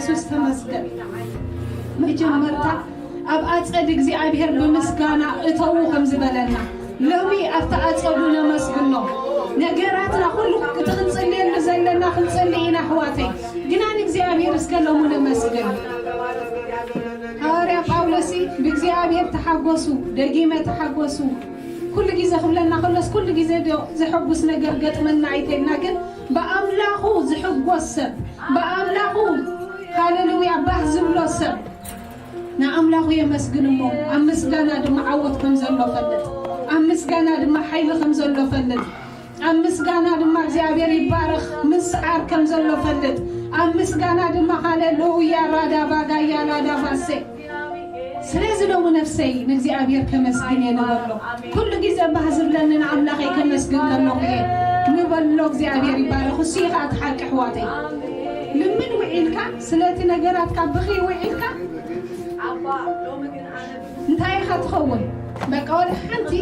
የሱስ ተመስገን። መጀመርታ ኣብ ኣጸድ እግዚኣብሔር ብምስጋና እተዉ ከም ዝበለና፣ ሎሚ ኣብቲ ኣጸዱ ነመስግኖ። ነገራትና ኩሉ እቲ ክንጽልየሉ ዘለና ክንጽሊ ኢና ኣሕዋተይ። ግና ንእግዚኣብሔር እስከ ሎሚ ነመስግን። ሃዋርያ ጳውሎስ ብእግዚኣብሔር ተሓጎሱ፣ ደጊመ ተሓጎሱ። ኩሉ ግዜ ክብለና ከሎስ ኩሉ ግዜ ዶ ዘሐጉስ ነገር ገጥመና ኣይተልና፣ ግን ብኣምላኹ ዝሕጎስ ሰብ፣ ብኣምላኹ ሃሌሉያ ባህ ዝብሎ ሰብ ንኣምላኹ የመስግን እሞ ኣብ ምስጋና ድማ ዓወት ከም ዘሎ ፈልጥ፣ ኣብ ምስጋና ድማ ሓይሊ ከም ዘሎ ፈልጥ፣ ኣብ ምስጋና ድማ እግዚኣብሔር ይባረኽ ምስዓር ከም ዘሎ ፈልጥ፣ ኣብ ምስጋና ድማ ሃሌሉያ ራዳ ባጋያ ላዳ ባሴ። ስለዚ ሎሚ ነፍሰይ ንእግዚኣብሔር ከመስግን እየ ንበሎ። ኩሉ ግዜ ባህ ዝብለኒ ንኣምላኸይ ከመስግን ከለኹ እየ ንበሎ። እግዚኣብሔር ይባረኽ። እሱ እዩ ከዓ እቲ ሓቂ ኣሕዋተይ። ልምን ውዒልካ፣ ስለቲ ነገራትካ ብኺ ውዒልካ እንታይ ኢኻ ትኸውን? በቃ ወላ ሓንቲ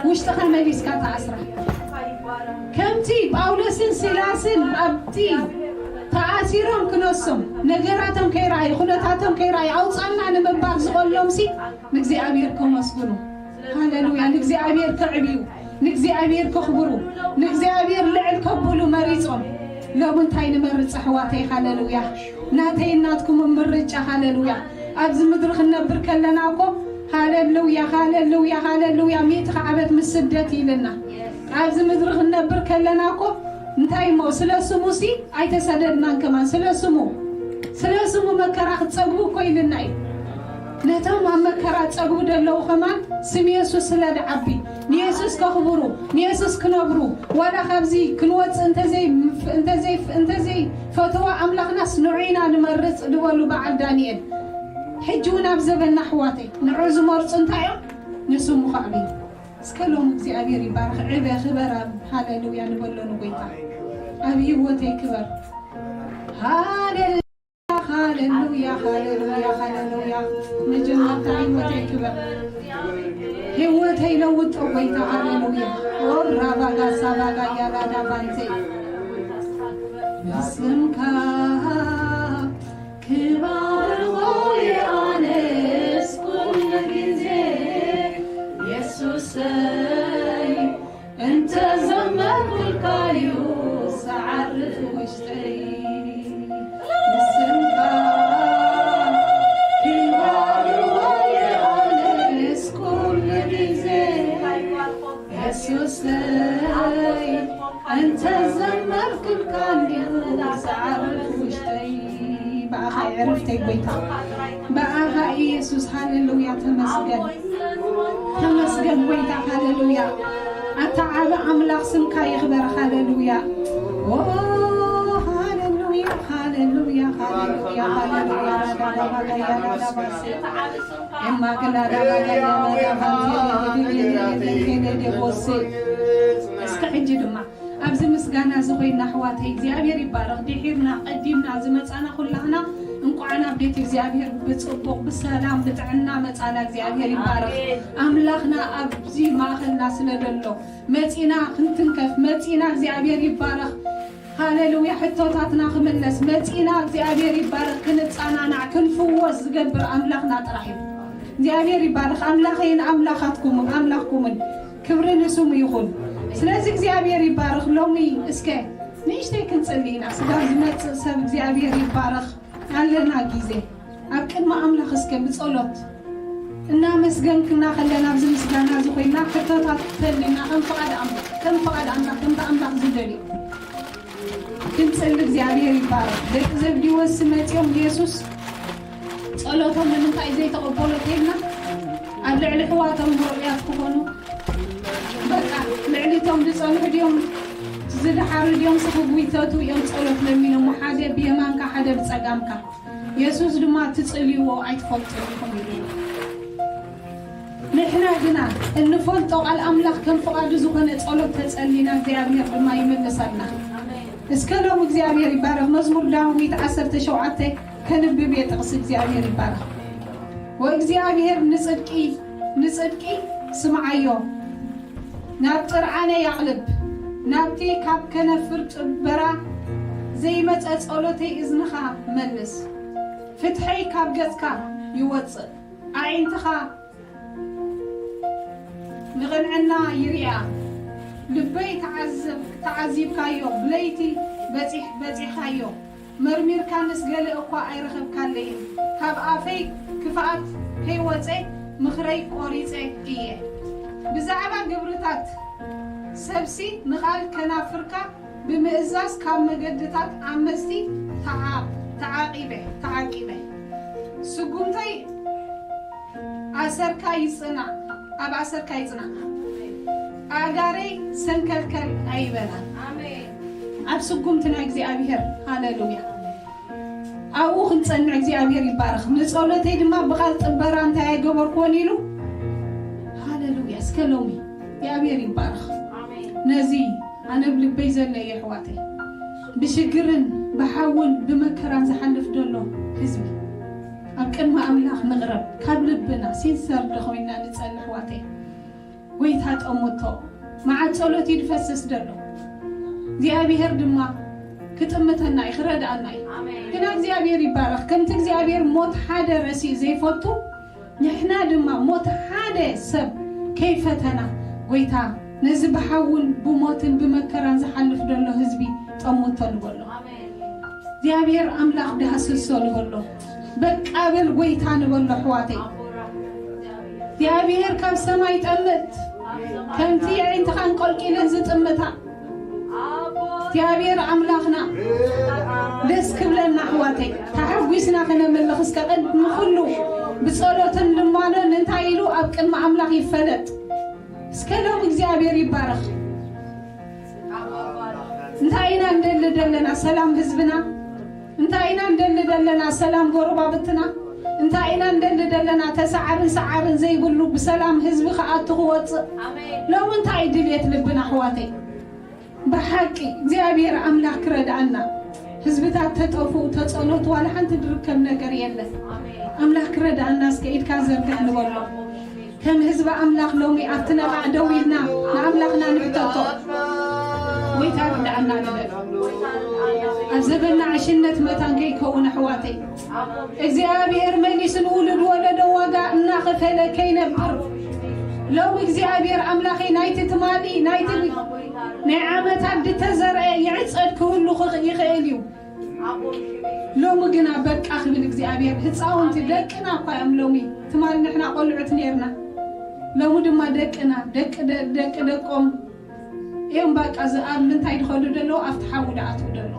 ውሽጥኻ መሊስካ ተኣስራ። ከምቲ ጳውሎስን ሲላስን ኣብቲ ተኣሲሮም ክነሶም ነገራቶም ከይረኣዩ፣ ኩነታቶም ከይረኣዩ፣ ኣውፃና ንምባል ዝቐሎም ሲ ንእግዚኣብሔር ከመስግኑ። ሃሌሉያ። ንእግዚኣብሔር ከዕብዩ፣ ንእግዚኣብሔር ከኽብሩ፣ ንእግዚኣብሔር ልዕል ከብሉ መሪጾም። ሎም እንታይ ንመርጽ ኣሕዋተይ? ሃሌሉያ። ናተይ ናትኩም ምርጫ። ሃሌሉያ። ኣብዚ ምድሪ ክንነብር ከለና እኮ ሃሌሉያ፣ ሃሌሉያ፣ ሃሌሉያ፣ ሚእቲ ዓመት ምስ ስደት ኢልና ኣብዚ ምድሪ ክንነብር ከለና እኮ እንታይ እሞ ስለ ስሙ ሲ ኣይተሰደድናን ከማን። ስለ ስሙ፣ ስለ ስሙ መከራ ክትጸግቡ እኮ ኢልና እዩ። ነቶም ኣብ መከራ ጸግቡ ደለዉ ከማን ስም የሱስ ስለ ድዓቢ ንየሱስ ከኽብሩ ንየሱስ ክነብሩ ዋላ ካብዚ ክንወጽእ እንተዘይ እንተዘይ እንተዘይ ፈተዋ ኣምላኽናስ ንዑ ኢና ንመርጽ ድበሉ በዓል ዳንኤል። ሕጂ እውን ኣብ ዘበና ኣሕዋተይ ንዑ ዝመርጹ እንታይ እዮም? ንስሙ ከዕብዩ። እስከ ሎም እግዚኣብሔር ይባርኽ። ዕበ ክበር ኣብ ሃሌሉያ ንበሎ ንጎይታ። ኣብ ህይወተይ ክበር። ሃሌሉያ፣ ሃሌሉያ፣ ሃሌሉያ፣ ሃሌሉያ። መጀመርታ ህይወተይ ክበር። ህይወተይ ለውጦ ጎይታ። ሃሌሉያ። ኦራ ባጋ ሳባጋ ያላዳ ባንቴ። ንስምካ ክባርኾ ኣነስ ኩሉ ግዜ የሱሰይ፣ እንተዘመርኩልካዩ ሰዓርፍ ውሽጠይ። ንስምካ ክባርኾ ኣነስ ኩሉ ግዜ የሱሰይ፣ እንተዘመርኩልካ እንዲሁ ሰዓርፍ ውሽጠይ። ብኣኻ የዕርፍተይ ጎይታ፣ ብኣኻ ኢየሱስ። ሃሌሉያ፣ ተመስገን፣ ተመስገን ጎይታ። ሃሌሉያ፣ ኣታ ዓቢ ኣምላኽ ስምካ ይኽበር። ሃሌሉያ፣ ኦ፣ ሃሌሉያ፣ ሃሌሉያ፣ ሃሌሉያ፣ ሃሌሉያ። እስከ ሕጂ ድማ ኣብዚ ምስጋና እዚ ኮይና ኣሕዋተይ እግዚኣብሔር ይባረኽ። ድሒርና ቀዲምና ዝመጻና ኩላህና እንቋዕ ናብ ቤት እግዚኣብሔር ብጽቡቕ ብሰላም ብጥዕና መጻና። እግዚኣብሔር ይባረኽ። ኣምላኽና ኣብዚ ማእኸልና ስለ ዘሎ መጺና ክንትንከፍ መጺና። እግዚኣብሔር ይባረኽ። ሃሌሉያ። ሕቶታትና ክምለስ መጺና። እግዚኣብሔር ይባረኽ። ክንጸናናዕ ክንፍወስ ዝገብር ኣምላኽና ጥራሕ እዩ። እግዚኣብሔር ይባረኽ። ኣምላኸይን ኣምላኻትኩምን ኣምላኽኩምን ክብሪ ንስሙ ይኹን። ስለዚ እግዚኣብሔር ይባረኽ። ሎሚ እስከ ንእሽተይ ክንጽሊ ኢና። ስጋብ ዝመጽእ ሰብ እግዚኣብሔር ይባረኽ። ኣለና ግዜ ኣብ ቅድሚ ኣምላኽ እስከ ብጸሎት እናመስገንክና ከለና ኣብዚ ምስጋና እዚ ኮይና ሕቶታት ተልና ከም ፍቓድ ኣምላኽ ከም ፍቓድ ኣምላኽ ከምቲ ኣምላኽ ዝደልዮ ክንጽሊ እግዚኣብሔር ይባረኽ። ደቂ ዘብዲዎስ መጺኦም ንየሱስ ጸሎቶም ንምንታይ ዘይተቐበሎ ተይልና ኣብ ልዕሊ ኣሕዋቶም ምሩያት ክኾኑ በቃ ልዕሊቶም ዝጸንሑ ድዮም ዝደሓሩ ድዮም ስኽጉይተቱ እዮም ጸሎት ለሚኖሞ ሓደ ብየማንካ ሓደ ብጸጋምካ። የሱስ ድማ ትጽልይዎ ኣይትፈልጡን ኢኹም ኢሉ። ንሕና ግና እንፈልጦ ቃል ኣምላኽ ከም ፍቓዱ ዝኾነ ጸሎት ተጸሊና እግዚኣብሔር ድማ ይምልሰልና። እስከ ሎም እግዚኣብሔር ይባረኽ። መዝሙር ዳዊት ዓሰርተ ሸውዓተ ከንብብ እየ ጥቕሲ እግዚኣብሔር ይባረኽ። ወእግዚኣብሔር ንጽድቂ ንጽድቂ ስምዓዮ። ናብ ጥርዓነ ያቕልብ ናብቲ ካብ ከነፍር ጥበራ ዘይመጸ ጸሎተይ እዝንኻ መልስ። ፍትሐይ ካብ ገጽካ ይወጽእ። ኣዒንትኻ ንቕንዕና ይርእያ። ልበይ ተዓዘብ-፣ ተዓዚብካዮ፣ ብለይቲ በጺሕ-፣ በጺሕኻዮ። መርሚርካንስ ገለ እኳ ኣይረኸብካለይን። ካብ ኣፈይ ክፍኣት ከይወጸ ምኽረይ ቆሪጸ እየ። ብዛዕባ ግብርታት ሰብሲ ንቓል ከናፍርካ ብምእዛዝ ካብ መገድታት ዓመጽቲ ተዓ-፣ ተዓቂበ፣ ተዓቂበ። ስጉምተይ ኣሰርካ ይጽናዕ፣ ኣብ ኣሰርካ ይጽናዕ። ኣእጋረይ ሰንከልከል ኣይበላን። ኣብ ስጉምቲ ናይ እግዚኣብሔር። ሃሌሉያ። ኣብኡ ክንጸንዕ እግዚኣብሔር ይባረኽ። ንጸሎተይ ድማ ብቓል ጥበራ እንታይ ኣይገበርኩዎን ኢሉ። ሃሌሉያ። እስከ ሎሚ እግዚኣብሔር ይባረኽ። ነዚ ኣነ ኣብ ልበይ ዘሎ እዩ፣ ኣሕዋተይ። ብሽግርን ብሓውን ብመከራን ዝሓልፍ ዘሎ ህዝቢ ኣብ ቅድሚ ኣምላኽ ንቕረብ። ካብ ልብና ሲንሰር ዶ ኮይና ንጸሊ፣ ኣሕዋተይ። ጎይታ ጠምቶ፣ መዓት ጸሎት እዩ ዝፈስስ ዘሎ። እግዚኣብሔር ድማ ክጥምተና እዩ፣ ክረድኣና እዩ። ኣሜን። ግና እግዚኣብሔር ይባረኽ። ከምቲ እግዚኣብሔር ሞት ሓደ ረሲኡ ዘይፈቱ፣ ንሕና ድማ ሞት ሓደ ሰብ ከይፈተና፣ ጎይታ ነዚ ብሓውን ብሞትን ብመከራን ዝሓልፍ ዘሎ ህዝቢ ጠምቶ ንበሎ። ኣሜን። እግዚኣብሔር ኣምላኽ ዳህስሶ ንበሎ። በቃ በል ጎይታ ንበሎ፣ ኣሕዋተይ። እግዚኣብሔር ካብ ሰማይ ጠምት፣ ከምቲ የዒንትኻ ኣንቆልቂለን ዝጥምታ እግዚኣብሔር ኣምላኽና። ደስ ክብለና፣ ኣሕዋተይ፣ ተሓጒስና ክነምልኽ እስከ ቅድሚ ኩሉ ብጸሎትን ልማኖን እንታይ ኢሉ ኣብ ቅድሚ ኣምላኽ ይፈለጥ። እስከ ሎም እግዚኣብሔር ይባረኽ። እንታይ ኢና እንደሊ ደለና? ሰላም ህዝብና። እንታይ ኢና እንደሊ ደለና? ሰላም ጎረባብትና። እንታይ ኢና እንደሊ ደለና? ተሰዓርን ሰዓርን ዘይብሉ ብሰላም ህዝቢ ክኣቱ ክወጽእ። ኣሜን። ሎም እንታይ ድልየት ልብና፣ ኣሕዋተይ? ብሓቂ እግዚኣብሔር ኣምላኽ ክረድኣና። ህዝብታት ተጠፍኡ፣ ተጸሎት፣ ዋላ ሓንቲ ድርከብ ነገር የለን። ኣምላኽ ክረድኣና፣ እስከ ኢድካ ዘርግሕ ንበሎ። ከም ህዝቢ ኣምላኽ ሎሚ ኣብቲ ነቓዕ ደው ኢልና ንኣምላኽና ንሕተቶ። ጎይታ ርድኣና ንበል። ኣብ ዘበንና ዕሽነት መታን ከይከውን፣ ኣሕዋተይ፣ እግዚኣብሔር መሊሱ ንውሉድ ወለዶ ዋጋ እናኸፈለ ከይነብር፣ ሎሚ እግዚኣብሔር ኣምላኸይ ናይቲ ትማሊ ናይቲ ናይ ዓመታት ዝተዘርአ ይዕጸድ ክህሉ ክኽ-፣ ይኽእል እዩ። ሎሚ ግና በቃ ክብል እግዚኣብሔር፣ ህፃውንቲ ደቅና እኳ እዮም ሎሚ። ትማሊ ንሕና ቆልዑት ነርና፣ ሎሚ ድማ ደቅና፣ ደቂ ደ-፣ ደቂ ደቆም እዮም። በቃ እዚ ኣብ ምንታይ ዝኸዱ ደለዉ? ኣብቲ ሓዊ ዝኣትዉ ደለዉ።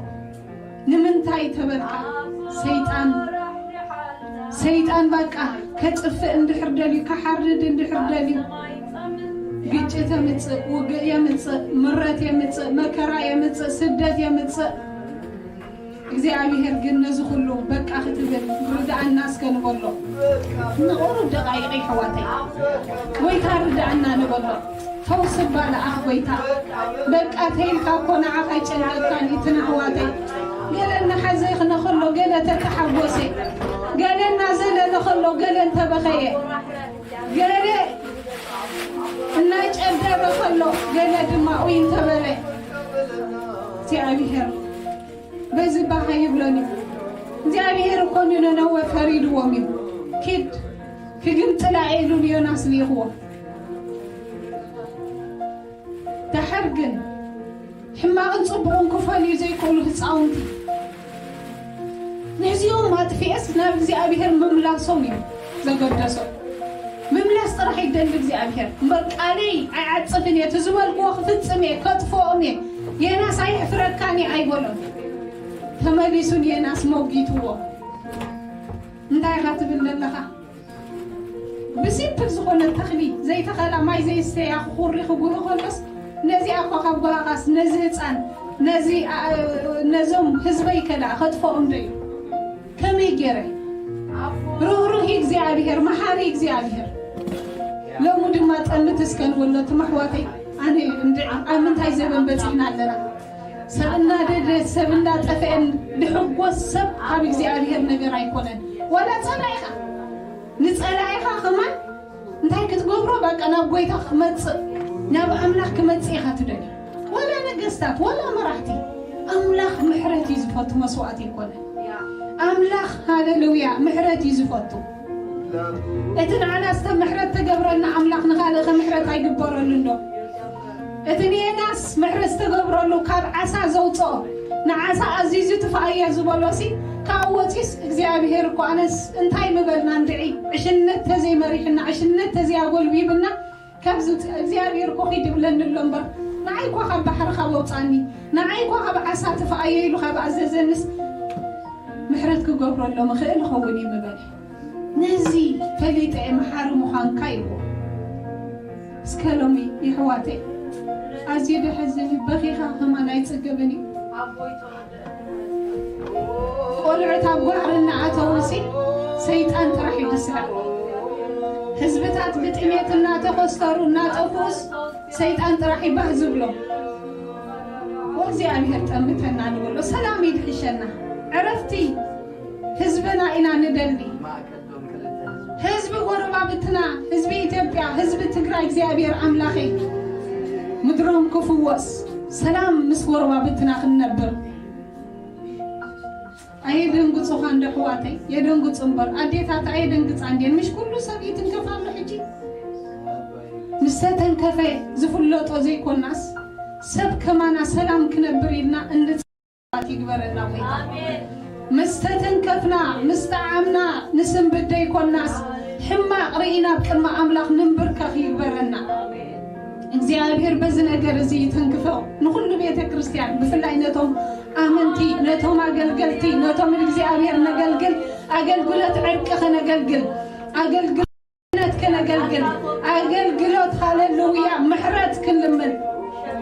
ንምንታይ ተበልካ? ሰይጣን፣ ሰይጣን በቃ ከጥፍእ እንድሕር ደልዩ፣ ክሓርድ እንድሕር ደልዩ፣ ግጭት የምጽእ፣ ውግእ የምጽእ፣ ምረት የምጽእ፣ መከራ የምጽእ፣ ስደት የምጽእ። እግዚኣብሔር ግን ነዚ ኩሉ በቃ ክትብል ርድኣና እስከ ንበሎ። ንቑሩብ ደቓይቕ የሕዋተይ፣ ጎይታ ርድኣና ንበሎ። ፈውሲ እባ ለኣኽ ጎይታ። በቃ ተይልካ እኮ ንዓኻ ኣይጨነቀካን፣ እቲ ኣሕዋተይ። ገለ እናሓዘነ ከሎ ገለ ተተሓጎሰ፣ ገለ እናዘለለ ከሎ ገለ እንተበኸየ፣ ገለ እናጨደረ ከሎ ገለ ድማ ኡይ እንተበለ፣ እግዚኣብሔር በዚ ባህ ኣይብሎን እዩ። እግዚኣብሔር እኮ ንነነወ ፈሪድዎም እዩ። ኪድ ክግምጥላ ኢሉ ንዮናስ ልኢኽዎ። ደሓር ግን ሕማቕን ጽቡቕን ክፈልዩ ዘይክእሉ ህፃውንቲ፣ ነዚኦም ኣጥፊኤስ ናብ እግዚኣብሔር ምምላሶም እዩ ዘገደሶም። ምምላስ ጥራሕ ይደሊ እግዚኣብሔር። እምበር ቃለይ ኣይዓጽፍን እየ፣ እቲ ዝበልክዎ ክፍጽም እየ፣ ከጥፍኦም እየ፣ ዮናስ ኣየሕፍረካን እየ ኣይበሎን። ተመሊሱ ንዮናስ ሞጊትዎ። እንታይ ኢኻ ትብል ዘለኻ? ብሲምፕል ዝኾነ ተኽሊ ዘይተኸላ፣ ማይ ዘይስተያ፣ ክኹሪ ክጉሂ ከሎስ፣ ነዚኣ እኳ ካብ ጓሃኻስ ነዚ ህፃን፣ ነዚ፣ ኣ-፣ ነዞም ህዝበይ ከ ደኣ ከጥፍኦም ዶ እዩ? ከመይ ገይረ? ርህሩህ እግዚኣብሔር፣ መሓሪ እግዚኣብሔር። ሎሚ ድማ ጠምት እስከ ንበሎ፣ ትም ኣሕዋተይ፣ ኣነ እንድዒ ኣብ ምንታይ ዘበን በጺሕና ኣለና? ሰብ እናደደ፣ ሰብ እናጠፍአን ድሕጎስ ሰብ ካብ እግዚኣብሔር ነገር ኣይኮነን። ዋላ ጸላኢኻ፣ ንጸላኢኻ ከማን እንታይ ክትገብሮ? በቃ ናብ ጎይታ ክመጽእ፣ ናብ ኣምላኽ ክመጽእ ኢኻ ትደሊ። ዋላ ነገስታት፣ ዋላ መራሕቲ፣ ኣምላኽ ምሕረት እዩ ዝፈቱ፣ መስዋእቲ ኣይኮነን። ኣምላኽ፣ ሃሌሉያ፣ ምሕረት እዩ ዝፈቱ። እቲ ንዓና እስተ ምሕረት ተገብረልና ኣምላኽ ንኻልእ ከ ምሕረት ኣይግበረሉን ዶ? እቲ ንኤናስ ምሕረት ዝተገብረሉ ካብ ዓሳ ዘውፅኦ፣ ንዓሳ ኣዚዙ ትፍኣየ ዝበሎሲ፣ ካብኡ ወፂስ እግዚኣብሔር እኮ ኣነስ እንታይ ምበልና እንድዒ፣ ዕሽነት ተዘይመሪሕና፣ ዕሽነት ተዘይኣጎልቢብና፣ ካብዚ እግዚኣብሔር እኮ ኺድ ይብለኒ ኣሎ እምበር፣ ንዓይ እኳ ካብ ባሕሪ ካብ ኣውፃኒ፣ ንዓይ እኳ ካብ ዓሳ ትፍኣየ ኢሉ ካብ ኣዘዘንስ፣ ምሕረት ክገብረሎም እኽእል እኸውን እዩ ምበል። ነዚ ፈሊጠ እየ መሓሪ ምዃንካ ኢልዎ። እስከ ሎሚ ይሕዋተይ፣ ኣዝዩ ደሕዝን እዩ። በኺኻ ከማን ኣይጽገብን እዩ። ቆልዑት ኣብ ጓዕሪ እናኣተዉሲ ሰይጣን ጥራሕ እዩ ዝስዕር። ህዝብታት ብጥሜት እናተኸስተሩ እናጠፍኡስ ሰይጣን ጥራሕ እዩ ባህ ዝብሎ። ወእግዚኣብሔር ጠምተና ንብሎ፣ ሰላም ይድሕሸና። ዕረፍቲ ህዝብና ኢና ንደሊ። ህዝቢ ጎረባብትና፣ ህዝቢ ኢትዮጵያ፣ ህዝቢ ትግራይ እግዚኣብሔር ኣምላኸይ ምድሮም ክፍወስ፣ ሰላም ምስ ጎረባብትና ክንነብር። ኣየደንግጹኻ እንዶ ኣሕዋተይ፣ የደንግጹ እምበር ኣዴታት ኣየደንግጻ እንድየን። ምሽ ኩሉ ሰብ ይትንከፍ ኣሎ ሕጂ። ምስ ተተንከፈ ዝፍለጦ ዘይኮናስ ሰብ ከማና ሰላም ክነብር ኢልና እንጽ ይግበረና ጎይታ። ምስ ተተንከፍና፣ ምስ ጠዓምና ንስንብት ዘይኮናስ ሕማቕ ርኢና ኣብ ቅድሚ ኣምላኽ ንንብርከኽ ይግበረና። እግዚኣብሔር በዚ ነገር እዚ ይተንክፎ ንኹሉ ቤተ ክርስቲያን፣ ብፍላይ ነቶም ኣመንቲ፣ ነቶም ኣገልገልቲ፣ ነቶም ንእግዚኣብሔር ነገልግል ኣገልግሎት ዕርቂ ከነገልግል ኣገልግሎት ከነገልግል ኣገልግሎት ሃሌሉያ ምሕረት ክንልምን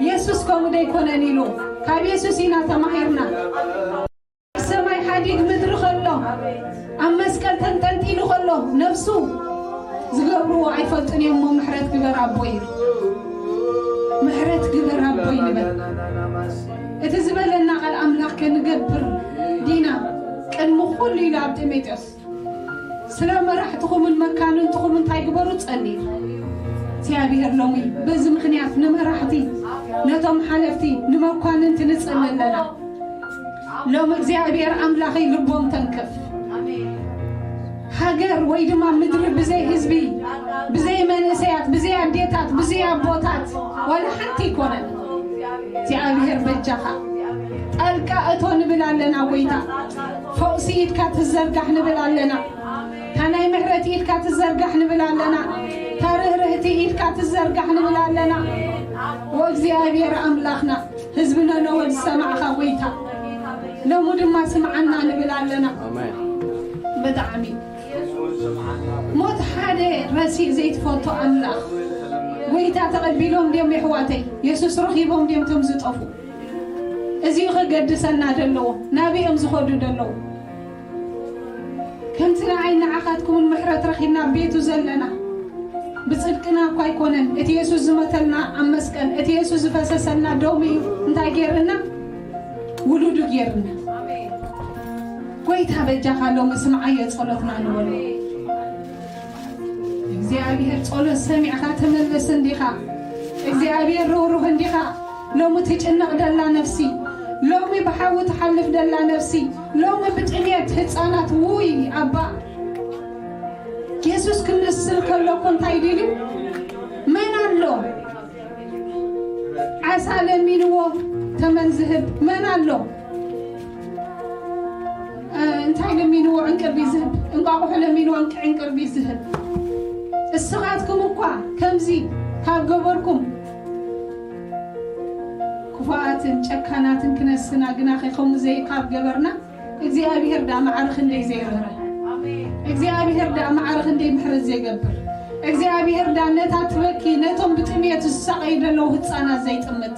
የሱስ ከምኡ ደይኮነን ኢሉ ካብ የሱስ ኢና ተማሂርና። ሰማይ ሓዲግ ምድሪ ከሎ ኣብ መስቀል ተንጠልጢሉ ከሎ ነፍሱ ዝገብርዎ ኣይፈልጡን እዮም እሞ ምሕረት ግበር ኣቦይ ምሕረት ግበር ኣቦይ ንበል። እቲ ዝበለና ቃል ኣምላኽ ከንገብር ዲና ቅድሚ ኩሉ ኢሉ ኣብ ጢሞቴዎስ ስለ መራሕትኹምን መካንንትኹም እንታይ ግበሩ ጸልዩ እግዚኣብሔር ሎሚ በዚ ምኽንያት ንመራሕቲ ነቶም ሓለፍቲ ንመኳንንቲ ንጸሊ ኣለና። ሎም እግዚኣብሔር ኣምላኸይ ልቦም ተንክፍ። ሃገር ወይ ድማ ምድሪ ብዘይ ህዝቢ ብዘይ መንእሰያት ብዘይ ኣዴታት ብዘይ ኣቦታት ዋላ ሓንቲ ኣይኮነን። እግዚኣብሔር በጃኻ ጣልቃ እቶ ንብል ኣለና ጎይታ። ፈውሲ ኢድካ ትዘርጋሕ ንብል ኣለና። ታናይ ምሕረት ኢድካ ትዘርጋሕ ንብል ኣለና። ታርህርህቲ ኢድካ ትዘርጋሕ ንብል ኣለና። ወእግዚኣብሔር ኣምላኽና ህዝቢ ነነወ ዝሰማዕኻ ጎይታ ሎሙ ድማ ስምዓና ንብል ኣለና። ብጣዕሚ ሞት ሓደ ረሲእ ዘይትፈቱ ኣምላኽ ጎይታ ተቐቢሎም ድዮም የሕዋተይ የሱስ ረኺቦም ድዮም ቶም ዝጠፉ? እዚዩ ከገድሰና ደለዎ ናበይ እዮም ዝኸዱ ደለዉ? ከምቲ ንዓይ ንዓኻትኩምን ምሕረት ረኺብና ቤቱ ዘለና ብጽድቅና እኳ ኣይኮነን እቲ የሱስ ዝመተልና ኣብ መስቀል እቲ የሱስ ዝፈሰሰልና ደሙ እዩ እንታይ ገይርና ውሉዱ ገይርና። ጎይታ በጃኻ ሎሚ ስምዓዮ ጸሎትና ንበሎ። እግዚኣብሔር ጸሎት ሰሚዕኻ ተመለስ እንዲኻ እግዚኣብሔር ርህሩህ እንዲኻ። ሎሚ ትጭነቕ ደላ ነፍሲ ሎሚ ብሓዊ ትሓልፍ ደላ ነፍሲ ሎሚ ብጥሜት ህፃናት ውይ ኣባ የሱስ ክምስል ከሎ እኮ እንታይ ድልዩ መን ኣሎ? ዓሳ ለሚንዎ ተመን ዝህብ መን ኣሎ? እንታይ ለሚንዎ ዕንቅርቢ ዝህብ እንቋቑሖ ለሚንዎ ዕንቅርቢ ዝህብ። እስኻትኩም እኳ ከምዚ ካብ ገበርኩም ክፉኣትን ጨካናትን ክነስና ግናኸ ከምኡ ዘይ ካብ ገበርና እግዚኣብሔር ዳ ማዕረ ክንደይ ዘይርህርህ እግዚኣብሔር ዳ ማዕረ ክንደይ ምሕረት ዘይገብር እግዚኣብሔር ዳ ነታ ትበኪ ነቶም ብጥምየት ዝሳቐዩ ዘለዉ ህፃናት ዘይጥምት።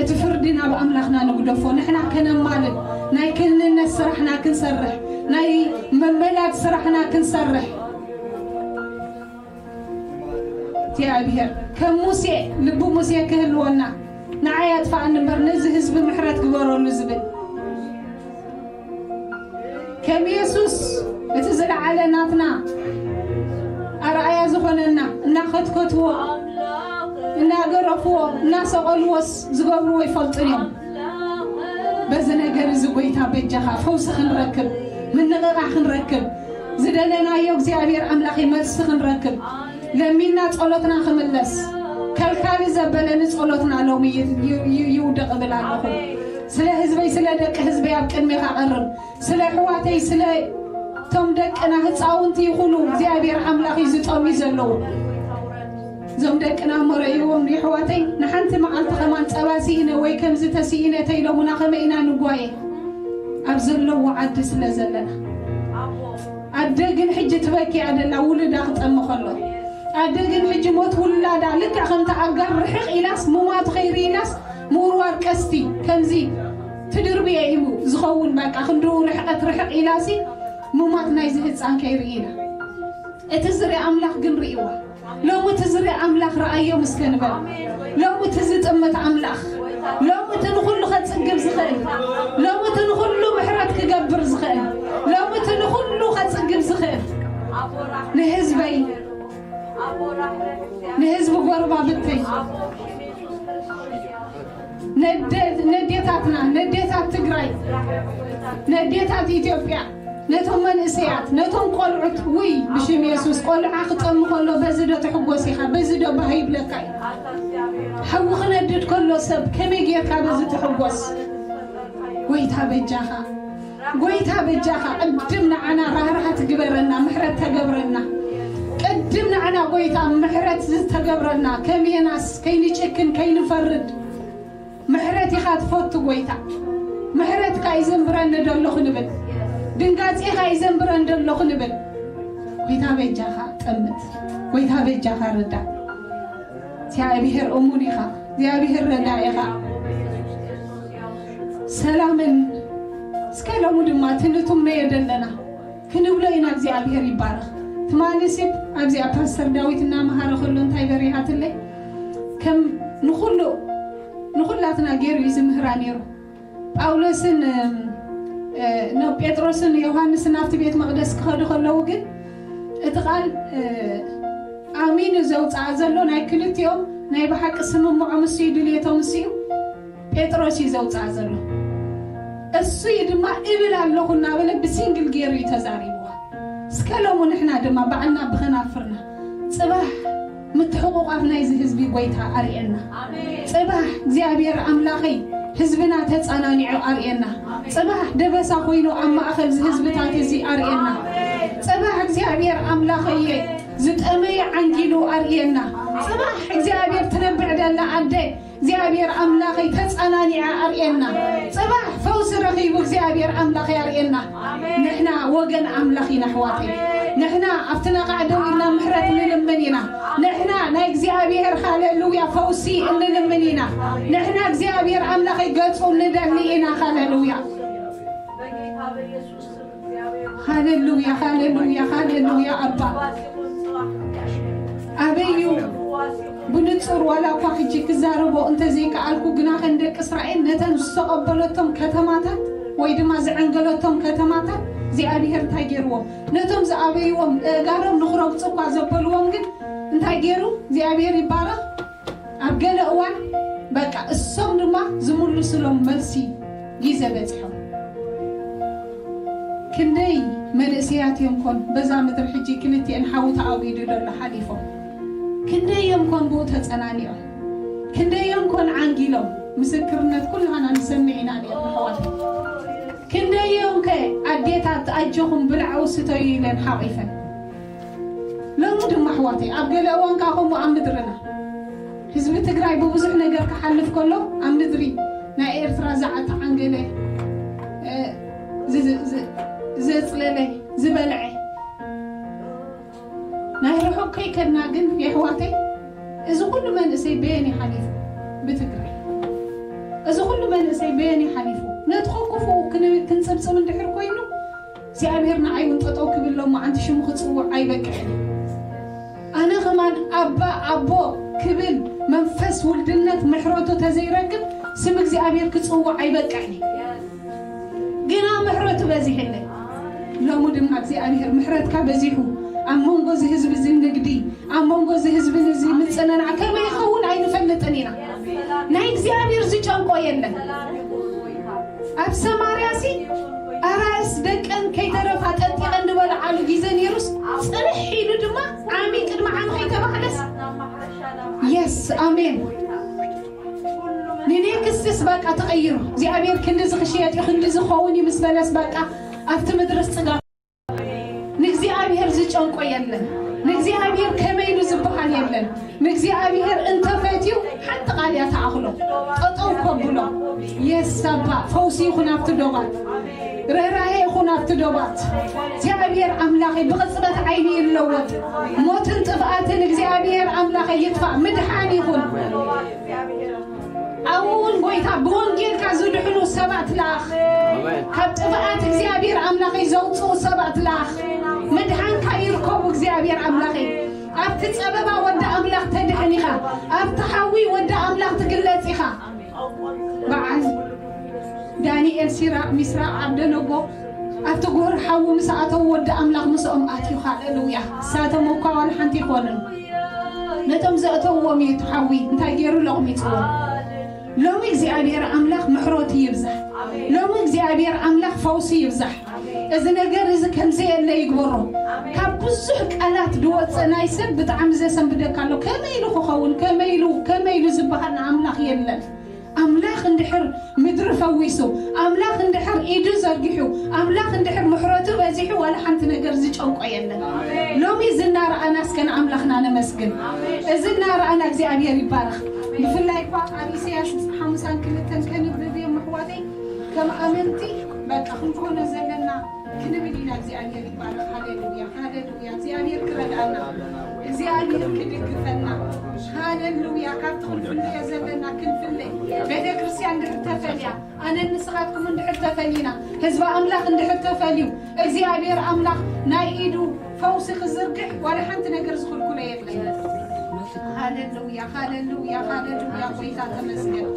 እቲ ፍርዲ ናብ ኣምላኽና ንግደፎ ንሕና ከነማልድ ናይ ክህንነት ስራሕና ክንሰርሕ ናይ መመላድ ስራሕና ክንሰርሕ። እግዚኣብሔር ከም ሙሴ ልቢ ሙሴ ክህልወና ንዓይ ኣጥፋኣኒ እምበር ነዚ ህዝቢ ምሕረት ግበረሉ ዝብል ከም የሱስ እቲ ዝለዓለ ናትና ኣርኣያ ዝኾነና እናኸትከትዎ እናገረፍዎ እናሰቐልዎስ ዝገብርዎ ይፈልጡን እዮም። በዚ ነገር እዚ ጎይታ በጃኻ ፈውሲ ክንረክብ፣ ምንቕቓሕ ክንረክብ፣ ዝደለናዮ እግዚኣብሔር ኣምላኸይ መልሲ ክንረክብ፣ ለሚና ጸሎትና ክምለስ፣ ከልካሊ ዘበለ ንጸሎትና ሎሚ ይ- ይ- ይ- ይውደቕ እብል ኣለኹ። ስለ ህዝበይ፣ ስለ ደቂ ህዝበይ ኣብ ቅድሜኻ ቀርብ። ስለ ኣሕዋተይ፣ ስለ እቶም ደቅና ህፃውንቲ ይኹኑ እግዚኣብሔር ኣምላኽ እዩ ዝጠምዩ ዘለዉ። እዞም ደቅና እሞ ረእይዎም የሕዋተይ፣ ንሓንቲ መዓልቲ ከማን ጸባ ስኢነ ወይ ከምዚ ተስኢነ ተይሎሙና ከመይ ኢና ንጓየ? ኣብ ዘለዎ ዓዲ ስለ ዘለና። ኣደ ግን ሕጂ ትበኪ ኣደላ ውልዳ ክጠሚ ከሎ። ኣደ ግን ሕጂ ሞት ውላዳ ልክዕ ከምቲ ኣጋር ርሕቕ ኢላስ ሙማቱ ከይርኢላስ ምውርዋር ቀስቲ ከምዚ ትድርብየ እዩ ዝኸውን። በቃ ክንድኡ ርሕቀት ርሕቕ ኢላሲ ሙማት ናይዚ ህፃን ከይርኢ ኢና። እቲ ዝርኢ ኣምላኽ ግን ርእይዋ። ሎሚ እቲ ዝርኢ ኣምላኽ ረኣዮም እስከ ንበል። ሎሚ እቲ ዝጥምት ኣምላኽ፣ ሎሚ እቲ ንኹሉ ከጽግብ ዝኽእል፣ ሎሚ እቲ ንኹሉ ምሕረት ክገብር ዝኽእል፣ ሎሚ እቲ ንኹሉ ከጽግብ ዝኽእል ንህዝበይ፣ ንህዝቢ ጎረባብተይ፣ ነደ- ነዴታትና፣ ነዴታት ትግራይ፣ ነዴታት ኢትዮጵያ፣ ነቶም መንእሰያት፣ ነቶም ቆልዑት፣ ውይ ብሽም የሱስ ቆልዓ ክጠሚ ከሎ በዚ ዶ ትሕጎስ ኢኻ? በዚ ዶ ባህ ይብለካ እዩ? ሓዊ ክነድድ ከሎ ሰብ ከመይ ጌርካ በዚ ትሕጎስ? ጎይታ በጃኻ፣ ጎይታ በጃኻ ቅድም ንዓና ራህራሃት ግበረና፣ ምሕረት ተገብረና። ቅድም ንዓና ጎይታ ምሕረት ዝተገብረና ከም የናስ ከይንጭክን ከይንፈርድ ምሕረት ኢኻ ትፈቱ ጎይታ። ምሕረትካ ይዘንብረኒ ደሎ ክንብል፣ ድንጋጼኻ ይዘንብረኒ ደሎ ክንብል፣ ጎይታ በጃኻ ጠምት፣ ጎይታ በጃኻ ርዳእ። እግዚኣብሔር እሙን ኢኻ፣ እግዚኣብሔር ረዳኢ ኢኻ። ሰላምን እስከ ሎሙ ድማ እቲ ንትምነዮ ዘለና ክንብሎ ኢና። እግዚኣብሔር ይባረኽ። ትማሊ ሲብ ኣብዚኣ ፓስተር ዳዊት እናመሃረ ከሎ እንታይ በሪሃትለይ? ከም ንኹሉ ንኹላትና ገይሩ እዩ ዝምህራ ነይሩ። ጳውሎስን እ፣ ኖ ጴጥሮስን ዮሃንስን ኣብቲ ቤት መቕደስ ክኸዱ ከለዉ ግን እቲ ቃል እ፣ ኣሚኑ ዘውፅኣ ዘሎ ናይ ክልቲኦም ናይ ብሓቂ ስምምዖም እሱ እዩ፣ ድልየቶም እሱ እዩ። ጴጥሮስ እዩ ዘውፅኣ ዘሎ። እሱ እዩ ድማ እብል ኣለኹ እናበለ ብሲንግል ገይሩ እዩ ተዛሪብዋ። እስከ ሎሙ ንሕና ድማ ባዕልና ብኸናፍርና ጽባሕ ምትሕቑቋፍ ናይዚ ህዝቢ ጎይታ ኣርእየና። ጽባሕ እግዚኣብሔር ኣምላኸይ ህዝብና ተጻናኒዑ ኣርእየና። ጽባሕ ደበሳ ኮይኑ ኣብ ማእኸል እዚ ህዝብታት እዚ ኣርእየና። ጽባሕ እግዚኣብሔር ኣምላኸየ ዝጠመየ ዓንጊሉ ኣርእየና። ጽባሕ እግዚኣብሔር ትነብዕ ደላ ኣደ እግዚኣብሔር ኣምላኸይ ተጻናኒዓ ኣርእየና። ጽባሕ ፈውሲ ረኺቡ እግዚኣብሔር ኣምላኸይ ኣርእየና። ንሕና ወገን ኣምላኽ ኢና ኣሕዋተይ። ንሕና ኣብቲ ነቓዕ ደው ኢልና ምሕረት ንልምን ኢና። ንሕና ናይ እግዚኣብሔር ሃሌሉያ ፈውሲ እንልምን ኢና። ንሕና እግዚኣብሔር ኣምላኸይ ገጹ ንደሊ ኢና። ሃሌሉያ። ሃሌሉያ፣ ሃሌሉያ፣ ሃሌሉያ። ኣባ ኣበይ እዩ ብንጹር ዋላ እኳ ሕጂ ክዛረቦ እንተዘይከኣልኩ፣ ግና ከም ደቂ እስራኤል ነተን ዝተቐበለቶም ከተማታት ወይ ድማ ዝዕንገለቶም ከተማታት እግዚኣብሔር እንታይ ገይርዎም? ነቶም ዝኣበይዎም እእጋሮም ንኽረግጹ እኳ ዘበልዎም ግን እንታይ ገይሩ? እግዚኣብሔር ይባረኽ። ኣብ ገለ እዋን በቃ እሶም ድማ ዝምልሱሎም መልሲ ግዜ በጺሖም። ክንደይ መንእሰያት እዮም ኮን በዛ ምድሪ ሕጂ ክልቲኤን ሓዊ ተኣዊዱ ዘሎ ሓሊፎም? ክንደይ እዮም ኮን ብኡ ተጸናኒዖም? ክንደይ እዮም ኮን ዓንጊሎም? ምስክርነት ኩላና ንሰምዕ ኢና ነርና ኣሕዋት። ክንደይ እዮም ከ ኣዴታት ኣጆኹም ብልዓዊ ስተዩ ኢለን ሓቒፈን? ሎሚ ድማ ኣሕዋተይ ኣብ ገለ እዋን ከዓ ከምኡ ኣብ ምድርና ህዝቢ ትግራይ ብብዙሕ ነገር ክሓልፍ ከሎ ኣብ ምድሪ ናይ ኤርትራ ዝዓተዓንገለ እ፣ ዝ- ዝ- ዝ- ዘጽለለ ዝበልዐ ናይ ርሑቕ ከይከድና ግን የሕዋተይ እዚ ኩሉ መንእሰይ በየን ይሓሊፉ ብትግራይ እዚ ኩሉ መንእሰይ በየን ይሓሊፉ ነቲ ክፉ ክንብል ክንጽብጽብ እንድሕር ኮይኑ እግዚኣብሔር ንዓይ እውን ጠጠው ክብል ሎማዓንቲ ሽሙ ክጽውዕ ኣይበቅዕን እዩ። ኣነ ከማን ኣባ ኣቦ ክብል መንፈስ ውልድነት ምሕረቱ ተዘይረክብ ስም እግዚኣብሔር ክጽውዕ ኣይበቅዕን እዩ። ግና ምሕረቱ በዚሕለይ። ሎሚ ድማ እግዚኣብሔር ምሕረትካ በዚሑ ኣብ መንጎ እዚ ህዝቢ እዚ ንግዲ ኣብ መንጎ እዚ ህዝቢ እዚ ምጽንናዕ ከመይ ይኸውን ኣይንፈልጥን ኢና። ናይ እግዚኣብሔር ዝጨንቆ የለን። ኣብ ሰማርያ ሲ ኣራእስ ደቀን ከይተረፋ ጠንጢቐን ዝበልዓሉ ግዜ ነይሩስ፣ ጽንሕ ኢሉ ድማ ዓሚ ቅድሚ ዓሚ ከይተባህለስ፣ የስ፣ ኣሜን። ንኔክስትስ በቃ ተቐይሩ። እግዚኣብሔር ክንዲ ዝኽሽየጥ እዩ፣ ክንዲ ዝኸውን እዩ ምስ በለስ በቃ ኣብቲ ምድርስ ጽጋብ። ንእግዚኣብሔር ዝጨንቆ የለን። ንእግዚኣብሔር ከመይ ኢሉ ዝበሃል የለን። ንእግዚኣብሔር እንተፈትዩ ሓንቲ ቃል እያ ተኣኽሎ። ጠጠው ከብሎ። የስ ኣባ፣ ፈውሲ ይኹን ኣብቲ ዶባት። ርህራሄ ይኹን ኣብቲ ዶባት። እግዚኣብሔር ኣምላኸይ ብቕጽበት ዓይኒ ይለወጥ። ሞትን ጥፍኣትን እግዚኣብሔር ኣምላኸይ ይጥፋእ። ምድሓን ይኹን። ኣብኡ እውን ጎይታ ብወንጌልካ ዝድሕኑ ሰባት ለኣኽ። ኣሜን። ካብ ጥፍኣት እግዚኣብሔር ኣምላኸይ ዘውፅኡ ሰባት ለኣኽ። ምድሓንካ ይርከቡ እግዚኣብሔር ኣምላኸይ። ኣብቲ ጸበባ ወዲ ኣምላኽ ተድሕን ኢኻ። ኣብቲ ሓዊ ወዲ ኣምላኽ ትግለጽ ኢኻ። በዓል ዳንኤል፣ ሲራቅ፣ ሚስራቅ፣ ዓብደነጎ ኣብቲ ጎህር ሓዊ ምስ ኣተዉ ወዲ ኣምላኽ ምስኦም ኣትዩ። ሃሌሉያ። እሳቶም እኳ ዋላ ሓንቲ ይኾንን። ነቶም ዘእተውዎም እዩ እቲ ሓዊ እንታይ ገይሩ ለቕሚፅዎም። ሎሚ እግዚኣብሔር ኣምላኽ ምሕረቱ ይብዛሕ። ሎሚ እግዚኣብሔር ኣምላኽ ፈውሲ ይብዛሕ። እዚ ነገር እዚ ከምዘየለ ይግበሮ። ካብ ብዙሕ ቃላት ዝወፀ ናይ ሰብ ብጣዕሚ ዘሰንብደካ ኣሎ። ከመይ ኢሉ ክኸውን፣ ከመይ ኢሉ፣ ከመይ ኢሉ ዝበሃል ንኣምላኽ የለን። ኣምላኽ እንድሕር ምድሪ ፈዊሱ፣ ኣምላኽ እንድሕር ኢዱ ዘርጊሑ፣ ኣምላኽ እንድሕር ምሕረቱ በዚሑ ዋላ ሓንቲ ነገር ዝጨንቆ የለን። ሎሚ እዚ እናረኣና እስከ ንኣምላኽና ነመስግን። እዚ እናረኣና እግዚኣብሔር ይባረኽ። ብፍላይ እኳ ኣብ ኢሳያስ ሓሙሳን ክልተን ከንብብ እዮም ኣሕዋተይ፣ ከም ኣመንቲ በቃ ክንኮኖ ዘለና ክንብል ኢና። እግዚኣብሔር ይባረኽ። ሃሌሉያ፣ ሃሌሉያ። እግዚኣብሔር ክረድኣና፣ እግዚኣብሔር ክድግፈና። ሃሌሉያ። ካብቲ ክንፍለዮ ዘለና ክንፍለ። ቤተ ክርስቲያን ድሕር ተፈልያ፣ ኣነን ንስኻትኩም እንድሕር ተፈሊና፣ ህዝቢ ኣምላኽ እንድሕር ተፈልዩ፣ እግዚኣብሔር ኣምላኽ ናይ ኢዱ ፈውሲ ክዝርግሕ ዋላ ሓንቲ ነገር ዝኽልክሎ የለን። ሃሌሉያ፣ ሃሌሉያ፣ ሃሌሉያ። ጎይታ ተመስገን።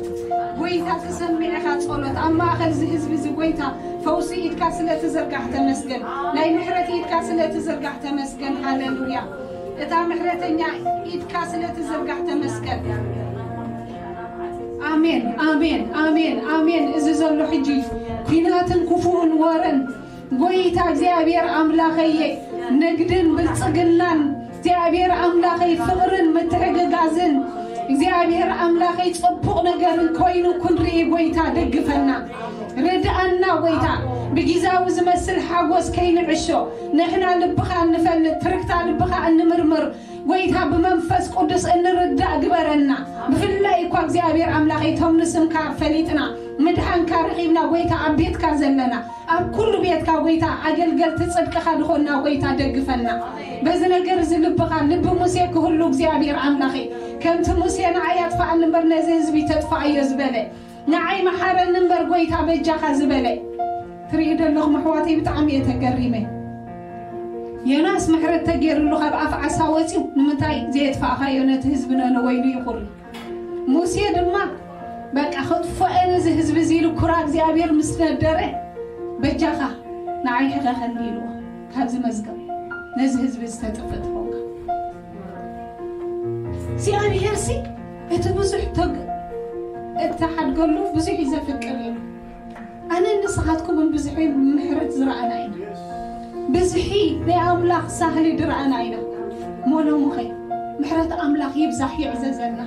ጎይታ ትሰምዕ ኢኻ ጸሎት ኣብ ማእከል እዚ ህዝቢ እዚ። ጎይታ ፈውሲ ኢድካ ስለ ትዝርጋሕ ተመስገን። ናይ ምሕረት ኢድካ ስለ ትዝርጋሕ ተመስገን። ሃሌሉያ። እታ ምሕረተኛ ኢድካ ስለ ትዝርጋሕ ተመስገን። ኣሜን፣ ኣሜን፣ ኣሜን፣ ኣሜን። እዚ ዘሎ ሕጂ ኲናትን ክፉእን ወረን ጎይታ እግዚኣብሔር ኣምላኸየ፣ ንግድን ብልጽግናን እግዚኣብሔር ኣምላኸይ፣ ፍቕርን ምትሕግጋዝን እግዚኣብሔር ኣምላኸይ፣ ጽቡቕ ነገርን ኮይኑ ክንርኢ ጎይታ ደግፈና፣ ርድኣና ጎይታ። ብጊዛዊ ዝመስል ሓጎስ ከይንዕሾ፣ ንሕና ልብኻ እንፈልጥ፣ ትርክታ ልብኻ እንምርምር፣ ጎይታ ብመንፈስ ቅዱስ እንርዳእ ግበረና። ብፍላይ እኳ እግዚኣብሔር ኣምላኸይ፣ እቶም ንስምካ ፈሊጥና፣ ምድሓንካ ረኺብና፣ ጎይታ ኣብ ቤትካ ዘለና፣ ኣብ ኩሉ ቤትካ ጎይታ ኣገልገልቲ ጽድቅኻ ዝኾንና ጎይታ ደግፈና። በዚ ነገር እዚ ልብኻ ልቢ ሙሴ ክህሉ እግዚኣብሔር ኣምላኸይ፣ ከምቲ ሙሴ ንዓይ ኣጥፍኣኒ እምበር ነዚ ህዝቢ ተጥፍኣዮ ዝበለ፣ ንዓይ መሓረኒ እምበር ጎይታ በጃኻ ዝበለ። ትርኢ ዘለኹም ኣሕዋተይ፣ ብጣዕሚ እየ ተገሪመ። ዮናስ ምሕረት ተገይርሉ ካብ ኣፍ ዓሳ ወፂኡ፣ ንምንታይ ዘየጥፋእኻዮ ነቲ ህዝቢ ነነወ ኢሉ ይኹሪ። ሙሴ ድማ በቃ ከጥፍአኒ እዚ ህዝቢ እዚ ኢሉ ኩራ እግዚኣብሔር ምስ ነደረ፣ በጃኻ ንዓይ ሕኸኸኒ ኢልዎ። ካብዚ መዝገብ ነዚ ህዝቢ እዚ ተጥፍእ ትኾንካ። እግዚኣብሔር ሲ እቲ ብዙሕ ተግ-፣ እተሓድገሉ ብዙሕ እዩ ዘፍቅር ኢሉ። ኣነ ንስኻትኩምን ብዝሒ ምሕረት ዝረኣና ኢና። ብዝሒ ናይ ኣምላኽ ሳህሊ ዝረኣና ኢና። ሞሎሙኸ ምሕረት ኣምላኽ ይብዛሕ ይዕዘዘና።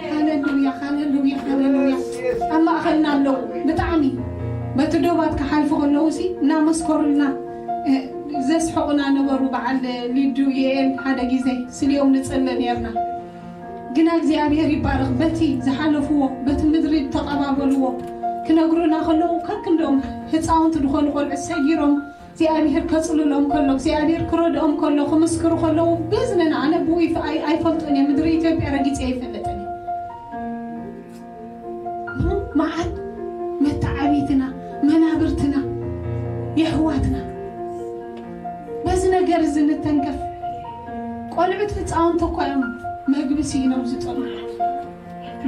ሃሌሉያ፣ ሃሌሉያ፣ ሃሌሉያ። ኣብ ማእኸልና ኣለዉ። ብጣዕሚ በቲ ዶባት ክሓልፉ ከለዉ ሲ እናመስከሩልና፣ እ፣ ዘስሕቑና ነበሩ። በዓል ሊዱ የኤል ሓደ ግዜ ስልዮም ንጽሊ ነርና። ግና እግዚኣብሔር ይባረኽ። በቲ ዝሓለፍዎ፣ በቲ ምድሪ ዝተቐባበልዎ ክነግሩና ከለዉ፣ ከክንዶም ህፃውንቲ ዝኾኑ ቆልዑ ሰጊሮም እግዚኣብሔር ከጽልሎም ከሎ፣ እግዚኣብሔር ክረድኦም ከሎ፣ ክምስክሩ ከለዉ፣ በዝነና ኣነ ብዊፍ ኣይ-፣ ኣይፈልጦን እየ፣ ምድሪ ኢትዮጵያ ረጊጸ ኣይፈልጥን እየ። መዓት መተዓቢትና፣ መናብርትና፣ የሕዋትና በዚ ነገር እዚ ንተንከፍ። ቆልዑት ህፃውንቲ እኳ እዮም መግቢ ስኢኖም ዝጠኑ።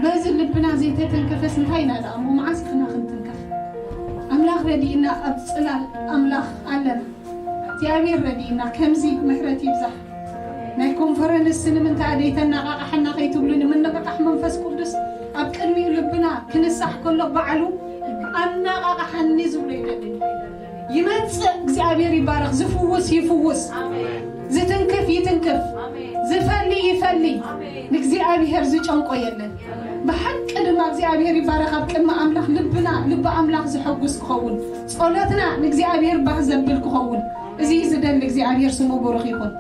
በዚ ልብና ዘይተተንከፈስ እንታይ ኢና ደኣ እሞ መዓስ ኢኽና ክንትንከፍ? ኣምላኽ ረዲእና ኣብ ጽላል ኣምላኽ ኣለና። እግዚኣብሔር ረዲእና ከምዚ ምሕረት ይብዛሕ። ናይ ኮንፈረንስ ንምንታይ ደይተነቓቓሕና ከይትብሉኒ፣ ምንቕቓሕ መንፈስ ቅዱስ ኣብ ቅድሚኡ ልብና ክንሳሕ ከሎ ባዕሉ ኣነቓቕሓኒ ዝብሎ ይደሊ። ይመጽእ፣ እግዚኣብሔር ይባረኽ። ዝፍውስ ይፍውስ፣ ዝትንክፍ ይትንክፍ፣ ዝፈሊ ይፈሊ። ንእግዚኣብሔር ዝጨንቆ የለን። ብሓቂ ድማ እግዚኣብሔር ይባረኽ። ኣብ ቅድሚ ኣምላኽ ልብና ልቢ ኣምላኽ ዘሐጉስ ክኸውን፣ ጸሎትና ንእግዚኣብሔር ባህ ዘብል ክኸውን፣ እዚ እዩ ዝደሊ። እግዚኣብሔር ስሙ ብሩኽ ይኹን።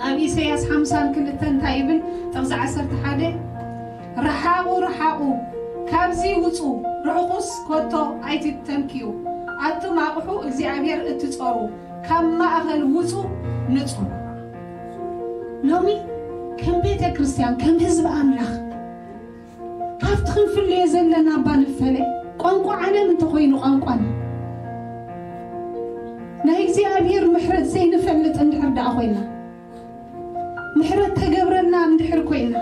ኣብ ኢሳያስ ሓምሳን ክልተን እንታይ ይብል? ጥቕሲ ዓሰርተ ሓደ፣ ረሓቑ ረሓቑ፣ ካብዚ ውጹ፣ ርሕቑስ ኮቶ ኣይትተንክዩ፣ ኣቱም ኣቕሑ እግዚኣብሔር እትጸሩ፣ ካብ ማእኸል ውጹ፣ ንጹ። ሎሚ ከም ቤተ ክርስቲያን፣ ከም ህዝቢ ኣምላኽ ካብቲ ክንፍለዮ ዘለና እባ ንፈለ። ቋንቋ ዓለም እንተኾይኑ ቋንቋና፣ ናይ እግዚኣብሔር ምሕረት ዘይንፈልጥ እንድሕር ደኣ ኮይና፣ ምሕረት ተገብረልና እንድሕር ኮይና፣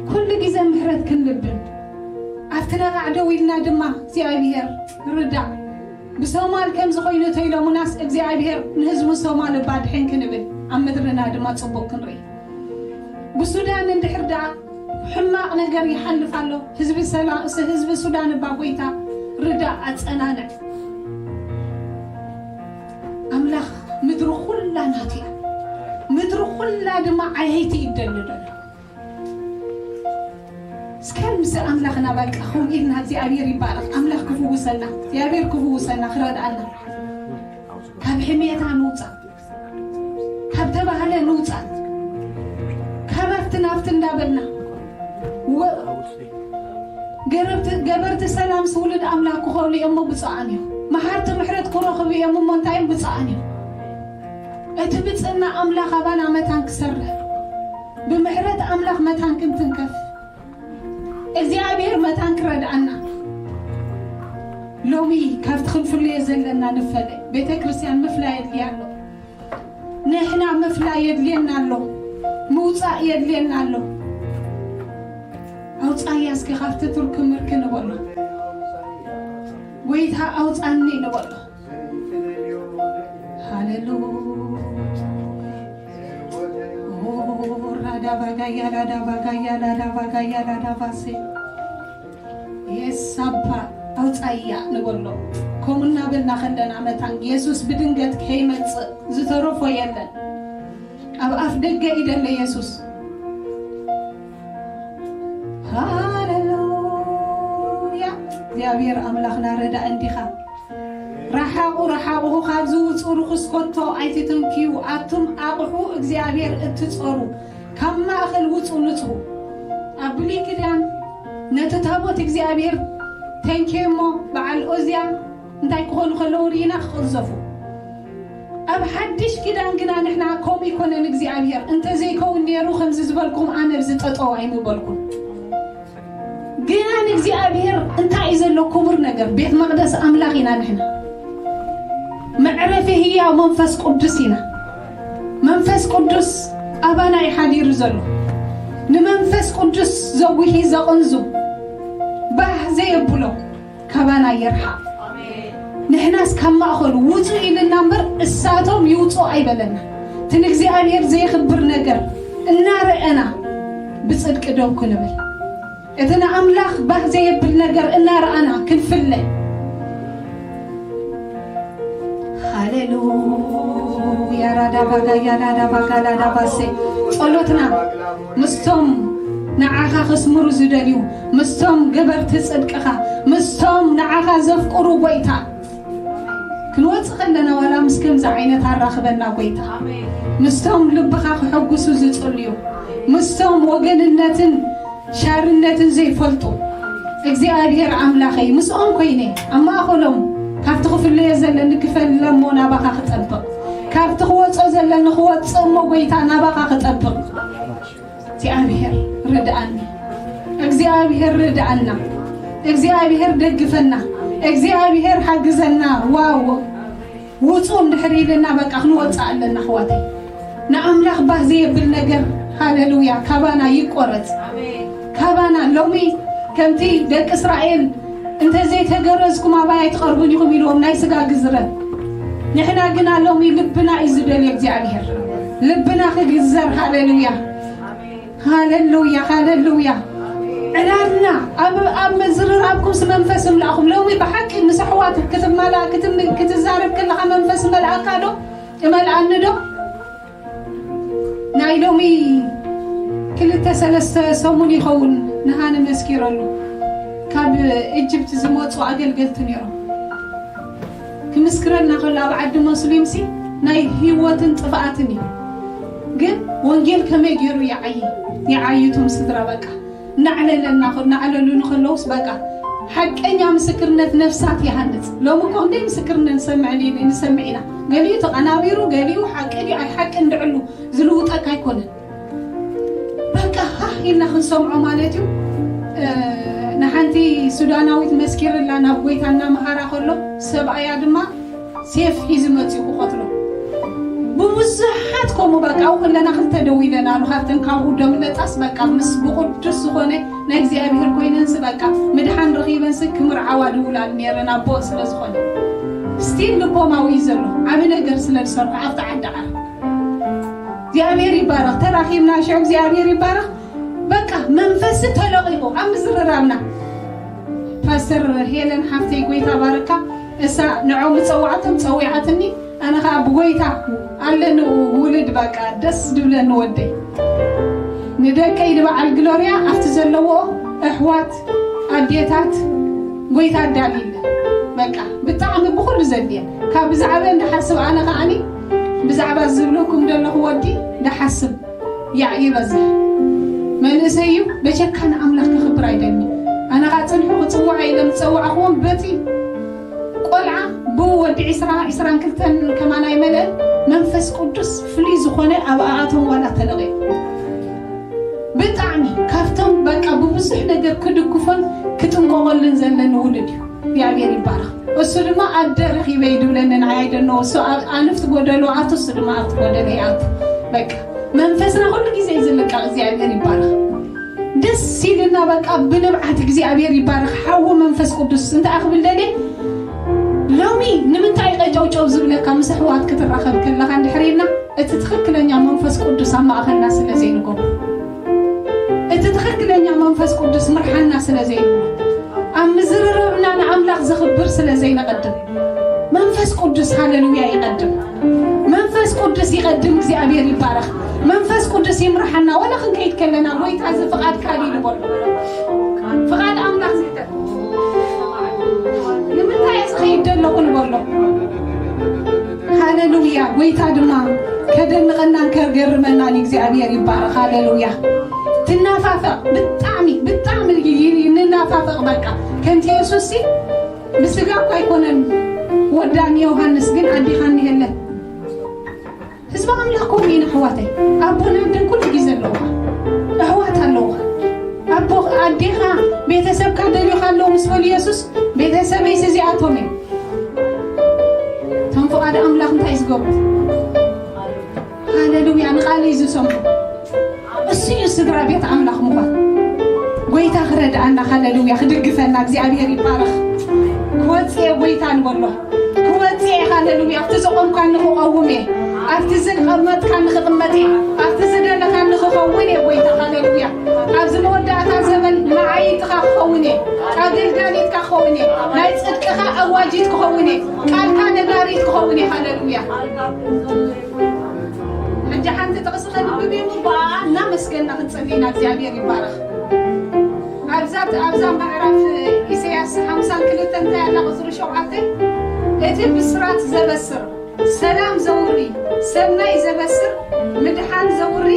ኩሉ ግዜ ምሕረት ክንልብን፣ ኣብቲ ነቓዕ ደው ኢልና ድማ እግዚኣብሔር ርዳእ። ብሶማል ከምዚ ኮይኑ ተይሎሙናስ እግዚኣብሔር ንህዝቡ ሶማል እባ ድሕን ክንብል፣ ኣብ ምድርና ድማ ጽቡቕ ክንርኢ። ብሱዳን እንድሕር ደኣ ሕማቕ ነገር ይሓልፍ ኣሎ። ህዝቢ ሰላ-፣ ስ-፣ ህዝቢ ሱዳን እባ ጎይታ ርዳእ፣ ኣጸናንዕ። ኣምላኽ ምድሪ ኩላ ናቱ እያ። ምድሪ ኩላ ድማ ዓየይቲ ይደሊ ደሎ። እስከ ምስ ኣምላኽና በቃ ከምኡ ኢልና እግዚኣብሔር ይባረኽ። ኣምላኽ ክፍውሰና፣ እግዚኣብሔር ክፍውሰና፣ ክረድኣና፣ ካብ ሕሜታ ንውጻእ፣ ካብ ተባህለ ንውጻእ፣ ካብ ኣብቲ ናብቲ እንዳበልና ወ-፣ ገረብቲ-፣ ገበርቲ ሰላም ስውልድ ኣምላኽ ክኾኑ እዮም እሞ ብፁዓን እዮም። መሓርቲ ምሕረት ክረኽቡ እዮም እሞ እንታይ እዮም ብፁዓን እዮም። እቲ ብፅና ኣምላኽ ኣባና መታን ክሰርሕ፣ ብምሕረት ኣምላኽ መታን ክንትንከፍ፣ እግዚኣብሔር መታን ክረድኣና። ሎሚ ካብቲ ክንፍለዮ ዘለና ንፈለ። ቤተ ክርስቲያን ምፍላይ የድልያ ኣሎ። ንሕና ምፍላይ የድልየና ኣሎ። ምውፃእ የድልየና ኣሎ። ኣውፃያ እስኪ ካብቲ ቱርክ ምርክ ንበሎ። ጎይታ ኣውፃኒ ንበሎ። ሃሌሉያ። ኦ፣ ራዳ ባጋያ ላዳ ባጋያ ላዳ ባጋያ ላዳ ባሴ። የስ ኣባ ኣውፃያ ንበሎ። ከምኡ እናበልና ከለና መታን የሱስ ብድንገት ከይመፅእ ዝተረፎ የለን። ኣብ ኣፍ ደገ እዩ ደሎ የሱስ። ሃሌሉያ። እግዚኣብሔር ኣምላኽና ረዳእ እንዲኻ። ረሓቑ ረሓቑ፣ ካብዚ ውፁ፣ ርኹስ ኮቶ ኣይትተንክዩ፣ ኣቱም ኣቕሑ እግዚኣብሔር እትጸሩ፣ ካብ ማእኸል ውፁ፣ ንጹ። ኣብ ብሉይ ኪዳን ነቲ ታቦት እግዚኣብሔር ተንክዮ እሞ በዓል ኦዝያ እንታይ ክኾኑ ከለዉ ርኢና ክቕዘፉ። ኣብ ሓድሽ ኪዳን ግና ንሕና ከምኡ ይኮነን። እግዚኣብሔር እንተ ዘይከውን ነይሩ ከምዚ ዝበልኩም ኣነ ኣብዚ ጠጠው ኣይምበልኩን። ግና ንእግዚኣብሔር እንታይ እዩ ዘሎ ክቡር ነገር? ቤት መቕደስ ኣምላኽ ኢና ንሕና። መዕረፊ ህያው መንፈስ ቅዱስ ኢና። መንፈስ ቅዱስ ኣባና እዩ ሓዲሩ ዘሎ። ንመንፈስ ቅዱስ ዘጉሂ ዘቕንዙ ባህ ዘየብሎ ካባና ይርሓቕ። ንሕናስ ካብ ማእኸሉ ውፁ ኢልና እምበር እሳቶም ይውፁ ኣይበለና። እቲ ንእግዚኣብሔር ዘየኽብር ነገር እናረኣና ብፅድቂ ደው ክንብል፣ እቲ ንኣምላኽ ባህ ዘየብል ነገር እናረኣና ክንፍለ። ሃሌሉያ። ራዳ ባጋ ያላዳ ባጋ ላዳ ባሴ። ጸሎትና ምስቶም ንዓኻ ከስምሩ ዝደልዩ፣ ምስቶም ገበርቲ ጽድቅኻ፣ ምስቶም ንዓኻ ዘፍቅሩ ጎይታ፣ ክንወጽእ ከለና ዋላ ምስ ከምዚ ዓይነት ኣራኽበና ጎይታ። ምስቶም ልብኻ ክሕጉሱ ዝጽልዩ፣ ምስቶም ወገንነትን ሻርነትን ዘይፈልጡ፣ እግዚኣብሔር ኣምላኸይ ምስኦም ኮይነ ኣብ ማእኸሎም ካብቲ ክፍለዮ ዘለኒ ክፈለ እሞ ናባኻ ክጠብቕ፣ ካብቲ ክወጾ ዘለኒ ክወጽእ እሞ ጎይታ ናባኻ ክጠብቕ። እግዚኣብሔር ርድኣኒ፣ እግዚኣብሔር ርድኣና፣ እግዚኣብሔር ደግፈና፣ እግዚኣብሔር ሓግዘና። ዋው ውጹ እንድሕር ኢልና በቃ ክንወጽእ ኣለና ኣሕዋተይ። ንኣምላኽ ባህ ዘየብል ነገር ሃሌሉያ ካባና ይቆረጽ። ካባና ሎሚ ከምቲ ደቂ እስራኤል እንተ ዘይተገረዝኩም ኣባይ ኣይትቐርቡን ኢኹም ኢልዎም ናይ ስጋ ግዝረት። ንሕና ግና ሎሚ ልብና እዩ ዝደልዮ እግዚኣብሔር። ልብና ክግዘር ሃሌሉያ። ሃሌሉያ ሃሌሉያ። ዳርና ኣብ ኣብ ምዝርራብኩምስ መንፈስ እምላእኹም። ሎሚ ብሓቂ ምስ ኣሕዋት ክትመላ ክትም- ክትዛረብ ከለኻ መንፈስ መልኣካ ዶ? እመልኣኒ ዶ? ናይ ሎሚ ክልተ ሰለስተ ሰሙን ይኸውን ንሃነ መስኪረሉ። ካብ እጅብት ዝመፁ ኣገልገልቲ ነይሮም። ክምስክረልና ከሎ ኣብ ዓዲ መስሊምሲ ናይ ህይወትን ጥፍኣትን እዩ። ግን ወንጌል ከመይ ገይሩ ይዓይ ይዓይቱም ስድራ በቃ እናዕለለና እናዕለሉ ንከለውስ በቃ ሓቀኛ ምስክርነት ነፍሳት ይሃንጽ። ሎሚ እኮ ክንደይ ምስክርነት ንሰምዕ ኒ- ንሰምዕ ኢና። ገሊኡ ተቐናቢሩ፣ ገሊኡ ሓቂ ድዩ ኣይሓቅን ድዕሉ ዝልውጠካ ኣይኮነን። በቃ ሃህ ኢልና ክንሰምዖ ማለት እዩ። እ፣ ንሓንቲ ሱዳናዊት መስኪርላ ናብ ጎይታ እናመሃራ ከሎ ሰብኣያ ድማ ሴፍ ሒዙ መፂኡ ክቐትሎ። ብብዙሓት ከምኡ በቃ ኣብኡ ከለና ክልተ ደው ኢለን ኣሉ ካብተን ካብኡ ደምለጣስ በቃ ምስ ብቅዱስ ዝኾነ ናይ እግዚኣብሔር ኮይነንስ በቃ ምድሓን ረኺበንስ ክምርዓዋ ድውላል ነይረን ኣቦ ስለ ዝኾነ ስቲል ልቦማዊ እዩ ዘሎ ዓብ ነገር ስለ ዝሰርሑ ኣብቲ ዓዲ ዓረብ እግዚኣብሔር ይባረኽ ተራኺብና ሽዑ እግዚኣብሔር ይባረኽ በቃ መንፈስ ተለቒቑ ኣብ ምዝርራብና ፓስተር ሄለን ሓፍተይ ጎይታ ባረካ እሳ ንዖም ዝፀዋዕቶም ፀዊዓትኒ ኣነ ከዓ ብጎይታ ኣለኒ ውልድ በቃ ደስ ድብለኒ ወደይ ንደቀይ ንበዓል ግሎርያ ኣብቲ ዘለዎ ኣሕዋት ኣዴታት ጎይታ ኣዳልይለ በቃ ብጣዕሚ ብኩሉ ዘድልየ ካብ ብዛዕባ እንዳሓስብ ኣነ ከዓኒ ብዛዕባ ዝብለኩም ዘለኹ ወዲ እንዳሓስብ ያዕ ይበዝሕ መንእሰይ እዩ በቸካ ንኣምላኽ ከኽብር ኣይደልኒ ኣነ ካ ፅንሑ ክፅውዓ ኢለ ዝፀዋዕኽዎም በቲ ቆልዓ ብወዲ ዒስራ ዒስራን ክልተን ከማን ኣይመልአን መንፈስ ቅዱስ ፍሉይ ዝኾነ ኣብ ኣኣቶም ዋላ ተለቒቑ ብጣዕሚ ካብቶም በቃ ብብዙሕ ነገር ክድግፎን ክጥንቀቐሉን ዘለኒ ውሉድ እዩ እግዚኣብሔር ይባረኽ እሱ ድማ ኣደ ረኺበ ይድብለኒ ንዓይ ኣይደኖ እሱ ኣንፍት ጎደሎ ኣቱ እሱ ድማ ኣብቲ ጎደሎ ይኣቱ በቃ መንፈስና ኩሉ ግዜ ዝልቃቕ እግዚኣብሔር ይባረኽ ደስ ኢልና በቃ ብንብዓት እግዚኣብሔር ይባረኽ ሓዊ መንፈስ ቅዱስ እንታይ ኣኽብል ደልየ ሎሚ ንምንታይ ቀጨውጨው ዝብለካ ምስ ኣሕዋት ክትራኸብ ከለኻ እንድሕር ኢልና እቲ ትኽክለኛ መንፈስ ቅዱስ ኣብ ማእኸልና ስለ ዘይንገብሮ እቲ ትኽክለኛ መንፈስ ቅዱስ ምርሓና ስለ ዘይንብሎ ኣብ ምዝርርብና ንኣምላኽ ዘኽብር ስለ ዘይነቐድም መንፈስ ቅዱስ ሃለሉያ ይቐድም መንፈስ ቅዱስ ይቐድም እግዚኣብሔር ይባረኽ መንፈስ ቅዱስ ይምርሓና ወላ ክንከይድ ከለና ጎይታ እዚ ፍቓድ ካል ይልበሉ ፍቓድ ኣምላኽ ዝሕተት ንምንታይ እዚ ከይድ ደለኹ ንበሎ ሃሌሉያ ጎይታ ድማ ከደንቐናን ከገርመናን እግዚኣብሔር ይባረኽ ሃሌሉያ ትናፋፈቕ ብጣዕሚ ብጣዕሚ ንናፋፈቕ በቃ ከምቲ የሱስ ሲ ብስጋ እኳ ኣይኮነን ወዳኒ ዮሃንስ ግን ኣዲኻ እኒሀለን ህዝቢ ኣምላኽ ከምኡ ኢና ኣሕዋተይ ኣቦን ኣደን ኩሉ ግዜ ኣለውኻ ኣሕዋት ኣለውኻ ኣቦ ኣዴኻ ቤተሰብካ ደልዩኻ ኣለዉ ምስ በሉ የሱስ ቤተሰበይስ እዚኣቶም እዮም እቶም ፍቓድ ኣምላኽ እንታይ ዝገብሩ ሃሌሉያ ንቓለይ ዝሰምዑ እሱ እዩ ስድራ ቤት ኣምላኽ ምዃን ጎይታ ክረድኣና ሃሌሉያ ክድግፈና እግዚኣብሔር ይባረኽ ክወፅእ ጎይታ ንበሎ ክወፅእ ሃሌሉያ ኣብቲ ዝቆምካ ንክቐውም እየ ኣብቲ ዝቀመጥካ ንክቕመጥ እየ ኣብቲ ዝደለካ ንክኸውን እየ ጎይታ ሃሌሉያ ኣብዚ መወዳእታ ዘበን መዓይትኻ ክኸውን እየ ኣገልጋሊትካ ክኸውን እየ ናይ ፅድቅኻ ኣዋጂት ክኸውን እየ ቃልካ ነጋሪት ክኸውን እየ ሃሌሉያ ሕጂ ሓንቲ ጥቕሲ ከንብብ እዩ ብኣኣ እናመስገና ክንፅሊ ኢና እግዚኣብሔር ይባረኽ ኣብዛ ኣብዛ ምዕራፍ ኢሳያስ ሓምሳን ክልተ እንታይ ኣላ ቁፅሪ ሸውዓተ እቲ ብስራት ዘበስር ሰላም ዘውሪ ሰናይ ዘበስር ምድሓን ዘውሪ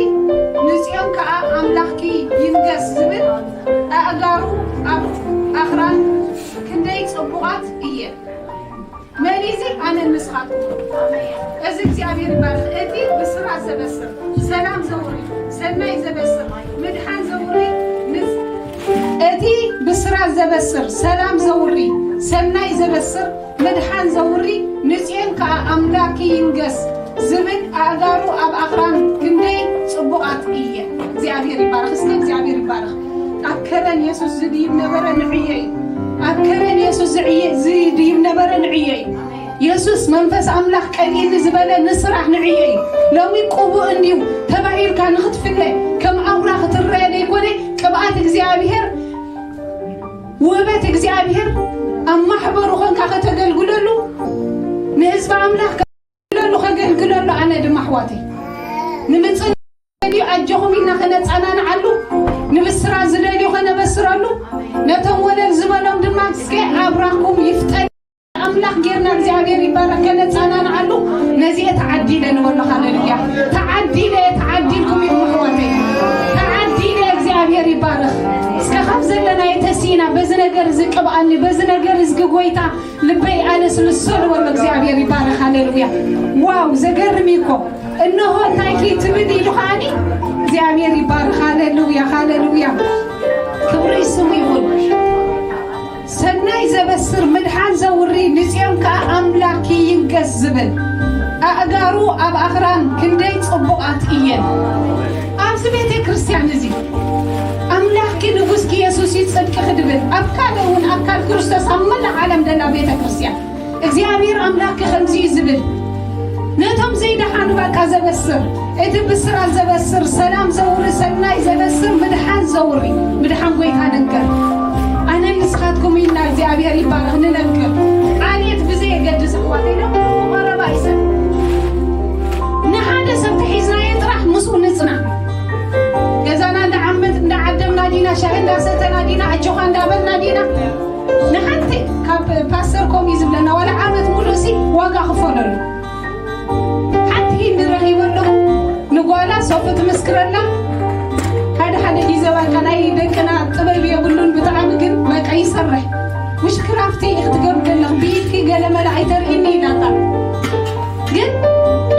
ንፅዮን ከዓ ኣምላኽኪ ይንገስ ዝብል ኣእጋሩ ኣብ ኣኽራን ክንደይ ፅቡቓት እየን መን እዚ ኣነን ንስኻትኩም እዚ እግዚኣብሔር ይባርክ እቲ ብስራት ዘበስር ሰላም ዘውሪ ሰናይ ዘበስር ምድሓን ዘውሪ እቲ ብስራት ዘበስር ሰላም ዘውሪ ሰናይ ዘበስር ምድሓን ዘውሪ ንፅዮን ከዓ ኣምላኪ ይንገስ ዝብል ኣእጋሩ ኣብ ኣኽራን ክንደይ ፅቡቓት እየ እግዚኣብሔር ይባርክ እስከ እግዚኣብሔር ይባርክ ኣብ ከረን የሱስ ዝድይብ ነበረ ንዕየ እዩ ኣብ ከረን የሱስ ዝድይብ ነበረ ንዕየ እዩ የሱስ መንፈስ ኣምላኽ ቀኒኒ ዝበለ ንስራሕ ንዕየ እዩ ሎሚ ቅቡእ እንድዩ ተባሂልካ ንኽትፍለ ከም ኣውራ ክትረአ ዘይኮነ ቅብኣት እግዚኣብሔር ውህበት እግዚኣብሔር ኣብ ማሕበሩ ኾንካ ከተገልግለሉ፣ ንህዝቢ ኣምላኽ ከገልግለሉ፣ ከገልግለሉ። ኣነ ድማ ኣሕዋተይ ንምጽእ ዝደልዩ ኣጆኹም ኢልና ከነጸናንዓሉ፣ ንብስራት ዝደልዩ ከነበስረሉ፣ ነቶም ወለል ዝበሎም ድማ እስከ ኣብራኩም ይፍጠን። ኣምላኽ ጌርና እግዚኣብሔር ይባረክ ከነጸናንዓሉ። ነዚ እየ ተዓዲለ ንበሎ። ሃሌሉያ። ተዓዲለ እየ፣ ተዓዲልኩም ኢኹም ኣሕዋተይ። ተዓዲለ እየ፣ እግዚኣብሔር ይባረክ። እስከ ካብ ዘለናዮ ተሲእና በዚ ነገር እዚ ቅብኣኒ፣ በዚ ነገር እዚ ጎይታ ልበይ ኣለስልሶ ንበሎ። እግዚኣብሔር ይባረክ። ሃሌሉያ። ዋው፣ ዘገርም እዩ እኮ። እንሆ እንታይ ከይትብል ኢሉ ከዓኒ እግዚኣብሔር ይባረክ። ሃሌሉያ፣ ሃሌሉያ። ክብሪ ስሙ ይኹን። ሰናይ ዘበስር ምድሓን ዘውሪ ንጽዮን ከኣ ኣምላክ ይንገስ ዝብል ኣእጋሩ ኣብ ኣኽራን ክንደይ ጽቡቓት እየን። ኣብዚ ቤተ ክርስቲያን እዚ ኣምላኽኪ ንጉስኪ የሱስ እዩ ጽድቅኺ ድብል ኣብ ካልእ እውን ኣካል ክርስቶስ ኣብ መላእ ዓለም ደላ ቤተ ክርስቲያን እግዚኣብሔር ኣምላኽኪ ከምዚ እዩ ዝብል ነቶም ዘይደሓኑ በቃ ዘበስር እቲ ብስራት ዘበስር ሰላም ዘውሪ ሰናይ ዘበስር ምድሓን ዘውሪ ምድሓን ጎይታ ነገር ኣነ ንስኻትኩም ኢና እግዚኣብሔር ይባረኽ ንነግር ዓሌት ብዘየገድስ ኣሕዋተይ ሎም ቀረባ ይሰብ ንሓደ ሰብ ተሒዝናዮ ጥራሕ ምስኡ ንጽና ገዛና እንዳዓመት እንዳዓደምና ዲና ሻሂ እንዳሰተና ዲና ኣጆኻ እንዳበልና ዲና ንሓንቲ ካብ ፓስተር ኮም እዩ ዝብለና ዋላ ዓመት ሙሉእ ሲ ዋጋ ክፈለሉ ሓንቲ ንረኺበሉ ንጓላ ሶፍ ትምስክረላ ሓደ ሓደ ጊዜ በቃ ናይ ደቅና ጥበብ የብሉን ብጣዕሚ ግን በቃ ይሰርሕ ውሽክራፍቲ ክትገብር ከለኽ ብኢድኪ ገለ መለ ኣይተርእኒ ኢላታ ግን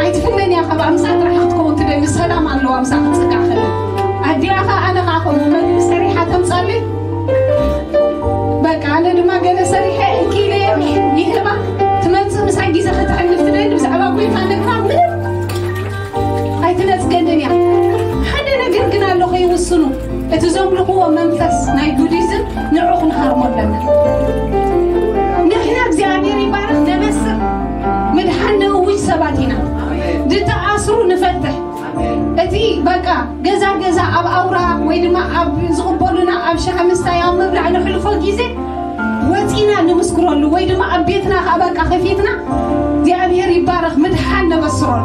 ኣይትፍለን እያ ካብ ኣምሳ ጥራሕ ክትከውን ትደሊ ሰላም ኣለዋ ምሳ ክትፅጋዕ ከላ ኣዲኣ ኸ ኣነ ኸዓ ከምኡ መግቢ ሰሪሓ ተምፃለይ በቃ ኣነ ድማ ገለ ሰሪሐ እንኪለ ይህባ ትመፅእ ምሳይ ግዜ ከተሕልፍ ትደሊ ብዛዕባ ጎይታ ነግራ ምንም ኣይትነፅገንን እያ ሓደ ነገር ግን ኣሎ ከይውስኑ እቲ ዘምልኽዎ መንፈስ ናይ ቡዲዝም ንዑ ክንሃርሞ ኣለና ንሕና እግዚኣብሔር ይባረክ ነበስር ምድሓን ነእውጅ ሰባት ኢና ዝተኣስሩ ንፈትሕ እቲ በቃ ገዛ ገዛ ኣብ ኣውራ ወይ ድማ ኣብ ዝቕበሉና ኣብ ሻሂ ምስታይ ኣብ ምብላዕ ንሕልፎ ግዜ ወፂና ንምስክረሉ ወይ ድማ ኣብ ቤትና ከዓ በቃ ከፊትና እግዚኣብሔር ይባረክ ምድሓን ነበስረሉ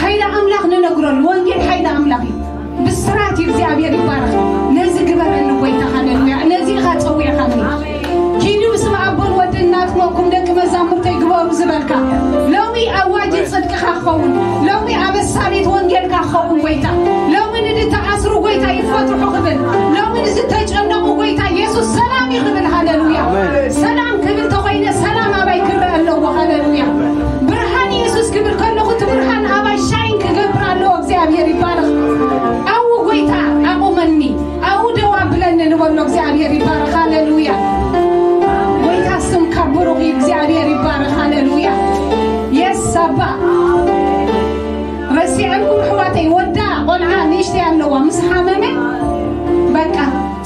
ሓይሊ ኣምላኽ ንነግረሉ ወንጌል ሓይሊ ኣምላኽ እዩ ብስራት እዩ እግዚኣብሔር ይባረክ ነዚ ግበረኒ ጎይታ ሃሌሉያ ነዚ ኢኻ ፀዊዕካኒ ኪዱ ስም ኣቦን ወድን እናጥመቕኩም ደቂ መዛሙርተይ ግበሩ ዝበልካ ሎሚ ኣዋጅ ጽድቅኻ ክኸውን ሎሚ ኣበሳሪት ወንጌልካ ክኸውን ጎይታ ሎሚ ንዝተኣስሩ ጎይታ ይፈትሑ ክብል ሎሚ ንዝተጨነቑ ጎይታ የሱስ ሰላም ይኽብል ሃሌሉያ ሰላም ክብል ተኾይነ ሰላም ኣባይ ክረአ ኣለዎ ሃሌሉያ ብርሃን የሱስ ክብል ከለኹ እቲ ብርሃን ኣባይ ሻይን ክገብር ኣለዎ እግዚኣብሔር ይባረኽ ኣው ጎይታ ኣቑመኒ ኣው ደው ኣብለኒ ንበሎ እግዚኣብሔር ይባረኽ ሃሌሉያ ጎይታ ስምካ ብሩኽ እዩ እግዚኣብሔር ይባረኽ ሃሌሉያ የስ ኣባ ረሲዐልኩም ኣሕዋተይ ወዳ ቆልዓ ንእሽተይ ኣለዋ ምስ ሓመመ በቃ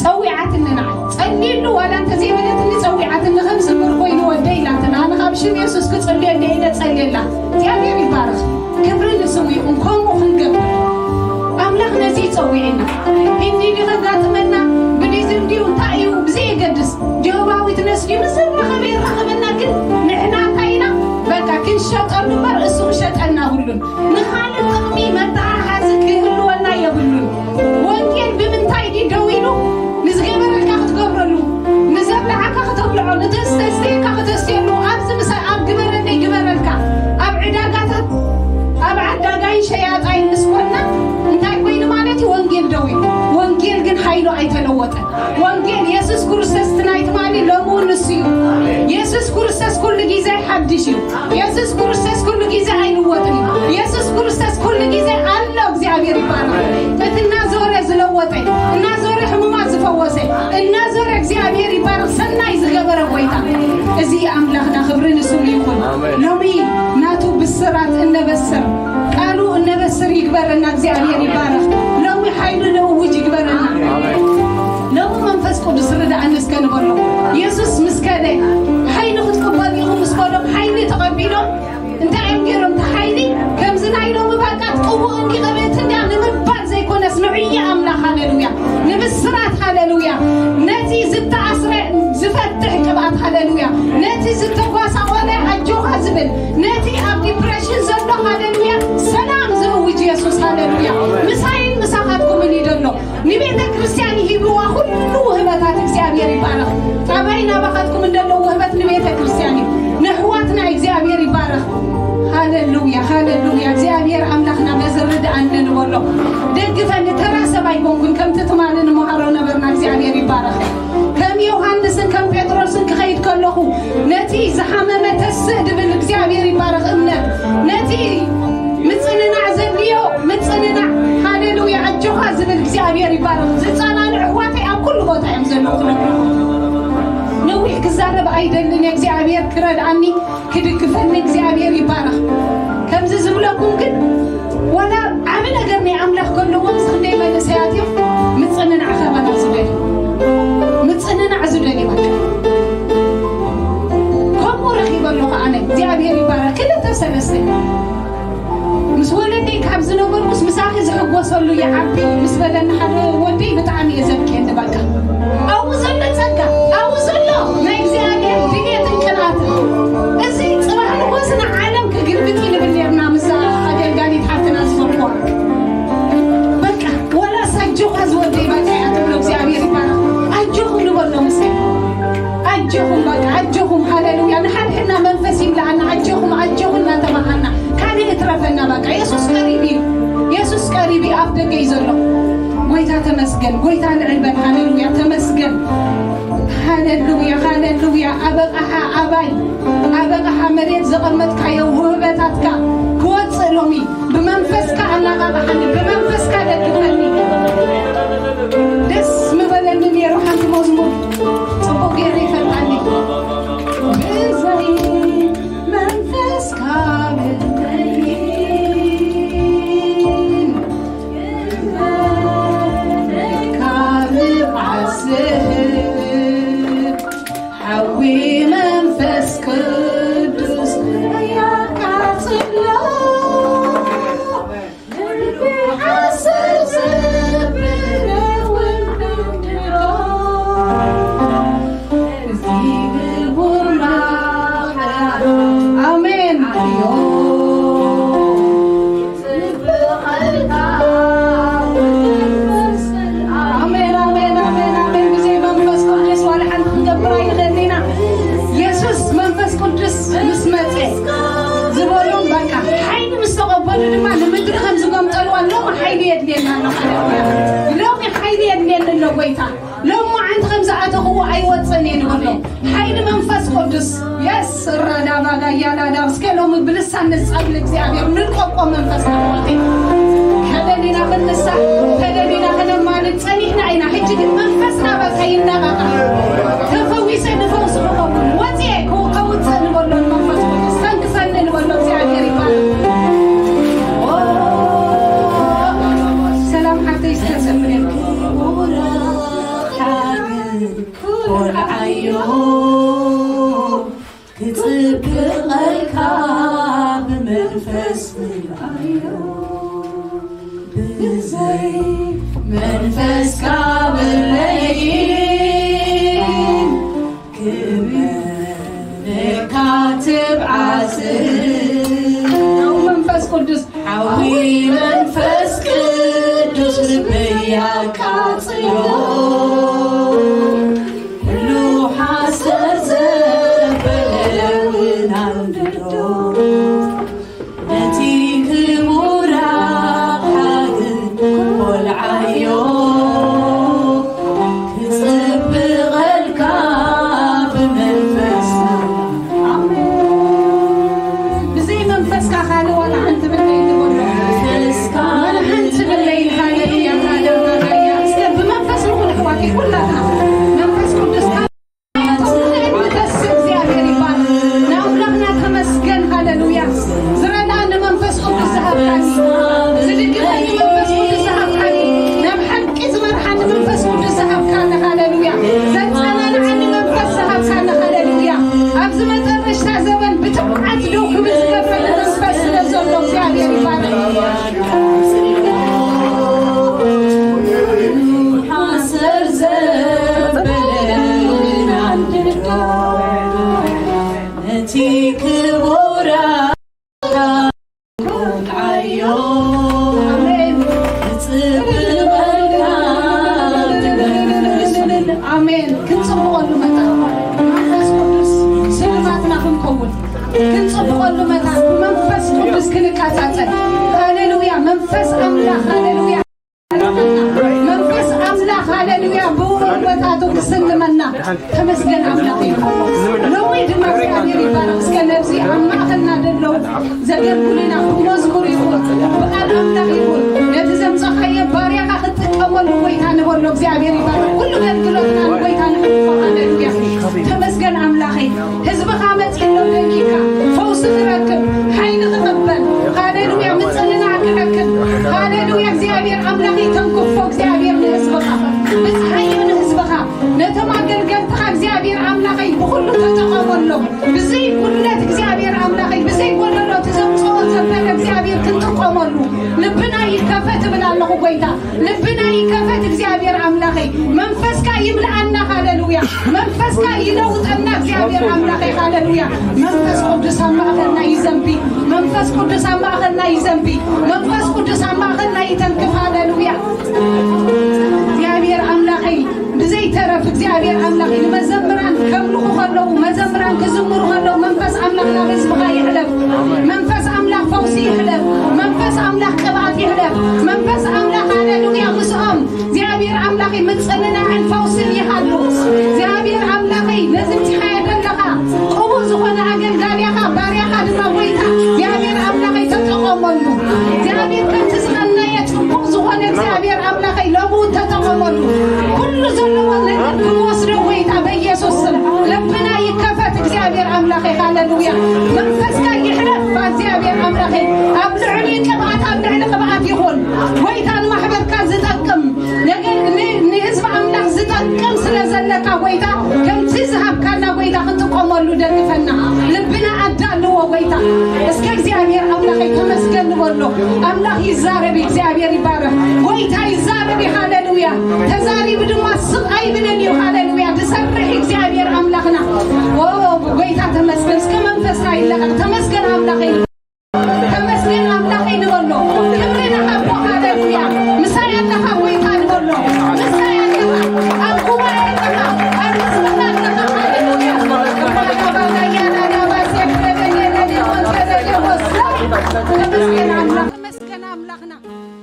ጸዊዓትኒ ንዓ ጸልየሉ ዋላ እንተዘይበለትኒ ጸዊዓትኒ ከም ዝምር ኮይኑ ወደ ኢላትና ኣነ ካብ ሽም የሱስ ክጽልየሉ ኢለ ጸልየላ እግዚኣብሔር ይባረኽ ክብሪ ንስሙ ይኹን ከምኡ ክንገብር ኣምላኽ ነዚ ይጸዊዕና ሂንዲ ድዩ ከጋጥመና ብዲዝም ድዩ እንታይ እዩ ብዘየገድስ ጆባዊት ነስድዩ ንዝራኸበ ይራኸበና ግን ንሕና እንታይ ኢና በቃ ክንሸጠሉ እምበር እሱ ክሸጠልና ሁሉን ንኻልእ ጥቕሚ መተሓሓዚ ክህልወና የብሉን ወንጌል ብምንታይ ድዩ ደው ኢሉ ንዝገበረልካ ክትገብረሉ ንዘብልዓካ ከተብልዖ ንተስተስተየካ ከተስተየሉ ኣብዚ ምሳይ ኣብ ግበረለይ ግበረልካ ኣብ ዕዳጋታት ኣብ ዓዳጋይ ሸያጣይ ምስ ኮና እንታይ ኮይኑ ማለት እዩ ወንጌል ደው ኢሉ ወንጌል ግን ሓይሉ ኣይተለወጠን ወንጌል የሱስ ክርስቶስ ትናይ ትማሊ ሎሚ ንሱ እዩ የሱስ ክርስቶስ ኩሉ ግዜ ሓድሽ እዩ የሱስ ክርስቶስ ኩሉ ግዜ ኣይልወጥን እዩ የሱስ ክርስቶስ ኩሉ ግዜ ኣሎ እግዚኣብሔር ይባረክ እቲ እናዞረ ዝለወጠ እናዞረ ሕሙማት ዝፈወሰ እናዞረ እግዚኣብሔር ይባረክ ሰናይ ዝገበረ ጎይታ እዚ ኣምላኽና ክብሪ ንስሙ ይኹን ሎሚ ናቱ ብስራት እነበስር ቃሉ እነበስር ይግበረና እግዚኣብሔር ይባረክ ሎሚ ሓይሉ ንእውጅ ይግበረና ሎሚ መንፈስ ቅዱስ ርዳእኒ እስከ ንበሎ የሱስ ምስ ከደ ሓይሊ ክትቅበሉ ኢኹም ምስ በሎም ሓይሊ ተቐቢሎም እንታይ እዮም ገይሮም እቲ ሓይሊ ከምዚ ናይ ሎሚ ባቃት ቅቡእ እንዲ ቅብእቲ እንዳ ንምባል ዘይኮነስ ንዕየ ኣምላኽ ሃሌሉያ ንብስራት ሃሌሉያ ነቲ ዝተኣስረ ዝተጓሳቆለ ኣጆኻ ዝብል፣ ነቲ ኣብ ዲፕረሽን ዘሎ፣ ሃሌሉያ፣ ሰላም ዝእውጅ የሱስ፣ ሃሌሉያ፣ ምሳይን ምሳኻትኩምን እዩ ዘሎ። ንቤተ ክርስቲያን ይሂብዋ ኩሉ ውህበታት እግዚኣብሔር ይባረኽ። ኣባይ ናባኻትኩም እንደሎ ውህበት ንቤተ ክርስቲያን እዩ። ንሕዋትና እግዚኣብሔር ይባረኽ። ሃሌሉያ፣ ሃሌሉያ። እግዚኣብሔር ኣምላኽና በዚ ርድኣኒ ንበሎ። ደግፈኒ፣ ተራ ሰብ ኣይኮንኩን፣ ከምቲ ትማሊ ንመሃሮ ነበርና። እግዚኣብሔር ይባረኽ። ከም ዮሃንስን ከም ጴጥሮስን ክኸይድ ከለኹ፣ ነቲ ዝሓመመ ተስእ ድብል እግዚኣብሔር ይባረኽ እምነት፣ ነቲ ምጽንናዕ ዘድልዮ ምጽንናዕ፣ ሃሌሉያ፣ ኣጆኻ ዝብል እግዚኣብሔር ይባረኽ። ዝጸላሉ ኣሕዋተይ ኣብ ኩሉ ቦታ እዮም ዘለዉ ክነግረኹም። ነዊሕ ክዛረብ ኣይደልን፣ እግዚኣብሔር ክረድኣኒ ክድግፈኒ እግዚኣብሔር ይባረኽ። ከምዚ ዝብለኩም ግን፣ ዋላ ዓቢ ነገር ናይ ኣምላኽ ከለዎም፣ እዚ ክንደይ መንእሰያት እዮም ምጽንናዕ ከባና ዝደልዩ፣ ምጽንናዕ ዝደልዩ። በቃ ከምኡ ረኺበ ኣለኹ ኣነ። እግዚኣብሔር ይባረኽ። ክልተ ሰለስተ ምስ ወለደይ ካብ ዝነበርኩስ ምሳኺ ዝሕጎሰሉ ይዓቢ ምስ በለኒ ሓደ ወደይ፣ ብጣዕሚ እየ ዘብክየኒ። በቃ ኣብኡ ዘሎ ጸጋ፣ ኣብኡ ዘሎ ናይ እግዚኣብሔር ድሌትን ቅንኣትን፣ እዚ ጽባሕ ንጎስ ንዓለም ክግልብጥ ይንብል ነርና። ምሳ ኣገልጋሊት ሓፍትና ዝበልኩዋ፣ በቃ ወላስ ኣጆኻ ዝወደይ፣ በቃ እያ ትብሎ። እግዚኣብሔር ይባረኽ። ኣጆኹም ንበሎ፣ ምስ ኣጆኹም፣ በቃ ኣጆኹም። ሃሌሉያ። ንሓድሕድና መንፈስ ይምልኣና። ኣጆኹም፣ ኣጆኹም እናተባሃልና ካልእ እትረፈና። በቃ የሱስ ቀሪብ እዩ። የሱስ ቀሪብ እዩ። ኣፍ ደገ እዩ ዘሎ። ጎይታ ተመስገን። ጎይታ ልዕል በል። ሃሌሉያ። ተመስገን። ሃሌሉያ፣ ሃሌሉያ። ኣበቃሓ ኣባይ፣ ኣበቃሓ መሬት ዘቐመጥካዮ ውህበታትካ ክወጽእ ሎሚ ብመንፈስካ ኣናቃቃሓኒ፣ ብመንፈስካ ደግፈኒ። ደስ ምበለኒ ነይሩ። ሓንቲ መዝሙር ጽቡቅ ገይሩ ይፈልጣኒ። ብዘይ መንፈስካ ምንተይን ካብ ዓስብ ሓዊ መንፈስ ቅዱስ ያቃጽሎ። ልቢ ሓስብ ዘብል እውን ድሮ። እዚ ክቡር ናቕሓ። ኣሜን። ኣሜን፣ ኣሜን፣ ኣሜን፣ ኣሜን። ብዘይ መንፈስ ቅዱስ ዋላ ሓንቲ ክንገብር ኣይንኽእልን ኢና። የሱስ መንፈስ ቅዱስ ምስ መጸ ዝበሎም፣ በቃ ሓይሊ ምስ ተቐበሉ ድማ ንምድሪ ከም ዝገምጠልዋ፣ ሎሚ ሓይሊ የድልየና ኣሎ። ሃሌሉያ። ሎሚ ሓይሊ የድልየኒ ኣሎ ጎይታ። ሎሚ ዓንቲ ከም ዝኣተኽዎ ኣይወጽእን እየ ንብሎ። ሓይሊ መንፈስ ቅዱስ። የስ፣ ራዳባጋ ያላዳ። እስከ ሎሚ ብልሳን ንጸሊ እግዚኣብሔር፣ ንልቀቆ መንፈስ ኣሕዋተይ። ተደሊና ክንንሳሕ፣ ተደሊና ክነማልድ ጸኒሕና ኢና። ሕጂ ግን መንፈስና በቃ ይነቃቃ። ተፈዊሰ ንፈውስ ክኸውን፣ ወጽኤ ክው-፣ ከውጽእ ንበሎ ንመንፈስ ቅዱስ። ሰንክሰኒ ንበሎ እግዚኣብሔር ይባረክ። ኦ፣ ሰላም ሓፍተይ ዝተሰምረልኩ። ቆልዓዮ ክጽብቐልካ ብመንፈስ ምልኣዮ። ብዘይ መንፈስካ ብለይን ክመነካ ትብዓት። መንፈስ ቅዱስ ሓዊ መንፈስ ቅዱስ ልበይ ኣቃጽሎ፣ ኩሉ ሓሰር ዘበለ እውን ኣንድዶ፣ ነቲ ክቡር ኣቕሓ ግን ኾልዓዮ። ክጽብቐልካ ብመንፈስ። ኣሜን። ብዘይ መንፈስካ ካልእ ዋላ ሓንቲ ብለይ ንበሎ። መንፈስካ ዋላ ሓንቲ ብለይ። ሃሌሉያ፣ ሃሌሉያ። እስከ ብመንፈስ ንኹን ኣሕዋተይ ኩላትና። መንፈስ ቅዱስ ካብ ንተስእ እግዚኣብሔር ይባረክ። ንኣምላኽና ተመስገን፣ ሃሌሉያ። ዝረድኣኒ መንፈስ ቅዱስ ዝሃብካኒ፣ ዝድግፈኒ መንፈስ ቅዱስ ዝሃብካኒ፣ ናብ ሓቂ ዝመርሓኒ መንፈስ ቅዱስ ዝሃብካኒ፣ ሃሌሉያ። ዘጸናንዓኒ መንፈስ ዝሃብካኒ፣ ሃሌሉያ። ኣብዚ መጨረሽታ ዘበን ብትብዓት ደው ክብል ዝገብረኒ መንፈስ ስለ ዘሎ እግዚኣብሔር ኣሜን። ኣሜን። ክንጽብቐሉ መታን መንፈስ ቅዱስ ስልማትና ክንከውን፣ ክንጽብቐሉ መታን ብመንፈስ ቅዱስ ክንቃጻጸል። ሃሌሉያ። መንፈስ ኣምላኽ፣ ሃሌሉያ። መንፈስ ኣምላኽ፣ ሃሌሉያ፣ ብውዕል ቦታቱ ክስልመና። ተመስገን ኣምላኽ እዩ። ሎሚ ድማ እግዚኣብሔር ይባረኽ። እስከ ነዚ ኣብ ማእኸልና ዘለዉ ዘገልግሉና ክመዝሙር ይኹን፣ ብቓል ኣምላኽ ይኹን፣ ነቲ ዘምጸኻዮ ባርያኻ ክትጥቀመሉ ጎይታ ንበሎ። እግዚኣብሔር ይባረኽ። ኩሉ ኣገልግሎትና ንጎይታ ንሕልፎ። ሃሌሉያ። ተመስገን ኣምላኸይ። ህዝብኻ መጺኡ ኣሎ ደንጊካ፣ ፈውሲ ክረክብ፣ ሓይሊ ክቕበል፣ ሃሌሉያ፣ ምጽንናዕ ክረክብ። ሃሌሉያ፣ እግዚኣብሔር ኣምላኽ ይተንክፎ፣ እግዚኣብሔር ንህዝብኻ። ብጽሓዮ ንህዝብኻ፣ ነቶም ኣገልገልትኻ እግዚኣብሔር ኣምላኸይ ብኹሉ ተጠቐመሎም። ብዘይ ጉድለት እግዚኣብሔር ኣምላኸይ፣ ብዘይ ጎደሎ እቲ ዘምጽኦ ዘበለ እግዚኣብሔር ክንጥቀመሉ ልብና ይከፈት እብል ኣለኹ ጎይታ። ልብና ይከፈት እግዚኣብሔር ኣምላኸይ፣ መንፈስካ ይምልኣና። ሃሌሉያ። መንፈስካ ይለውጠና እግዚኣብሔር ኣምላኸይ። ሃሌሉያ። መንፈስ ቅዱስ ኣብ ማእኸልና ይዘንቢ። መንፈስ ቅዱስ ኣብ ማእኸልና ይዘንቢ። መንፈስ ቅዱስ ኣብ ማእኸልና ይተንክፍ። ሃሌሉያ። እግዚኣብሔር ኣምላኸይ፣ ብዘይተረፍ እግዚኣብሔር ኣምላኸይ፣ ንመዘምራን ከምልኹ ከለዉ፣ መዘምራን ክዝምሩ ከለዉ፣ መንፈስ ኣምላኽ ናብ ህዝብኻ ይሕለፍ። መንፈስ ኣምላኽ ፈውሲ ይሕለፍ። መንፈስ ኣምላኽ ቅብኣት ይሕለፍ። መንፈስ ኣምላኽ፣ ሃሌሉያ፣ ምስኦም እግዚኣብሔር ኣምላኸይ፣ ምጽንናዕን ፈውስን ይሃሉ። እግዚኣብሔር ኣምላኸይ፣ ነዚ ብዚኻዮ ዘለኻ ቅቡል ዝኾነ ኣገልጋሊያኻ፣ ባርያኻ ድማ ጎይታ እግዚኣብሔር ኣምላኸይ፣ ተጠቐመሉ። እግዚኣብሔር ከምቲ ዝቐነየ ጽቡቕ ዝኾነ እግዚኣብሔር ኣምላኸይ፣ ሎሚ እውን ተጠቐመሉ። ኩሉ ዘለዎ ነገር ክንወስዶ ጎይታ በኢየሱስ ስም ልብና ይከፈት። እግዚኣብሔር ኣምላኸይ፣ ሃሌሉያ። መንፈስካ ይሕለፍ እግዚኣብሔር ኣምላኸይ፣ ኣብ ልዕሊኡ ቅብኣት፣ ኣብ ልዕሊ ቅብኣት ይኹን። ጎይታ ንማሕበርካ ዝጠቅም ነገር፣ ን-፣ ንህዝቢ ኣምላኽ ዝጠቅም ስለ ዘለካ ጎይታ፣ ከምቲ ዝሃብካና ጎይታ ክንጥቀመሉ ደግፈና። ልብና ኣዳልዎ ጎይታ። እስከ እግዚኣብሔር ኣምላኸይ ተመስገን ንበሎ። ኣምላኽ ይዛረብ፣ እግዚኣብሔር ይባረኽ። ጎይታ ይዛረብ፣ ሃሌሉያ። ተዛሪቡ ድማ ስቕ ኣይብልን እዩ፣ ሃሌሉያ። ዝሰርሕ እግዚኣብሔር ኣምላኽና። ኦ፣ ጎይታ ተመስገን። እስከ መንፈስና ይለቐቕ። ተመስገን ኣምላኸይ። ተመስገን ኣምላኸይ ንበሎ። ክብሪ ንሃቦ፣ ሃሌሉያ። ምሳይ ኣለኻ ጎይታ ንበሎ። ምሳይ ኣለኻ። ኣብ ጉባኤ ኣለኻ። ኣብ ህዝብና ኣለኻ። ሃሌሉያ። ተመስገን ኣምላኽ። ተመስገን ኣምላኽና።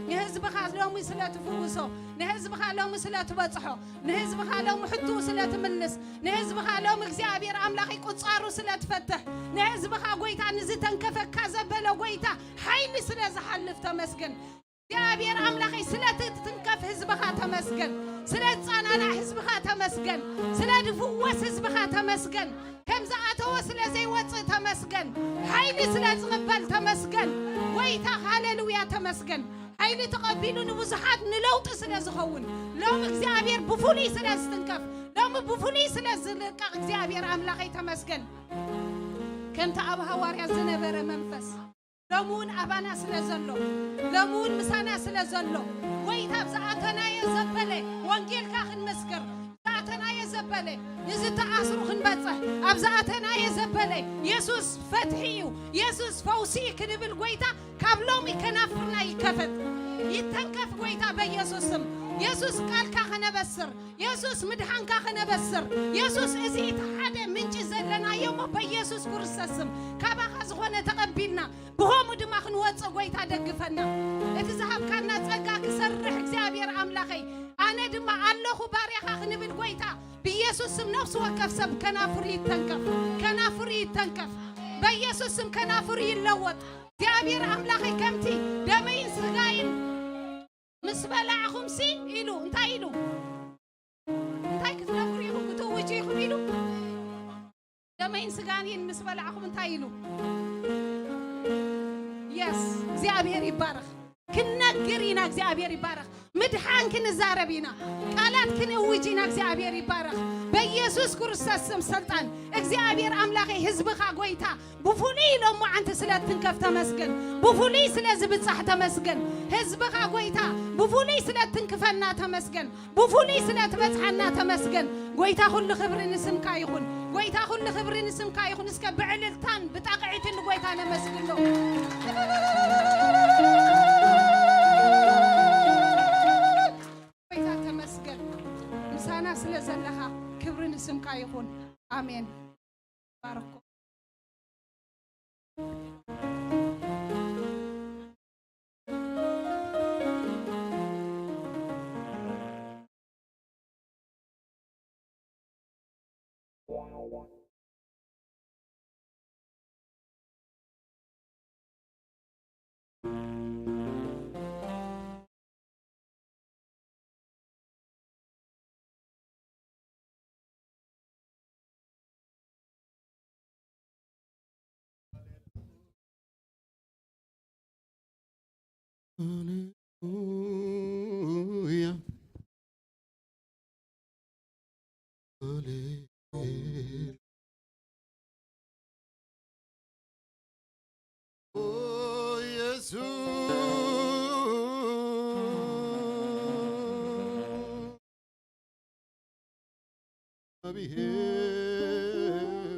ንህዝብኻ ሎሚ ስለ ትፍውሶ፣ ንህዝብኻ ሎሚ ስለ ትበጽሖ፣ ንህዝብኻ ሎሚ ሕትኡ ስለ ትምልስ፣ ንህዝብኻ ሎም እግዚኣብሔር ኣምላኸይ ቁጻሩ ስለ ትፈትሕ፣ ንህዝብኻ ጎይታ ንዝተንከፈካ ዘበለ ጎይታ ሓይሊ ስለ ዝሓልፍ ተመስገን። እግዚኣብሔር ኣምላኸይ ስለ ትትንከፍ ህዝብኻ ተመስገን። ስለ ዝጸናናዕ ህዝብኻ ተመስገን። ስለ ዝፍወስ ህዝብኻ ተመስገን። ከም ዝኣተወ ስለ ዘይወጽእ ተመስገን። ሓይሊ ስለ ዝቕበል ተመስገን። ጎይታ ሃሌሉያ ተመስገን። ሓይሊ ተቐቢሉ ንብዙሓት ንለውጢ ስለ ዝኸውን ሎም እግዚኣብሔር ብፍሉይ ስለ ዝትንከፍ ሎም ብፍሉይ ስለ ዝልቀቕ እግዚኣብሔር ኣምላኸይ ተመስገን። ከምቲ ኣብ ሃዋርያ ዝነበረ መንፈስ ሎም እውን ኣባና ስለ ዘሎ ሎም እውን ምሳና ስለ ዘሎ ጎይታ ኣብ ዝኣተናዮ ዘበለ ወንጌልካ ክንመስክር ዝኣተናዮ ዘበለ ንዝተኣስሩ ክንበጽሕ ኣብ ዝኣተናዮ ዘበለ የሱስ ፈትሒ እዩ የሱስ ፈውሲ እዩ ክንብል ጎይታ ካብ ሎሚ ከናፍርና ይከፈት። ይተንከፍ ጎይታ በኢየሱስ ስም። የሱስ ቃልካ ከነበስር፣ የሱስ ምድሓንካ ከነበስር፣ የሱስ እዚ እቲ ሓደ ምንጪ ዘለናዮ እሞ በኢየሱስ ክርስቶስ ስም ካባኻ ዝኾነ ተቐቢልና ብኸምኡ ድማ ክንወፅእ ጎይታ ደግፈና። እቲ ዝሃብካና ፀጋ ክሰርሕ እግዚኣብሔር ኣምላኸይ ኣነ ድማ ኣለኹ ባርያኻ ክንብል ጎይታ ብኢየሱስ ስም ነፍሲ ወከፍ ሰብ ከናፍሩ ይተንከፍ፣ ከናፍሩ ይተንከፍ። በኢየሱስ ስም ከናፍሩ ይለወጥ። እግዚኣብሔር ኣምላኸይ ከምቲ ደመይን ስጋይን ምስ በላዕኹምሲ ኢሉ እንታይ ኢሉ እንታይ ክትነፍሩ ኢኹም ክትእውጁ ኢኹም ኢሉ ደመይን ስጋይን ምስ በላዕኹም እንታይ ኢሉ የስ እግዚኣብሔር ይባረኽ። ክንነግር ኢና እግዚኣብሔር ይባረኽ። ምድሓን ክንዛረብ ኢና። ቃላት ክንእውጅ ኢና እግዚኣብሔር ይባረኽ። በኢየሱስ ክርስቶስ ስም ሰልጣን እግዚኣብሔር ኣምላኸይ ህዝብኻ ጎይታ ብፍሉይ ሎማዓንቲ ስለ ትንከፍ ተመስገን። ብፍሉይ ስለ ዝብጻሕ ተመስገን። ህዝብኻ ጎይታ ብፍሉይ ስለ ትንክፈና ተመስገን። ብፍሉይ ስለ ትበጽሓና ተመስገን። ጎይታ ኩሉ ክብሪ ንስምካ ይኹን። ጎይታ ኩሉ ክብሪ ንስምካ ይኹን። እስከ ብዕልልታን ብጣቕዒትን ንጎይታ ነመስግኖ። ንስኻ ይኹን። ኣሜን። ባርኮ። ሃሌሉያ። ሃሌሉያ። ኦ ኢየሱስ። እግዚአብሔር።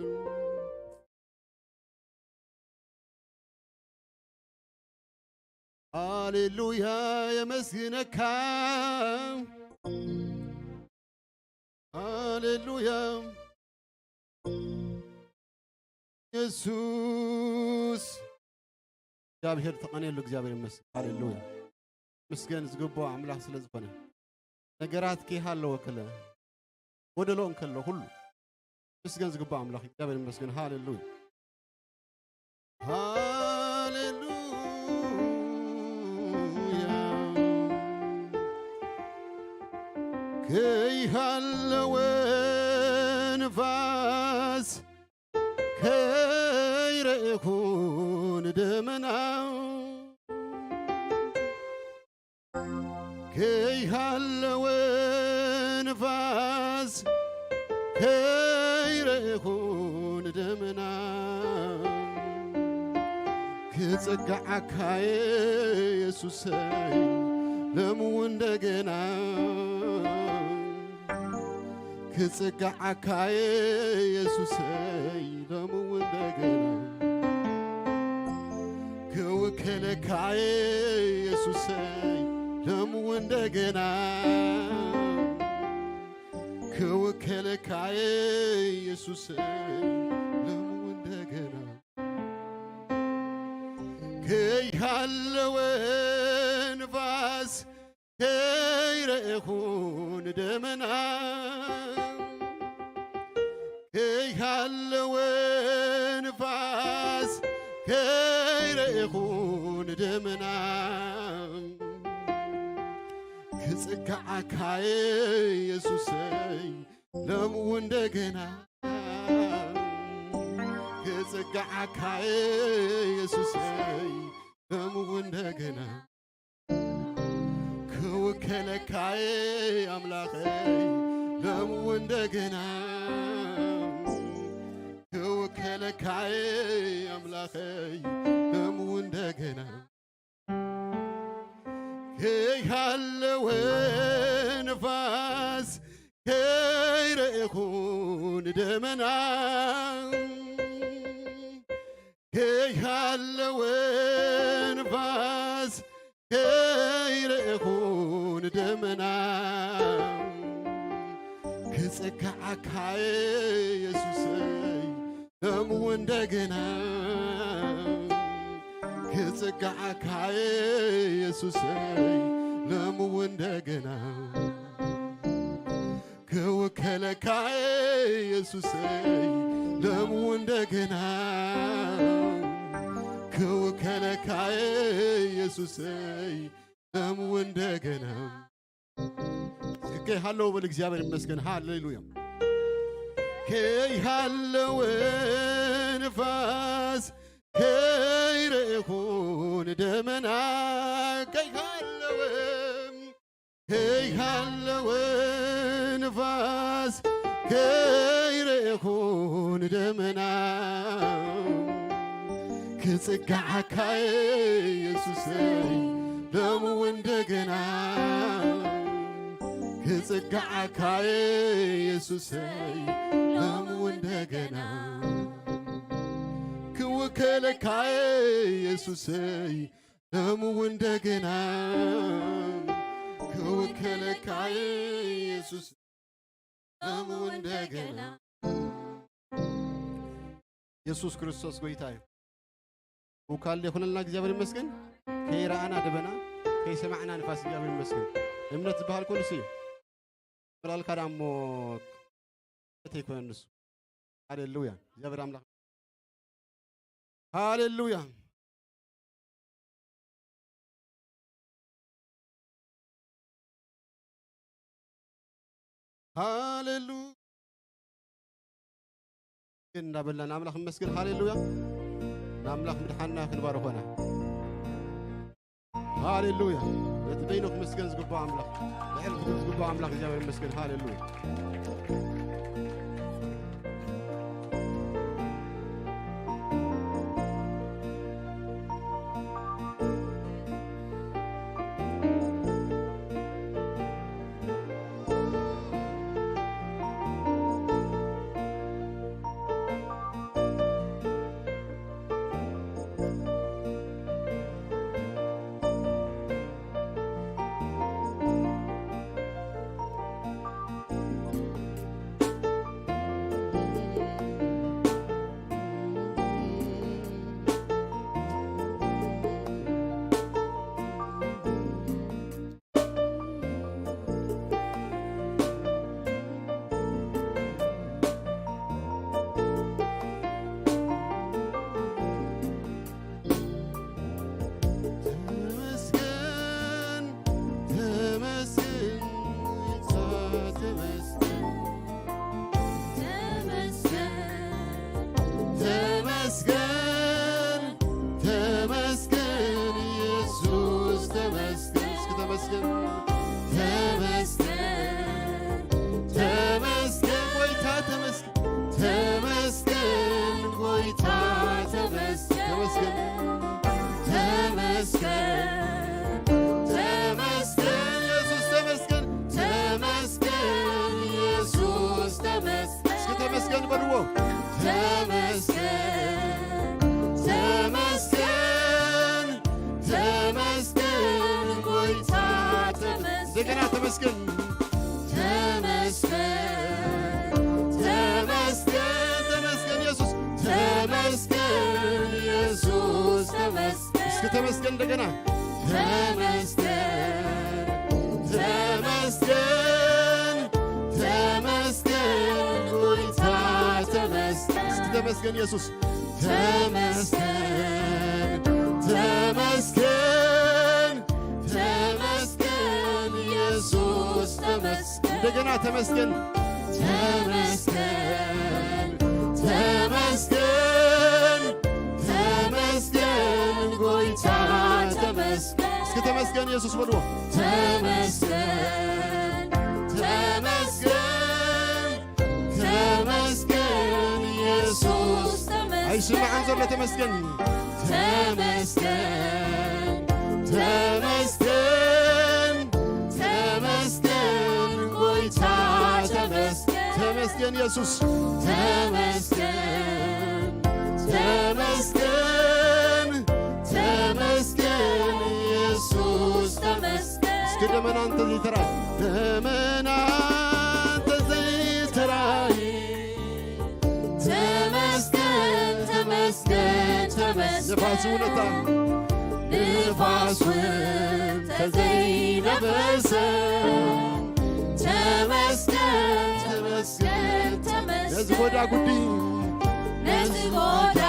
ሃሌሉያ፣ የመስግነካ። ሃሌሉያ፣ ኢየሱስ። እግዚኣብሔር ተቐንየሉ፣ እግዚኣብሔር ይመስገን። ሃሌሉያ። ምስገን ዝግብኦ ኣምላኽ ስለ ዝኾነ፣ ነገራት ከይሃለወ ከለ፣ ጎደሎ እንከሎ ሁሉ ምስገን ዝግብኦ ኣምላኽ እግዚኣብሔር ይመስገን። ሃሌሉያ። ሃሌሉያ። ከይሃለወ ንፋስ ከይረእኹ ንደመና፣ ከይሃለወ ንፋስ ከይረእኹ ንደመና፣ ክጽግዓካየ የሱሰይ ሎሚ እውን እንደገና። ክጽግዓካየ የሱሰይ ሎሚ እውን እንደገና፣ ክውከለካየ የሱሰይ ሎሚ እውን እንደገና፣ ክውከለካየ የሱሰይ ሎሚ እውን እንደገና። ከይሃለወ ንፋስ ከይረእኹ ንደመና፣ ከይሃለወ ንፋስ ከይረእኹ ንደመና፣ ክጽግዓካየ የሱሰይ ሎሚ እውን እንደገና፣ ክጽግዓካየ የሱሰይ ሎሚ እውን እንደገና፣ ክውከለካየ ኣምላኸይ ሎሚ እውን እንደገና፣ ክውከለካየ ኣምላኸይ ሎሚ እውን እንደገና። ከይሃለወ ንፋስ ከይረእኹ ንደመና፣ ከይሃለወ ንፋስ ከይረእኹ ንደመና፣ ክጽግዓካየ የሱሰይ ሎሚ እውን እንደገና፣ ክጽግዓካየ የሱሰይ ሎሚ እውን እንደገና፣ ክውከለካየ የሱሰይ ሎሚ እውን እንደገና፣ ክውከለካየ የሱሰይ ሎሚ እውን እንደገና። ከይሃለወ በል፣ እግዚኣብሔር ይመስገን። ሃሌሉያ። ከይሃለወ ንፋስ ከይረእኹ ንደመና፣ ከይሃለወ፣ ከይሃለወ ንፋስ ከይረእኹ ንደመና፣ ክጽግዓካየ የሱሰይ ሎሚ እውን እንደገና፣ ክጽግዓካየ የሱሰይ ሎሚ እውን እንደገና፣ ክውከለካየ የሱሰይ ሎሚ እውን እንደገና፣ ክውከለካየ የሱስ ሎሚ እውን እንደገና። የሱስ ክርስቶስ ጎይታ እዩ። ውካል ይኹነልና እግዚኣብሔር ይመስገን። ከይረኣና ደበና፣ ከይሰማዕና ንፋስ እግዚኣብሔር ይመስገን። እምነት ዝበሃል እኮ ንሱ እዩ። ብላልካ ደኣ እሞ እምነት ኣይኮነን ንሱ። ሃሌሉያ። እግዚኣብሔር ኣምላኽ። ሃሌሉያ። ሃሌሉ እንዳበልና ንኣምላኽ ንመስግን። ሃሌሉያ። ንኣምላኽ ምድሓንና ክንባርኾ ኢና። ሃሌሉያ። ነቲ በይኑ ክመስገን ዝግባእ ኣምላኽ፣ ልዕል ክብል ዝግባእ ኣምላኽ እግዚኣብሔር ይመስገን። ሃሌሉያ። ተመስገን፣ ተመስገን፣ ተመስገን፣ ተመስገን፣ ተመስገን፣ ተመስገን፣ ኢየሱስ ተመስገን። እስኪ ተመስገን፣ ተመስገን፣ ተመስገን፣ ጎይታ ተመስገን። ተመስገን ጎይታ ተመስገን። ተመስገን፣ ተመስገን፣ ተመስገን ኢየሱስ ተመስገን። ተመስገን ኢየሱስ ተመስገን። እስኪ ተመስገን በልዎ። ተመስገን፣ ተመስገን፣ ተመስገን ጎይታ ተመስገን። እንደገና ተመስገን። ተመስገን፣ ተመስገን፣ ተመስገን ኢየሱስ። ተመስገን ኢየሱስ ተመስገን። እስኪ ተመስገን እንደገና። ተመስገን፣ ተመስገን፣ ተመስገን ጎይታ ተመስገን። እስኪ ተመስገን ኢየሱስ። ተመስገን፣ ተመስገን፣ ተመስገን ኢየሱስ ተመስገን። እንደገና ተመስገን። ተመስገን፣ ተመስገን፣ ተመስገን ጎይታ ተመስገን። እስኪ ተመስገን ኢየሱስ በልዎ። ተመስገን፣ ተመስገን፣ ተመስገን ኢየሱስ ተመስገን። ኣይስማዕን ዘሎ ተመስገን። ተመስገን፣ ተመስገን፣ ተመስገን ጎይታ ተመስገን። ተመስገን ኢየሱስ። ተመስገን፣ ተመስገን፣ ተመስገን ኢየሱስ ተመስገን። እስኪ ደመና እንተ ዘይተራይ፣ ደመና እንተ ዘይተራይ። ተመስገን፣ ተመስገን፣ ተመስገን። ንፋስ እውነታ። ንፋስ እውን ተዘይነበሰ። ተመስገን፣ ተመስገን፣ ተመስገን። ነዚ ጎዳ ጉዲ። ነዚ ጎዳ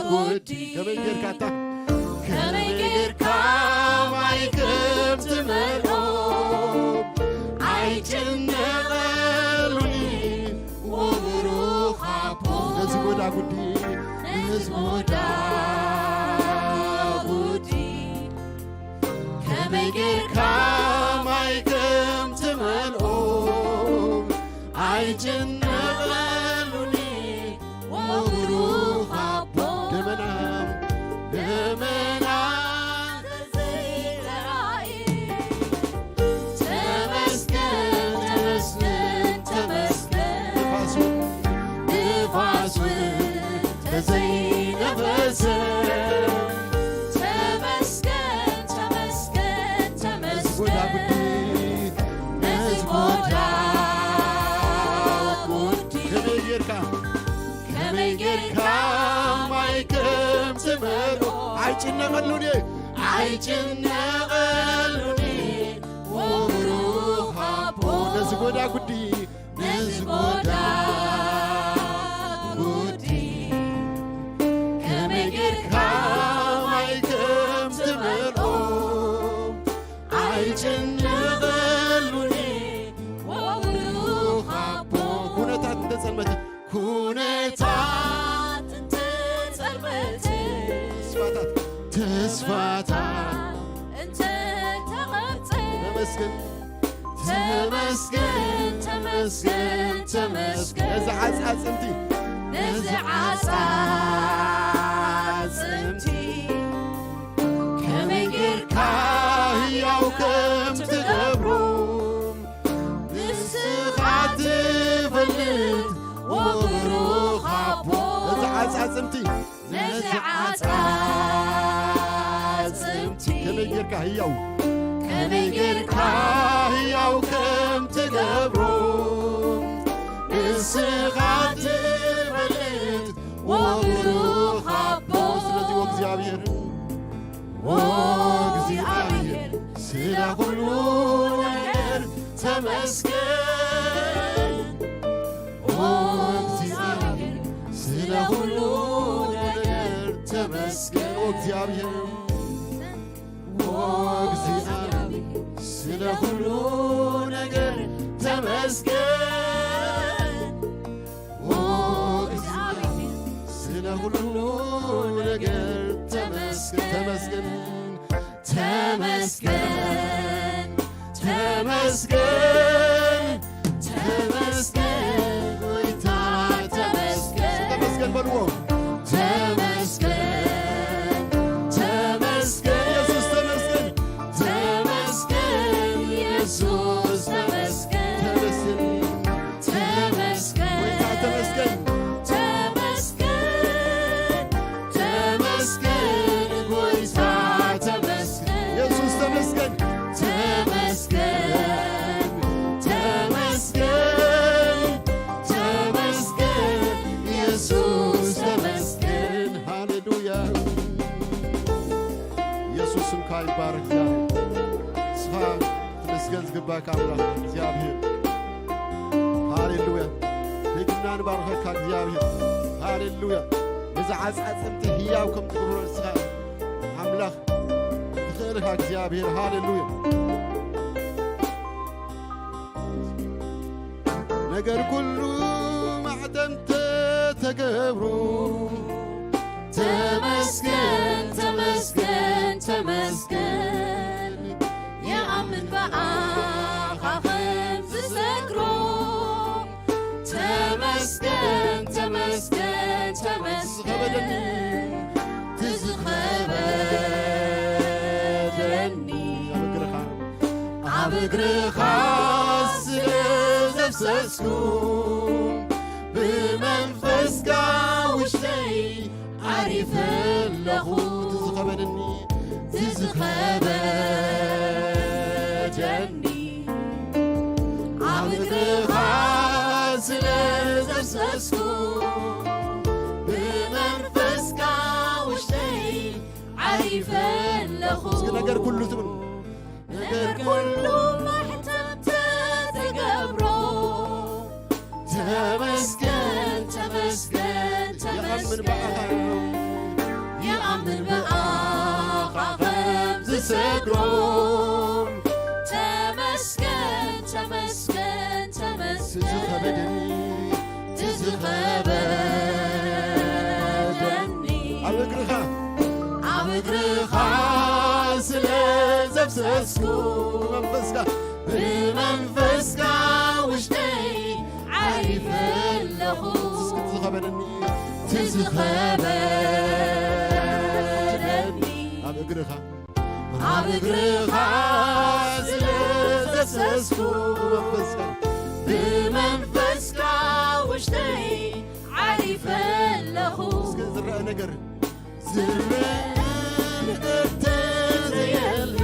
ጉዲ። ከመይ ጌርካ እታ? ከመይ ጌርካ ማይ ከም ትመልኦ ኣይጭነቐሉኒ። ወብሩኽ ኣቦ። ነዚ ጎዳ ጉዲ። ነዚ ጎዳ ጉዲ። ከመይ ጌርካ ማይ ከም ትመልኦ ኣይጭነቐሉኒ። ወብሩኽ ኣቦ። ደመና፣ ደመና ተዘይተራእየ። ተመስገን፣ ተመስገን፣ ተመስገን። ንፋስ እውን፣ ንፋስ እውን ተዘይነፈሰ። ተመስገን፣ ተመስገን፣ ተመስገን። ነዚ ጎዳ ጉዲ፣ ነዚ ጎዳ ጭነቐሉን እየ። ኣይጭነቐሉን እየ፣ ወብሩኽ ኣቦ። ነዚ ጎዳ ጉዲ፣ ነዚ ጎዳ ጉዲ፣ ከመይ ጌርካ ማይ ከም ትመልኦ፣ ኣይጭነቐሉን እየ፣ ወብሩኽ ኣቦ። ኩነታት እንተጸልመት፣ ኩነታት እንተጸልመት፣ ተስፋታት፣ ተስፋታት እንተተቐርጸ፣ ተመስገን። ተመስገን፣ ተመስገን፣ ተመስገን። ነዚ ዓጻጽምቲ፣ ነዚ ዓጻጽምቲ ከመይ ጌርካ ህያው ከም ትገብሮ፣ ንስኻ ትፈልጥ ወብሩኽ ኣቦ። ነዚ ዓጻጽምቲ፣ ነዚ ዓጻጽምቲ ከመይ ጌርካ ህያው፣ ከመይ ጌርካ ህያው ከም ትገብሮ፣ ንስኻ ትፈልጥ ወብሩኽ ኣቦ። ስለዚ ወእግዚኣብሔር፣ ወእግዚኣብሔር፣ ስለ ኩሉ ነገር ተመስገን። ወእግዚኣብሔር፣ ስለ ኩሉ ነገር ተመስገን። ወእግዚኣብሔር፣ ወእግዚኣብሔር፣ ስለ ኩሉ ነገር ተመስገን። ወእግዚኣብሔር፣ ስለ ኩሉ ነገር ተመስገን። ተመስገን፣ ተመስገን፣ ተመስገን፣ ተመስገን፣ ጎይታ ተመስገን። ተመስገን በልዎ። ተመስገን፣ ተመስገን፣ ኢየሱስ ተመስገን። ተመስገን፣ ኢየሱስ ተመስገን። ተመስገን፣ ተመስገን፣ ጎይታ ተመስገን። ተመስገን፣ ተመስገን፣ ጎይታ ተመስገን። ኢየሱስ ተመስገን። ተመስገን፣ ተመስገን፣ ተመስገን፣ ኢየሱስ ተመስገን። ሃሌሉያ። ኢየሱስ ስምካ ይባረክ። ንስኻ ተመስገን ዝግባካ ኣምላኽ እግዚኣብሔር። ሃሌሉያ። ደግምና ንባርኸካ እግዚኣብሔር። ሃሌሉያ። ነዚ ዓጻጽምቲ ህያው ከም ትገብሮ ንስኻ ኣምላኽ ትኽእል ኢኻ እግዚኣብሔር። ሃሌሉያ። ነገር ኩሉ ማዕተም ተተገብሩ። ተመስገን፣ ተመስገን፣ ተመስገን። የኣምን ብኣኻ ከም ዝሰግሮ። ተመስገን፣ ተመስገን፣ ተመስገን። ትዝኸበደኒ። ኣብ እግርኻ፣ ኣብ እግርኻ ስለ ዘፍሰስኩ፣ ብመንፈስካ ውሽጠይ ዓሪፈ ኣለኹ። ትዝኸበደኒ። ትዝኸበደኒ። ኣብ እግርኻ ስለ ዘፍሰስኩ፣ ብመንፈስካ ውሽጠይ ዓሪፈ ኣለኹ። እስኪ ነገር ኩሉ ትብል። ነገር ኩሉ ማሕተም ተተገብሮ። ተመስገን፣ ተመስገን፣ የኣምን ብኣኻ። ተመስገን። የኣምን ብኣኻ ከም ዝሰግሮ። ተመስገን፣ ተመስገን፣ ተመስገን። ትዝኸበደኒ። ትዝኸበደኒ። ኣብ እግርኻ። ኣብ እግርኻ ስለ ዘፍሰስኩ። ብመንፈስካ። ብመንፈስካ ውሽጠይ ዓሪፈ ኣለኹ። እስኪ ትዝኸበደኒ። ትዝኸበደኒ። ኣብ እግርኻ። ኣብ እግርኻ ስለ ዘፍሰስኩ። ብመንፈስካ። ብመንፈስካ ውሽጠይ ዓሪፈ ኣለኹ። እስኪ ዝረአ ነገር። ዝረአ ነገር ተዘየለ።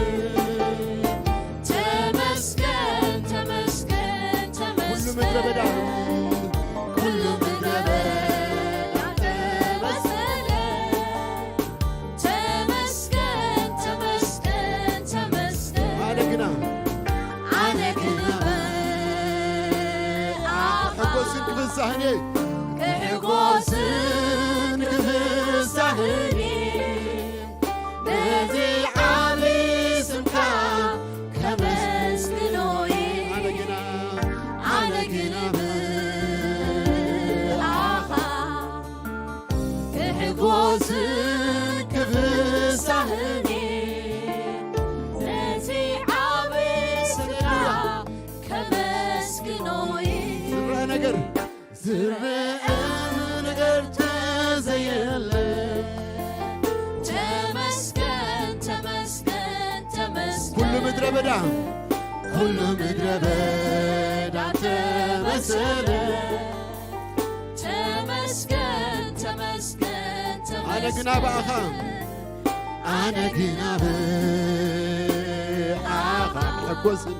ተመስገን፣ ተመስገን፣ ኩሉ ምድረ በዳ። ተመስገን። ኩሉ ምድረ በዳ ተመሰለ። ተመስ- ክሕጎስን ክፍሳህን ነዚ ዓቢ ስምካ ከመስግኖ እየ። ኣነ ግና፣ ኣነ ግና ብኣኻ ክሕጎስን ክፍሳህን ነቲ ዓቢ ስራ ከመስግኖ ዝረአ ነገር፣ ዝረአ ነገር ተዘየለ። ተመስገን፣ ተመስገን፣ ተመስገን። ኩሉ ምድረ በዳ፣ ኩሉ ምድረ በዳ ተመሰለ። ተመስገን፣ ተመስገን፣ ኣነ ግና ተመስገን። ብኣኻ፣ ኣነ ግና ብኣኻ ክሕጎስን፣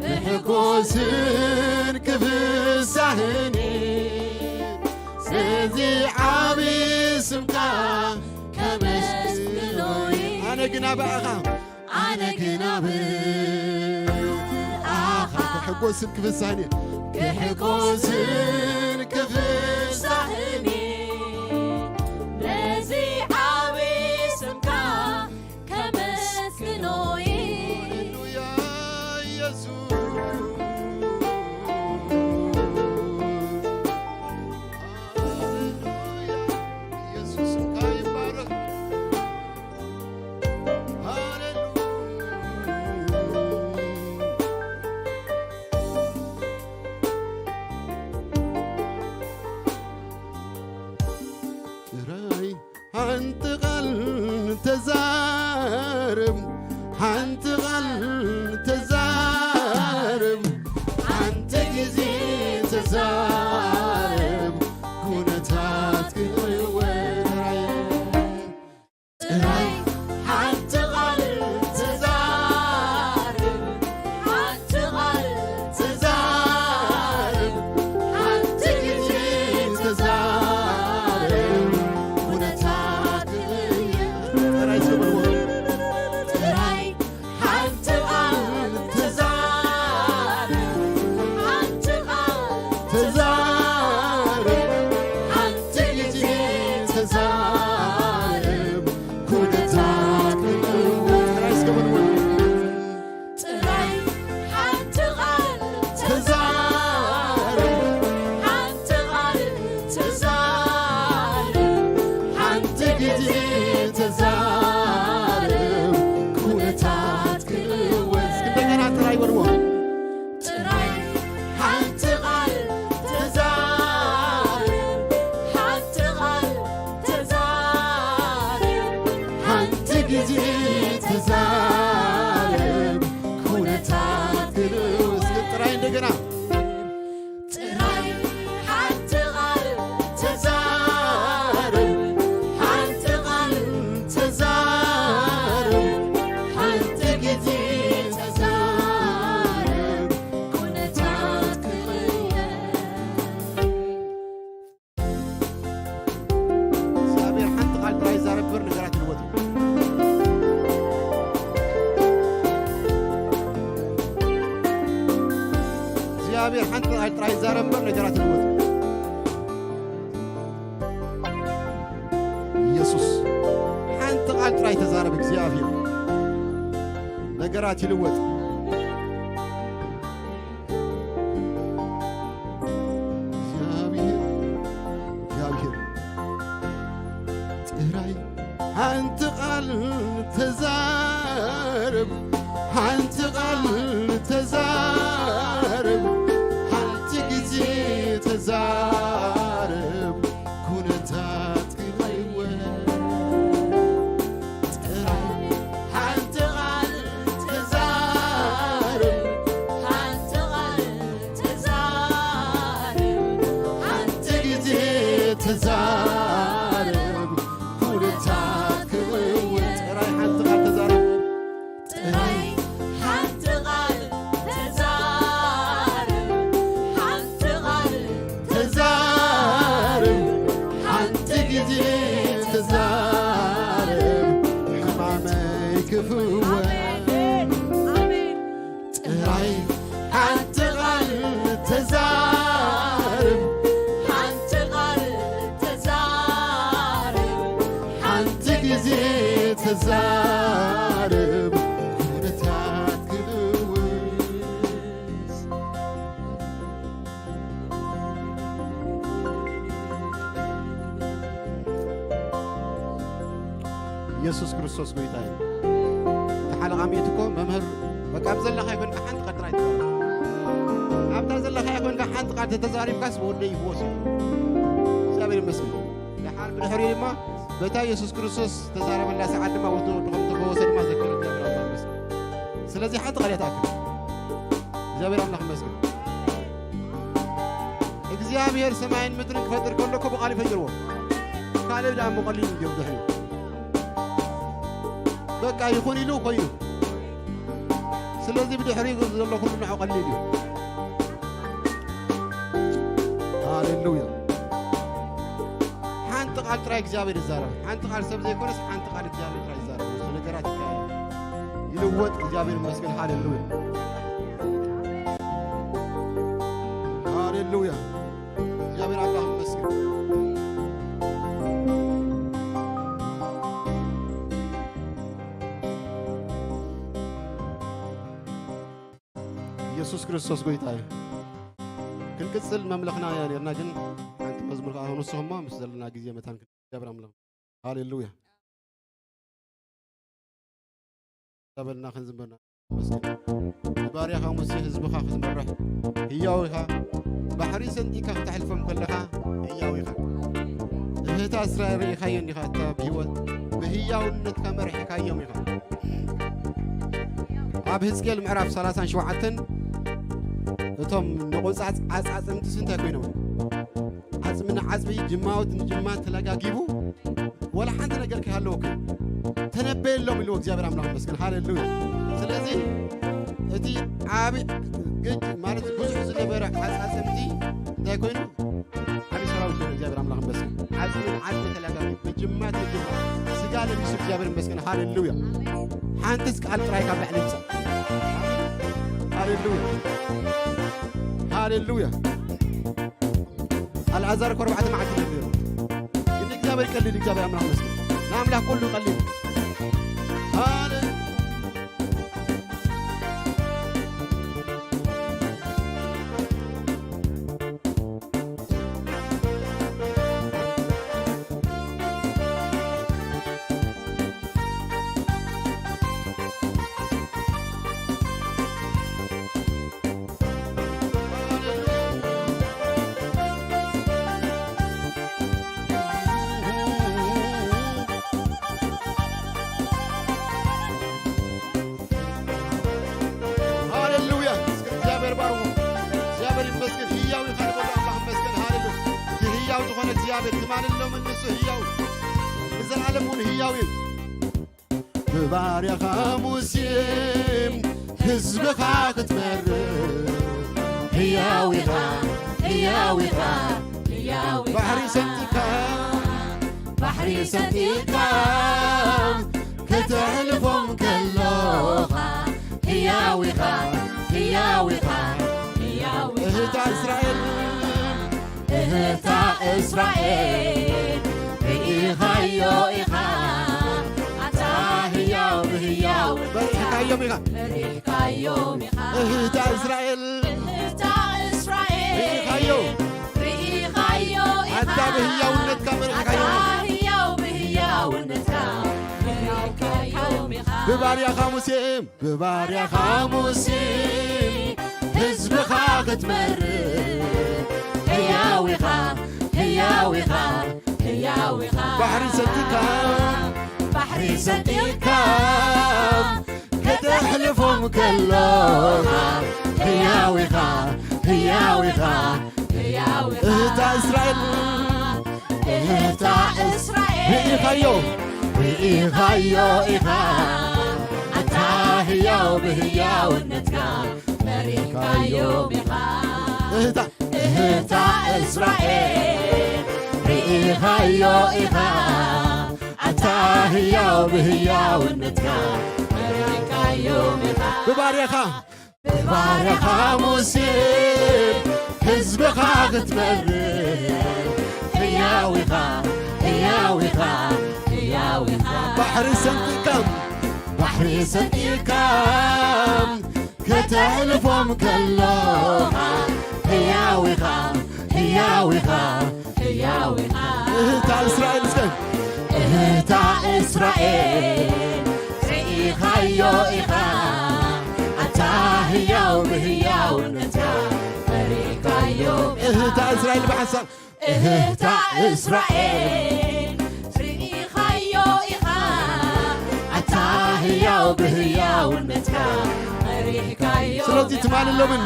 ክሕጎስን ክፍሳህን፣ ስለዚ ዓቢ ስምካ ከመስግኖ እየ። ኣነ ግና ብኣኻ፣ ኣነ ግና ብኣኻ ክሕጎስን ክፍሳህን እየ። ክሕጎስን ክፍሳህን እየ። ነዚ ዓቢ ስምካ ከመስግኖ እየ። ሃሌሉያ ኢየሱስ። ሃሌሉያ ኢየሱስ ስምካ ይባረክ። ጥራይ ሓንቲ ቃል ተዛረብ፣ ሓንቲ ቃል ተዛረብ፣ ሓንቲ ግዜ ተዛረብ፣ ኩነታት ክቕይር ጥራይ። ጥራይ ሓንቲ ቃል ተዛረብ፣ ሓንቲ ቃል ተዛረብ፣ ሓንቲ ግዜ ተዛረብ፣ ኩነታት ክቕየር። ጥራይ እስኪ በልዎ። ጥራይ ሓንቲ ቃል ተዛረብ፣ ሓንቲ ቃል ተዛረብ፣ ሓንቲ ግዜ ተዛረብ፣ ኩነታት ክልወጥ። ጥራይ እስከ በልዎ። ጥራይ ሓንቲ ቃል ተዛረብ፣ ሓንቲ ቃል ተዛረብ፣ ሓንቲ ግዜ ተዛረብ፣ ኩነታት ክልወጥ። እንደገና ጥራይ በልዎ። ጥራይ ሓንቲ ቃል ተዛረብ፣ ሓንቲ ቃል ተዛረብ፣ ሓንቲ ግዜ ተዛረብ፣ ኩነታት ክልወጥ። ጥራይ እንደገና። ጥራይ ሓንቲ ቃል ተዛረብ፣ ሓንቲ ቃል ተዛረብ፣ ሓንቲ ግዜ ተዛረብ፣ ኩነታት ክቕየር። እግዚኣብሔር ሓንቲ ቃል ጥራይ ይዛረብ እምበር ነገራት ይልወጥ። እግዚኣብሔር ሓንቲ ቃል ጥራይ ይዛረብ እምበር ነገራት ይልወጥ። ኢየሱስ ሓንቲ ቃል ጥራይ ተዛረብ። እግዚኣብሔር ነገራት ይልወጥ። እግዚኣብሔር፣ እግዚኣብሔር ጥራይ ሓንቲ ቃል ተዛረብ፣ ሓንቲ ቃል ተዛረብ፣ ሓንቲ ግዜ ተዛረብ፣ ኩነታት ክቕየር። ጥራይ ሓንቲ ቃል ተዛረብ፣ ሓንቲ ቃል ተዛረብ፣ ሓንቲ ግዜ ተዛረብ፣ ኩነታት ክቕየር። ጥራይ ሓንቲ ቃል ተዛረብ። ጥራይ ሓንቲ ቃል ተዛረብ፣ ሓንቲ ቃል ተዛረብ፣ ሓንቲ ግዜ ተዛረብ፣ ሕማመይ ክፍወስ። ኣሜን፣ ኣሜን። ጥራይ ሓንቲ ቃል ተዛረብ፣ ዛረብ ኩነታት ክልውስ። ኢየሱስ ክርስቶስ ጎይታ እዩ። እቲ ሓለቓ ሚእቲ እኮ መምህር፣ በቃ ኣብ ዘለኻዮ ኮንካ ሓንቲ ቃል ጥራይ ተዛረብ። ኣብታ ዘለኻዮ ኮንካ ሓንቲ ቃል ተተዛሪብካስ ወደይ ይፍወስ እዩ። እግዚኣብሔር ይመስገን። ደሓር ብድሕሪኡ ድማ በታ ኢየሱስ ክርስቶስ ዝተዛረበላ ሰዓት ድማ ወዲ ወዲ ከም ተፈወሰ ድማ ዘክር። እግዚኣብሔር ኣምላኽ ይመስገን። ስለዚ ሓንቲ ቃል እያ ትኣክል። እግዚኣብሔር ኣምላኽ ይመስገን። እግዚኣብሔር ሰማይን ምድርን ክፈጥር ከሎ እኮ ብቓሉ ፈጢርዎ። ካልእ ደኣ እሞ ቀሊል እንድዮ ብድሕሪኡ። በቃ ይኹን ኢሉ ኮይኑ። ስለዚ ብድሕሪኡ ዘሎ ኩሉ ንዑ ቀሊል እዩ። ሃሌሉያ። ሓንቲ ቃል ጥራይ እግዚኣብሔር ይዛረብ። ሓንቲ ቃል ሰብ ዘይኮነስ ሓንቲ ቃል እግዚኣብሔር ጥራይ ይዛረብ። ንሱ ነገራት ይካየድ፣ ይልወጥ። እግዚኣብሔር ይመስገን። ሃሌሉያ። ሃሌሉያ። እግዚኣብሔር ኣምላኽ ይመስገን። ኢየሱስ ክርስቶስ ጎይታ እዩ። ክንቅጽል መምለኽና እያ ነርና፣ ግን ሓንቲ መዝሙር ከኣ ንስኹም ምስ ዘለና ግዜ መታን ክን-፣ እግዚኣብሔር ኣምላኽ። ሃሌሉያ። ተበልና ክንዝምርና መስገን። ንባርያኻ ሙሴ ህዝብኻ ክትመርሕ ህያው ኢኻ። ባሕሪ ሰንጢካ ክተሕልፎም ከለኻ ህያው ኢኻ። እህታ እስራኤል ርኢኻዮ እንዲኻ፣ እታ ብህይወት ብህያውነትካ መርሒኻዮም ኢኻ። ኣብ ህዝቅኤል ምዕራፍ ሰላሳን ሸውዓተን እቶም ንቑጻጽ ዓጻጽምትስ እንታይ ኮይኖም? ዓጽሚ ንዓጽሚ፣ ጅማውት ንጅማ ተለጋጊቡ፣ ወላ ሓንቲ ነገር ከይሃለወኩም ተነበየሎም ኢልዎ እግዚኣብሔር ኣምላኽ ይመስገን። ሃሌሉያ። ስለዚ እቲ ዓቢ ግጭ ማለት ብዙሕ ዝነበረ ዓጻጽምቲ እንታይ ኮይኑ? ዓቢ ሰራዊት ኮይኑ እግዚኣብሔር ኣምላኽ ይመስገን። ዓጽሚ ንዓጽሚ ተለጋጊቡ፣ ብጅማት ንጅማ ስጋ ለቢሱ እግዚኣብሔር ይመስገን። ሃሌሉያ። ሓንትስ ቃል ጥራይ ካብ ላዕሊ ይምጻእ። ሃሌሉያ። ሃሌሉያ። ኣልዓዛር እኮ ኣርባዕተ መዓልቲ ነቢሩ። ግን እግዚኣብሔር ቀሊል፣ እግዚኣብሔር ኣምላኽ መስገን። ንኣምላኽ ኩሉ ቀሊል። ሃሌ-፣ ሃሌሉያ። እስኪ እግዚኣብሔር ባርኹ። እግዚኣብሔር ይመስገን። ህያው ኢኻ ንበሎ ኣምላኽ ይመስገን። ሃሌሉያ። እቲ ህያው ዝኾነ እግዚኣብሔር ትማልን ሎምን ንሱ ህያው እዩ። ንዘለኣለም እውን ህያው እዩ። ብባርያኻ ሙሴ ህዝብኻ ክትመርሕ ህያው ኢኻ፣ ህያው ኢኻ፣ ህያው ኢኻ። ባሕሪ ሰንጢካ፣ ባሕሪ ሰንጢካ ከተሕልፎም ከሎኻ ህያው ኢኻ፣ ህያው ኢኻ፣ ህያው ኢኻ። እህታ እስራኤል እህታ እስራኤል ርኢኻዮ ኢኻ፣ ኣታ ህያው ብህያው በሪሕካዮም ኢኻ። ርኢኻዮም ኢኻ። እህታ እስራኤል እህታ እስራኤል ርኢኻዮ። ርኢኻዮ ኢኻ። ኣታ ብህያውነትካ በሪሕካዮም ኣታ ኢኻ። ህያው ብህያውነትካ በሪሕካዮም ኢኻ። ብባርያኻ ሙሴ ብባርያኻ ሙሴ ህዝብኻ ክትመርሕ ህያው ኢኻ፣ ህያው ኢኻ፣ ህያው ኢኻ። ባሕሪ ሰንጢካ፣ ባሕሪ ሰንጢካ ከተሕልፎም ከሎኻ ህያው ኢኻ፣ ህያው ኢኻ፣ ህያው ኢኻ። እህታ እስራኤል እህታ እስራኤል ርኢኻዮ፣ ርኢኻዮ ኢኻ። ኣታ ህያው ብህያውነትካ መሪሕካዮም ኢኻ። እህታ እህታ እስራኤል ርኢኻዮ ኢኻ። ኣታ ህያው ብህያውነትካ መሪሕካዮም ኢኻ። ብባርያኻ ብባርያኻ ሙሴ ህዝብኻ ክትመርሕ ህያው ኢኻ፣ ህያው ኢኻ፣ ህያው ኢኻ። ባሕሪ ሰንጢቕካ፣ ባሕሪ ሰንጢቕካ ከተሕልፎም ከሎኻ፣ ህያው ኢኻ፣ ህያው ኢኻ፣ ህያው ኢኻ። እህታ እስራኤል እስከ፣ እህታ እስራኤል ርኢኻዮ ኢኻ፣ ኣታ ህያው ብህያውነትካ መሪኻዮ ኢኻ። እህታ እስራኤል ብሓሳብ እህታ እስራኤል ርኢኻዮ ኢኻ፣ ኣታ ህያው ብህያውነትካ መሪሕካዮ። ስለዚ ትማልን ሎምን፣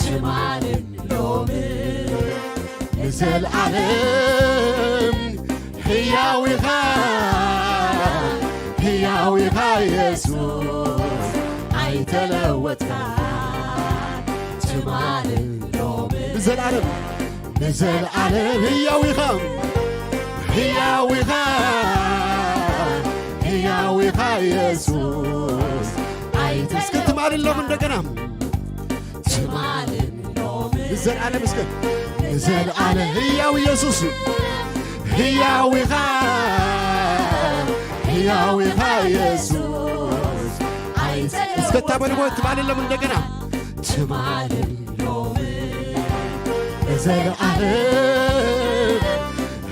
ትማልን ሎምን ንዘለኣለም ህያው ኢኻ፣ ህያው ኢኻ የሱስ፣ ኣይተለወጥካ። ትማልን ሎምን ንዘለኣለም፣ ንዘለኣለም ህያው ኢኻ፣ ህያው ኢኻ፣ ህያው ኢኻ የሱስ። ኣይተ-፣ እስከ ትማልን ሎምን እንደገና። ትማልን ሎምን ንዘለኣለም እስከ፣ ንዘለኣለም ህያው ኢየሱስ፣ ህያው ኢኻ፣ ህያው ኢኻ የሱስ። ኣይተ-፣ እስከ ታበልዎ ትማልን ሎምን እንደገና። ትማልን ሎምን ንዘለኣለም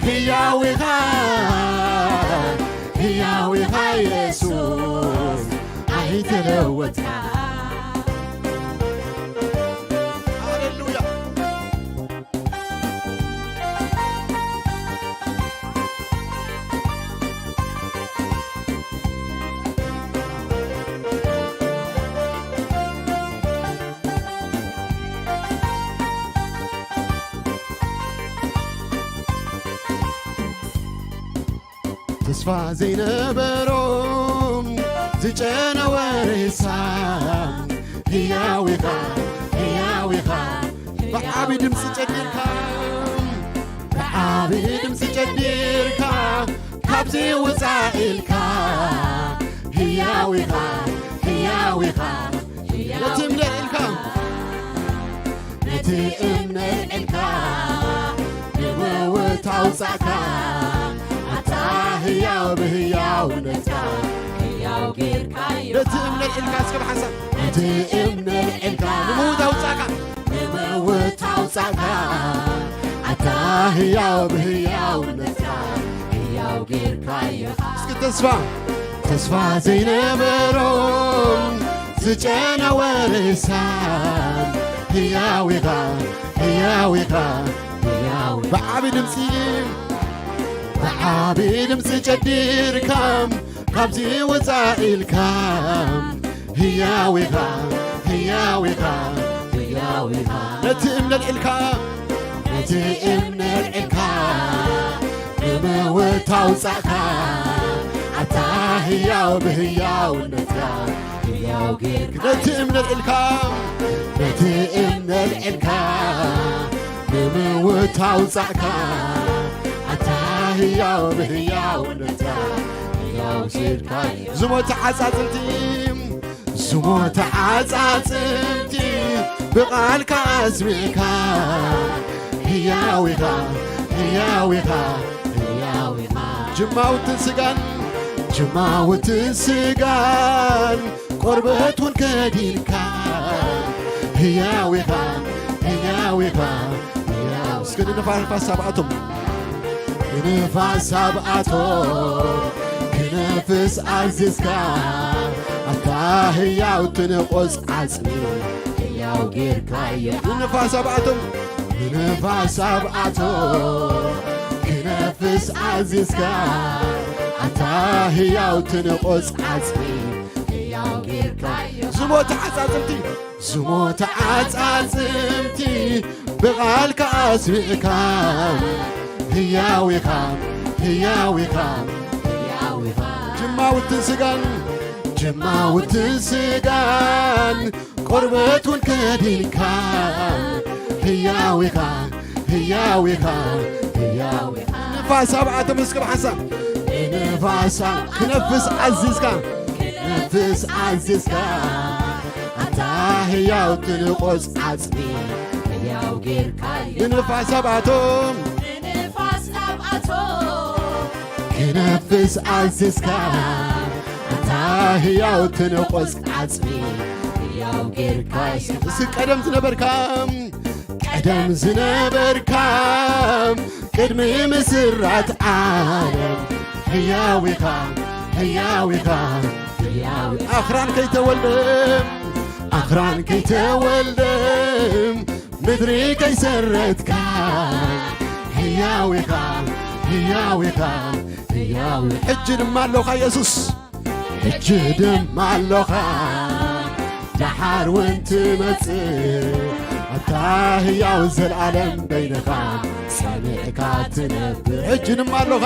ህያው ኢኻ፣ ህያው ኢኻ የሱስ፣ ኣይተለወጥካ። ሃሌሉያ። ተስፋ ዘይነበሮም ዝጨነወ ሬሳ፣ ህያው ኢኻ፣ ህያው ኢኻ፣ ብዓቢ ድምፂ ጨዲርካ፣ ብዓቢ ድምፂ ጨዲርካ፣ ካብዚ ውፃእ ኢልካ፣ ህያው ኢኻ፣ ህያው ኢኻ፣ ህያው ነቲ እምነት ኢልካ፣ ነቲ እምነት ኢልካ፣ ንምውት ኣውፃእካ፣ ኣታ ህያው ብህያውነትካ፣ ህያው ጌርካዮ። ነቲ እምነት ኢልካ እስከ ብሓንሳብ፣ ነቲ እምነት ኢልካ፣ ንምውት ኣውፃእካ፣ ንምውት ኣውፃእካ፣ ኣታ ህያው ብህያውነትካ፣ ህያው ጌርካዮ። እስኪ ተስፋ፣ ተስፋ ዘይነበሮም ዝጨነወ ሬሳ፣ ህያው ኢኻ፣ ህያው ኢኻ፣ ህያው ኢኻ። ብዓቢ ድምፂ፣ ብዓቢ ድምፂ ጨዲርካ፣ ካብዚ ውፃእ ኢልካ፣ ህያው ኢኻ፣ ህያው ኢኻ፣ ህያው ኢኻ። ነቲ እምነት ኢልካ፣ ነቲ እምነት ኢልካ፣ ንምውት ኣውፃእካ፣ ኣታ ህያው ብህያውነትካ፣ ህያው ጌርካ። ነቲ እምነት ኢልካ፣ ነቲ እምነት ኢልካ፣ ንምውት ኣውፃእካ፣ ኣታ ህያው ብህያውነትካ፣ ህያው ጌርካ። ዝሞተ ዓፃፅምቲ፣ ዝሞተ ዓፃፅምቲ ብቓልካ ኣስሚዕካ፣ ህያው ኢኻ፣ ህያው ኢኻ፣ ህያው ኢኻ። ጅማውትን ስጋን፣ ጅማውትን ስጋን፣ ቆርበት እውን ከዲንካ፣ ህያው ኢኻ፣ ህያው ኢኻ፣ ህያው። እስኪ ንንፋስ ኣብኣቶም፣ ንንፋስ ኣብኣቶም ክነፍስ ኣዚዝካ፣ ኣታ ህያው ትንቑጽ ዓጽሚ ህያው ጌርካዮ። ንንፋስ ኣብኣቶም፣ ንንፋስ ኣብኣቶም ክነፍስ ኣዚዝካ፣ ኣታ ህያው ትንቑጽ ዓጽሚ ህያው ጌርካዮ። ዝሞተ ዓጻጽምቲ፣ ዝሞተ ዓጻጽምቲ ብቓልካ ኣስሚዕካ፣ ህያው ኢኻ፣ ህያው ኢኻ፣ ህያው ኢኻ። ጅማውትን ስጋን፣ ጅማውትን ስጋን፣ ቆርበት እውን ከዲንካ፣ ህያው ኢኻ፣ ህያው ኢኻ፣ ህያው ኢኻ። ንፋስ ኣብኣቶም እስከ ብሓንሳብ፣ ንንፋስ ክነፍስ ኣዚዝካ፣ ክነፍስ ኣዚዝካ፣ ኣታ ህያው ትንቑጽ ዓጽሚ ህያው ጌርካዮ። ንንፋስ ኣብኣቶም፣ ንንፋስ ኣብኣቶም ክነፍስ ኣዚዝካ፣ ኣታ ህያው ትንቑጽ ዓጽሚ፣ ህያው ጌርካ ይስብ። እዚ ቀደም ዝነበርካ፣ ቀደም ዝነበርካ፣ ቅድሚ ምስራት ዓለም፣ ህያው ኢኻ፣ ህያው ኢኻ፣ ህያው። ኣኽራን ከይተወልደ፣ ኣኽራን ከይተወልደ፣ ምድሪ ከይሰረትካ፣ ህያው ኢኻ፣ ህያው ኢኻ፣ ህያው። ሕጂ ድማ ኣሎኻ የሱስ፣ ሕጂ ድማ ኣሎኻ፣ ደሓር እውን ትመጽእ፣ ኣታ ህያው፣ ዘልኣለም በይንኻ ጸኒዕካ ትነብር። ሕጂ ድማ ኣሎኻ፣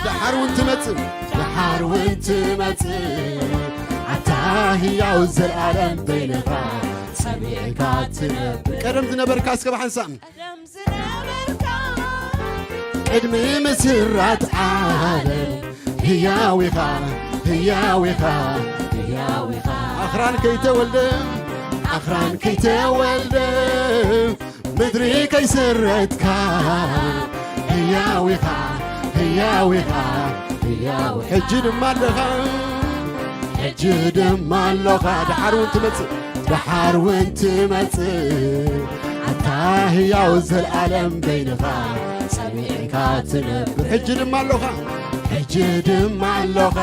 ደሓር እውን ትመጽእ፣ ደሓር እውን ትመጽእ፣ ኣታ ህያው፣ ዘልኣለም በይንኻ ጸኒዕካ ትነብር። ቀደም ዝነበርካ እስከ ብሓንሳእ፣ ቀደም ዝነበርካ፣ ቅድሚ ምስራት ዓለም፣ ህያው ኢኻ፣ ህያው ኢኻ፣ ህያው ኢኻ። ኣኽራን ከይተወልደ፣ ኣኽራን ከይተወልደ፣ ምድሪ ከይሰረትካ፣ ህያው ኢኻ፣ ህያው ኢኻ፣ ህያው። ሕጂ ድማ ኣለኻ፣ ሕጂ ድማ ኣሎኻ፣ ደሓር እውን ትመጽእ፣ ደሓር እውን ትመጽእ፣ ኣታ ህያው፣ ዘልኣለም በይንኻ ጸኒዕካ ትነብር። ሕጂ ድማ ኣሎኻ፣ ሕጂ ድማ ኣሎኻ፣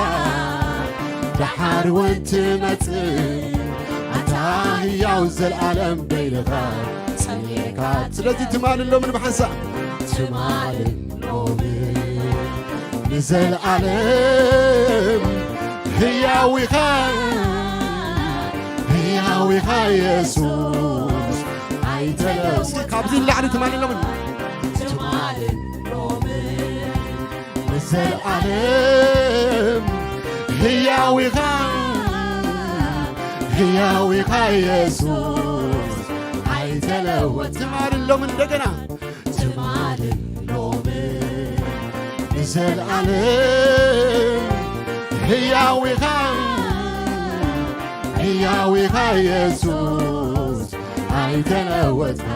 ደሓር እውን ትመጽእ፣ ኣታ ህያው፣ ዘልኣለም በይንኻ ጸኒዕካ። ስለዚ ትማልን ሎምን ብሓንሳእ፣ ትማልን ሎምን ንዘልኣለም ህያው ኢኻ፣ ህያው ኢኻ የሱስ ኣይተለውስ። ካብዚ ንላዕሊ ትማልን ሎምን፣ ትማልን ሎምን ንዘልኣለም ህያው ኢኻ፣ ህያው ኢኻ የሱስ ኣይተለወጥ። ትማልን ሎምን እንደገና፣ ትማልን ሎምን ንዘልኣለም ህያው ኢኻ፣ ህያው ኢኻ የሱስ ኣይተለወጥካ።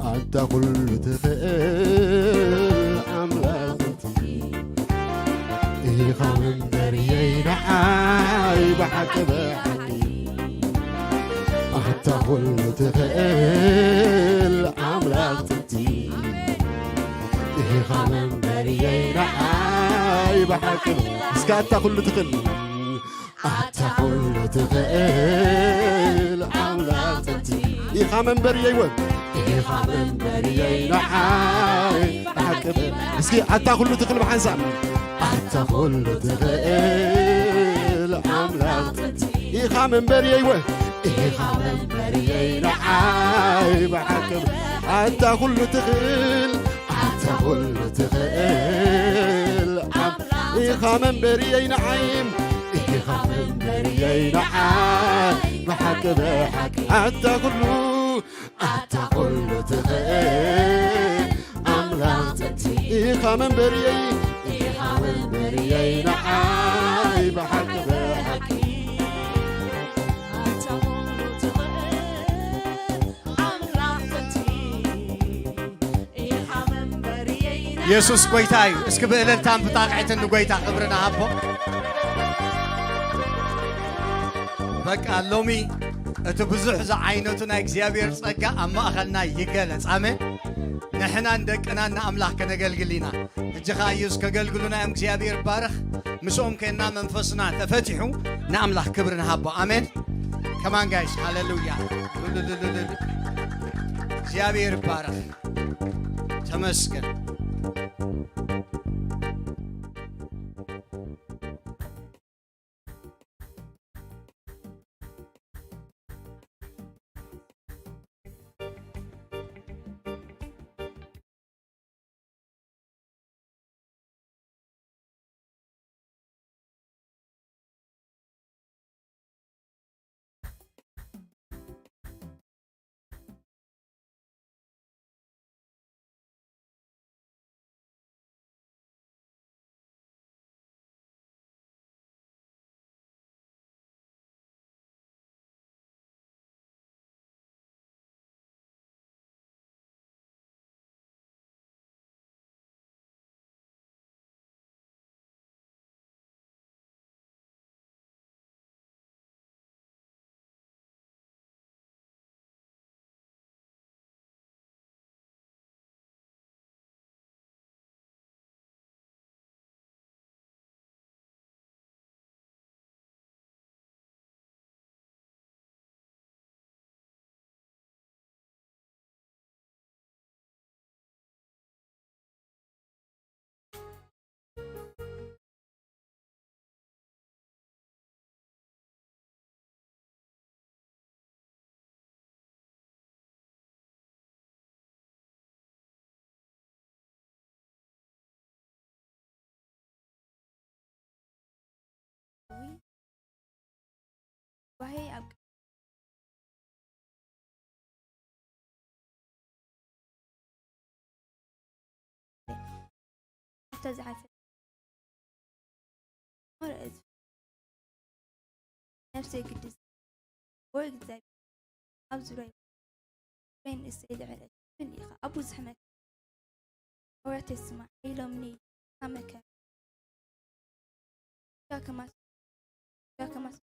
ኣንታ ኩሉ ትኽእል ኣምላኽ ኢኻ መንበርየይ ንዓይ ብሓቂ ብሓቂ። ኣታ ኩሉ ትኽእል ኣምላኽ ጥንቲ ኢኻ መንበርየይ ንዓይ ብሓቂ። እስከ ኣታ ኩሉ ትኽእል፣ ኣታ ኩሉ ትኽእል ኣምላኽ ጥንቲ ኢኻ መንበርየይ ወ ኢኻ መንበርየይ ንዓይ ብሓቂ። እስኪ ኣታ ኩሉ ትኽእል ብሓንሳብ፣ ኣታ ኩሉ ትኽእል ኣምላኽ ጥንቲ ኢኻ መንበርየይ ወ ኢኻ መንበርየይ ንዓይ ብሓቂ። ኣታ ኩሉ ትኽእል፣ ኣታ ኩሉ ትኽእል ኣም-፣ ኢኻ መንበርየይ ንዓይ፣ ኢኻ መንበርየይ ንዓይ ብሓቂ ብሓቂ። ኣታ ኩሉ፣ ኣታ ኩሉ ትኽእል ኣምላኽ ጥንቲ ኢኻ መንበርየይ፣ ኢኻ መንበርየይ ንዓይ ብሓቂ ብሓቂ። ኣታ ኩሉ ትኽእል ኣምላኽ ጥንቲ ኢኻ መንበርየይ ንዓይ። የሱስ ጎይታ እዩ። እስኪ ብእልልታን ብጣቕዒትን ንጎይታ ክብሪ ንሃቦ። በቃ ሎሚ እቲ ብዙሕ ዝዓይነቱ ናይ እግዚኣብሔር ጸጋ ኣብ ማእኸልና ይገለጽ። ኣሜን። ንሕናን ደቅናን ንኣምላኽ ከነገልግል ኢና። ሕጂ ኸኣ ኢየሱስ ከገልግሉና እዮም። እግዚኣብሔር ይባረኽ። ምስኦም ኬንና መንፈስና ተፈቲሑ ንኣምላኽ ክብሪ ንሃቦ። ኣሜን። ከማን ጋይስ፣ ሃሌሉያ። ሉሉሉሉሉ። እግዚኣብሔር ይባረኽ። ተመስገን። ኣብ ኣብታ ዝሓልፈ ወረ እዚ ነፍሰይ ግዲ ወይ እግዚኣብሔር ኣብ ዙርያ ወይ ንእሰይ ልዕል እትብል ኢኻ ኣብ ብዙሕ መከራ ወረ ተስማዕ ኢሎምኒ ካብ መከራ ያ ከማስ ያ ከማስ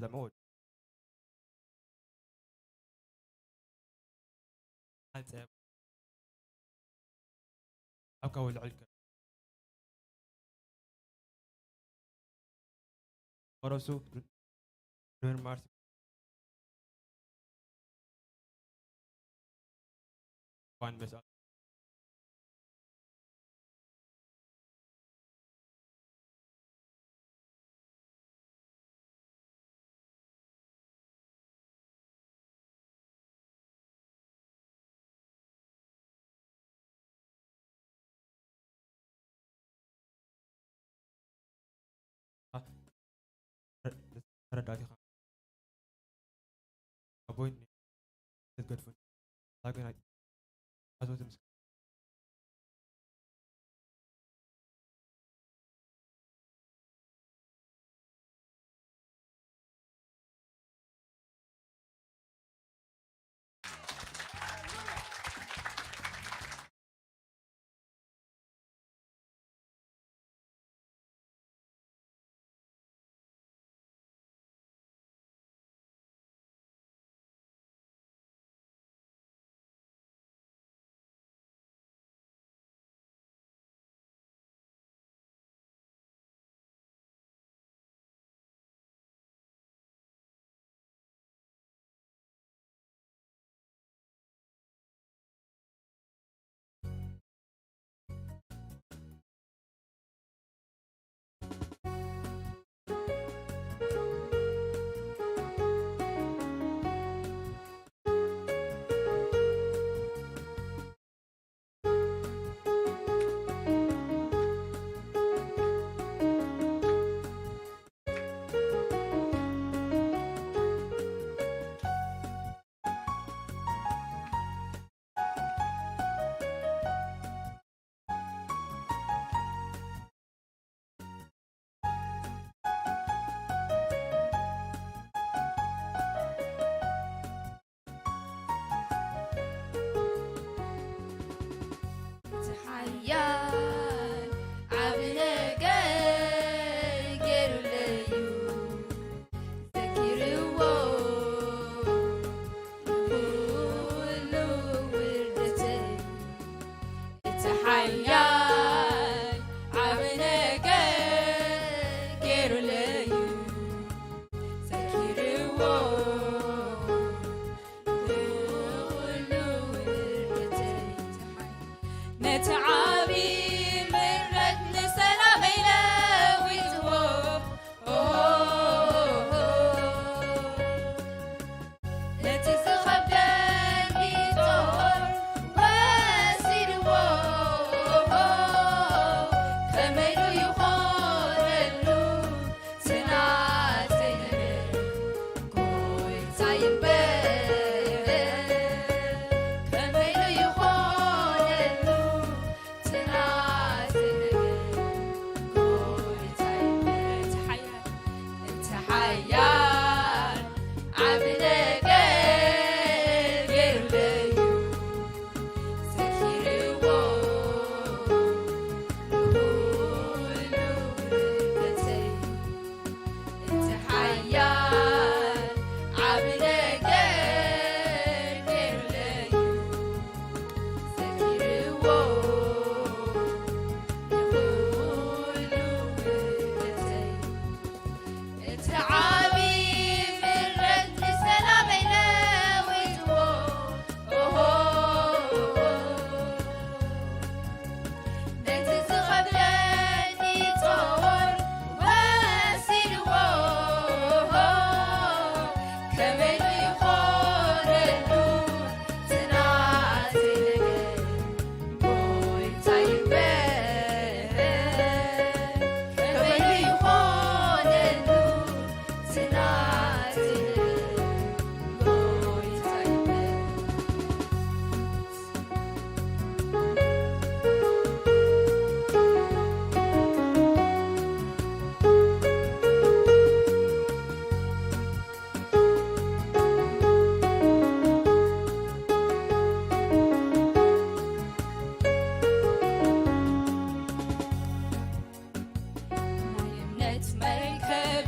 ለመወድ ሓንፀ ኣብ ካወ ልዕል ከ ቆረሱ ኖርማል ኳን መስኣል ተረዳእካ ኣቦይ ትገድፉ ኣዞ ትምስ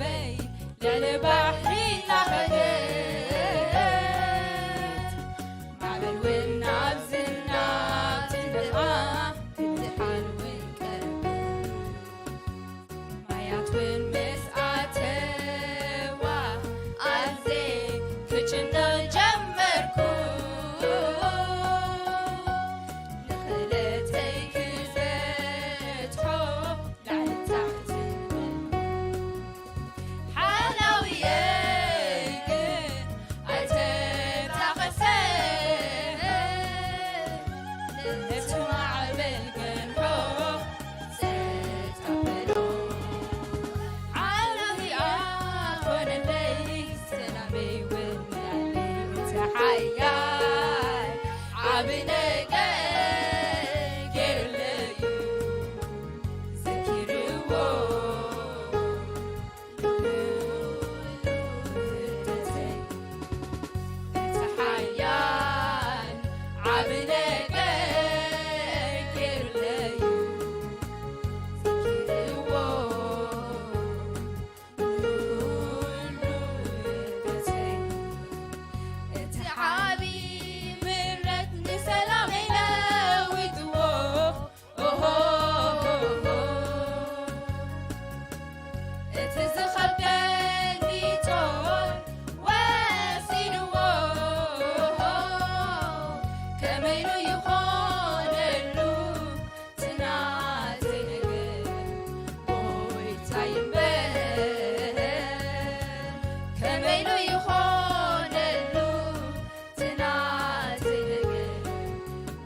በይ ልዕሊ ባሕሪ እናኸደት፣ ማዕበል እውን ናብ ዝናብ ትንብዓ፣ ክትድሓን እውን ቀርብ። ማያት እውን ምስ ኣተዋ፣ ኣዜ ክጭነቕ ጀመርኩ። ንኽእለተይ ክበጽሖ ላዕሊ ታሕቲ ክብል፣ ሓላውየይ ግን ኣይተጣቐሰን። ነቲ ማዕበል ገንሖ ዘጣበሎ፣ ሓላውያ ኮነለይ፣ ሰላመይ እውን ናለይ እቲ ሓያል ዓቢ ነገር ገይሩለይ እዩ። ዘኪርዎ እቲ ሓያል ዓቢ ነገር ገይሩለይ እዩ። ዘኪርዎ ንኹሉ ተስፈይ። እቲ ዓቢ ምረት ንሰላመይ ለዊጥዎ። ኦሆ፣ እቲ ዝኸብደኒ ጾር ወሲንዎ። ከመይ ኢሉ ይኾነሉ እቲ ናተይ ነገር ጎይታይ እምበር? ከመይ ኢሉ ይኾነሉ እቲ ናተይ ነገር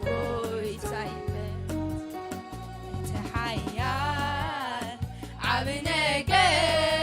ጎይታይ እምበር? እቲ ሓያል ዓቢ ነገር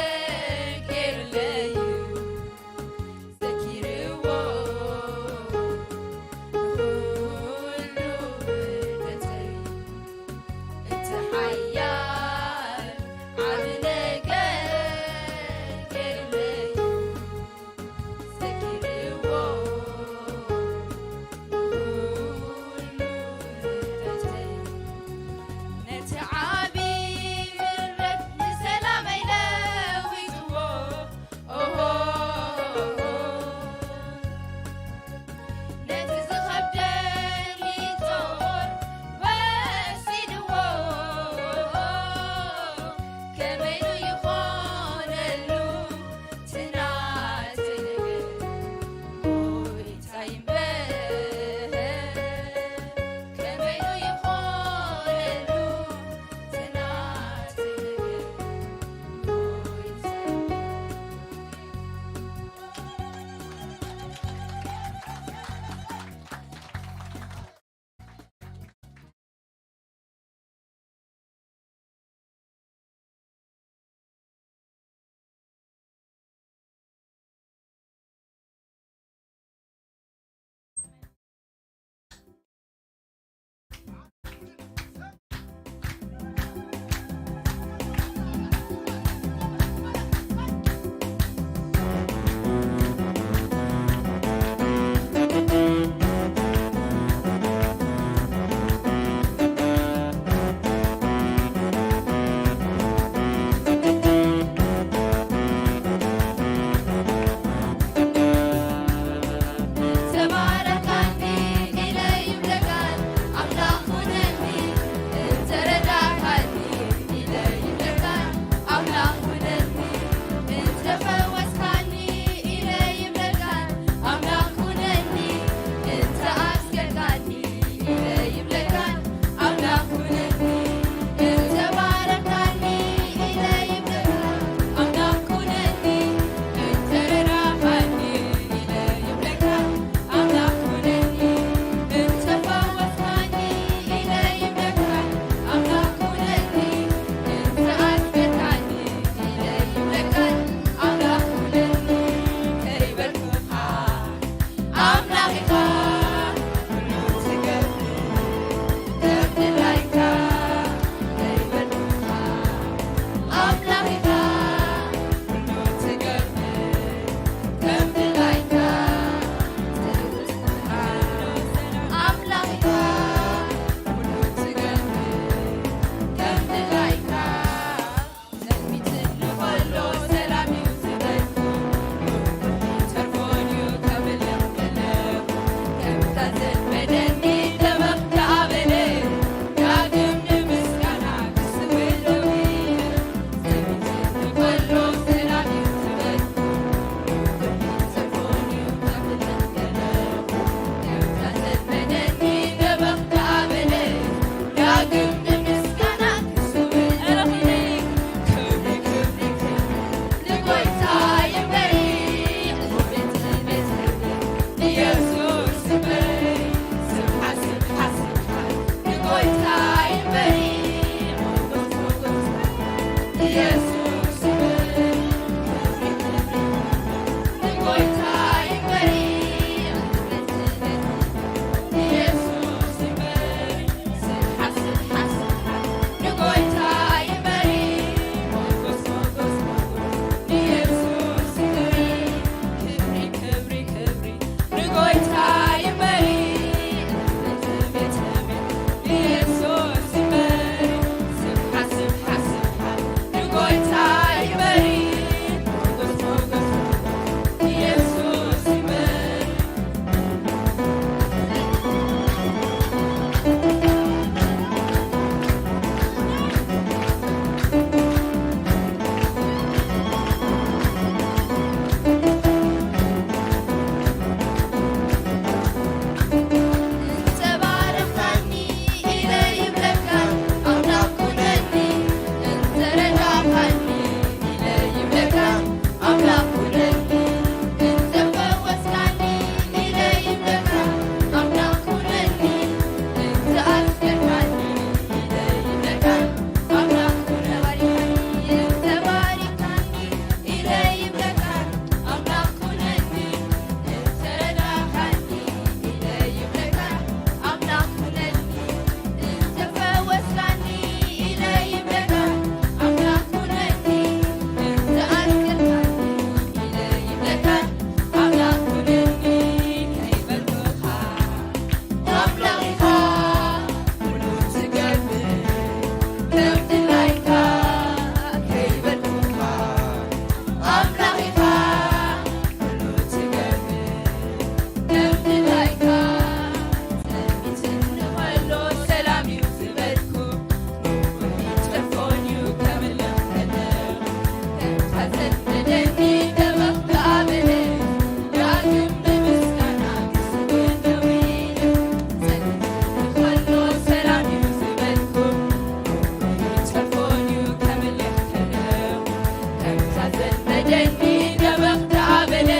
ዘመደኒ ደበኽ ደኣበለ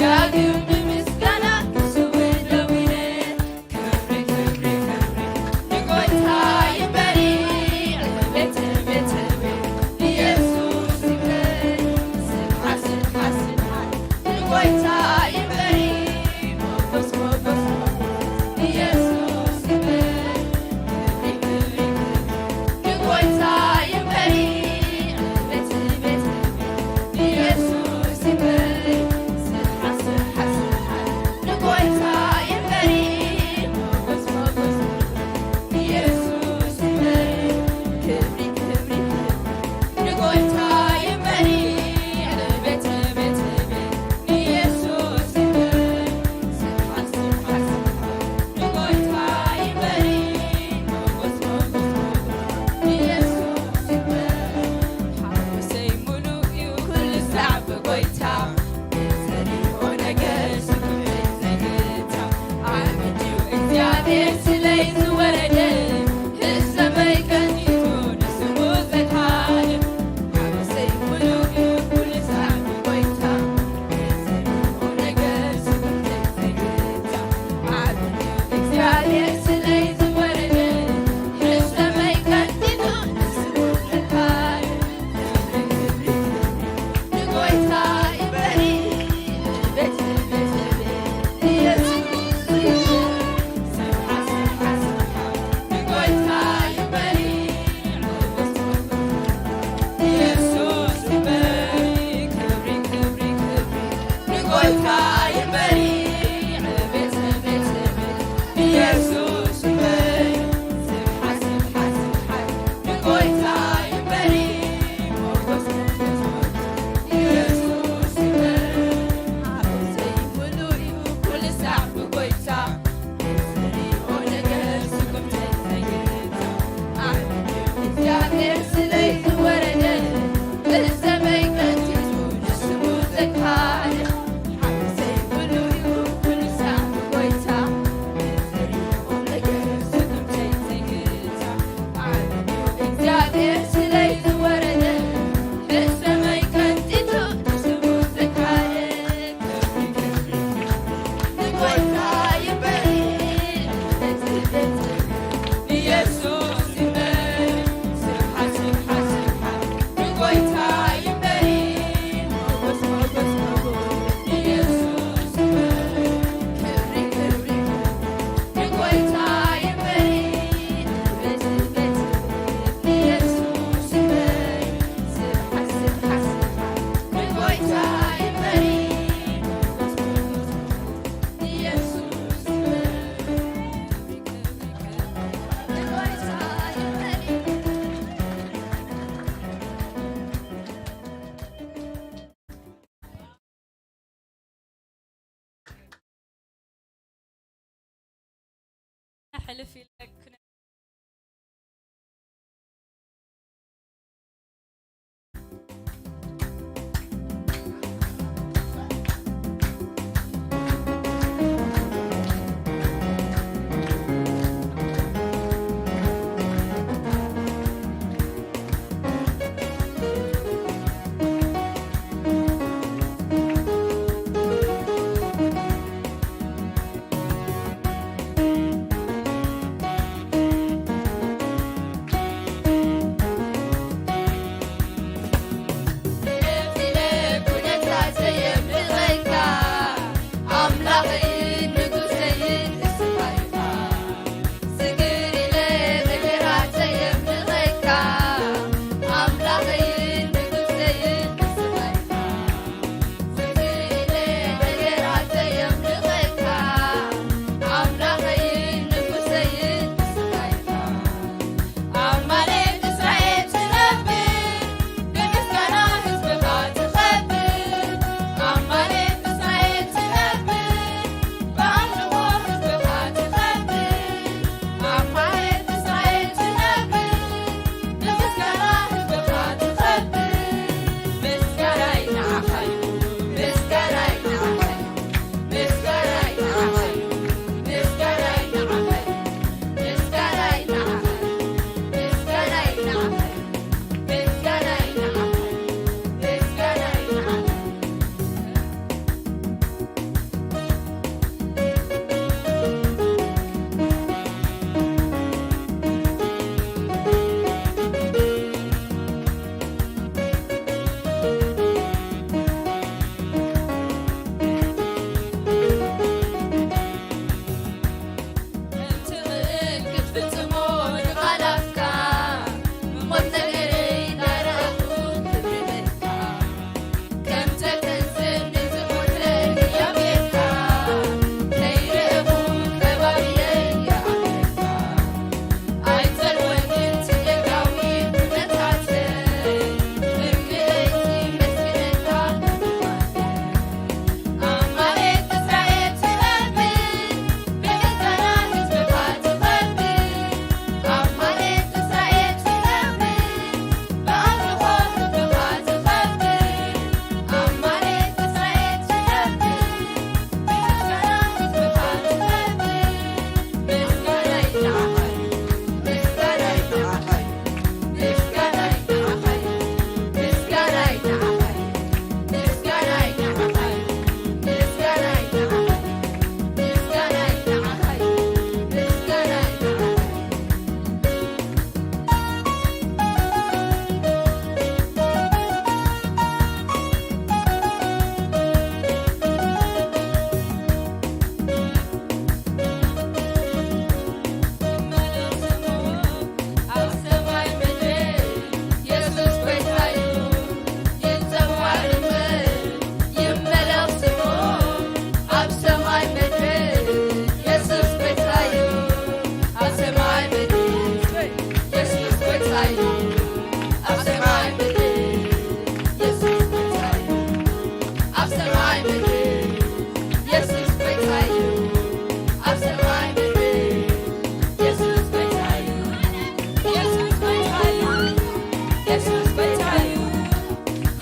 ዳግም ንምስጋና ክስውእ ደዊለ። ክብሪ፣ ክብሪ፣ ክብሪ ንጎይታ ይበሪ። ዕቤት፣ ዕቤት፣ ዕቤት ንየሱስ ይበሪ። ስብሓት፣ ስብሓት፣ ስብሓት ንጎይታ ይበሪ። ሞጎስ፣ ሞጎስ፣ ሞጎስ ንየሱስ ይበሪ። ክብሪ፣ ክብሪ፣ ክብሪ ንጎይታ ይበሪ። ዕቤት፣ ዕቤት፣ ዕቤት ንየሱስ ይበሪ። ስብሓት፣ ስብሓት፣ ስብሓት ንጎይታ ይበሪ። ሞጎስ፣ ሞጎስ፣ ሞጎስ ንየሱስ ይበሪ። ክብሪ፣ ክብሪ፣ ክብሪ ንጎይታ ይበሪ። ዕቤት፣ ዕቤት፣ ዕቤት ንየሱስ ይበሪ። ስብሓት፣ ስብሓት፣ ስብሓት ንጎይታ ይበሪ። ሞጎስ፣ ሞጎስ፣ ሞጎስ ንየሱስ ይበሪ። ሓጎሰይ ሙሉእ እዩ ኩሉ ሳዕ ብጎይታ። ዘሪኦ ነገር ስጉምተይ ዘይግታ። ዓቢ ድዩ እግዚኣብሔር ስለይ ዝወረደ። ህሰመይ ቀኒቱ ንስሙ ዘድሃለ። ሓጎሰይ ሙሉእ እዩ ኩሉ ሳዕ ብጎይታ። ዘሪኦ ነገር ስጉምተይ ዘይግታ። ዓቢ ድዩ እግዚኣብሔር ስለይ ዝወረደ። ህሰመይ ቀኒቱ ንስሙ ዘድሃለ። ንጎይታ ይበሪ። ቤት፣ ቤት፣ ቤት ኢየሱስ። ስብሓት፣ ስብሓት፣ ስብሓት ንጎይታ ይበሪ። ኢየሱስ ይበሪ። ክብሪ፣ ክብሪ፣ ክብሪ ንጎይታ ይበሪ። ቤት፣ ቤት፣ ቤት ኢየሱስ ይበሪ። ስብሓት፣ ስብሓት፣ ስብሓት ንጎይታ ይበሪ። ሞጎስ፣ ሞጎስ፣ ሞጎስ ኢየሱስ ይበሪ። ሓጎሰይ ሙሉእ እዩ ኩሉ ሳዕ ብጎይታ። ዘሪኦ ነገር ስጉምተይ ዘይግታ። ዓቢ እግዚኣብሔር ስለይ ዝወረደ። ህሰመይ ቀኒቱ ንስሙ ዘድሃለ። ሓጎሰይ ሙሉእ እዩ ኩሉ ሳዕ ብጎይታ። ዘሪኦ ነገር ስጉምተይ ዘይግታ። ዓቢ እዩ እግዚኣብሔር ስለይ ዝወረደ። ህሰመይ ቀኒቱ ንስሙ ዘድሃለ። ንጎይታ ይበሪ። ኢየሱስ ይበሪ። ስብሓት፣ ስብሓት፣ ስብሓት ንጎይታ ይበሪ። ሞጎስ፣ ሞጎስ፣ ሞጎስ ኢየሱስ ይበሪ። ክብሪ፣ ክብሪ፣ ክብሪ ንጎይታ ይበሪ። ቤት፣ ቤት ኢየሱስ ይበሪ። ስብሓት፣ ስብሓት፣ ስብሓት ንጎይታ ይበሪ። ኢየሱስ ይበሪ። ንጎይታ ይበሪ። ሕልፍ ኢለ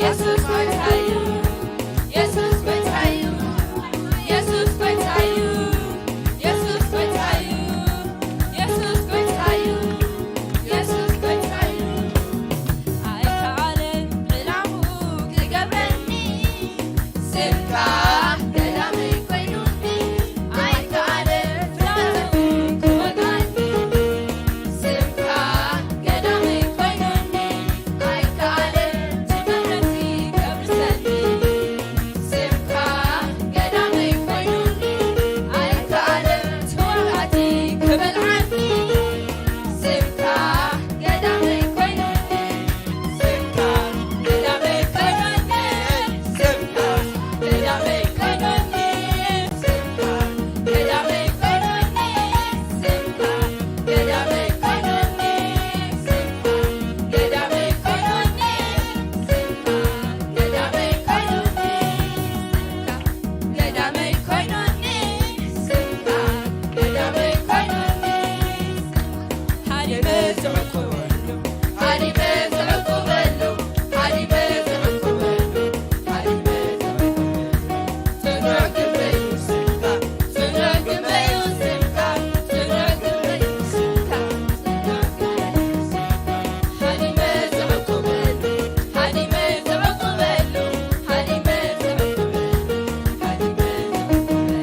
የሱስ ጎይታዩ፣ የሱስ ጎይታዩ፣ የሱስ ጎይታዩ፣ የሱስ ጎይታዩ፣ የሱስ ጎይታዩ፣ የሱስ ጎይታዩ። ኣይከኣለን ዕላምኡ ክገብረኒ፣ ስምካ ገዳመይ ኮይኑኒ። ኣይከኣለን ፍቓድኡ ክወግኣኒ፣ ስምካ ገዳመይ ኮይኑኒ። ኣይከኣለን ትምህርቲ ከብርሰኒ፣ ስምካ ገዳመይ ኮይኑኒ። ኣይከኣለን ተዋጋእቲ ክበልዓኒ፣ ስምካ ገዳመይ ኮይኑኒ። ስምካ ገዳመይ ኮይኑኒ። ስምካ ገዳመይ ኮይኑኒ። ስምካ ገዳመይ ኮይኑኒ። ስምካ ገዳመይ ኮይኑኒ። ስምካ ገዳመይ ኮይኑኒ። ስምካ ገዳመይ ኮይኑኒ። ስምካ ገዳመይ ኮይኑኒ። ስምካ ገዳመይ ኮይኑኒ። ሃዲመ ዝዕቁበሉ፣ ሃዲመ ዝዕቁበሉ፣ ሃዲመ ዝዕቁበሉ፣ ሃዲመ ዝዕቁበሉ። ጽኑዕ ግንበዩ ስምካ፣ ጽኑዕ ግንበዩ ስምካ፣ ጽኑዕ ግንበዩ ስምካ፣ ጽኑዕ ግንበዩ ስምካ። ሃዲመ ዝዕቁበሉ፣ ሃዲመ ዝዕቁበሉ፣ ሃዲመ ዝዕቁበሉ፣ ሃዲመ ዝዕቁበሉ።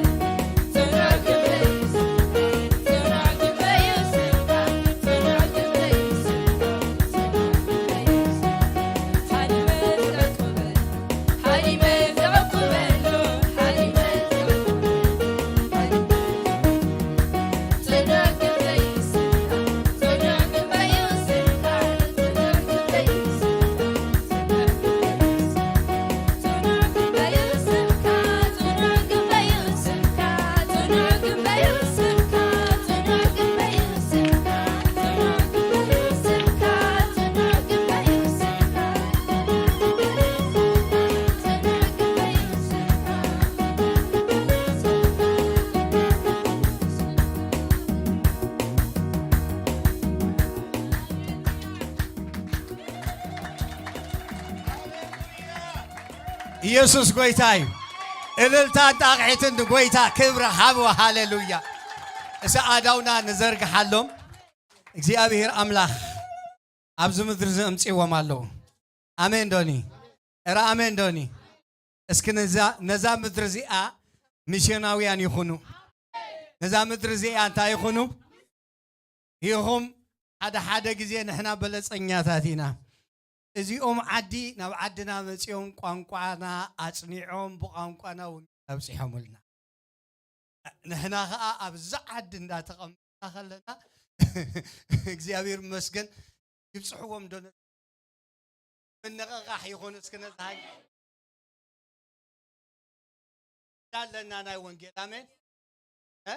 ኢየሱስ ጎይታ እዩ። እልልታን ጣቕዒትን ንጎይታ ክብሪ ሃቦ። ሃሌሉያ። እሰ ኣዳውና ንዘርግሓሎም። እግዚኣብሔር ኣምላኽ ኣብዚ ምድሪ እዚ ኣምፅዎም ኣለዉ። ኣሜን ዶኒ? እረ ኣሜን ዶኒ? እስኪ ነዛ ምድሪ እዚኣ ሚስዮናውያን ይኹኑ። ነዛ ምድሪ እዚኣ እንታይ ይኹኑ? ይኹም ሓደ ሓደ ግዜ ንሕና በለፀኛታት ኢና። እዚኦም ዓዲ ናብ ዓድና መፂኦም ቋንቋና ኣፅኒዖም ብቋንቋና እውን ኣብፂሖምልና። ንሕና ኸዓ ኣብዛ ዓዲ እንዳተቐመጥና ከለና እግዚኣብሔር ይመስገን ይብፅሕዎም ዶ ምንቕቓሕ ይኹን እስኪ ነዚ ሃይ ኣለና ናይ ወንጌል ኣሜን እ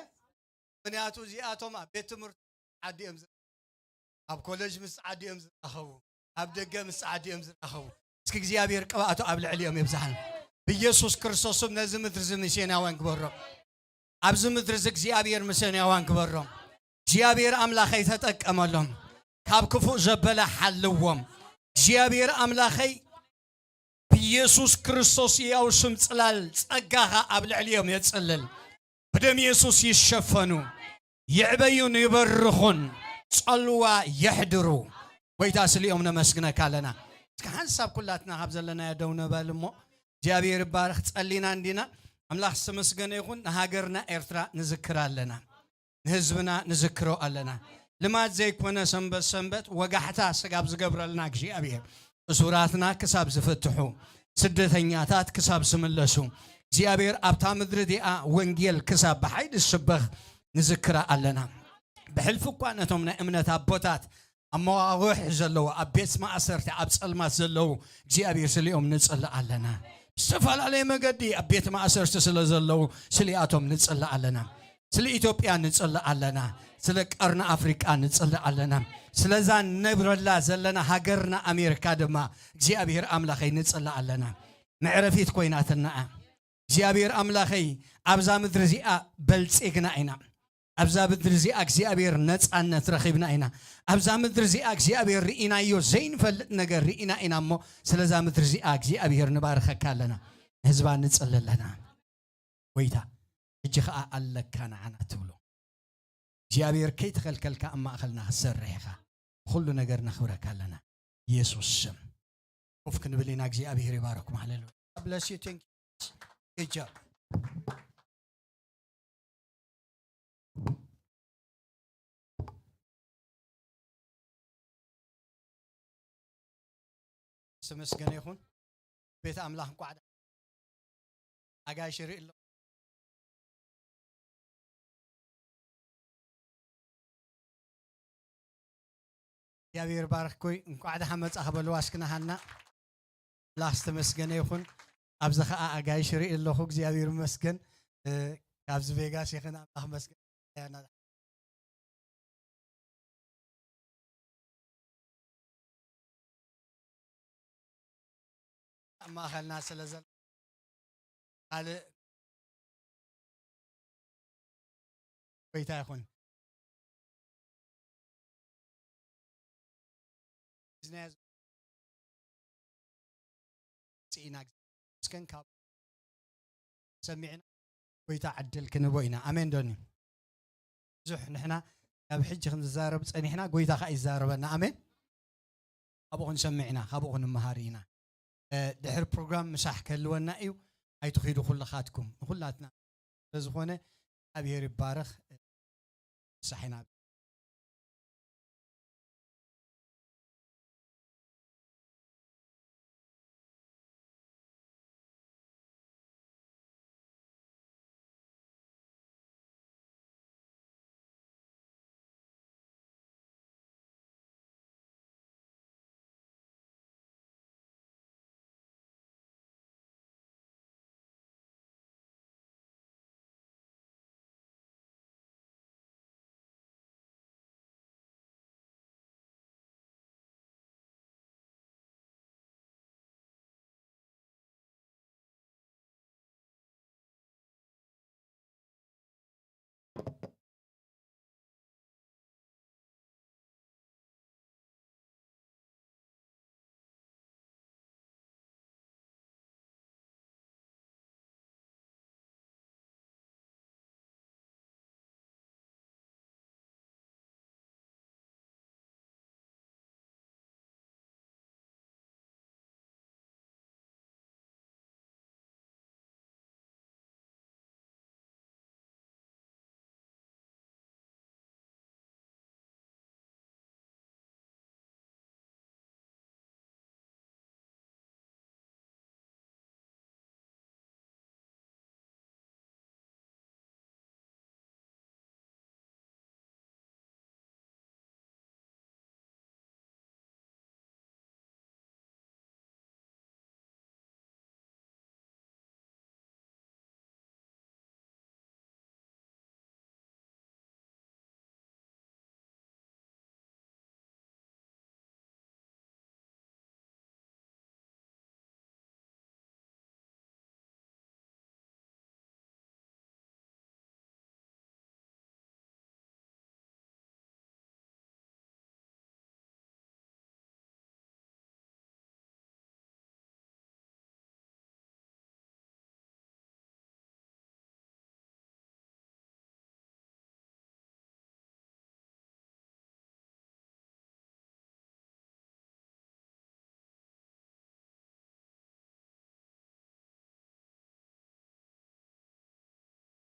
ምክንያቱ እዚኣቶም ኣብ ቤት ትምህርቲ ዓዲ እዮም ዝ- ኣብ ኮሌጅ ምስ ዓዲ እዮም ዝራኸቡ ኣብ ደገ ምስ ዓዲ እዮም ዝራኸቡ እስኪ እግዚኣብሔር ቅብኣቱ ኣብ ልዕሊኦም ይብዝሓን ብኢየሱስ ክርስቶስም ነዚ ምድሪ እዚ ሚስዮናውያን ግበሮም ኣብዚ ምድሪ እዚ እግዚኣብሔር ሚስዮናውያን ግበሮም እግዚኣብሔር ኣምላኸይ ተጠቀመሎም ካብ ክፉእ ዘበለ ሓልዎም እግዚኣብሔር ኣምላኸይ ብኢየሱስ ክርስቶስ ሕያው ስም ጽላል ጸጋኻ ኣብ ልዕሊኦም የጽልል። ብደም የሱስ ይሸፈኑ፣ ይዕበዩን ይበርኹን፣ ጸልዋ የሕድሩ። ጐይታ ስሊኦም ነመስግነካ ኣለና። እስከ ሓንሳብ ኩላትና ካብ ዘለናዮ ደው ንበል እሞ እግዚኣብሔር ይባረኽ። ጸሊና እንዲና። ኣምላኽ ዝተመስገነ ይኹን። ንሃገርና ኤርትራ ንዝክር ኣለና። ንህዝብና ንዝክሮ ኣለና። ልማድ ዘይኮነ ሰንበት ሰንበት ወጋሕታ ስጋብ ዝገብረልና እግዚኣብሔር እሱራትና ክሳብ ዝፍትሑ ስደተኛታት ክሳብ ዝምለሱ እግዚኣብሔር ኣብታ ምድሪ እዚኣ ወንጌል ክሳብ ብሓይሊ ዝስበኽ ንዝክራ ኣለና። ብሕልፊ እኳ ነቶም ናይ እምነት ኣቦታት ኣብ መዋቕሕ ዘለዉ ኣብ ቤት ማእሰርቲ ኣብ ጸልማት ዘለዉ እግዚኣብሔር ስሊኦም ንጽሊ ኣለና። ዝተፈላለየ መገዲ ኣብ ቤት ማእሰርቲ ስለ ዘለዉ ስሊኣቶም ንጽሊ ኣለና። ስለ ኢትዮጵያ ንጽሊ ኣለና። ስለ ቀርኒ ኣፍሪቃ ንጽሊ ኣለና። ስለዛ ንነብረላ ዘለና ሃገርና ኣሜሪካ ድማ እግዚኣብሔር ኣምላኸይ ንጽሊ ኣለና። መዕረፊት ኮይናትና እያ። እግዚኣብሔር ኣምላኸይ ኣብዛ ምድሪ እዚኣ በልጺግና ኢና። ኣብዛ ምድሪ እዚኣ እግዚኣብሔር ነፃነት ረኺብና ኢና። ኣብዛ ምድሪ እዚኣ እግዚኣብሔር ርኢናዮ ዘይንፈልጥ ነገር ርኢና ኢና እሞ፣ ስለዛ ምድሪ እዚኣ እግዚኣብሔር ንባርኸካ ኣለና፣ ንህዝባ ንጽሊ ኣለና። ጎይታ፣ ሕጂ ኸኣ ኣለካ ንዓና ትብሎ እግዚኣብሔር ከይተኸልከልካ ኣብ ማእኸልና ክትሰርሕ ኢኻ። ኩሉ ነገር ነኽብረካ ኣለና። ኢየሱስ ስም ኮፍ ክንብል ኢና። እግዚኣብሔር ይባረኩም። ሃሌሉያ። God bless you. Thank you. Good job. ዝተመስገነ ይኹን። ቤት ኣምላኽ እንኳዕ ዳ- ኣጋይሽ ይርኢ ኣሎ። እግዚኣብሔር ባርክ ኮይ፣ እንኳዕ ደሓን መጻ ክበልዋ እስክና ሃና። ኣምላኽ ዝተመስገነ ይኹን። ኣብዚ ኸኣ ኣጋይሽ ርኢ ኣለኹ። እግዚኣብሔር ይመስገን። እ፣ ካብዚ ቬጋስ ይኽን ኣምላኽ መስገን። ኣብ ማእኸልና ስለ ዘሎ ካልእ ጎይታ ይኹን። ሒዝናዮ ጽኢና እስከን ካብ ሰሚዕና ጎይታ ዕድል ክንቦ ኢና። ኣሜን ዶኒ? ብዙሕ ንሕና ካብ ሕጂ ክንዛረብ ጸኒሕና፣ ጎይታ ኸኣ ይዛረበና። ኣሜን። ካብኡ ክንሰምዕ ኢና፣ ካብኡ ክንመሃር ኢና። እ፣ ድሕሪ ፕሮግራም ምሳሕ ክህልወና እዩ። ኣይትኺዱ ኩልኻትኩም፣ ንኹላትና ስለ ዝኾነ እግዚኣብሔር ይባረኽ። ምሳሕ ኢና።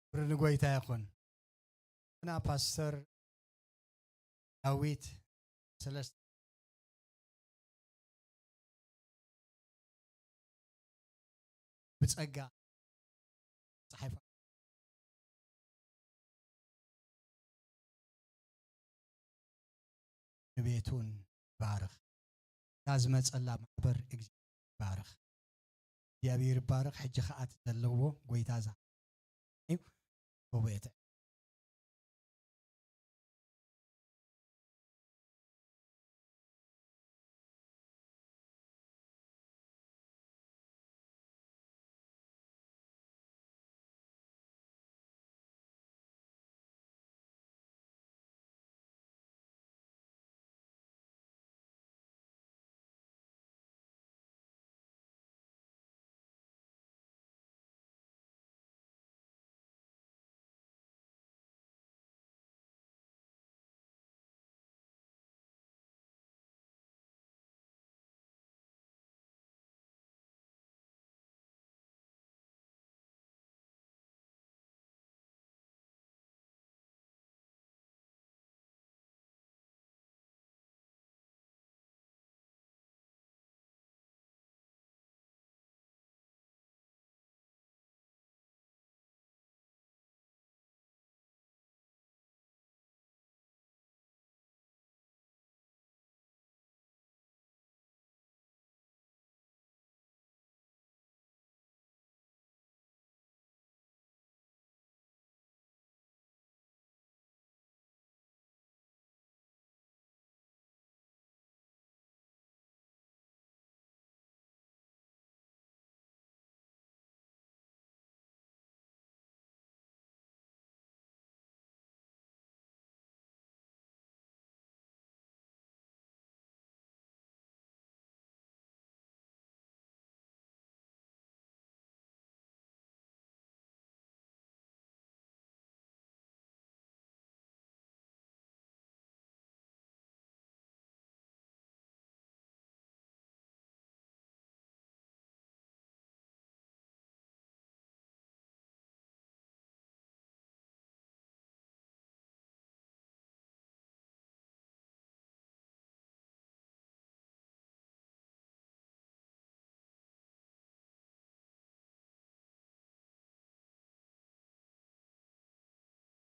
ክብሪ ንጎይታ ይኹን። እና ፓስተር ዳዊት ሰለስተ ብጸጋ ጸሓይፋ ንቤቱን ባርኽ። እታ ዝመጸላ ማሕበር እግዚኣብሔር ይባርኽ። እግዚኣብሔር ይባረኽ። ሕጂ ኸኣ እቲ ዘለዎ ጎይታ ዝሃበና እዩ። ጎቦ የትዕ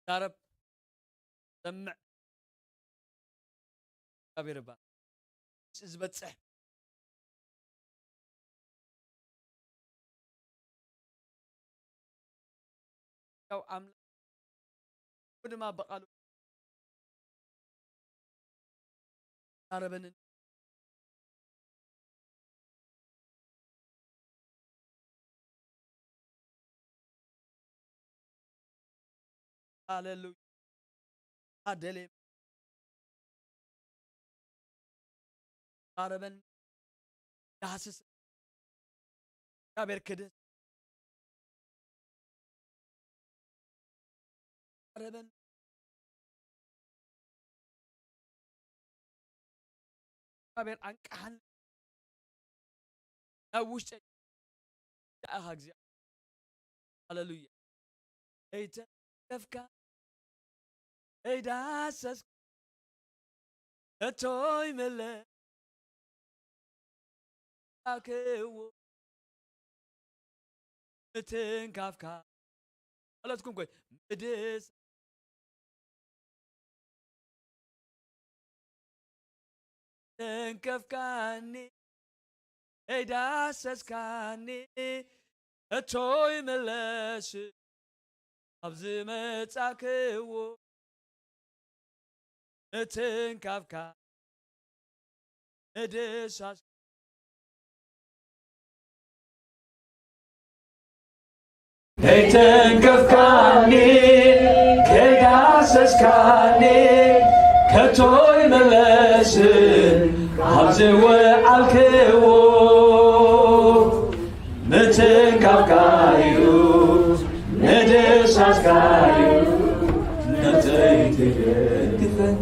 ዛረብ፣ ሰምዕ። እግዚኣብሔር ይባረክ። ምስኡ ዝበጽሕ ያው ኣምላኽ ድማ ብቓሉ ዛረበንን። ሃሌሉያ። ኣደሌ ዛረበን ዳህስስ እግዚኣብሔር ክድህስ ዛረበን እግዚኣብሔር ኣንቃሓኒ ናብ ውሽጠይ። ደኣኻ እግዚኣብሔር። ሃሌሉያ። ከይተንከፍካ ከይዳሰስካ ከቶ ይመለስ ኣክዎ ምትንካፍካ ማለትኩም ኮይ ምድስ ተንከፍካኒ ከይዳሰስካኒ ከቶ ይመለስ ኣብዚ መጻክዎ ምትንካፍካ ምድሳስ ከይተንከፍካኒ ከይዳሰስካኒ ከቶ ይመለስን ኣብዚ ወዓልክዎ ምትንካፍካዩ ምድሳስካዩ ነተይ ትደግፈኒ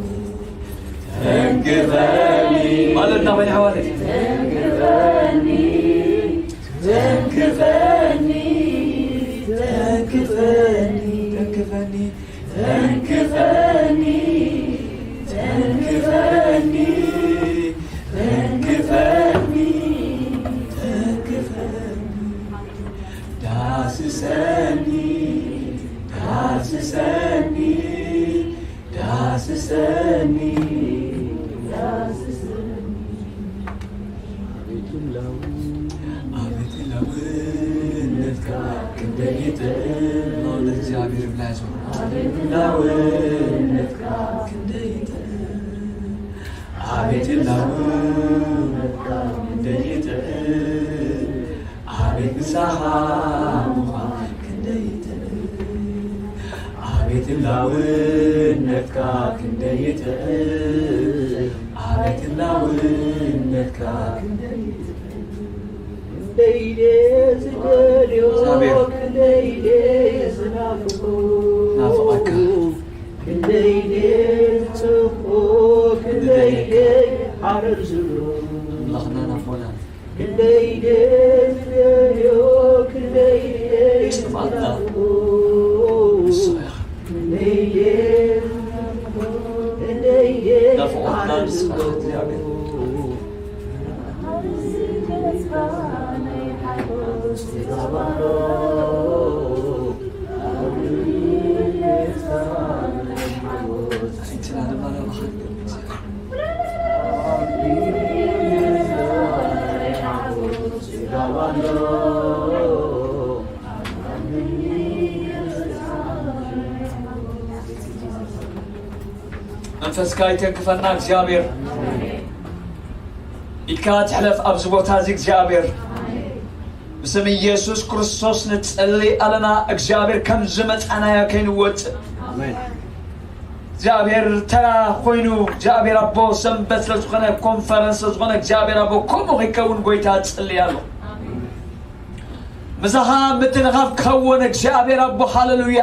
ተንክፈኒ ማለት ናበይ ሓዋለይ ተንክፈኒ ተንክፈኒ ተንክፈኒ ተንክፈኒ ተንክፈኒ ተንክፈኒ ተንክፈኒ ዳስሰኒ ዳስሰኒ ዳስሰኒ ዳስሰኒ አቤት ላውነትካ ክንደይ ይጥዕም። ላውነት እግዚኣብሔር ይብላ ያዘው። ላውነትካ ክንደይ ይጥዕም። አቤት ላውነትካ ክንደይ ይጥዕም። አቤት ምሳኻ ምዃን ክንደይ ይጥዕም። አቤት ላውነትካ ክንደይ ይጥዕም። አቤት ላውነትካ ክንደይ ይጥዕም። ክንደይ ዝደልዮ፣ እግዚኣብሔር ክንደይ ዝናፍቆ፣ ናፍቀካ። ክንደይ ዝጽብቆ፣ ክንደይ ሓረር ዝብሎ። ኣምላኽና ናፍቆና። ክንደይ ዝደልዮ፣ ክንደይ ጽብኣትና ዝናፍቆ። ንስኻ ኢኻ። ክንደይ ናፍቆትና ንስኻ ኢኻ እግዚኣብሔር። መንፈስካ ይተንክፈና እግዚኣብሔር። ኢድካ ትሕለፍ ኣብዚ ቦታ እዚ እግዚኣብሔር። ብስም ኢየሱስ ክርስቶስ ንጸሊ ኣለና። እግዚኣብሔር ከም ዝመጻናዮ ከይንወጽእ። ኣሜን። እግዚኣብሔር ተራ ኮይኑ እግዚኣብሔር ኣቦ ሰንበት ስለ ዝኾነ ኮንፈረንስ ስለ ዝኾነ እግዚኣብሔር ኣቦ ከምኡ ከይከውን ጎይታ ጸሊ ኣሎ። ምሳኻ ምትንኻፍ ክኸውን እግዚኣብሔር ኣቦ ሃሌሉያ።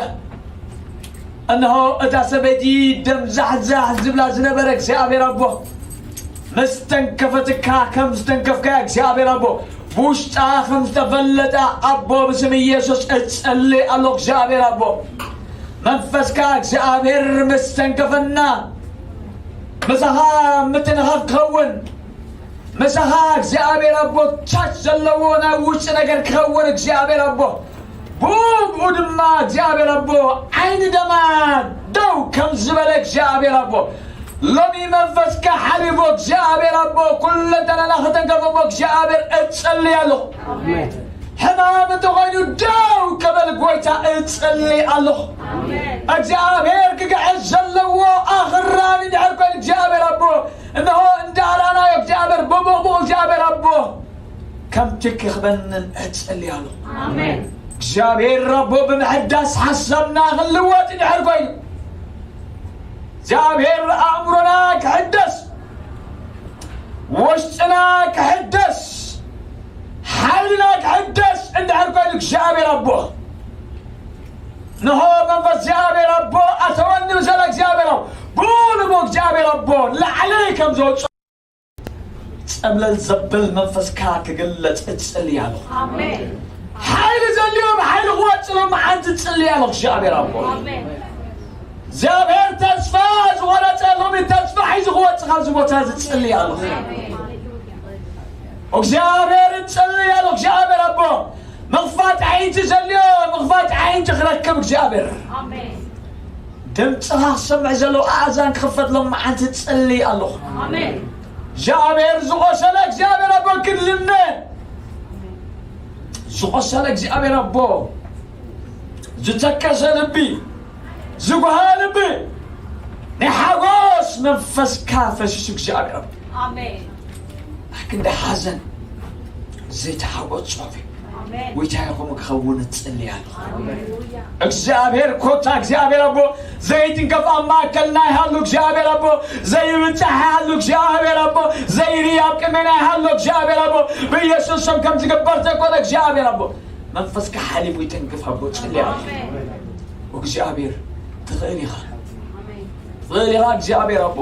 እንሆ እታ ሰበይቲ ደም ዛሕዛሕ ዝብላ ዝነበረ እግዚኣብሔር ኣቦ ምስ ተንከፈትካ ከም ዝተንከፍካያ እግዚኣብሔር ኣቦ ብውሽጣ ከም ዝተፈለጠ ኣቦ ብስም ኢየሱስ እጸሊ ኣሎ እግዚኣብሔር ኣቦ መንፈስካ እግዚኣብሔር ምስ ተንከፈና ምሳኻ ምትንኻፍ ክኸውን ምሳኻ እግዚኣብሔር ኣቦ ቻች ዘለዎ ናይ ውጭ ነገር ክኸውን እግዚኣብሔር ኣቦ ብኡ ድማ እግዚኣብሔር ኣቦ ዓይኒ ደማ ደው ከም ዝበለ እግዚኣብሔር ኣቦ ሎሚ መንፈስካ ሓሊፎ እግዚኣብሔር ኣቦ ኩለንተናና ከተንከፎ እግዚኣብሔር እጸልይ ኣለኹ። ሕማም እንተኾይኑ ደው ከበል ጎይታ እጸልይ ኣለኹ። እግዚኣብሔር ክግዕዝ ዘለዎ ኣኽራን እንድሕር ኮይኑ እግዚኣብሔር ኣቦ እንሆ እንዳራናዮ እግዚኣብሔር ብብቕብቕ እግዚኣብሔር ኣቦ ከምቲ ክኽበንን እጸልይ ኣለኹ። ኣሜን። እግዚኣብሔር ኣቦ ብምሕዳስ ሓሳብና ክንልወጥ እንድሕር ኮይኑ እግዚኣብሔር ኣእምሮና ክሕደስ ውሽጥና ክሕደስ ሓይልና ክሕደስ እንድሕር ኮይኑ እግዚኣብሔር ኣቦ ንሆ መንፈስ እግዚኣብሔር ኣቦ ኣተወኒ ብዘለ እግዚኣብሔር ኣቦ ብኡ ንቦ እግዚኣብሔር ኣቦ ላዕሊ ከም ዝወፁ ጸብለል ዘብል መንፈስካ ክግለጽ እጽልይ ኣለኹ። ሓይሊ ዘድልዮ ብሓይሊ ክወጽእ ሎምዓንቲ እጽልይ ኣለኹ እግዚኣብሔር ኣቦ። እግዚኣብሔር ተስፋ ዝቖረጸ ሎሚ ተስፋ ሒዙ ክወጽእ ካብዚ ቦታ እዚ እጽልይ ኣለኹ። እግዚኣብሔር እጽልይ ኣለኹ እግዚኣብሔር ኣቦ። ምኽፋት ዓይንቲ ዘድልዮ ምኽፋት ዓይንቲ ክረክብ እግዚኣብሔር። ድምፅኻ ክሰምዕ ዘለዎ ኣእዛን ክኽፈት ሎምዓንቲ እጽልይ ኣለኹ። እግዚኣብሔር ዝቖሰለ እግዚኣብሔር ኣቦ ክድልነ ዝቖሰለ እግዚኣብሔር ኣቦ ዝተከሰ ልቢ ዝጓሃ ልቢ ናይ ሓጎስ መንፈስካ ፈሲሱ እግዚኣብሔር ኣቦ ኣክንዲ ሓዘን ዘይተሓጎስ ጾፍ እዩ። ጎይታ ይኹም ክኸውን እጽልይ ኣለኹ። እግዚኣብሔር ኮታ እግዚኣብሔር ኣቦ ዘይትንከፍ ኣብ ማእከልና ይሃሉ እግዚኣብሔር ኣቦ ዘይብጻሕ ይሃሉ እግዚኣብሔር ኣቦ ዘይርኢ ኣብ ቅድሜና ይሃሉ እግዚኣብሔር ኣቦ ብኢየሱስ ስም ከም ዝግበር ተኮነ እግዚኣብሔር ኣቦ መንፈስካ ሓሊፉ ይተንክፍ ኣቦ ጽልይ ኣለኹ። እግዚኣብሔር ትኽእል ኢኻ ትኽእል ኢኻ እግዚኣብሔር ኣቦ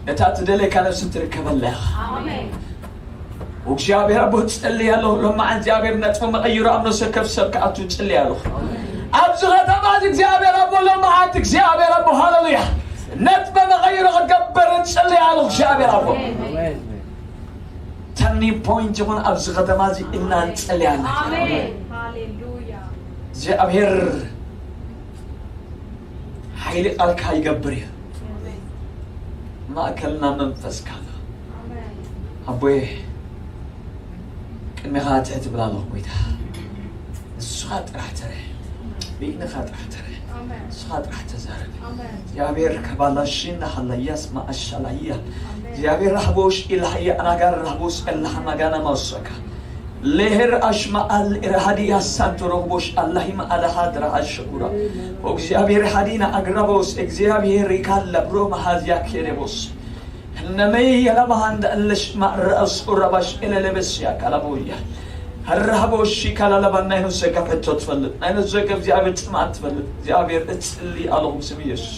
ነታ ትደለካ ነፍሲ ትርከበላ ኢኻ እግዚኣብሔር ኣቦ ትጽልይ ኣለኹ ሎማዓንቲ እግዚኣብሔር ነጥቢ መቐይሩ ኣብ ነፍሰ ከፍ ሰብ ክኣቱ ትጽልይ ኣለኹ ኣብዚ ከተማ እዚ እግዚኣብሔር ኣቦ ሎማዓንቲ እግዚኣብሔር ኣቦ ሃለሉያ ነጥቢ መቐይሩ ክገብር ትጽልይ ኣለኹ እግዚኣብሔር ኣቦ turning point ይኹን ኣብዚ ከተማ እዚ ኢልና ንጽልይ ኣለና እግዚኣብሔር ሓይሊ ቃልካ ይገብር እዩ ማእከልና መንፈስካ ኣሎ ኣቦየ ቅድሜኻ ትሕት ብላ ኣለኹ ጎይታ ንስኻ ጥራሕ ተረ ብኢንኻ ጥራሕ ተረ ንስኻ ጥራሕ ተዛረብ እግዚኣብሔር ከባላሺ ናሃላያስ ማኣሻላያ እግዚኣብሔር ራህቦሽ ኢላሃያ ኣናጋር ራህቦስ ኤላሃ ማጋና ማውሰካ ሌሄር ኣሽማኣል ኢርሃዲ ያሳንቶ ረኽቦሽ ኣላሂ መኣለሃ ድራሃ ሸኩራ ኦግዚኣብሔር ሃዲና ኣግራቦስ እግዚኣብሔር ይካላ ብሮ መሃዝያ ኬሬቦስ እነመይ የላባሃንዳ እለሽ ማረአስ ኡራባሽ ኤለለበስ ያካላቦያ ራህቦሽ ይካላላባ ናይ ነፍሰ ካብ ሕቶ ትፈልጥ ናይ ነፍሰ ካብ እግዚኣብሔር ጽማት ትፈልጥ እግዚኣብሔር እጽሊ ኣለኹም ስም ኢየሱስ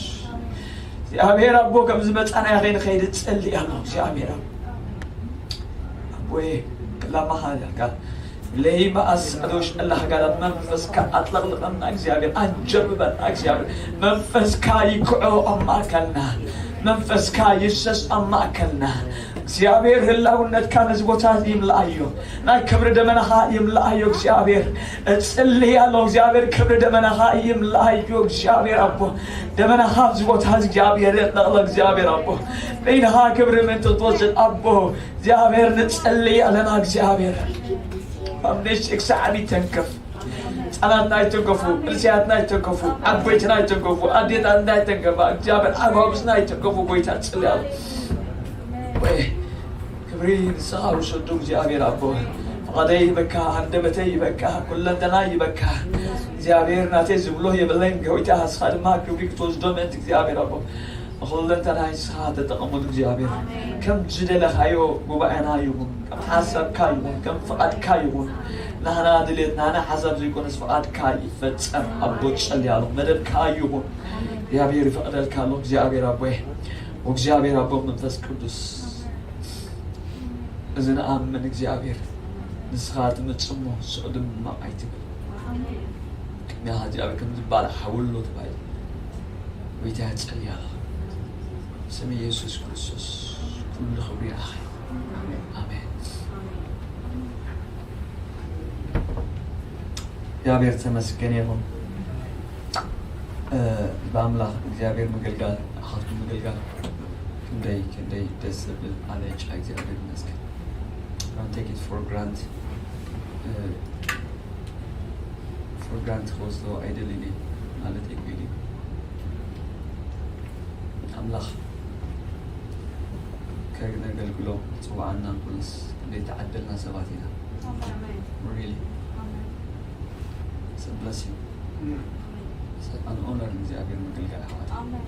እግዚኣብሔር ኣቦ ከም ዝመጻና ያኸይ ንኸይድ እጽሊ ኣለኹ እግዚኣብሔር ኣቦ ኣቦዬ ክላማኻ ዳጋ ለይማ ኣሳዕዶሽ ኣላህ ጋላ መንፈስካ ኣጥለቕልቐና እግዚኣብሔር ኣጀብበና እግዚኣብሔር መንፈስካ ይክዖ ኣብ ማእከልና መንፈስካ ይፍሰስ ኣብ ማእከልና እግዚኣብሔር ህላውነትካ ነዚ ቦታ ይምልኣዮ ናይ ክብሪ ደመናኻ ይምልኣዮ እግዚኣብሔር እጽልይ ኣሎ እግዚኣብሔር ክብሪ ደመናኻ ይምልኣዮ እግዚኣብሔር ኣቦ ደመናኻ ኣብዚ ቦታ እዚ እግዚኣብሔር የጥለቕለ እግዚኣብሔር ኣቦ በይንኻ ክብሪ ምእንቲ ክትወስድ ኣቦ እግዚኣብሔር ንጸልይ ኣለና እግዚኣብሔር ኣብ ነሽጢ ክሳዕ ዓቢ ተንከፍ ህፃናትና ይተንከፉ፣ እርሲያትና ይተንከፉ፣ ዓበይትና ይተንከፉ፣ ኣዴታትና ይተንከፋ፣ እግዚኣብሔር ኣባብስና ይተንከፉ። ጎይታ ጽልያሉ ወይ ክብሪ ንስኻ ውሰዱ እግዚኣብሔር ኣቦ። ፍቓደይ ይበካ፣ ሃንደበተይ ይበካ፣ ኩለንተናይ ይበካ። እግዚኣብሔር ናተይ ዝብሎ የብለይን። ጎይታ ንስኻ ድማ ክብሪ ክትወስዶ ምእንቲ እግዚኣብሔር ኣቦ። ንኹለንተናይ ንስኻ ተጠቐመሉ እግዚኣብሔር። ከም ዝደለኻዮ ጉባኤና ይኹን፣ ከም ሓሳብካ ይኹን፣ ከም ፍቓድካ ይኹን። ናህና ድሌት፣ ናህና ሓሳብ ዘይኮነስ ፍቓድካ ይፈጸም። ኣቦ ጸልያሉ፣ መደብካ ይኹን። እግዚኣብሔር ይፈቕደልካ ኣሎ። እግዚኣብሔር ኣቦይ፣ እግዚኣብሔር ኣቦ መንፈስ ቅዱስ፣ እዚ ንኣምን እግዚኣብሔር፣ ንስኻ ትመጽእ እሞ ስቕ ድማ ኣይትብል። ቅድሚኻ እግዚኣብሔር ከም ዝባላዕ ሓውሎ ተባሂሉ። ጎይታ ጸልያለኹ። ስም ኢየሱስ ክርስቶስ ኩሉ ክብሪ ንዓኻ። ኣሜን። እግዚኣብሔር ተመስገን ይኹን። እ፣ ብኣምላኽ እግዚኣብሔር ምግልጋል፣ ኣኻትኩም ምግልጋል ክንደይ ክንደይ ደስ ዘብል ኣበጫ። እግዚኣብሔር ይመስገን። Don't take it for grant፣ እ፣ for grant ክወስዶ ኣይደልን እየ ማለት ኣይኮይን። ኣምላኽ ከነገልግሎ ዝፅውዓና ኩሉስ ክንደይ ተዓደልና ሰባት ኢና። ኣሜን። Really። ኣሜን። It's a blessing። ኣሜን። It's an honor ንእግዚኣብሔር ምግልጋል ኣሕዋት። ኣሜን።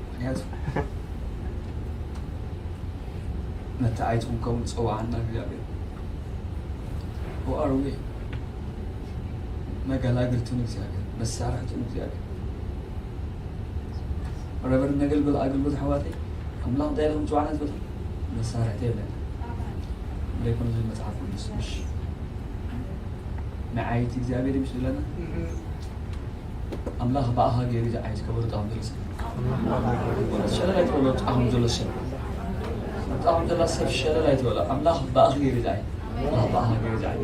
ምክንያቱ ነቲ ኣይትኹን ከምኡ ዝፀውዓና እግዚኣብሔር። Who are we? መገላግልቱ ንእግዚኣብሔር፣ መሳርሕቱ ንእግዚኣብሔር። ረቨረንድ ነገልግል ኣገልግሎት ኣሕዋተይ፣ ኣምላኽ እንታይ ኢልኩም ፅዋዕና ዝበለ መሳርሕቲ የለን። ዘይኮነ ዝብል መፅሓፍ ቅዱስ ምሽ ንዓይቲ እግዚኣብሔር እዩ ምስ ዝብለና፣ ኣምላኽ ብኣኻ ገይሩ ዝዓይት ከበሮ ጣኹም ዘሎ ሰብ። ሸለል ኣይትበሎ፣ ጣኹም ዘሎ ሰብ። ጣኹም ዘላ ሰብ ሸለል ኣይትበሎ። ኣምላኽ ብኣኺ ገይሩ ዝዓይት። ኣምላኽ ብኣኻ ገይሩ ዝዓይት።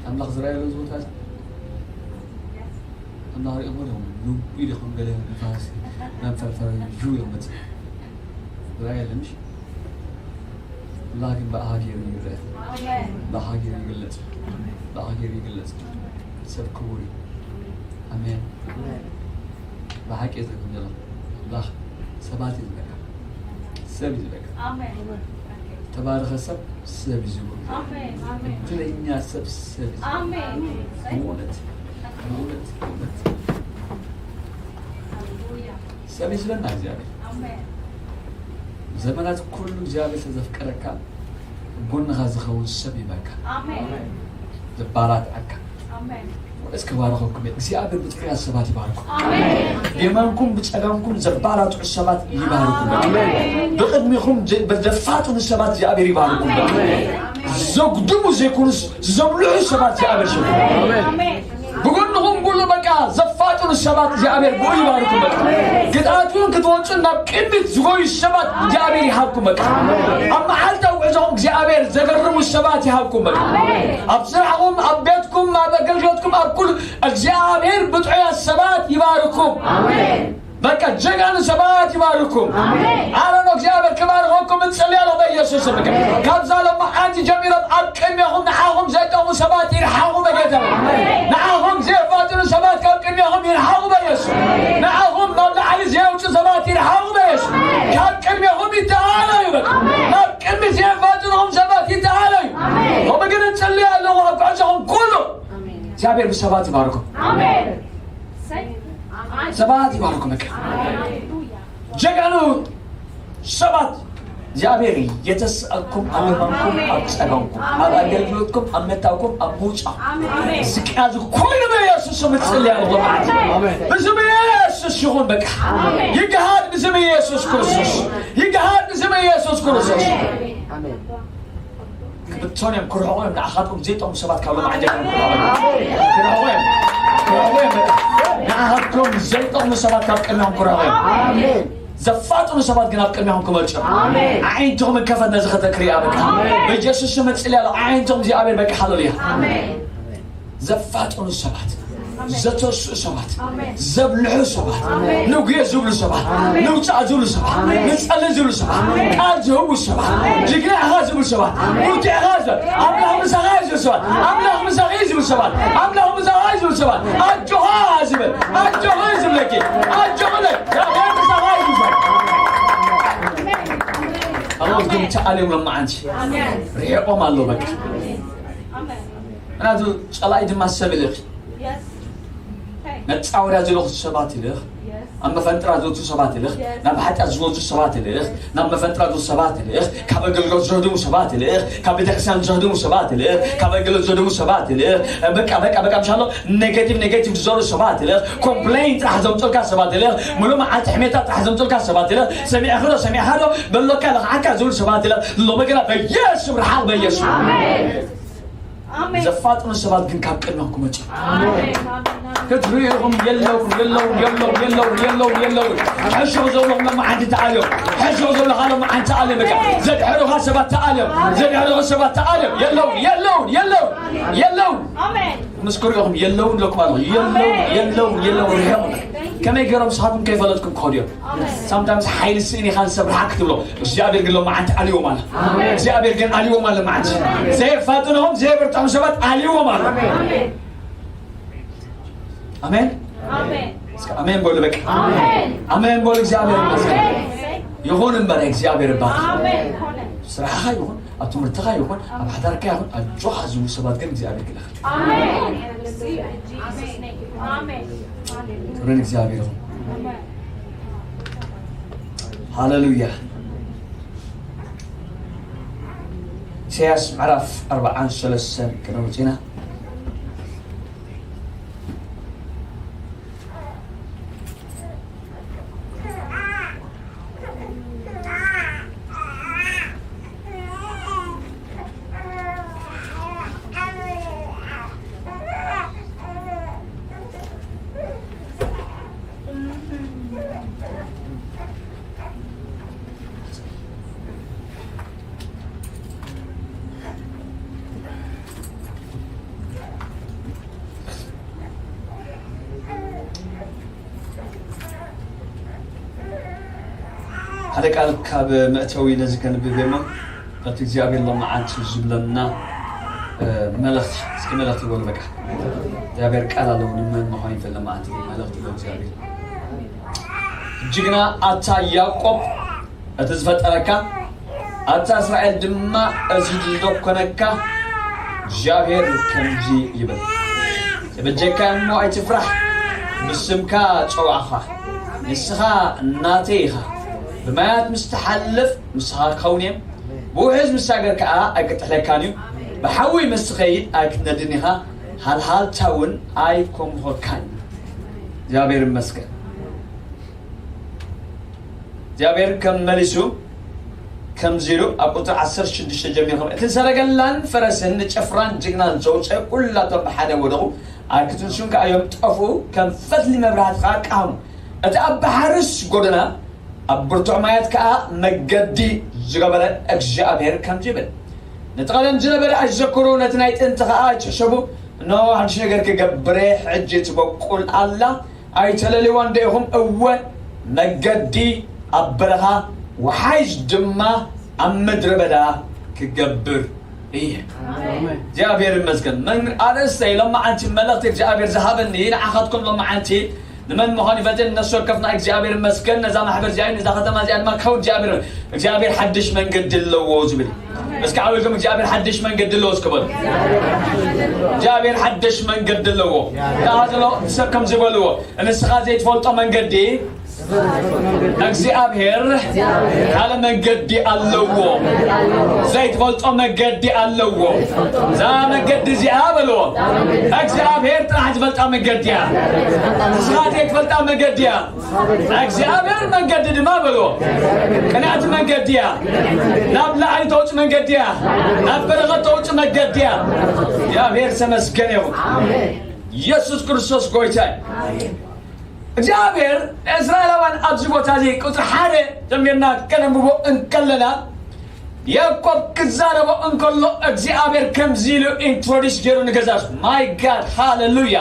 ኣምላኽ ዝረኣየሉ እዚ ቦታ እዚ ኣምላኽ ሪእኹም ዲኹም? ልቡ ኢልኩም ገለ ንፋስ መንፈርፈር እዩ ይመጽእ። ዝረኣየ የለን ምሽ? ኣምላኽ ግን ብኣኻ ገይሩ ይረአ። ኣሜን። ብኣኻ ገይሩ ይግለጽ። ብኣኻ ገይሩ ይግለጽ። ሰብ ክቡር እዩ። ኣሜን። ኣሜን። ብሓቂ እዩ ዝብል ዘሎ። ኣምላኽ ሰባት እዩ ዝበልካ። ሰብ እዩ ዝበልካ። ኣሜን። ተባረኸ ሰብ ሰብ እዩ ዝብሉ። ኣሜን። ኣሜን። እድለኛ ሰብ ሰብ እዩ ዝብሉ። ኣሜን። ብእውነት፣ ብእውነት፣ ብእውነት። ሃሌሉያ። ሰብ እዩ ዝበልና እግዚኣብሔር። ኣሜን። ዘመናት ኩሉ እግዚኣብሔር ስለ ዘፍቀረካ፣ ጎንኻ ዝኸውን ሰብ ይበካ። ኣሜን። ዘባራትዐካ። ኣሜን። እስከ ባረኸኩም። እግዚኣብሔር ብጥዑያት ሰባት ይባርኩም። ኣሜን። ብየማንኩም ብጸጋምኩም ዘባራትዑ ሰባት ይባርኩም። ኣሜን። ብቕድሚኹም ዘ-፣ ዘፋጥኑ ሰባት እግዚኣብሔር ይባርኩም። ኣሜን። ዘጉድሙ ዘይኮኑስ ዘብልዑ ሰባት እግዚኣብሔር ይባርኩም። ኣሜን። ብጎንኹም ኩሉ በቃ ዘፋጥኑ ሰባት እግዚኣብሔር ብኡ ይባርኩም። በቃ ግድኣት እውን ክትወፁ ናብ ቅድሚት ዝጎዩ ሰባት እግዚኣብሔር ይሃብኩም። በቃ ኣብ መዓልታዊ ጉዕዞኹም እግዚኣብሔር ዘገርሙ ሰባት ይሃብኩም። በቃ ኣብ ስራሕኹም፣ ኣብ ቤትኩም፣ ኣብ ኣገልግሎትኩም፣ ኣብ ኩሉ እግዚኣብሔር ብጥዑያት ሰባት ይባርኩም። ኣሜን። በቃ ጀጋኑ ሰባት ይባርኩም። ኣሜን። ኣሮን እግዚኣብሔር ክባርኸኩም እንጽልይ ኣለኹ በኢየሱስ ስም። በቃ ካብዛ ሎማዓንቲ ጀሚሮም ኣብ ቅድሜኹም ንዓኹም ዘይጠቕሙ ሰባት ይርሓቑ በጌታ። ኣሜን። ንዓኹም ዘየፋጥኑ ሰባት ካብ ቅድሜኹም ይርሓቑ በኢየሱስ። ኣሜን። ንዓኹም ናብ ላዕሊ ዘየውጹ ሰባት ይርሓቑ በኢየሱስ። ኣሜን። ካብ ቅድሜኹም ይተኣለዩ በቃ። ኣሜን። ናብ ቅድሚ ዘየፋጥኑኹም ሰባት ይተኣለዩ። ኣሜን። ከምኡ ግን እንጽልይ ኣለኹ ኣብ ጉዕዞኹም ኩሉ። ኣሜን። እግዚኣብሔር ብሰባት ይባርኩም። ኣሜን። ሰባት ይባርኩም። በቃ ጀጋኑ ሰባት እግዚኣብሔር የተስኣኩም ኣብ የማንኩም ኣብ ጸጋምኩም ኣብ ኣገልግሎትኩም ኣብ መታውኩም ኣብ ምውጻእ ኣሜን። ዝቃዚ ኮይኑ በኢየሱስ ስም እጽልይ ኣለኹ። ኣሜን። ብስም ኢየሱስ ይኹን። በቃ ኣሜን። ይግሃድ ብስም ኢየሱስ ክርስቶስ። ይግሃድ ብስም ኢየሱስ ክርስቶስ። ኣሜን። ክብተኑ እዮም፣ ክርሕቑ እዮም። ንዓኻትኩም ዘይጠቕሙ ሰባት ካብ ሎማዓንቲ ጀሚሮም ክርሕቑ እዮም። ክርሕቑ እዮም። ክርሕቑ እዮም። ንዓኻትኩም ዘይጠቕሙ ሰባት ካብ ቅድሚኹም ክርሕቑ እዮም። ኣሜን። ዘፋጥኑ ሰባት ግን ኣብ ቅድሚኹም ክመጹ እዮም። ኣሜን። ኣዒንትኹም ይከፈት ነዚ ከተክርያ በቃ። ኣሜን። በኢየሱስ ስም እጽልይ ኣለኹ። ኣዒንትኹም እግዚኣብሔር በቃ ሃሌሉያ። ኣሜን። ዘፋጥኑ ሰባት፣ ኣሜን። ዘተስኡ ሰባት፣ ኣሜን። ዘብልሑ ሰባት፣ ኣሜን። ንጉየ ዝብሉ ሰባት፣ ኣሜን። ንውጻእ ዝብሉ ሰባት፣ ኣሜን። ንጸሊ ዝብሉ ሰባት፣ ኣሜን። ቃል ዝህቡ ሰባት፣ ኣሜን። ጅግና ኢኻ ዝብሉ ሰባት፣ ኣሜን። ብርቱዕ ኢኻ ዝብል፣ ኣምላኽ ምሳኻ እዩ ዝብሉ ሰባት፣ ኣምላኽ ምሳኺ እዩ ዝብሉ ሰባት፣ ኣምላኽ ምሳኻ እዩ ዝብሉ ሰባት፣ ኣጆኻ ዝብል፣ ኣጆኺ ዝብለኪ፣ ኣጆኺ ለ-፣ እግዚኣብሔር ምሳኻ እዩ ዝብል። ኣሜን። ኣሜን። ካልኦት ግን ተኣልዮም ሎማዓንቲ ኣሜን። ርሒቖም ኣለዉ በቃ። ኣሜን። ምክንያቱ ጸላኢ ድማ ሰብ ይልእኽ። Yes. Hey. መጻወድያ ዝልእኹ ሰባት ይልእኽ። Yes. ኣብ መፈንጥራ ዝወቱ ሰባት ይልእኽ። Yes. ናብ ሓጢኣት ዝወቱ ሰባት ይልእኽ። ናብ መፈንጥራ ዝወቱ ሰባት ይልእኽ። ካብ ኣገልግሎት ዘህድሙ ሰባት ይልእኽ። ካብ ቤተክርስትያን ዘህድሙ ሰባት ይልእኽ። ካብ ኣገልግሎት ዘህድሙ ሰባት ይልእኽ። በቃ፣ በቃ፣ በቃ፣ ምሻሎ ኔጌቲቭ፣ ኔጌቲቭ ዝዘሩ ሰባት ይልእኽ። ኮምፕሌን ጥራሕ ዘምፅልካ ሰባት ይልእኽ። ሙሉ መዓልቲ ሕሜታ ጥራሕ ዘምፅልካ ሰባት ይልእኽ። ሰሚዕኺ ዶ፣ ሰሚዕኻ ዶ፣ በሎካ፣ ለኽዓካ ዝብሉ ሰባት ይልእኽ። ሎሚ ግና በኢየሱስ ስም ርሓቕ፣ በኢየሱስ ስም። ኣሜን። ኣሜን። ዘፋጥኑ ሰባት ግን ካብ ቅድሚኹም ክመጹ። ኣሜን። ክትሪኡ ኢኹም። የለውን፣ የለውን፣ የለውን፣ የለውን፣ የለውን፣ የለውን። ሕሹኽ ዘብሎም ሎማዓንቲ ተኣልዮም። ሕሹኽ ዘብለኻ ሎማዓንቲ ተኣልዮም። በቃ ዘድሕሩኻ ሰባት ተኣልዮም። ዘድሕሩኻ ሰባት ተኣልዮም። የለውን፣ የለውን፣ የለውን፣ የለውን። ኣሜን። ምስክሩ ኢኹም። የለውን ኢለኩም ኣለኹ። የለውን፣ የለውን፣ የለውን። ርሒቖም። ከመይ ገይሮም ንስኻትኩም ከይፈለጥኩም ክኸዱ እዮም? ሳምታይምስ ሓይሊ ስእኒ ኢኻ ንሰብ ርሓቕ ክትብሎ። እግዚኣብሔር ግን ሎማዓንቲ ኣልዎም ኣሎ። እግዚኣብሔር ግን ኣልዎም ኣሎ ሎማዓንቲ። ዘየፋጥኖም፣ ዘየበርትዖም ሰባት ኣልዎም ኣሎ። ኣሜን። ኣሜን። እስከ ኣሜን በሉ በቃ። ኣሜን። ኣሜን በሉ። እግዚኣብሔር ይመስገን። ኣሜን። ይኹን እምበር እግዚኣብሔር ይባረክ። ኣሜን። ስራሕኻ ይኹን፣ ኣብ ትምህርትኻ ይኹን፣ ኣብ ሓዳርካ ይኹን፣ ኣጆኻ ዝብሉ ሰባት ግን እግዚኣብሔር ክልእኽ። ኣሜን። ኣሜን። ክብሪ ንእግዚኣብሔር ይኹን። ሃሌሉያ። ኢሳያስ ምዕራፍ ኣርባዓን ሰለስተን ክነውጽ ኢና። ሓደ ቃል ካብ መእተዊ ነዚ ከንብብ እሞ፣ ነቲ እግዚኣብሔር ሎማዓንቲ ዝብለና፣ እ፣ መልእኽቲ፣ እስኪ መልእኽቲ በሉ በቃ። እግዚኣብሔር ቃል ኣለዎ፣ ንመን ምዃን ይፈልጥ ሎማዓንቲ መልእኽቲ ኣለዎ እግዚኣብሔር። ጅግና ኣታ ያዕቆብ፣ እቲ ዝፈጠረካ፣ ኣታ እስራኤል ድማ፣ እዚ ዝደኮነካ እግዚኣብሔር ከምዚ ይብል፣ ተበጀካ እሞ ኣይትፍራሕ፣ ብስምካ ጸዋዕኻ፣ ንስኻ ናተይ ኢኻ። ብማያት ምስ ትሓልፍ፣ ንስኻ ክኸውን እየ፣ ብውሕዝ ምስ ሳገር ከኣ ኣይክጥሕለካን እዩ። ብሓዊ ምስ ትኸይድ ኣይክትነድን ኢኻ፣ ሃልሃልታ እውን ኣይኮምኾካን። እግዚኣብሔር ይመስገን። እግዚኣብሔር ከም መሊሱ ከምዚ ኢሉ ኣብ ቁጽሪ ዓሰርተ ሽዱሽተ ጀሚርኩም፣ እቲ ሰረገላን ፈረስን ንጭፍራን ጅግናን ዘውፀ ኩላቶም ብሓደ ወደቑ፣ ኣይክትንሱን ከኣ እዮም ጠፍኡ፣ ከም ፈትሊ መብራህቲ ከኣ ቀሃሙ። እቲ ኣብ ባሕርስ ጎደና፣ ኣብ ብርቱዕ ማያት ከኣ መገዲ ዝገበረ እግዚኣብሔር ከምዚ ይብል፣ ነቲ ቀደም ዝነበረ ኣይትዘክሩ፣ ነቲ ናይ ጥንቲ ከኣ ኣይትሕሰቡ። እነሆ ሓድሽ ነገር ክገብር እየ፣ ሕጂ ትበቁል ኣላ፣ ኣይተለልይዋን ዶ ኢኹም? እወ፣ መገዲ ኣብ በረኻ፣ ወሓይዝ ድማ ኣብ ምድረ በዳ ክገብር እየ። ኣሜን። እግዚኣብሔር ይመስገን። መን-፣ ኣርእስተይ ሎማዓንቲ መልእኽቲ እግዚኣብሔር ዝሃበኒ ንዓኻትኩም ሎማዓንቲ ንመን ምዃን ይፈትን ነፍሲ ወከፍና እግዚኣብሔር ይመስገን። ነዛ ማሕበር እዚኣ፣ ነዛ ከተማ እዚኣ ድማ ክኸውን እግዚኣብሔር፣ እግዚኣብሔር ሓድሽ መንገዲ ኣለዎ ዝብል። እስኪ ዓው ኢልኩም እግዚኣብሔር ሓድሽ መንገዲ ኣለዎ እስኪ በሉ። እግዚኣብሔር ሓድሽ መንገዲ ኣለዎ። ደኣ ዘሎ ሰብ ከም ዝበልዎ፣ ንስኻ ዘይትፈልጦ መንገዲ እግዚኣብሔር ካልእ መንገዲ ኣለዎ። ዘይትፈልጦ መንገዲ ኣለዎ። እዛ መንገዲ እዚኣ በልዎ፣ እግዚኣብሔር ጥራሕ ዝፈልጣ መንገዲ እያ። ንስኻ ዘይትፈልጣ መንገዲ እያ። እግዚኣብሔር መንገዲ ድማ በልዎ፣ ቅንዕቲ መንገዲ እያ። ናብ ላዕሊ ተውፅ መንገዲ እያ። ናብ በረኸት ተውፅ መንገዲ እያ። እግዚኣብሔር ተመስገን ይኹን። ኢየሱስ ክርስቶስ ጎይታ እዩ። እግዚኣብሔር ንእስራኤላውያን ኣብዚ ቦታ እዚ ቁፅሪ ሓደ ጀሚርና ከነንብቦ እንከለና፣ ያዕቆብ ክዛረቦ እንከሎ እግዚኣብሔር ከምዚ ኢሉ ኢንትሮዲስ ገይሩ ንገዛሱ። ማይ ጋድ፣ ሃሌሉያ።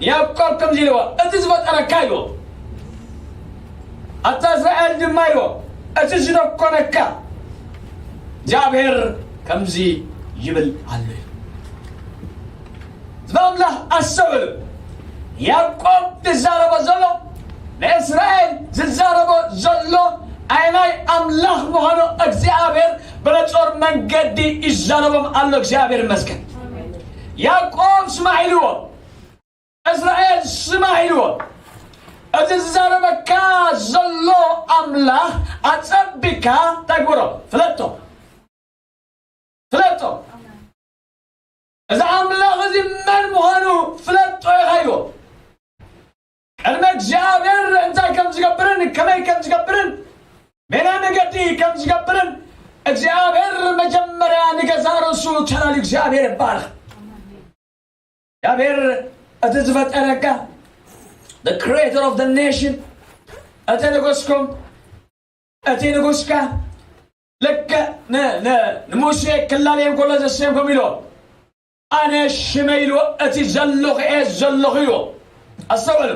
ያዕቆብ ከምዚ ኢልዎ፣ እቲ ዝፈጠረካ ኢልዎ፣ ኣታ እስራኤል ድማ ኢልዎ፣ እቲ ዝደኮነካ እግዚኣብሔር ከምዚ ይብል ኣሎ። ህዝቢ ኣምላኽ ኣስተውዕሉ። ያዕቆብ ዝዛረቦ ዘሎ፣ ንእስራኤል ዝዛረቦ ዘሎ፣ ኣየናይ ኣምላኽ ምዃኑ እግዚኣብሔር ብንጹር መንገዲ ይዛረቦም ኣሎ። እግዚኣብሔር ይመስገን። ያዕቆብ ስማዕ ኢልዎ፣ እስራኤል ስማዕ ኢልዎ። እቲ ዝዛረበካ ዘሎ ኣምላኽ ኣጸቢካ እንታይ ግበሮ? ፍለጦ። ፍለጦ። እዚ ኣምላኽ እዚ መን ምዃኑ ፍለጦ ኢኻ ኢልዎ። ቅድሚ እግዚኣብሔር እንታይ ከም ዝገብርን ከመይ ከም ዝገብርን በየናይ መገዲ ከም ዝገብርን እግዚኣብሔር መጀመርያ ንገዛእ ርእሱ ተላልዩ። እግዚኣብሔር ይባረኽ። እግዚኣብሔር እቲ ዝፈጠረካ፣ the creator of the nation፣ እቲ ንጉስኩም፣ እቲ ንጉስካ፣ ልክዕ ን- ን- ንሙሴ ክላለዮም ከሎ ዘሰምኩም ኢሎ፣ ኣነ ሽመይ ኢልዎ፣ እቲ ዘለኹ እየ ዘለኹ ኢልዎ። ኣስተውዕሉ።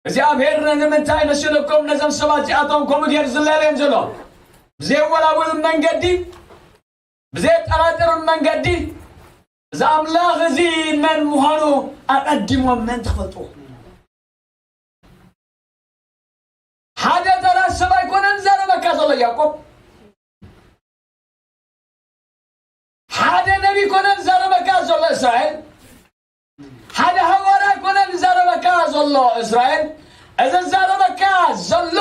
እግዚኣብሔር ንምንታይ መሲልኩም ነዞም ሰባት እዚኣቶም ከምኡ ገይሩ ዝለለዮም ዘሎ? ብዘየወላውል መንገዲ፣ ብዘየጠራጥር መንገዲ፣ እዚ ኣምላኽ እዚ መን ምዃኑ ኣቐዲሞም መን ተፈልጥዎ? ሓደ ተራ ሰብ ኣይኮነን ዘረበካ ዘሎ ያዕቆብ። ሓደ ነቢ ኣይኮነን ዘረበካ ዘሎ እስራኤል። ሓደ ሃዋርያ ኣይኮነን ዘረበካ ዘሎ እስራኤል። እዚ ዘረበካ ዘሎ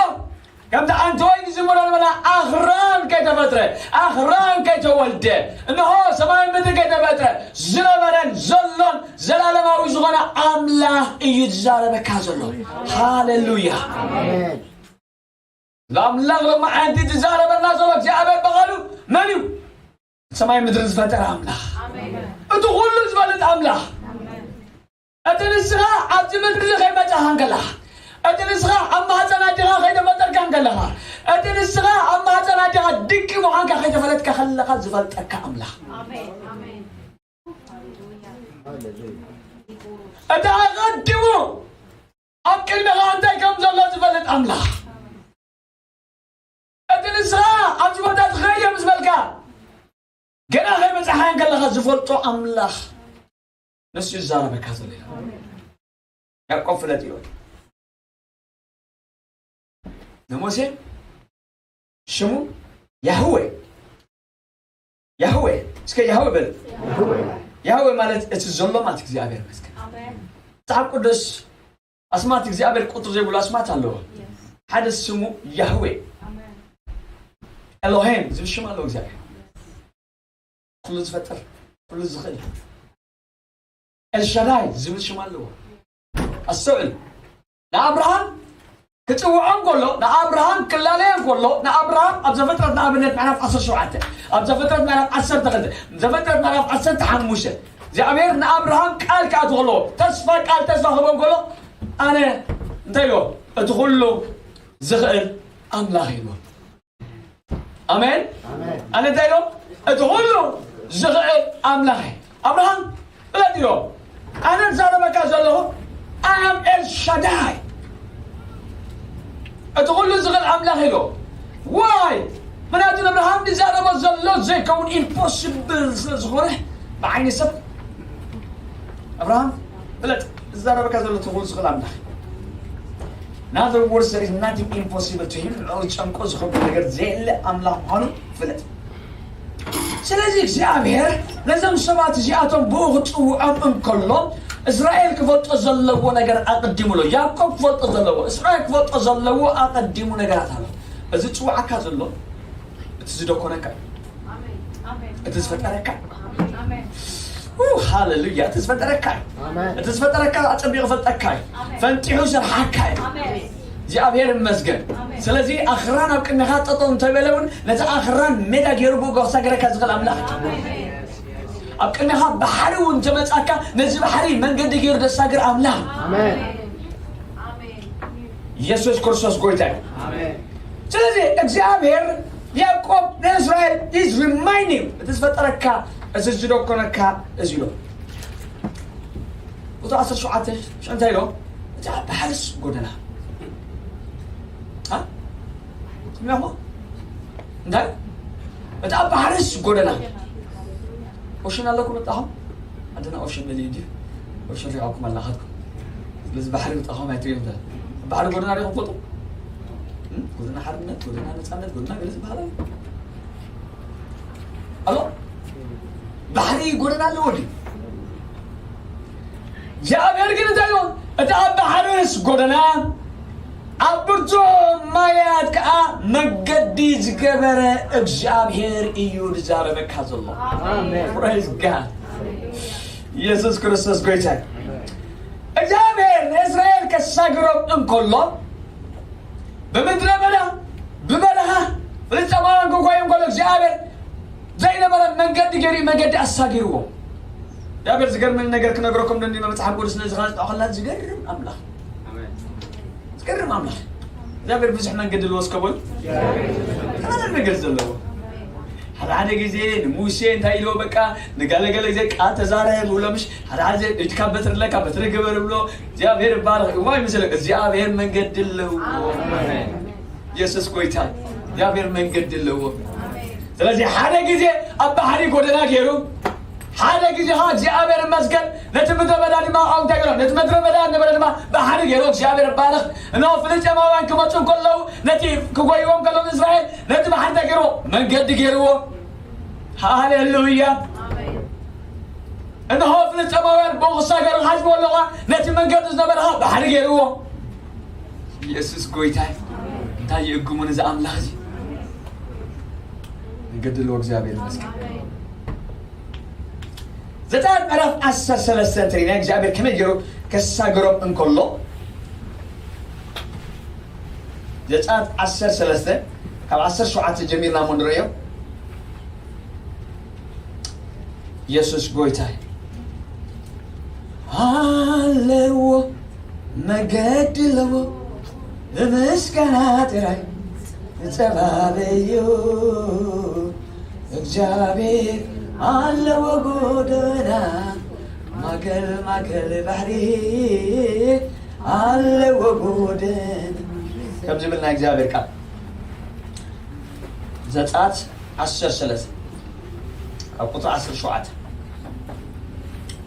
ከምቲ ኣንተ ወይ ዝምሮ ዝበላ ኣኽራን ከይተፈጥረ፣ ኣኽራን ከይተወልደ፣ እንሆ ሰማይ ምድሪ ከይተፈጥረ ዝነበረን ዘሎን ዘላለማዊ ዝኾነ ኣምላኽ እዩ ዝዛረበካ ዘሎ። ሃሌሉያ። ኣሜን። ለኣምላኽ ሎማዓንቲ ዝዛረበና ዘሎ እግዚኣብሔር በቓሉ መን እዩ? ሰማይ ምድሪ ዝፈጠረ ኣምላኽ፣ እቲ ኩሉ ዝፈልጥ ኣምላኽ፣ እቲ ንስኻ ኣብዚ ምድሪ ከይመጻኻ እንከለኻ፣ እቲ ንስኻ ኣብ ማህፀን ኣዴኻ ከይተፈጠርካ እንከለኻ፣ እቲ ንስኻ ኣብ ማህፀን ኣዴኻ ድቂ ምዃንካ ከይተፈለጥካ ከለኻ ዝፈልጠካ ኣምላኽ፣ እቲ ኣቐዲሙ ኣብ ቅድሜኻ እንታይ ከም ዘሎ ዝፈልጥ ኣምላኽ፣ እቲ ንስኻ ኣብዚ ቦታ ትኸይድ ምስ በልካ ገና ከይበጻሕካ እንከለኻ ዝፈልጦ ኣምላኽ ንሱ ይዛረበካ ዘሎ ኢሉ ያዕቆብ ፍለጥ ኢሉ ንሙሴ ሽሙ ያህዌ፣ ያህዌ፣ እስከ ያህዌ በል። ያህዌ ማለት እቲ ዘሎ ማለት እግዚኣብሔር ይመስገን። መጽሓፍ ቅዱስ ኣስማት እግዚኣብሔር ቁጥሪ ዘይብሉ ኣስማት ኣለዎ። ሓደ ስሙ ያህዌ፣ ኤሎሄም ዝብል ሽም ኣለዎ እግዚኣብሔር። ኩሉ ዝፈጥር፣ ኩሉ ዝኽእል። ኤልሻዳይ ዝብል ሽም ኣለዎ። ኣስተውዕል። ንኣብርሃም ክጽውዖ እንከሎ፣ ንኣብርሃም ክላለዮ እንከሎ፣ ንኣብርሃም ኣብ ዘፍጥረት ንኣብነት ምዕራፍ ዓሰርተ ሸውዓተ፣ ኣብ ዘፍጥረት ምዕራፍ ዓሰርተ ክልተ፣ ዘፍጥረት ምዕራፍ ዓሰርተ ሓሙሽተ፣ እግዚኣብሔር ንኣብርሃም ቃል ክኣትዎ ከሎ፣ ተስፋ ቃል ተስፋ ክህቦ እንከሎ፣ ኣነ እንታይ ኢልዎ? እቲ ኩሉ ዝኽእል ኣምላኽ ኢልዎ። ኣሜን። ኣነ እንታይ ኢሎም? እቲ ኩሉ ዝኽእል ኣምላኽ እዩ። ኣብርሃም ፍለጥ ኢሎ፣ ኣነ ዝዛረበካ ዘለኹ ኣም ኤልሻዳይ፣ እቲ ኩሉ ዝኽእል ኣምላኽ ኢሎ። ዋይ? ምክንያቱ ኣብርሃም ዝዛረቦ ዘሎ ዘይከውን ኢምፖስብል ስለ ዝኾነ ብዓይኒ ሰብ ኣብርሃም ፍለጥ፣ ዝዛረበካ ዘሎ እቲ ኩሉ ዝኽእል ኣምላኽ። In other words, there is nothing impossible to him። ንዕኡ ዝጨንቆ ዝኸብድ ነገር ዘየለ ኣምላኽ ምዃኑ ፍለጥ። ስለዚ እግዚኣብሔር ነዞም ሰባት እዚኣቶም ብኡ ክጽውዖም እንከሎ እስራኤል ክፈልጦ ዘለዎ ነገር ኣቐዲሙ ኣሎ። ያዕቆብ ክፈልጦ ዘለዎ፣ እስራኤል ክፈልጦ ዘለዎ ኣቐዲሙ ነገራት ኣሎ። እዚ ዝጽውዓካ ዘሎ እቲ ዝደኮነካ እዩ። እቲ ዝፈጠረካ ሃሌሉያ፣ እቲ ዝፈጠረካ እዩ። እቲ ዝፈጠረካ ኣጸቢቑ ፈልጠካ እዩ። ፈንጢሑ ዝሰርሓካ እዩ። እግዚኣብሔር ይመስገን። ስለዚ ኣኽራን ኣብ ቅድሜኻ ጠጠው እንተበለ እውን ነቲ ኣኽራን ሜዳ ገይሩ ብኡ ከሳግረካ ዝኽእል ኣምላኽ እዩ። ኣብ ቅድሜኻ ባሕሪ እውን እንተመጻካ ነዚ ባሕሪ መንገዲ ገይሩ ዘሳግር ኣምላኽ። የሱስ ክርስቶስ ጎይታ እዩ። ስለዚ እግዚኣብሔር ያዕቆብ ንእስራኤል is reminding፣ እቲ ዝፈጠረካ፣ እዚ ዝደኮነካ እዚ ኢሎ። ቁጥሪ ዓሰርተ ሸውዓተ ሽዑ እንታይ ኢሎ? እቲ ኣብ ባሕርስ ጎደና። ኣ? ስሚዕኹም? እንታይ? እቲ ኣብ ባሕርስ ጎደና። ኦሽን ኣለኩም መጣኹም? ዓድና ኦሽን መሊኡ ድዩ? ኦሽን ሪኣኩም ኣላኻትኩም። ስለዚ ባሕሪ መጣኹም ኣይትሪኦም። ባሕሪ ጎደና ሪኹም ፎቶ? ጎደና ሓርነት፣ ጎደና ነፃነት፣ ጎደና ገለ ዝበሃል ኣሎ። ኣሎ? ባሕሪ ጎደና ኣለዎ ድዩ? እግዚኣብሔር ግን እንታይ ይብል? እቲ ኣብ ባሕርስ ጎደና፣ ኣብ ብርቱዕ ማያት ከዓ መገዲ ዝገበረ እግዚኣብሔር እዩ ዝዛረበካ ዘሎ። ኣሜን። Praise God። ኢየሱስ ክርስቶስ ጎይታ እዩ። እግዚኣብሔር ንእስራኤል ከሳግሮም እንከሎ፣ ብምድረ በዳ፣ ብበረኻ፣ ፍልስጤማውያን ክጎዩ እንከሎ እግዚኣብሔር ዘይነበረ መንገዲ ገይሩ እዩ መንገዲ ኣሳጊርዎ። እግዚኣብሔር ዝገርመኒ ነገር ክነግረኩም ደኒ መጽሓፍ ቅዱስ ነዚ ከነጽንዖ ከለና ዝገርም ኣምላኽ። እርም ኣምላኽ እግዚኣብሔር ብዙሕ መንገዲ ኣለዎ። እስከ በሉ። ሓደ ነገር ዘለዎ ሓደ ሓደ ግዜ ንሙሴ እንታይ ኢልዎ? በቃ ንገለገለ ግዜ ቃል ተዛረብ ብሎ ምሽ ሓደ ሓደ ግዜ እጅካ በትሪ ኣለካ በትሪ ግበር ብሎ እግዚኣብሔር ይባረክ። እዋይ ምስለ እግዚኣብሔር መንገዲ ኣለዎ። ኢየሱስ ጎይታ እግዚኣብሔር መንገዲ ኣለዎ። ስለዚ ሓደ ግዜ ኣብ ባሕሪ ጎደና ገይሩ ሓደ ግዜ ኸዓ እግዚኣብሔር ይመስገን ነቲ ምድረ በዳ ድማ ኣው እንታይ ገይሩ ነቲ ምድረ በዳ ነበረ ድማ ባሕሪ ገይሩ እግዚኣብሔር ባረኽ። እነሆ ፍልስጤማውያን ክመፁ እንከለዉ ነቲ ክጎይዎም ከለዉ እስራኤል ነቲ ባሕሪ እንታይ ገይርዎ? መንገዲ ገይርዎ። ሃሌሉያ። እንሆ ፍልስጤማውያን ብቑሳ ገይሩ ሓዝቦ ኣለዋ ነቲ መንገዲ ዝነበረ ኸዓ ባሕሪ ገይርዎ። ኢየሱስ ጎይታይ እንታይ ይእግሙ ነዚ ኣምላኽ እዚ ንገድልዎ እግዚኣብሔር ይመስገን። ዘጸአት ምዕራፍ ዓሰርተ ሰለስተ እንተሪና እግዚኣብሔር ከመይ ገይሩ ከሳገሮም እንከሎ ዘጸአት ዓሰርተ ሰለስተ ካብ ዓሰርተ ሸውዓተ ጀሚርና እሞ ንርእዮ። ኢየሱስ ጎይታይ ኣለዎ መገዲ ኣለዎ ብምስጋና ጥራይ ንጸባበዮ እግዚኣብሔር ኣለዎ ጎደና ማእከል ማእከል ባሕሪ ኣለዎ ጎደና ከም ዝብል ናይ እግዚኣብሔር ቃል ዘጸአት ዓሰርተ ሰለስተ ካብ ቁጽሪ ዓሰርተ ሸውዓተ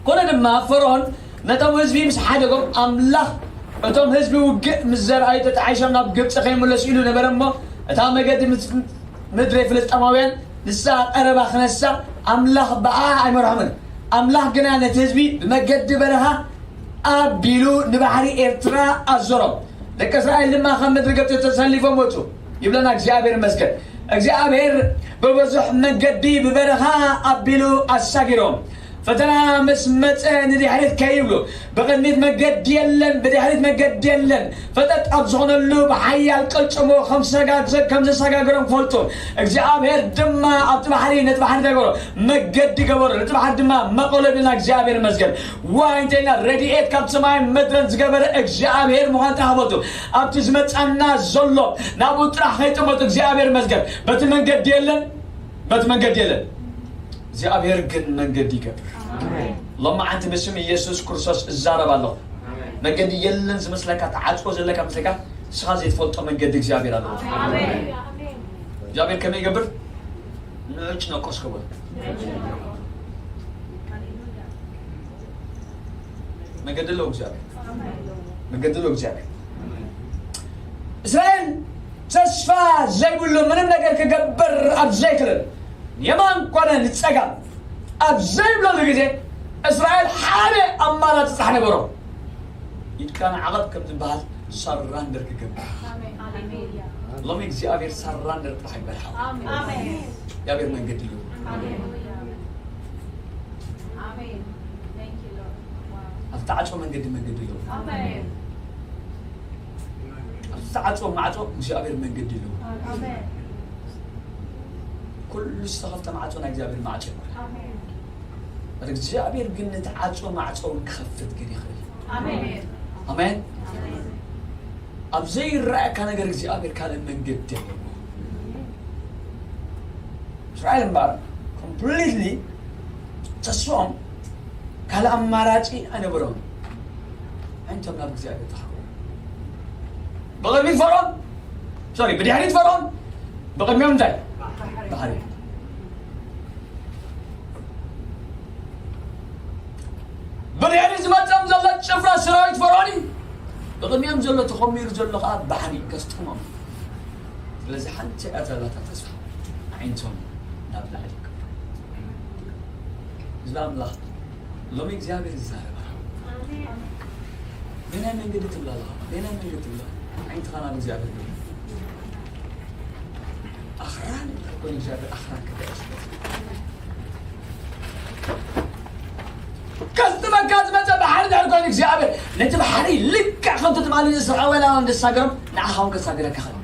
ኮነ ድማ ፈርዖን ነቶም ህዝቢ ምስ ሓደጎም ኣምላኽ እቶም ህዝቢ ውግእ ምስ ዘርኣዩ ተጣዒሶም ናብ ግብፂ ከይምለሱ ኢሉ ነበረ እሞ እታ መገዲ ምድሪ ፍልስጣማውያን ንሳ ቀረባ ክነሳ ኣምላኽ ብኣ ኣይመርሖምን ኣምላኽ ግና ነቲ ህዝቢ ብመገዲ በረኻ ኣቢሉ ንባሕሪ ኤርትራ ኣዞሮም ደቂ እስራኤል ድማ ካብ ምድሪ ግብፂ ተሰሊፎም ወፁ ይብለና እግዚኣብሔር ይመስገን እግዚኣብሔር ብብዙሕ መገዲ ብበረኻ ኣቢሉ ኣሳጊሮም ፈተና ምስ መፀ ንድሕሪት ከይብሉ ብቕድሚት መገዲ የለን ብድሕሪት መገዲ የለን ፈጠጥ ኣብ ዝኾነሉ ብሓያል ቅልፅሞ ከም ዝሰጋገሮም ክፈልጡ እግዚኣብሔር ድማ ኣብቲ ባሕሪ ነቲ ባሕሪ ተገበሮ መገዲ ገበሮ ነቲ ባሕሪ ድማ መቐሎ ብልና እግዚኣብሔር ይመስገን ዋይ እንተኢልና ረድኤት ካብ ሰማይ ምድርን ዝገበረ እግዚኣብሔር ምዃን ተሃበቱ ኣብቲ ዝመፃና ዘሎ ናብኡ ጥራሕ ከይጥመቱ እግዚኣብሔር ይመስገን በቲ መንገዲ የለን በቲ መንገዲ የለን እግዚኣብሔር ግን መንገዲ ይገብር ሎማዓንቲ ብስም ኢየሱስ ክርስቶስ እዛረብ ኣለኹ መንገዲ የለን ዝመስለካ ተዓፅዎ ዘለካ ምስለካ ንስኻ ዘይትፈልጦ መንገዲ እግዚኣብሔር ኣለዎ እግዚኣብሔር ከመይ ይገብር ንዑጭ ነቆስ ከበሉ መገዲ ኣለዎ እግዚኣብሔር መገዲ ኣለዎ እግዚኣብሔር እስራኤል ተስፋ ዘይብሉ ምንም ነገር ክገብር ኣብ ዘይክእል የማን ኮነ ንፀጋም ኣብ ዘይብለሉ ግዜ እስራኤል ሓደ ኣማራፂ ጥራሕ ነበሮ ኢድካ ንዓቐብ ከም ዝበሃል ሰራንደር ክገብር ሎሚ እግዚኣብሔር ሰራንደር ጥራሕ ይበልሓ እግዚኣብሔር መንገዲ ኣለዎ ኣብቲ ዓጾ መንገዲ መንገዲ ኣለዎ ኣብቲ ዓጾ ማዕጾ እግዚኣብሔር መንገዲ ኣለዎ ኩሉ ዝተኸፍተ ማዕጾ ናይ እግዚኣብሔር ማዕጾ ይኮነ እግዚኣብሔር ግን ነቲ ዓጾ ማዕጾ እውን ክኸፍት ግን ይኽእል ኣሜን ኣብ ዘይረኣየካ ነገር እግዚኣብሔር ካልእ መንገዲ ኣለዎ እስራኤል እምበኣር ኮምፕሊትሊ ተስፎም ካልእ ኣማራፂ ኣይነበሮም ኣዒንቶም ናብ እግዚኣብሔር ተሃወሩ ብቕድሚት ፈርዖን ሶሪ ብድሕሪት ፈርዖን ብቕድሚኦም እንታይ ባሕሪ ብድሕሪ ዝመፀም ዘሎ ጭፍራ ሰራዊት ፈርዖን እዩ ብቕድሚኦም ዘሎ ተኾሚሩ ዘሎ ከዓ ባሕሪ ከስጥሞም ስለዚ ሓንቲ እያ ዘላታ ተስፋ ኣዒንቶም ናብ ላዕሊ ክብሩ እዚ ኣምላኽ ሎሚ እግዚኣብሔር ይዛረብ ኣሎ በየናይ መንገዲ ትብላ ኣለኻ በየናይ መንገዲ ትብላ ኣዒንትኻ ናብ እግዚኣብሔር ግበር ኣኽራን እንድሕር ኮይኑ እግዚኣብሔር ኣኽራን ክበእስ ከስጥመካ ዝመፀ ባሕሪ እንድሕር ኮይኑ እግዚኣብሔር ነቲ ባሕሪ ልክዕ ከምቲ ትማሊ ንእስራኤላውያን ዘሳገሮም ንዓኻ እውን ከሳግረካ ኸእል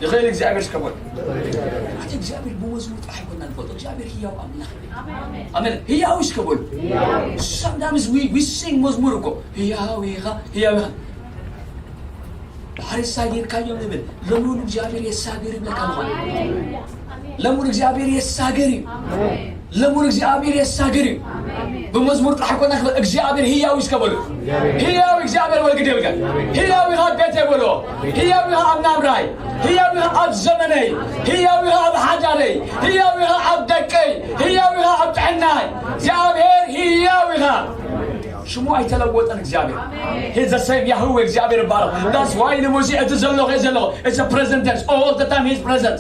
ይኽእል እግዚኣብሔር እስከ በሉ እቲ እግዚኣብሔር ብመዝሙር ጥራሕ ኣይኮና ንፈልጦ እግዚኣብሔር ህያው ኣምላኽ ኣሜን ህያው እስከ በሉ sometimes we we sing መዝሙር እኮ ህያው ኢኻ ህያው ኢኻ ድሓር የሳጊርካዮም ይብል። ለሙን እግዚኣብሔር የሳግር ይብለካ ምዃን። ለሙን እግዚኣብሔር የሳግር እዩ። ለሙን እግዚኣብሔር የሳግር እዩ። ብመዝሙር ጥራሕ ኮና ክብል እግዚኣብሔር ህያው እዩ እስከ በሉ። ህያው እግዚኣብሔር በል ግድ የብልካ። ህያው ኢኻ ኣብ ቤተይ በሎ። ህያው ኢኻ ኣብ ናብራይ። ህያው ኢኻ ኣብ ዘመነይ። ህያው ኢኻ ኣብ ሓዳረይ። ህያው ኢኻ ኣብ ደቀይ። ህያው ኢኻ ኣብ ጥዕናይ። እግዚኣብሔር ህያው ኢኻ። ሽሙ ኣይተለወጠን እግዚኣብሔር። He's the same Yahweh እግዚኣብሔር ይባረኽ። That's why ንሙሴ እቲ ዘለኹ እየ ዘለኹ። It's a present tense. All the time he's present.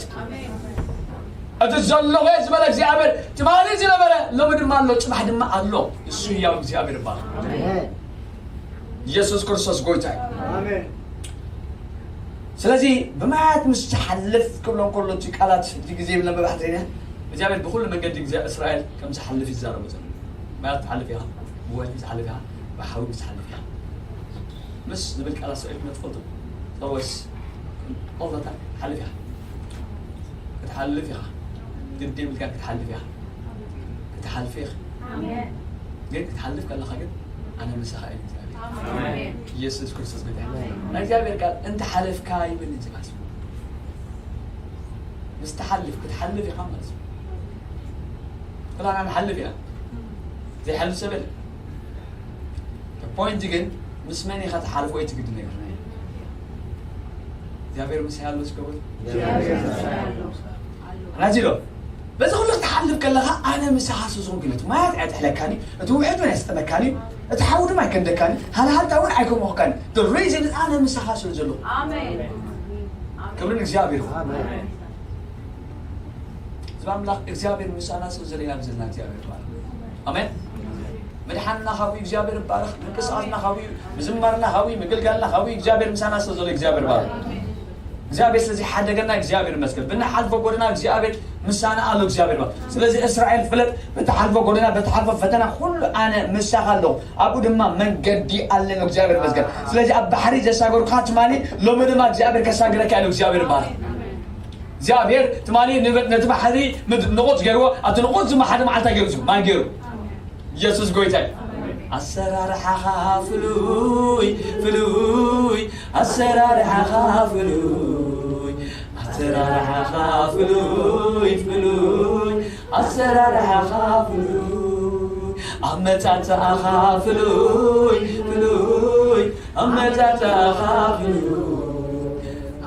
እቲ ዘለኹ እየ ዝበለ እግዚኣብሔር ትማሊ ዝነበረ ሎሚ ድማ ኣሎ ጽባሕ ድማ ኣሎ። እሱ ህያው እግዚኣብሔር ይባረኽ። ኢየሱስ ክርስቶስ ጎይታ እዩ። ስለዚ ብማያት ምስ ትሓልፍ ክብሎ እንከሎ እቲ ቃላት እቲ ግዜ ብለመባሕ ዘይነ እግዚኣብሔር ብኩሉ መንገዲ ግዜ እስራኤል ከም ዝሓልፍ ይዛረቡ ዘሎ። ማያት ትሓልፍ ኢኻ፣ ብወልፊ ዝሓልፍ ኢኻ፣ ብሓዊ ዝሓልፍ ኢኻ። ምስ ዝብል ቃላት እስራኤል ክመት ትፈልጡ ሰዎች ኦለታ ሓልፍ ኢኻ፣ ክትሓልፍ ኢኻ፣ ግድ የብልካ ክትሓልፍ ኢኻ፣ ክትሓልፍ ኢኻ። ግን ክትሓልፍ ከለኻ ግን ኣነ ምሳኻ እየ እግዚኣብሔር። ኢየሱስ ክርስቶስ ጎይታ እዩ። ናይ እግዚኣብሔር ቃል እንተ ሓለፍካ ይብል እንጂ ማለት እዩ። ምስ ትሓልፍ ክትሓልፍ ኢኻ ማለት እዩ። ክላና ንሓልፍ ኢና። ዘይሓልፍ ሰብ የለን። ፖይንት ግን ምስ መን ኢኻ ትሓልፍ ወይ ትግድን ነገር እግዚኣብሔር ምስ ያሉ እስከ በል። ናዚ ሎ በዚ ኩሉ ክትሓልፍ ከለኻ ኣነ ምሳኻ ስለ ዝኾንኩ ኢለ፣ እቲ ማያት ኣየጥሕለካን እዩ፣ እቲ ውሕጅ እውን ኣየስጠመካን እዩ፣ እቲ ሓዊ ድማ ኣይከንደካን እዩ፣ ሃልሃልታ እውን ኣይከሞኽካን እዩ። The reason is ኣነ ምሳኻ ስለ ዘለኹ። ኣሜን። ክብሪ ንእግዚኣብሔር ይኹን። ኣሜን። እዚ ኣምላኽ እግዚኣብሔር ምሳና ስለ ዘሎ ኢና ብዘልና እግዚኣብሔር ይባረኽ። ኣሜን። ምድሓንና ካብኡ እግዚኣብሔር ይባረኽ። ምንቅስቃስና ካብኡ፣ ምዝማርና ካብኡ፣ ምግልጋልና ካብኡ እግዚኣብሔር ምሳና ስለ ዘሎ እግዚኣብሔር ይባረኽ። እግዚኣብሔር ስለዚ ሓደገና እግዚኣብሔር ይመስገን። ብንሓልፎ ጎደና እግዚኣብሔር ምሳና ኣሎ እግዚኣብሔር ይባረኽ። ስለዚ እስራኤል ፍለጥ፣ ብትሓልፎ ጎደና፣ ብትሓልፎ ፈተና ኩሉ ኣነ ምሳኻ ኣለኹ። ኣብኡ ድማ መንገዲ ኣለኒ እግዚኣብሔር ይመስገን። ስለዚ ኣብ ባሕሪ ዘሳገርኩኻ ትማሊ ሎሚ ድማ እግዚኣብሔር ከሳግረካ ኣሎ እግዚኣብሔር ይባረኽ። እግዚኣብሔር ትማሊ ንበ-፣ ነቲ ባሕሪ ምድ-፣ ንቑጽ ገይርዎ፣ ኣብቲ ንቑጽ ድማ ሓደ መዓልታ ገይሩ፣ ማይ ገይሩ። ኢየሱስ ጎይታ እዩ። ኣሰራርሓኻ ፍሉይ፣ ፍሉይ፣ ኣሰራርሓኻ ፍሉይ፣ ኣሰራርሓኻ ፍሉይ፣ ፍሉይ፣ ኣሰራርሓኻ ፍሉይ፣ ኣመጻጽኣኻ ፍሉይ፣ ፍሉይ፣ ኣመጻጽኣኻ ፍሉይ፣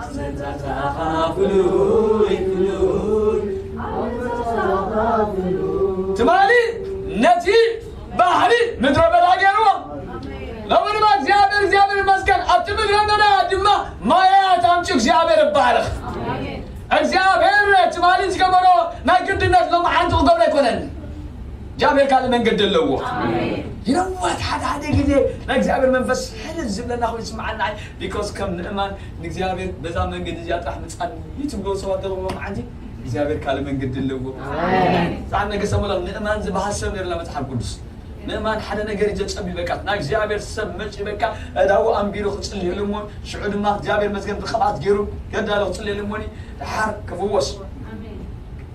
ኣመጻጽኣኻ ፍሉይ፣ ፍሉይ። ትማሊ ነቲ ባሕሪ ምድረ በዳ ገይርዎ። ሎሚ ድማ እግዚኣብሔር፣ እግዚኣብሔር ይመስገን፣ ኣብቲ ምድረ በዳ ድማ ማያት ኣምጺኡ እግዚኣብሔር ይባረኽ። እግዚኣብሔር ትማሊ ዝገበሮ ናይ ግድነት ሎማዓንቲ ክገብሮ ኣይኮነን። እግዚኣብሔር ካልእ መንገዲ ኣለዎ። ኣሜን። You know what? ሓደ ሓደ ግዜ ናይ እግዚኣብሔር መንፈስ ሕልል ዝብለና ኮይኑ ይስምዓና። ቢኮዝ ከም ንእማን ንእግዚኣብሔር በዛ መንገዲ እዚኣ ጥራሕ ምጻኒ ትብሎ ሰባት ዘለዎም መዓልቲ እግዚኣብሔር ካልእ መንገዲ ኣለዎ። ኣሜን። ጻን ነገሰ መለኽ ንእማን ዝበሃል ሰብ ነርላ መጽሓፍ ቅዱስ። ንእማን ሓደ ነገር ይዘጸብ በቃ። ናይ እግዚኣብሔር ሰብ መጺ በቃ እዳው ኣንቢሩ ክጽልየሉ እሞ ሽዑ ድማ እግዚኣብሔር መስገን ብቕብኣት ገይሩ ገዳሎ ክጽልየሉ እሞ ድሓር ክፍወስ። ኣሜን።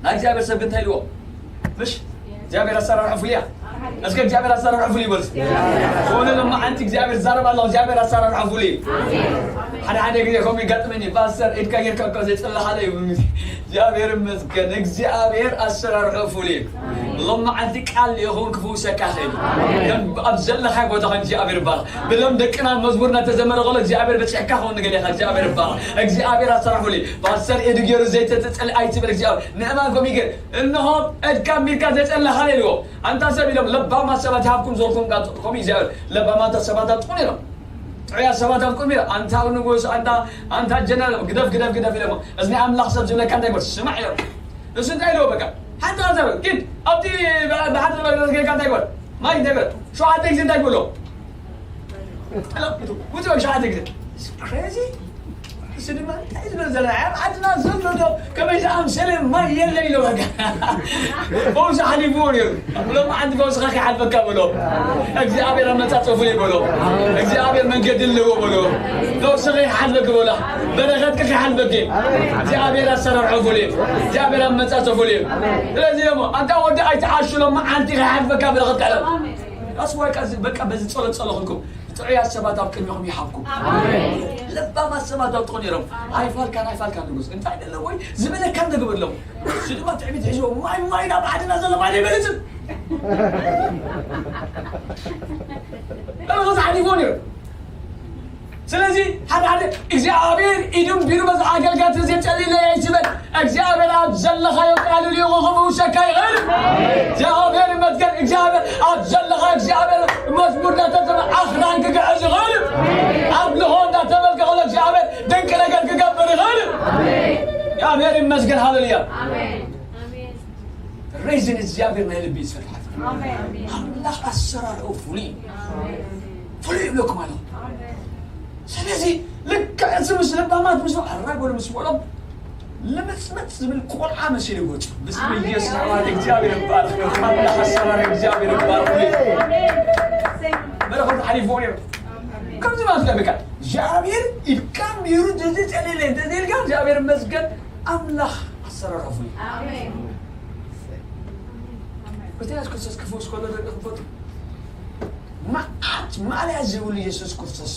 ናይ እግዚኣብሔር ሰብ ግን እንታይ ኢልዎ? ምሽ እግዚኣብሔር ኣሰራርሑ ፍሉያ። እስከ እግዚኣብሔር ኣሰራርሑ ፍሉይ በል እስኪ። ዝኾነ ሎማዓንቲ እግዚኣብሔር ዛረብ ኣሎ፣ እግዚኣብሔር ኣሰራርሑ ፍሉይ። ሓደ ሓደ ግዜ ከምኡ ይጋጥመኒ፣ ፓስተር ኢድካ ጌርካ እኮ ዘይጸለኻለ እዩ። እግዚኣብሔር ይመስገን። እግዚኣብሔር ኣሰራርሑ ፍሉይ። ሎማዓንቲ ቃል ይኹን ክፍውሰካ ኽእል። ኣብ ዘለኻ ቦታ ኸን እግዚኣብሔር ይባረኽ። ብሎም ደቅና መዝሙር እናተዘመረ ከሎ እግዚኣብሔር በጺሕካ ኸውን ንገሌኻ እግዚኣብሔር ይባረኽ። እግዚኣብሔር ኣሰራርሑ ፍሉይ። ፓስተር ኢዱ ገይሩ ዘይተጸለ ኣይትበል እግዚኣብሔር። ንእማን ከምኡ ይገር። እንሆ፣ እድካ ሚድካ ዘጨለኻ ኢልዎ። ኣንታ ሰብ ኢሎም፣ ለባማት ሰባት ይሃብኩም ዘልኩም ጋር፣ ከምኡ እግዚኣብሔር፣ ለባማት ሰባት ኣጥቁን ኢሎም። ጥዑያት ሰባት ኣጥቁን ኢሎም። ኣንታ ንጉስ፣ ኣንታ፣ ኣንታ ጀነራል፣ ግደፍ፣ ግደፍ፣ ግደፍ ኢሎም። እዚ ናይ ኣምላኽ ሰብ ዝብለካ እንታይ ይበል? ስማዕ ኢሎም። እሱ እንታይ ኢልዎ? በቃ፣ ሓንቲ ቃል ዘበል፣ ኪድ፣ ኣብቲ ብ-፣ ብሓንቲ ነገር ጌርካ እንታይ ይበል? ማይ እንታይ ይበል? ሸውዓተ ግዜ እንታይ ይበሎ? ጠለብ፣ ውጭ በል፣ ሸውዓተ ግዜ። It's crazy። እሱ ድማ እንታይ ዝብል ዘሎ? ኣብ ዓድና ዘሎ ዶ ከመይ ዝኣምሰለ ማይ የለ ኢሎ በቃ። ፈውሲ ሓሊፍዎ ነይሩ። ሎማዓንቲ ፈውስኻ ከይሓልፈካ በሎ። እግዚኣብሔር ኣመጻጽኦ ፍሉይ በሎ። እግዚኣብሔር መንገዲ ኣለዎ በሎ። ፈውስኻ ከይሓልፈኪ በሎ። በረኸትኪ ከይሓልፈኪ። እግዚኣብሔር ኣሰራርሖ ፍሉይ። እግዚኣብሔር ኣመጻጽኦ ፍሉይ። ስለዚ ደሞ ኣንታ ወዲ ኣይትዓሹ ሎማዓንቲ ከይሓልፈካ በረኸት ከሕልፍ። ኣስዋይ ቃ በቃ በዚ ጸሎት ጸሎኽልኩም። ጥዑያት ሰባት ኣብ ቅድሚኹም ይሃብኩም። ኣሜን። ለባማት ሰባት ኣውጥቑ ነይሮም። ኣይፋልካን ኣይፋልካን ንጉስ እንታይ ደለ ወይ ዝበለካ ንግበር ኣለዉ። እሱ ድማ ትዕቢት ሒዝዎ ማይ ማይ ናብ ዓድና ዘሎ ማይ ኣይበልፅን። እሱ ሓሊፎ ነይሩ። ስለዚ ሓደ ሓደ እግዚኣብሔር ኢዱን ቢሩ በዚ ኣገልጋት እዚ ጨሊለ ኣይትበል። እግዚኣብሔር ኣብ ዘለኻዮ ቃሉ ልኢኹ ክፍውሰካ ይኽእል። እግዚኣብሔር ይመስገን። እግዚኣብሔር ኣብ ዘለኻ እግዚኣብሔር መዝሙር እናተዘመ ኣኽራን ክግዕዝ ይኽእል። ኣብ ልኾ እናተመልከ ከሎ እግዚኣብሔር ድንቂ ነገር ክገብር ይኽእል። እግዚኣብሔር ይመስገን። ሃሌሉያ። ሬዝን እግዚኣብሔር ናይ ልቢ ይሰርሕ። ኣምላኽ ኣሰራርኦ ፍሉይ ፍሉይ ይብለኩም ኣሎ። ስለዚ ልክዕ እዚ ምስ ለባማት ምስ ኣራጎሉ ምስ በሎም ልምፅምፅ ዝብል ቆልዓ መሲሉ ይጎፅ። ብስም ኢየሱስ ኣዋጅ እግዚኣብሔር ይባረክ። ኣምላኽ ኣሰራር እግዚኣብሔር ይባረክ። በረኸት ሓሊፎ ነይሩ። ከምዚ ማለት ለብካ እግዚኣብሔር ኢድካ ሚሩ እዚ ጸሊለ እንተዘይልካ እግዚኣብሔር መስገን ኣምላኽ ኣሰራርሑ እዩ። ኣሜን። ክርስቶስ ክርስቶስ ክፍውስ ከሎ ደቂ ክፈቱ መዓት ማልያ ዘይብሉ ኢየሱስ ክርስቶስ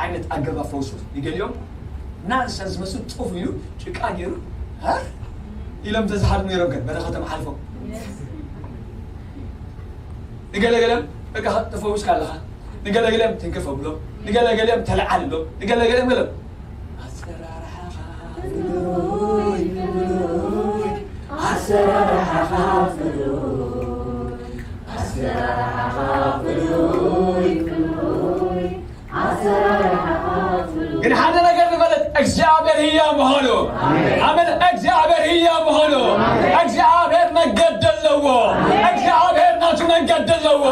ዓይነት ኣገባብ ፈውሱ ይገሊኦም ናንሰ ዝመስል ጡፍ ኢሉ ጭቃ ገይሩ እ ኢሎም ተዝሓድሙ ነይሮም ግን በረኸቶም ሓልፎም ንገለገለም በቃ ተፈውስካ ኣለኻ ንገለገለም ትንክፍ ኣብሎም ንገለገለም ተለዓል ብሎም ንገለገለም ገለም ኣሰራርሓኻ ፍሉይ ፍሉይ ኣሰራርሓኻ ፍሉይ ኣሰራርሓኻ ፍሉይ ፍሉይ ኣሰራርሓኻ ፍሉይ ግን ሓደ ነገር ንፈልጥ እግዚኣብሔር ህያው ምዃኑ ኣሜን እግዚኣብሔር ህያው ምዃኑ እግዚኣብሔር መንገዲ ኣለዎ እግዚኣብሔር ናቱ መንገዲ ኣለዎ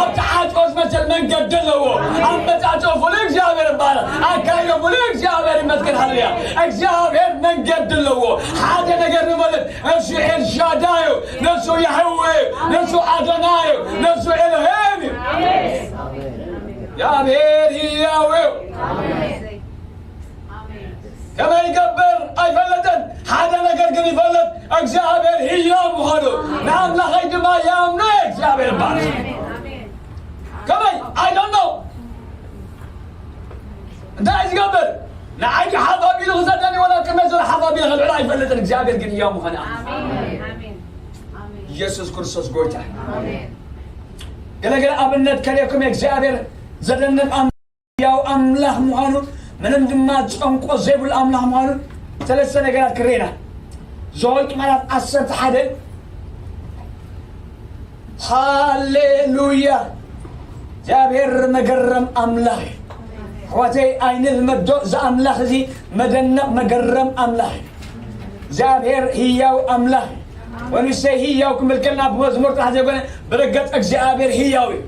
ኣብ ተዓጥቆ ዝመሰል መንገዲ ኣለዎ ኣመጣጥኦ ፍሉይ እግዚኣብሔር ይባረክ ኣካይዶ ፍሉይ እግዚኣብሔር ይመስገን ሃሌሉያ እግዚኣብሔር መንገዲ ኣለዎ ሓደ ነገር ንፈልጥ እሱ ኤልሻዳይ እዩ ንሱ ያህዌ እዩ ንሱ ኣዶናይ እዩ ንሱ ኤሎሄም እዩ እግዚኣብሔር ህያው እዩ ከመይ ይገብር ኣይፈለጥን ሓደ ነገር ግን ይፈልጥ እግዚኣብሔር ህያው ምዃኑ ንኣምላኸይ ድማ ያምኖ እግዚኣብሔር ይባል ከመይ ኣይደኖ እንታይ ዝገብር ንዓይ ሓፍ ኣቢሉ ክሰደኒ ወላ ቅድመ ዘሎ ሓፍ ኣቢሉ ከልዕሎ ኣይፈልጥን እግዚኣብሔር ግን ህያው ምዃኑ ኢየሱስ ክርስቶስ ጎይታ ገለገለ ኣብነት ከልየኩም እግዚኣብሔር ዘደንቕ ያው ኣምላኽ ምዃኑ ምንም ድማ ጨንቆ ዘይብሉ ኣምላኽ ምዃኑ ሰለስተ ነገራት ክሬና ዘወልቂ ምዕራፍ ዓሰርተ ሓደ ሃሌሉያ እግዚኣብሔር መገረም ኣምላኽ ኣሕዋተይ ኣይንልመዶ እዚ ኣምላኽ እዚ መደነቕ መገረም ኣምላኽ እግዚኣብሔር ህያው ኣምላኽ ወንሰይ ህያው ክምልከልና ብመዝሙር ጥራሕ ዘይኮነ ብርግጽ እግዚኣብሔር ህያው እዩ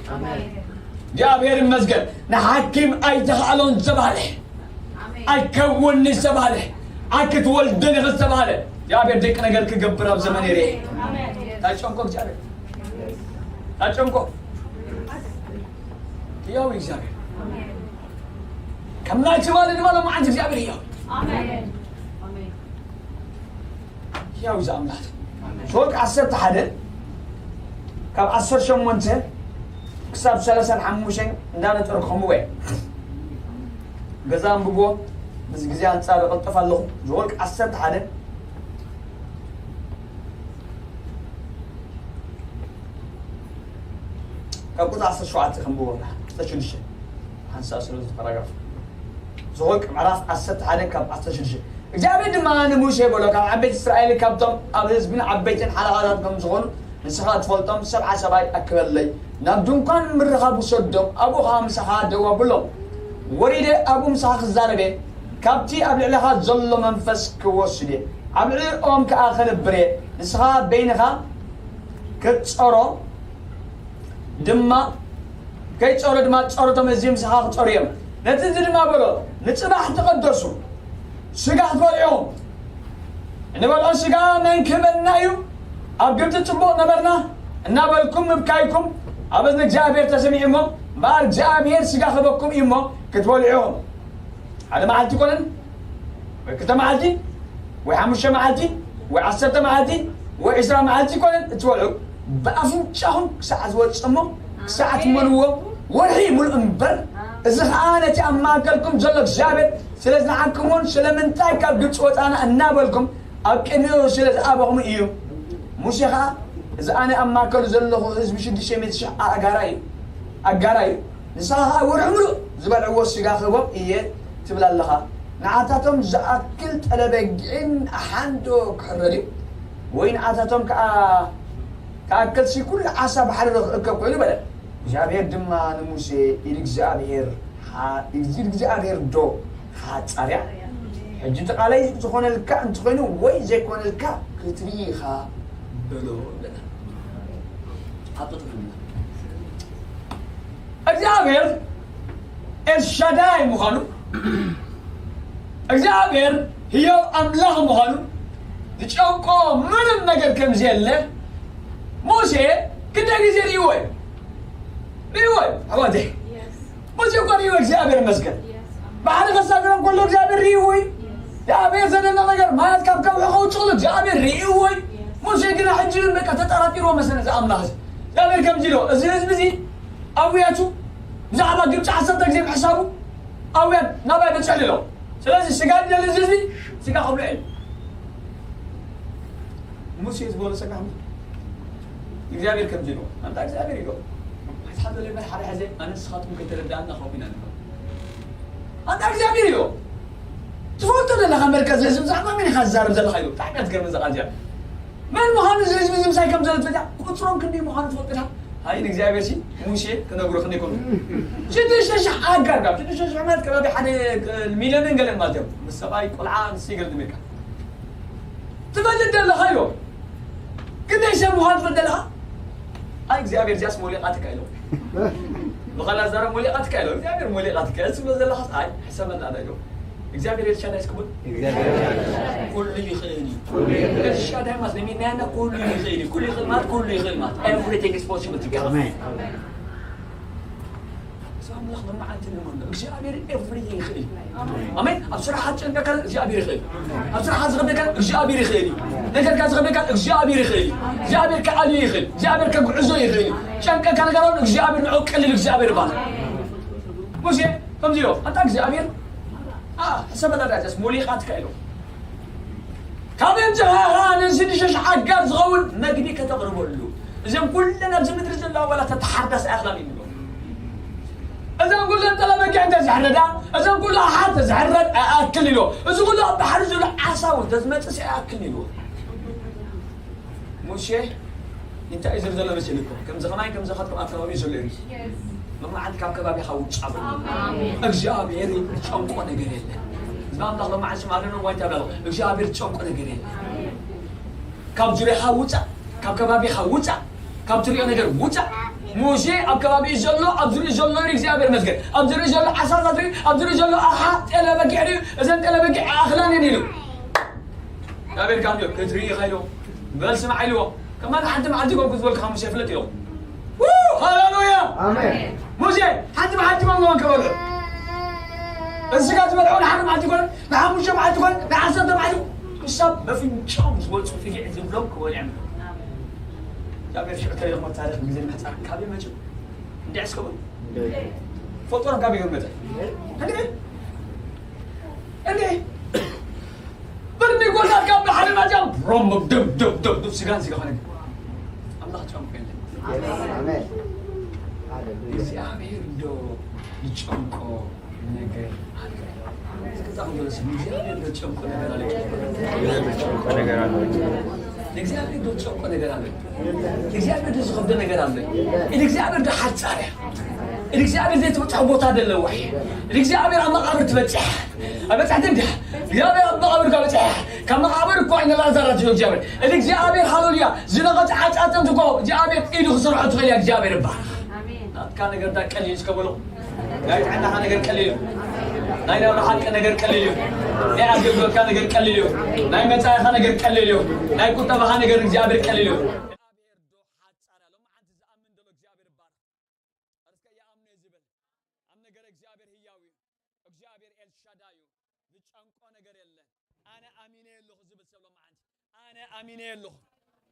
እግዚኣብሔር ይመስገን ንሓኪም ኣይተኽኣሎን ዝተባህለ ኣይከውንኒ ዝተባህለ ኣይክትወልድን ኢኺ ዝተባህለ እግዚኣብሔር ድንቂ ነገር ክገብር ኣብ ዘመን ይርኤ ታጨንቆ እግዚኣብሔር ታጨንቆ ህያው እግዚኣብሔር ከም ናይ ትባል ድማ ሎማዓንቲ እግዚኣብሔር ህያው ህያው እዚ ኣምላኽ ሶቅ ዓሰርተ ሓደ ካብ ዓሰርተ ሸሞንተ ክሳብ ሰለሳን ሓሙሽተን እንዳነጠርኩ ከምዎ ገዛ ኣንብቦ ምስ ግዜ ኣንጻር ቀልጠፍ ኣለኹ ዝወልቅ ዓሰርተ ሓደ ካብ ቁፅሪ ዓሰርተ ሸውዓተ ከንብቦ ዓሰርተ ሽዱሽተ ሓንሳእ ስለ ዝፓራግራፍ ዝወልቅ ምዕራፍ ዓሰርተ ሓደ ካብ ዓሰርተ ሽዱሽተ እግዚኣብሔር ድማ ንሙሴ በሎ ካብ ዓበይቲ እስራኤል ካብቶም ኣብ ህዝብን ዓበይትን ሓለቓታት ከም ዝኾኑ ንስኻ ትፈልጦም ሰብዓ ሰብኣይ ኣክበለይ ናብ ድንኳን ምርኻብ ውሰዶም ኣብኡ ከዓ ምሳኻ ደው ኣብሎም ወሪደ ኣብኡ ምሳኻ ክዛረብ እየ ካብቲ ኣብ ልዕለኻ ዘሎ መንፈስ ክወስድ እየ ኣብ ልዕሊኦም ከዓ ከንብር እየ ንስኻ በይንኻ ክትጸሮ ድማ ከይጸሩ ድማ ጸረቶም እዚ ምሳኻ ክጸሩ እዮም ነቲ እዚ ድማ በሎ ንጽባሕ ተቐደሱ ስጋ ክትበልዑ ንበልዖ ስጋ መን ክህበና እዩ ኣብ ግብፂ ፅቡቕ ነበርና እናበልኩም ምብካይኩም ኣብ እዝኒ እግዚኣብሔር ተሰሚዑ እሞ እምበኣር እግዚኣብሔር ስጋ ክህበኩም እዩ እሞ ክትበልዑ ሓደ መዓልቲ ይኮነን ወይ ክልተ መዓልቲ ወይ ሓሙሽተ መዓልቲ ወይ ዓሰርተ መዓልቲ ወይ ዕስራ መዓልቲ ይኮነን እትበልዑ ብኣፍንጫኹም ክሳዕ ዝወፅእ እሞ ክሳዕ ትመንዎ ወርሒ ሙሉእ እምበር እዚ ኸኣ ነቲ ኣብ ማእከልኩም ዘሎ እግዚኣብሔር፣ ስለዚ ንዓኩም እውን ስለምንታይ ካብ ግብጺ ወጻእና እናበልኩም ኣብ ቅድሚኡ ስለ ዝኣበኹም እዩ። ሙሴ ኸኣ፣ እዚ ኣነ ኣብ ማእከሉ ዘለኹ ህዝቢ ሽዱሽተ ሚእቲ ሽሕ ኣጋራ እዩ፣ ኣጋራ እዩ። ንስኻ ኸኣ ወርሒ ምሉእ ዝበልዕዎ ስጋ ክህቦም እየ ትብል ኣለኻ። ንዓታቶም ዝኣክል ጠለበጊዕን ኣሓንዶ ክሕረድ እዩ፣ ወይ ንዓታቶም ከኣ ክኣክልሲ ኩሉ ዓሳ ባሕሪ ዶ ክእከብ ኮይኑ በለ። እግዚኣብሔር ድማ ንሙሴ፣ ኢድ እግዚኣብሔር ሓ-፣ ኢድ እግዚኣብሔር ዶ ሓጻር እያ? ሕጂ እቲ ቃለይ ዝኾነልካ እንተኾይኑ ወይ ዘይኮነልካ ክትርኢ ኢኻ በሎ ይብለና። ኣብቶ ትብልና። እግዚኣብሔር ኤልሻዳይ ምዃኑ፣ እግዚኣብሔር ህያው ኣምላኽ ምዃኑ፣ ዝጨንቆ ምንም ነገር ከም ዘየለ ሙሴ ክንደይ ግዜ ርእይዎ እዩ። ርእይዎ እዩ፣ ኣሕዋተይ። ሙሴ እኮ ርእይዎ፣ እግዚኣብሔር ይመስገን። ባሕሪ ከሳግሮም ከሎ እግዚኣብሔር ርእይዎ እዩ። እግዚኣብሔር ዘደነቕ ነገር፣ ማያት ካብ ከውሒ ከውጽእሉ እግዚኣብሔር ርእይዎ እዩ። ሙሴ ግና ሕጂ በቃ ተጠራጢርዎ መሰለ እዚ ኣምላኽ እዚ። እግዚኣብሔር ከምዚ ኢልዎ፣ እዚ ህዝቢ እዚ ኣውያቱ ብዛዕባ ግብጺ ዓሰርተ ግዜ ምሕሳቡ ኣውያት ናባይ በጽሕ ኢሎም። ስለዚ ስጋ ዝደሊ እዚ ህዝቢ ስጋ ክብልዕ እዩ። ሙሴ ዝበሎ ሰጋም እግዚኣብሔር ከምዚ ኢልዎ፣ ኣንታ እግዚኣብሔር ኢልዎ፣ ሕዝሓት ዘሎ ይበል ሓደ ሕዘ፣ ኣነ ንስኻትኩም ከይተረዳእና ከውፍ ኢና ንብል። ኣንታ እግዚኣብሔር ኢልዎ፣ ትፈልጦ ዘለኻ እምበርከ፣ እዚ ህዝቢ ብዛዕባ መን ኢኻ ትዛረብ ዘለኻ? ኢሉ። ብጣዕሚ እያ ትገርም እዛ ቃል እዚኣ። መን ምዃኑ እዚ ህዝቢ እዚ ምሳይ ከም ዘሎ ትፈልጥ? ቁጽሮም ክንደይ ምዃኑ ትፈልጥ ዲኻ? ኣይ ንእግዚኣብሔር ሲ ሙሴ ክነግሮ ክንደይ ኮኑ? ሽዱሽተ ሽሕ ኣጋር፣ ካብ ሽዱሽተ ሽሕ ማለት ከባቢ ሓደ ሚልዮንን ገለን ማለት እዮም። ምስ ሰብኣይ ቆልዓ ኣንስተይቲ ገለ ድሜካ። ትፈልጥ ዘለኻ ኢሎ። ክንደይ ሰብ ምዃኑ ትፈልጥ ዘለኻ? ኣይ እግዚኣብሔር እዚኣስ ሞሊቓትካ ኢሎ። ብኻልእ ኣዛረባ ሞሊቓትካ ኢሎ። እግዚኣብሔር ሞሊቓትካ። እዚ ትብሎ ዘለኻስ ኣይ ሕሰበና ዶ ኢሎ። እግዚኣብሔር ኤልሻዳይ እስኪ በል። እግዚኣብሔር ኩሉ ይኽእል እዩ። ኩሉ ይኽእል። ኤልሻዳይ ማለት ለሚናያና ኩሉ ይኽእል እዩ። ኩሉ ይኽእል ማለት ኩሉ ይኽእል ማለት everything is possible to God። ኣሜን። እዚ ኣምላኽ መማዓንቲ ንእመኖ። እግዚኣብሔር everything ይኽእል። ኣሜን። ኣብ ስራሓት ጨንቀካ እግዚኣብሔር ይኽእል። ኣብ ስራሓት ዝኸብደካ እግዚኣብሔር ይኽእል እዩ። ነገርካ ዝኸብደካ እግዚኣብሔር ይኽእል እዩ። እግዚኣብሔር ክኣልዮ ይኽእል። እግዚኣብሔር ከጉዕዞ ይኽእል እዩ። ጨንቀካ ነገር እውን እግዚኣብሔር ንዑ ቀሊል እግዚኣብሔር ይባል። ሙሴ ከምዚ ኢሎ፣ ኣንታ እግዚኣብሔር፣ ኣ፣ ሕሰበላ ዳጃስ ሞሊቓትካ ኢሎ። ካብ እንጀራኻ ንስድሽሽ ኣጋር ዝኸውን መግቢ ከተቕርበሉ፣ እዘን ኩለን ኣብዚ ምድሪ ዘለዋ ዋላ ተተሓርዳስ ኣይኣኽላን እዩ። እዘን ኩለን ጠለበጊዕ እንተዝሕረዳ፣ እዘን ኩሉ ኣሓ ተዝሕረድ ኣይኣክል ኢሎ። እዚ ኩሉ ኣብ ባሕሪ ዘሎ ዓሳ እውን ተዝመጽእስ ኣይኣክልን ኢልዎ። ሙሴ እንታይ እዩ ዝብል ዘሎ መሲልኩም? ከምዚ ከማይ ከምዚ ኻትኩም ኣብ ከባቢ ዘሎ እዩ። መማዓንቲ ካብ ከባቢኻ ውጻእ በሎ። ኣሜን። እግዚኣብሔር ዝጨንቆ ነገር የለን። እዚ ኣምላኽ መማዓንቲ ማለት ነው። ዋይታ በሎ። እግዚኣብሔር ዝጨንቆ ነገር የለን። ካብ ዙርያኻ ውጻእ፣ ካብ ከባቢኻ ውጻእ፣ ካብ ትሪኦ ነገር ውጻእ። ሙሴ ኣብ ከባቢ ዘሎ፣ ኣብ ዙርያ ዘሎ እዩ እግዚኣብሔር መስገን። ኣብ ዙርያ ዘሎ ዓሳታት እዩ፣ ኣብ ዙርያ ዘሎ ኣሓ ጤለ በጊዕ እዩ። እዘን ጤለ በጊዕ ኣኽላን እየን ኢሉ። እግዚኣብሔር ካብ ክትርኢ ኢኻ ኢልዎ። በል ስማዕ ኢልዎ። ከማን ሓንቲ መዓልቲ ጎጉ ዝበልካ ሙሴ ፍለጥ ኢልዎ። ው! ሃሌሉያ! ኣሜን። ሙሴ ሓንቲ መዓልቲ ማን ማን ከበልዑ? እስኻ ዝበልዑ ንሓደ መዓልቲ ኮነ፣ ንሓሙሽተ መዓልቲ ኮነ፣ ንዓሰርተ መዓልቲ ክሳብ በፍንጫኦም ዝወፁ ፍግዒ ዝብሎም ክበልዑ እዮም። እግዚኣብሔር ሽዑ ተሪኽሞ ታሪኽ ግዜ ንምሕፃር ካበይ መፅኡ? እንድዒ እስከ በሉ። ፈጦሮም ካበይ ገይሩ መፀ? እንድዒ? እንድዒ? በርኒ ጎልዳት ካብ ባሕሪ መፅኦም ሮም ደብ ደብ ደብ ደብ ስጋን ስጋ ኾነ። ኣምላኽ ጨንቆ የለን። ኣሜን። ሃሌሉያ። እግዚኣብሔር እንዶ ዝጨንቆ ነገር ኣለ። እስኪ ጻፉ፣ በሉ እስኪ፣ ንእግዚኣብሔር ዶ ዝጨንቆ ነገር ኣለ? ንእግዚኣብሔር ዶ ዝጨንቆ ነገር ኣለ? ንእግዚኣብሔር ዶ ዝኸብዶ ነገር ኣለ? ንእግዚኣብሔር ዶ ሓጻር እያ? ንእግዚኣብሔር ዘይትበጽሖ ቦታ ዶ ኣለዋ? ንእግዚኣብሔር ኣብ መቓብር ትበጽሕ? ኣይበጽሕትን ድያ? እግዚኣብሔር ኣብ መቓብር በጽሐ። ካብ መቓብር እኮ እዩ ንላዛር ኣትዩ እግዚኣብሔር። ንእግዚኣብሔር፣ ሃሌሉያ፣ ዝነቐጸ ዓጻጽምቲ እኮ እግዚኣብሔር ኢዱ ክሰርሖ ትኽእል እያ። እግዚኣብሔር ይባረኽ። ኣሜን። ናትካ ነገር ዳ ቀሊል እስከ በሎ። ናይ ጥዕናኻ ነገር ቀሊል እዩ። ናይ ናብራኻ ነገር ቀሊል እዩ። ናይ ኣገልግሎትካ ነገር ቀሊል እዩ። ናይ መጻኢኻ ነገር ቀሊል እዩ። ናይ ቁጠባኻ ነገር እግዚኣብሔር ቀሊል እዩ። ኣረ እስከ ይኣምኖ ዝብል ኣብ ነገረ እግዚኣብሔር ህያው እዩ። እግዚኣብሔር ኤልሻዳይ እዩ። ዝጨንቆ ነገር የለን። ኣነ ኣሚነ ኣለኹ ዝብል ሰብ ሎማዓንቲ፣ ኣነ ኣሚነ ኣለኹ።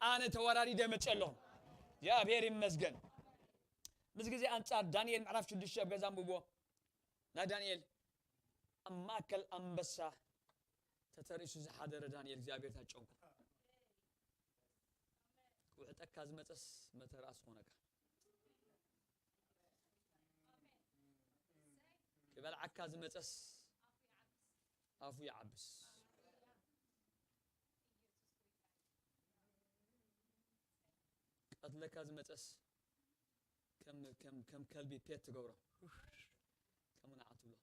ኣነ ተወራሪደ መጸ ኣለኹ። እግዚኣብሔር ይመስገን። ምስ ግዜ ኣንጻር ዳንኤል ምዕራፍ ሽዱሽተ ኣብ ገዛ ኣንብቦ። ናይ ዳንኤል ኣብ ማእከል ኣንበሳ ተተሪሱ ዝሓደረ ዳንኤል እግዚኣብሔር ታጨንቁ። ክውሕጠካ ዝመፀስ መተርኣስ ክኾነካ። ክበልዓካ ዝመፀስ ኣፉ ይዓብስ። ቀትለካ ዝመፀስ ከም ከም ከም ከልቢ ፔት ትገብሮ። ከምኡ ንዓ ትብሎ።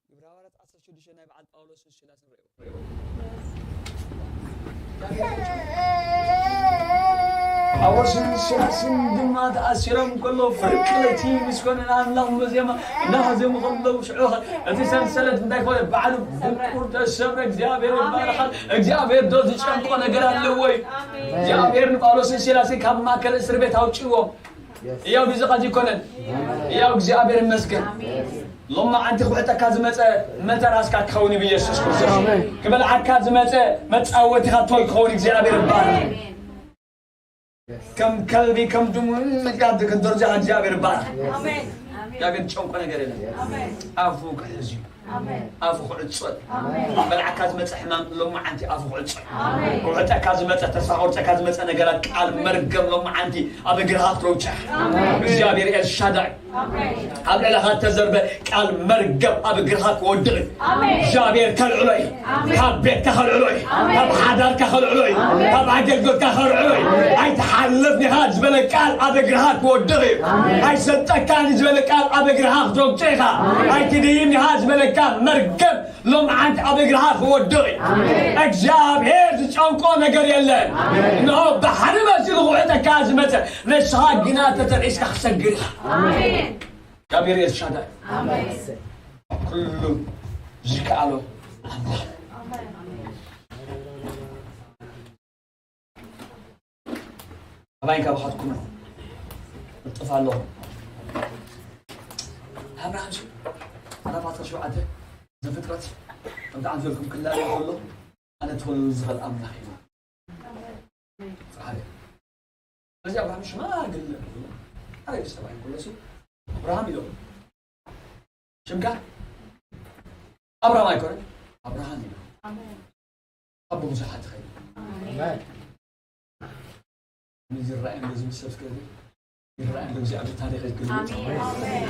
ግብረ ሃዋርያት ዓሰርተ ሽዱሽተ ናይ በዓል ጳውሎስን ሲላስን ርእዩ። ጳውሎስን ሲላስን ድማ ተኣሲሮም ከለዉ ፍርቂ ለይቲ ምስ ኮነ ንኣምላኽ መዜማ እናዘሙ ከለዉ ሽዑ እቲ ሰንሰለት እንታይ ኮነ? ባዕሉ ብቁር ተሰብረ። እግዚኣብሔር ይባረኻል። እግዚኣብሔር ዶ ዝጨንቆ ነገር ኣለዎ እዩ? እግዚኣብሔር ንጳውሎስን ሲላስን ካብ ማእከል እስር ቤት ኣውጭዎም። እያው ብዝኻ ዘይኮነን። እያው እግዚኣብሔር ይመስገን። ሎማ ዓንቲ ክውሕጠካ ዝመፀ መተራስካ ክኸውን እዩ ብኢየሱስ ክርስቶስ። ክበልዓካ ዝመፀ መፃወቲኻ ቶይ ክኸውን እግዚኣብሔር ይባረክ። ከም ከልቢ ከም ድሙ ምቃድ ክንደርጃ እግዚኣብሔር ይባረክ። እግዚኣብሔር ጨንቆ ነገር የለን። ኣፉ ክሕዝ እዩ። ኣፉ ክዕጾ እዩ። በልዓካ ዝመጸ ሕማም ሎማዓንቲ ኣፉ ክዕጾ እዩ። ክውሕጠካ ዝመጸ፣ ተስፋ ክቆርጸካ ዝመጸ ነገራት ቃል መርገም ሎማዓንቲ ኣብ እግርኻ ክትረውጫ። እግዚኣብሔር ኤልሻዳይ ኣብ ልዕለኻ እተዘርበ ቃል መርገም ኣብ እግርኻ ክወድቕ እዩ። እግዚኣብሔር ከልዕሎ እዩ። ካብ ቤትካ ከልዕሎ እዩ። ካብ ሓዳርካ ከልዕሎ እዩ። ካብ ኣገልግሎትካ ከልዕሎ እዩ። ኣይትሓልፍን ኢኻ ዝበለ ቃል ኣብ እግርኻ ክወድቕ እዩ። ኣይሰጠካን ዝበለ ቃል ኣብ እግርኻ ክትረግጾ ኢኻ። ኣይትድይን ኢኻ ዝበለካ መርገም ሎምዓንቲ ኣብ እግርኻ ክወድቕ እዩ። እግዚኣብሔር ዝጨንቆ ነገር የለን። እንሆ ባሕሪ መሲሉ ክውሕጠካ ዝመጸ፣ ንስኻ ግና ተተርኢስካ ክትሰግር ኢኻ። እግዚኣብሔር ኤልሻዳይ ኩሉ ዝከኣሎ ኣምላኽ። ኣባይን ካባኻትኩምን እጥፍ ኣለኹ። ኣብርሃም ሲ ኣራፋት ሸውዓተ ዘፍጥረት ከምቲ ዓም ዘልኩም ክላለዩ ከሎ ኣነ ትኽእሉ ዝኽእል ኣምላኽ እዩ። ጻዕሪ። ስለዚ ኣብርሃም ሽማግለ ኣረ ሰብኣይ ኩለሲ ኣብርሃም ኢሎም ሽምካ ኣብርሃም ኣይኮነን ኣብርሃም ኢሎም ካብ ብዙሓት ይኸይድ። ዝረኣየን በዚ ምስ ሰብ ስከዚ ይረኣየን በዚ ኣብ ታሪኸይ ክልውጥ፣ ኣሜን።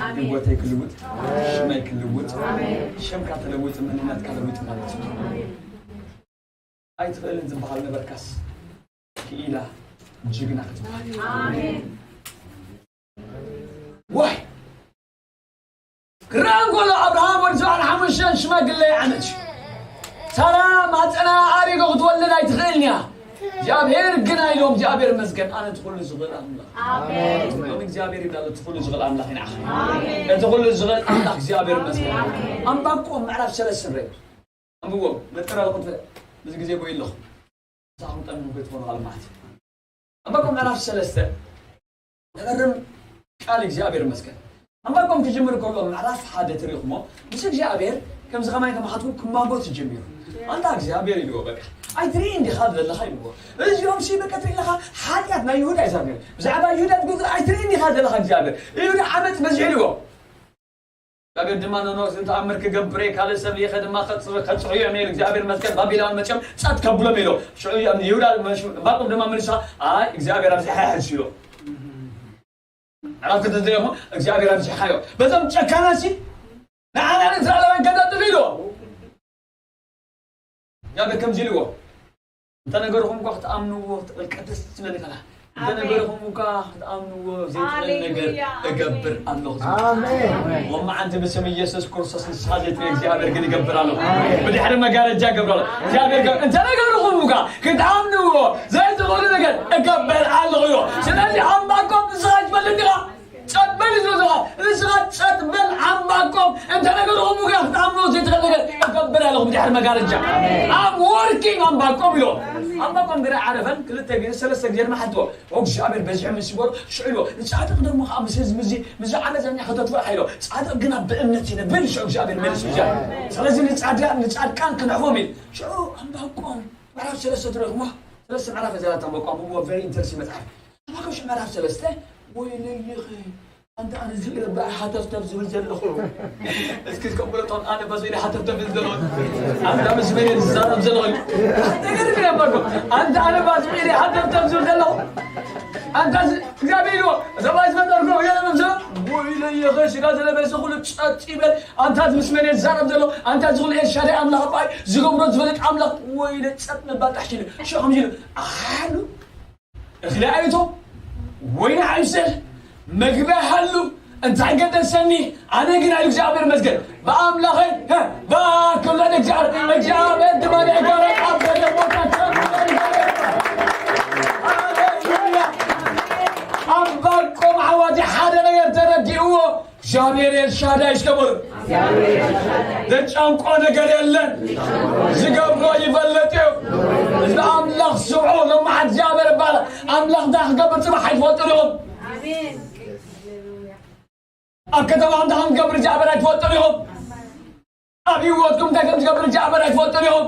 ኣሜን። ህይወተይ ክልውጥ፣ ኣሜን። ሽመይ ክልውጥ፣ ኣሜን። ሽምካ ተለውጥ፣ መንነትካ ለውጥ ማለት እዩ። ኣይትኽእልን ዝበሃል ነበርካስ ክኢላ ጅግና ክትበሃል። ኣሜን። ዋይ ክረኣ እንከሎ ኣብርሃም ወዲ ሰብዓን ሓሙሽተን ሽማግለ ዓመት እዩ። ሳራ ማህፀና ኣሪጎ ክትወልድ ኣይትኽእልን እያ። እግዚኣብሔር ግን ኣይሎም እግዚኣብሔር ይመስገን ኣነ እቲ ኩሉ ዝኽእል ኣምላኽ። ኣሜን። ሎሚ እግዚኣብሔር ይብላ እቲ ኩሉ ዝኽእል ኣምላኽ ይንዓኻ። ኣሜን። እቲ ኩሉ ዝኽእል ኣምላኽ እግዚኣብሔር ይመስገን። ኣሜን። ኣንባቆም ምዕራፍ ሰለስተ ንርኢ። ኣንብቦም መጠራዊ ቁጥሪ እዚ ግዜ ጎይ ኣለኹ። ሳኹም ጠሚኹም ከይትኾኑ ካልእ መዓልቲ። ኣንባቆም ምዕራፍ ሰለስተ ንእርም ቃል እግዚኣብሔር ይመስገን። ኣንባቆም ክጅምር ከሎ ምዕራፍ ሓደ ትሪእኹሞ ምስ እግዚኣብሔር ከምዚ ከማይ ከማኻትኩም ክማጎት ጀሚሩ። ኣንታ እግዚኣብሔር ኢልዎ በቃ ኣይትርኢ እንዲኻ ዘለኻ ኢልዎ። እዚኦም ሲ በቃ ትርኢ ኣለኻ ሓጢኣት ናይ ይሁዳ እዩ ዛሚሩ። ብዛዕባ ይሁዳ ትጉ ኣይትርኢ እንዲኻ ዘለኻ እግዚኣብሔር። ይሁዳ ዓመፅ በዚሑ ኢልዎ። እግዚኣብሔር ድማ ንኖህ ተኣምር ክገብር እየ፣ ካልእ ሰብ ልኢኸ ድማ ከጽ-፣ ከጽዕዮ እየ ኢሉ እግዚኣብሔር መስቀል ባቢሎን መጺኦም ጸጥ ከብሎም ኢሉ። ሽዑ እዮም ይሁዳ መሽ-፣ ዕንባቆም ድማ መልሱ፣ ኣይ እግዚኣብሔር ኣብዚሓ ይሕዝ ኢሉ። ምዕራፍ ክልተ እሞ እግዚኣብሔር ኣብዚሓዮ። በዞም ጨካናት ሲ ንዓና ንእስራኤላውያን ከዳጥሉ ኢሉ። ያበ ከምዚ ኢልዎ፣ እንተ ነገርኹም እኳ ክትኣምንዎ ትኽእል ቀደስ ዝለኒ ከላ፣ እንተ ኣሜን። ነገርኹም እኳ ክትኣምንዎ ዘይትኽእል ነገር ሃሌሉያ፣ እገብር ኣሜን። ኣለኹ። ኣሜን። ሎማዓንቲ ብስም ኢየሱስ ክርስቶስ ንስኻ ዘይትኽእል እግዚኣብሔር ግን ይገብር ኣሎ። ኣሜን። ብድሕሪ መጋረጃ ይገብር ኣሎ። እግዚኣብሔር ገ-፣ እንተ ነገርኹም እኳ ክትኣምንዎ ዘይትኽእሉ ነገር እገብር ኣለኹ ኢልዎ። ስለዚ ዕንባቆም ንስኻ ትፈልጥ ኢኻ። ጸጥ በል ኢሉ ዝብሎ፣ ንስኻ ጸጥ በል ዕንባቆም፣ እንተ ነገርኹም እኳ ክትኣምኖ ዘይትኽእል ነገር እገብር ኣለኹ ብድሕሪ መጋረጃ። I'm working ዕንባቆም ኢሉ። ዕንባቆም ግና ዓረፈን ክልተ ግዜ፣ ሰለስተ ግዜ ድማ ሓትዎ። ኦ እግዚኣብሔር በዚሑ ምስ በሎ፣ ሽዑ ኢሉ፣ ንጻድቕ ደግሞ ኸዓ ምስ ህዝቢ እዚ፣ ምስ ዝዓበሰ እኛ ከተጥፍእ ኢኻ ኢሉ። ጻድቕ ግና ብእምነት ይነብር፣ ሽዑ እግዚኣብሔር መልሱ ይዛረብ። ስለዚ ንጻድቃን፣ ንጻድቃን ክንሕፎም ኢሉ። ሽዑ ዕንባቆም ምዕራፍ ሰለስተ ትረኽብዎ፣ ሰለስተ ምዕራፍ እያ ዘላታ ዕንባቆም፣ እዎ very interesting መጽሓፍ። ዕንባቆም ሽዑ ምዕራፍ ሰለስተ ወይለይኸ፣ ኣንታ ኣነ ዝብኢ ረባዕ ሃተፍተፍ ዝብል ዘለኹ። እስኪ እስከ ብለቶም፣ ኣነ ባስቢለ ሃተፍተፍ ዝብል ዘለኹ። ኣንታ ምስ መን እየ ዝዛረብ ዘለኹ? ኣንታ ገርም እየ እኮ። ኣንታ ኣነ ባስቢለ ሃተፍተፍ ዝብል ዘለኹ። ኣንታ ዝ-፣ እግዚኣብሔር ኢልዎ፣ ሰብኣይ ዝፈጠርኩ ገለ መምሰሎ። ወይለይኸ፣ ስጋ ዝለበሰ ኩሉ ጸጥ ይበል። ኣንታ እዚ ምስ መን እየ ዝዛረብ ዘለኹ? ኣንታ እዚ ኩሉ ኤልሻዳይ ኣምላኽ ኣባይ ዝገብሮ ዝፈልጥ ኣምላኽ። ወይለ ጸጥ ምባል ጣሕ ሽሉ። ሽዑ ከምዚ ኢሉ፣ ኣሉ። እኽሊ ኣይእቶ፣ ወይኒ ኣይብሰል፣ መግቢ ኣይሃሉ፣ እንታይ ገደሰኒ? ኣነ ግን፣ ኢሉ፣ እግዚኣብሔር ይመስገን፣ ብኣምላኸይ፣ ሀ፣ ብኣክሎን እግዚኣብሔር፣ እግዚኣብሔር ድማ ንእጋረ ኣብ ዘለቦታ ተርጉመ እግዚኣብሔር። ሃሌሉያ። ኣባቆም ዓዋዲ ሓደ ነገር ተረዲእዎ፣ እግዚኣብሔር ኤልሻዳይ እስከ በሉ። ዘጨንቆ ነገር የለን። ዝገብሮ ይፈልጥ እዩ። ህዝቢ ኣምላኽ ስምዑ፣ ሎማዓት እግዚኣብሔር ይባላል። ኣምላኽ እንታይ ክገብር ጽባሕ ኣይትፈልጡን ኢኹም። ኣብ ከተማ እንታይ ከም ዝገብር እግዚኣብሔር ኣይትፈልጡን ኢኹም። ኣብ ህይወትኩም እንታይ ከም ዝገብር እግዚኣብሔር ኣይትፈልጡን ኢኹም።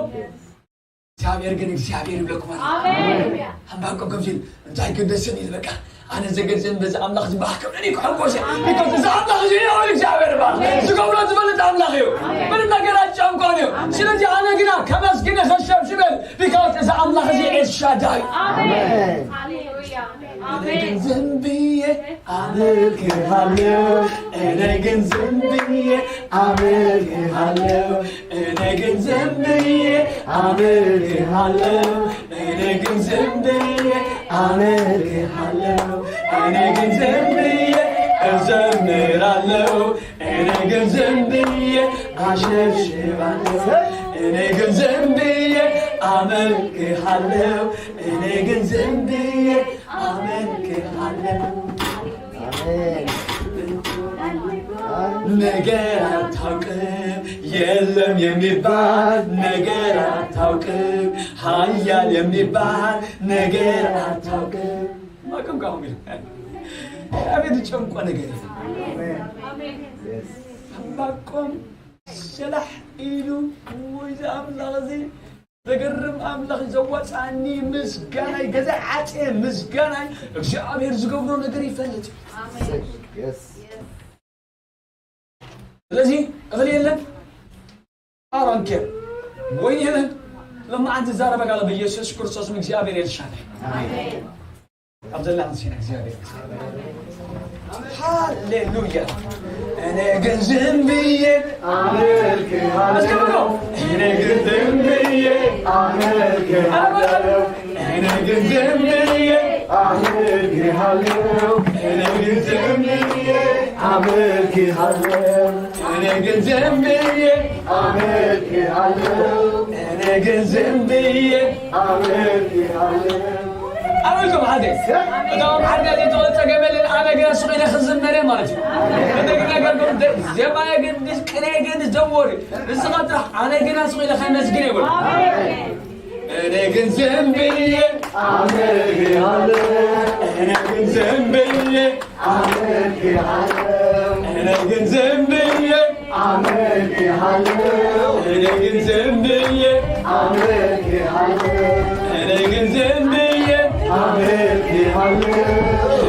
እግዚኣብሔር ግን እግዚኣብሔር ይብለኩም ኣሎ። ኣሜን። ሃንባቆም ከምዚ ኢሉ፣ እንታይ ክደስን ኢሉ፣ በቃ፣ ኣነ ዘገድሰን በዚ ኣምላኽ ዝበሃል ከምኒ ክሕጎስ እየ። ቢኮዝ እዚ ኣምላኽ እዚ እዩ እግዚኣብሔር ይበሃል። ዝገብሮ ዝፈልጥ ኣምላኽ እዩ። ምንም ነገር ኣይጨንቆን እዩ። ስለዚ ኣነ ግና ከመስግን ከሸብሽበል፣ ቢኮዝ እዚ ኣምላኽ እዚ ኤልሻዳይ። ኣሜን። ሃሌሉያ። ኣነ ግን ዝም ብዬ ኣመልክሃለሁ፣ እኔ ግን ዝም ብዬ ኣመልክሃለሁ፣ እኔ ግን ዝም ብዬ አመልክሃለሁ፣ እኔ ግን ዝም ብዬ አመልክሃለሁ፣ እኔ ግን ዝም ብዬ እዘምራለሁ፣ እኔ ግን ዝም ብዬ አሸብሽባለሁ፣ እኔ ግን ዝም ብዬ አመልክሃለሁ፣ እኔ ግን ዝም ብዬ አመልክሃለሁ። አሜን። ነገር አታውቅም፣ የለም የሚባል ነገር አታውቅም፣ ኃያል የሚባል ነገር አታውቅም። ማቆም ካሁን ቢል አቤት ጨንቆ ነገር የለም። አሜን። የስ። ዕንባቆም ሰላሕ ኢሉ ወይ ኣምላኽ እዚ ዘገርም ኣምላኽ ዘዋፅኣኒ ምስጋናይ፣ ገዛ ዓፅየ ምስጋናይ፣ እግዚኣብሔር ዝገብሮ ነገር ይፈልጥ። የስ። ስለዚ እኽሊ የለን፣ ኣሮንኬ ወይ የለን። ለማዓንቲ ዛረበ ጋር በኢየሱስ ክርስቶስ እግዚኣብሔር ኤልሻዳይ። ካብ ዘላ ምስኪን እግዚኣብሔር። ሃሌሉያ። እኔ ግን ዝም ብዬ አመልክሃለሁ። እስኪ በሉ። እኔ ግን ዝም ብዬ አመልክሃለሁ። እኔ ግን ዝም ብዬ አመልክሃለሁ። እኔ ግን ዝም ብዬ አመልክሃለሁ። እኔ ግን ዝም ብዬ አመልክሃለሁ። እኔ ግን ዝም ብዬ ኣበልኩም ሓደ። እቶም ሓደ ዘይተወልጸ ገመልን ኣነ ግን ስቕ ኢለ ክዝመር እየ ማለት እዩ። እቲ ነገር ግን ዜማ የገድስ፣ ቅኔ የገድስ፣ ዘወሪ ንስኻ ጥራሕ ኣነ ግን ስቕ ኢለ ከመስግን እየ በሉ። እኔ ግን ዝም ብዬ ኣመልክሃለሁ። እኔ ግን ዝም ብዬ አመልክሃለሁ። እኔ ግን ዝም ብዬ አመልክሃለሁ። እኔ ግን ዝም ብዬ አመልክሃለሁ። እኔ ግን ዝም ብዬ አመልክሃለሁ።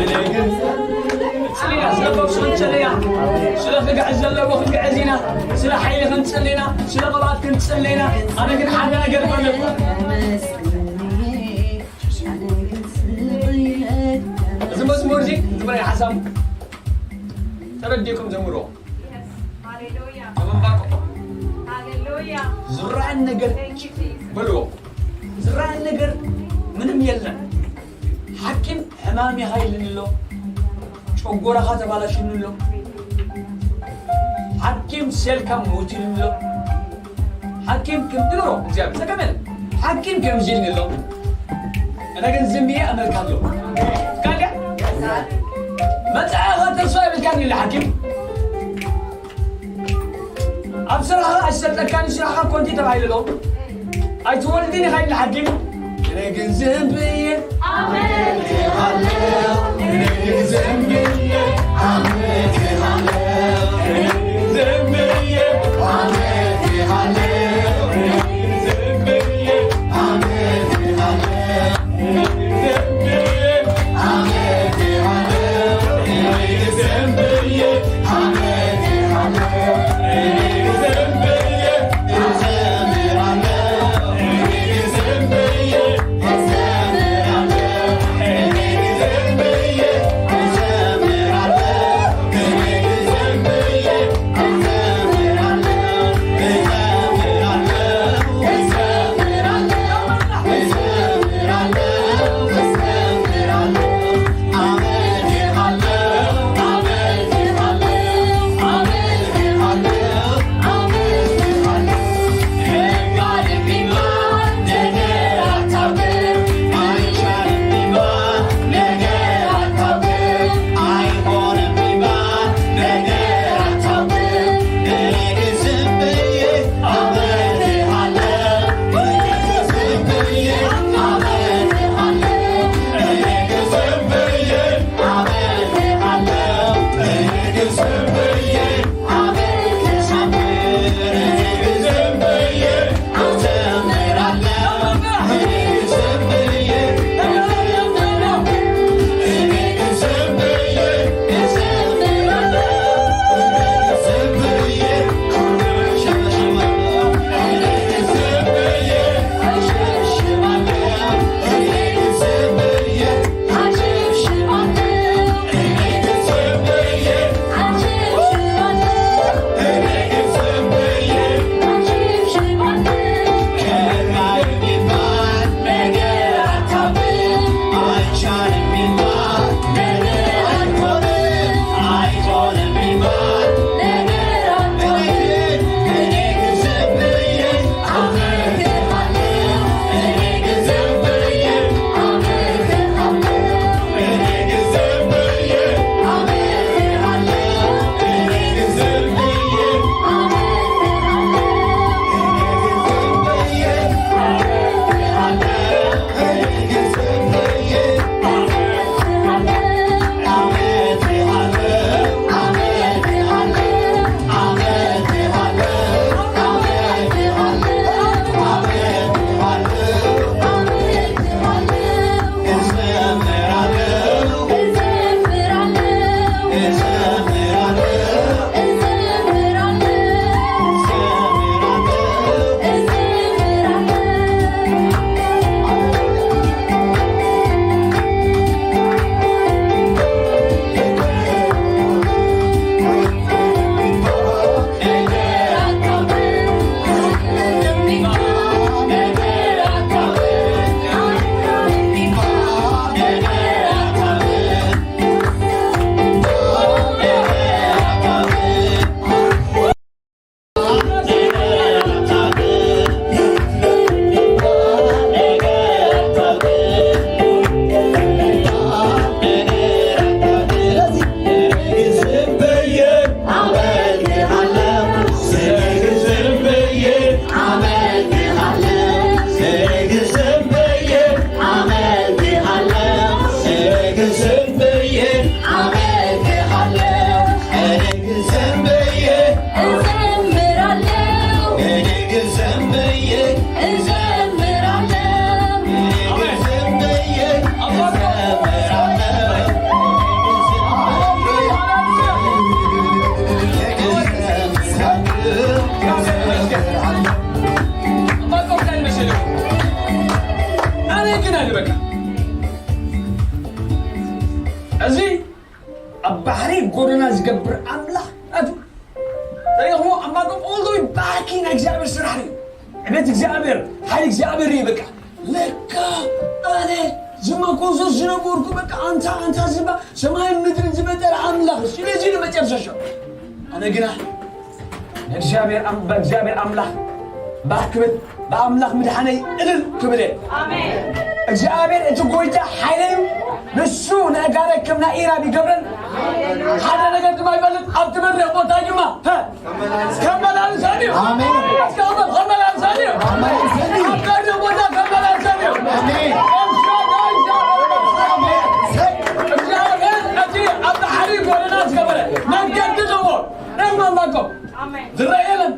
እኔ ግን ጽልያ፣ ስለ ፈውሱ ክንጽልያ፣ ስለ ክግዕዝ ዘለዎ ክንግዕዝ ኢና፣ ስለ ሓይሊ ክንጽሊ ኢና፣ ስለ ቅብኣት ክንጽሊ ኢና። ኣነ ግን ሓደ ነገር እፈልጥ። እዚ መዝሙር እዚ ዝብለ ሓሳብ ተረዲእኩም ዘምርዎ። ሃሌሉያ። ተመንባቆ። ሃሌሉያ። ዝረኣን ነገር Thank you, Jesus. በልዎ። ዝረኣን ነገር ምንም የለን። ሓኪም ሕማም ይሃይልን ኣሎ። ጨጎራኻ ተባላሽን ኣሎ። ሓኪም ሴልካ ሞትን ኣሎ። ሓኪም ከም ድሮ እግዚኣብሔር ጸገም የለን። ሓኪም ከምዚ ኢልኒ ኣሎ። ኣነ ግን ዝም ብዬ ኣመልካለሁ። ካልያ መጻኢኻ ተስፋ የብልካን ኢሉ ሓኪም። ኣብ ስራሕኻ ኣይሰልጠካን፣ ስራሕኻ ኮንቲ ተባሂሉ ኣሎ። ኣይትወልድን ኢኻ ኢሉ ሓኪም። ኣነ ግን ዝም ብዬ ኣመልክሃለሁ። ኣነ ግን ዝም ብዬ ኣመልክሃለሁ። ኣነ ግን ዝም ብዬ ኣመልክሃለሁ። ኣነ ግን ዝም ብዬ ኣመልክሃለሁ። ኣነ ግን ዝም ብዬ ኣመልክሃለሁ። ግን ኣለ በቃ። እዚ ኣብ ባሕሪ ጎደና ዝገብር ኣምላኽ ኣቱ ተሪኹ ኣማቶም ኦልዶ ባኪ ናይ እግዚኣብሔር ስራሕ እዩ። ዕቤት እግዚኣብሔር፣ ሓይሊ እግዚኣብሔር እዩ። በቃ ለካ ኣነ ዝመኮሶ ዝነበርኩ በቃ ኣንታ ኣንታ ዝባ ሰማይን ምድርን ዝፈጠረ ኣምላኽ ስለዚ ንመጨረሻ ኣነ ግና እግዚኣብሔር ኣም-፣ በእግዚኣብሔር ኣምላኽ ባርክበት፣ ብኣምላኽ ምድሓነይ እልል ክብል እየ። እግዚኣብሔር እቲ ጎይታ ሓይለይ እዩ። ንሱ ነጋዳይ ከም ናይ ኢራብ ይገብረን። ሓደ ነገር ድማ ይፈልጥ፣ ኣብቲ መድረኽ ቦታ ድማ፣ ሀ፣ ከመላልሰኒ እዩ። ኣሜን። እስከ ኣሜን፣ ከመላልሰኒ እዩ። ከመላልሰኒ እዩ። ኣብ መድረኽ ቦታ ከመላልሰኒ እዩ። ኣሜን። ኤልሻዳይ እግዚኣብሔር። ኣሜን። እግዚኣብሔር እቲ ኣብ ባሕሪ ጎደና ዝገበረ መንገዲ ዘለዎ። ነማማቆ ዝረአ የለን፣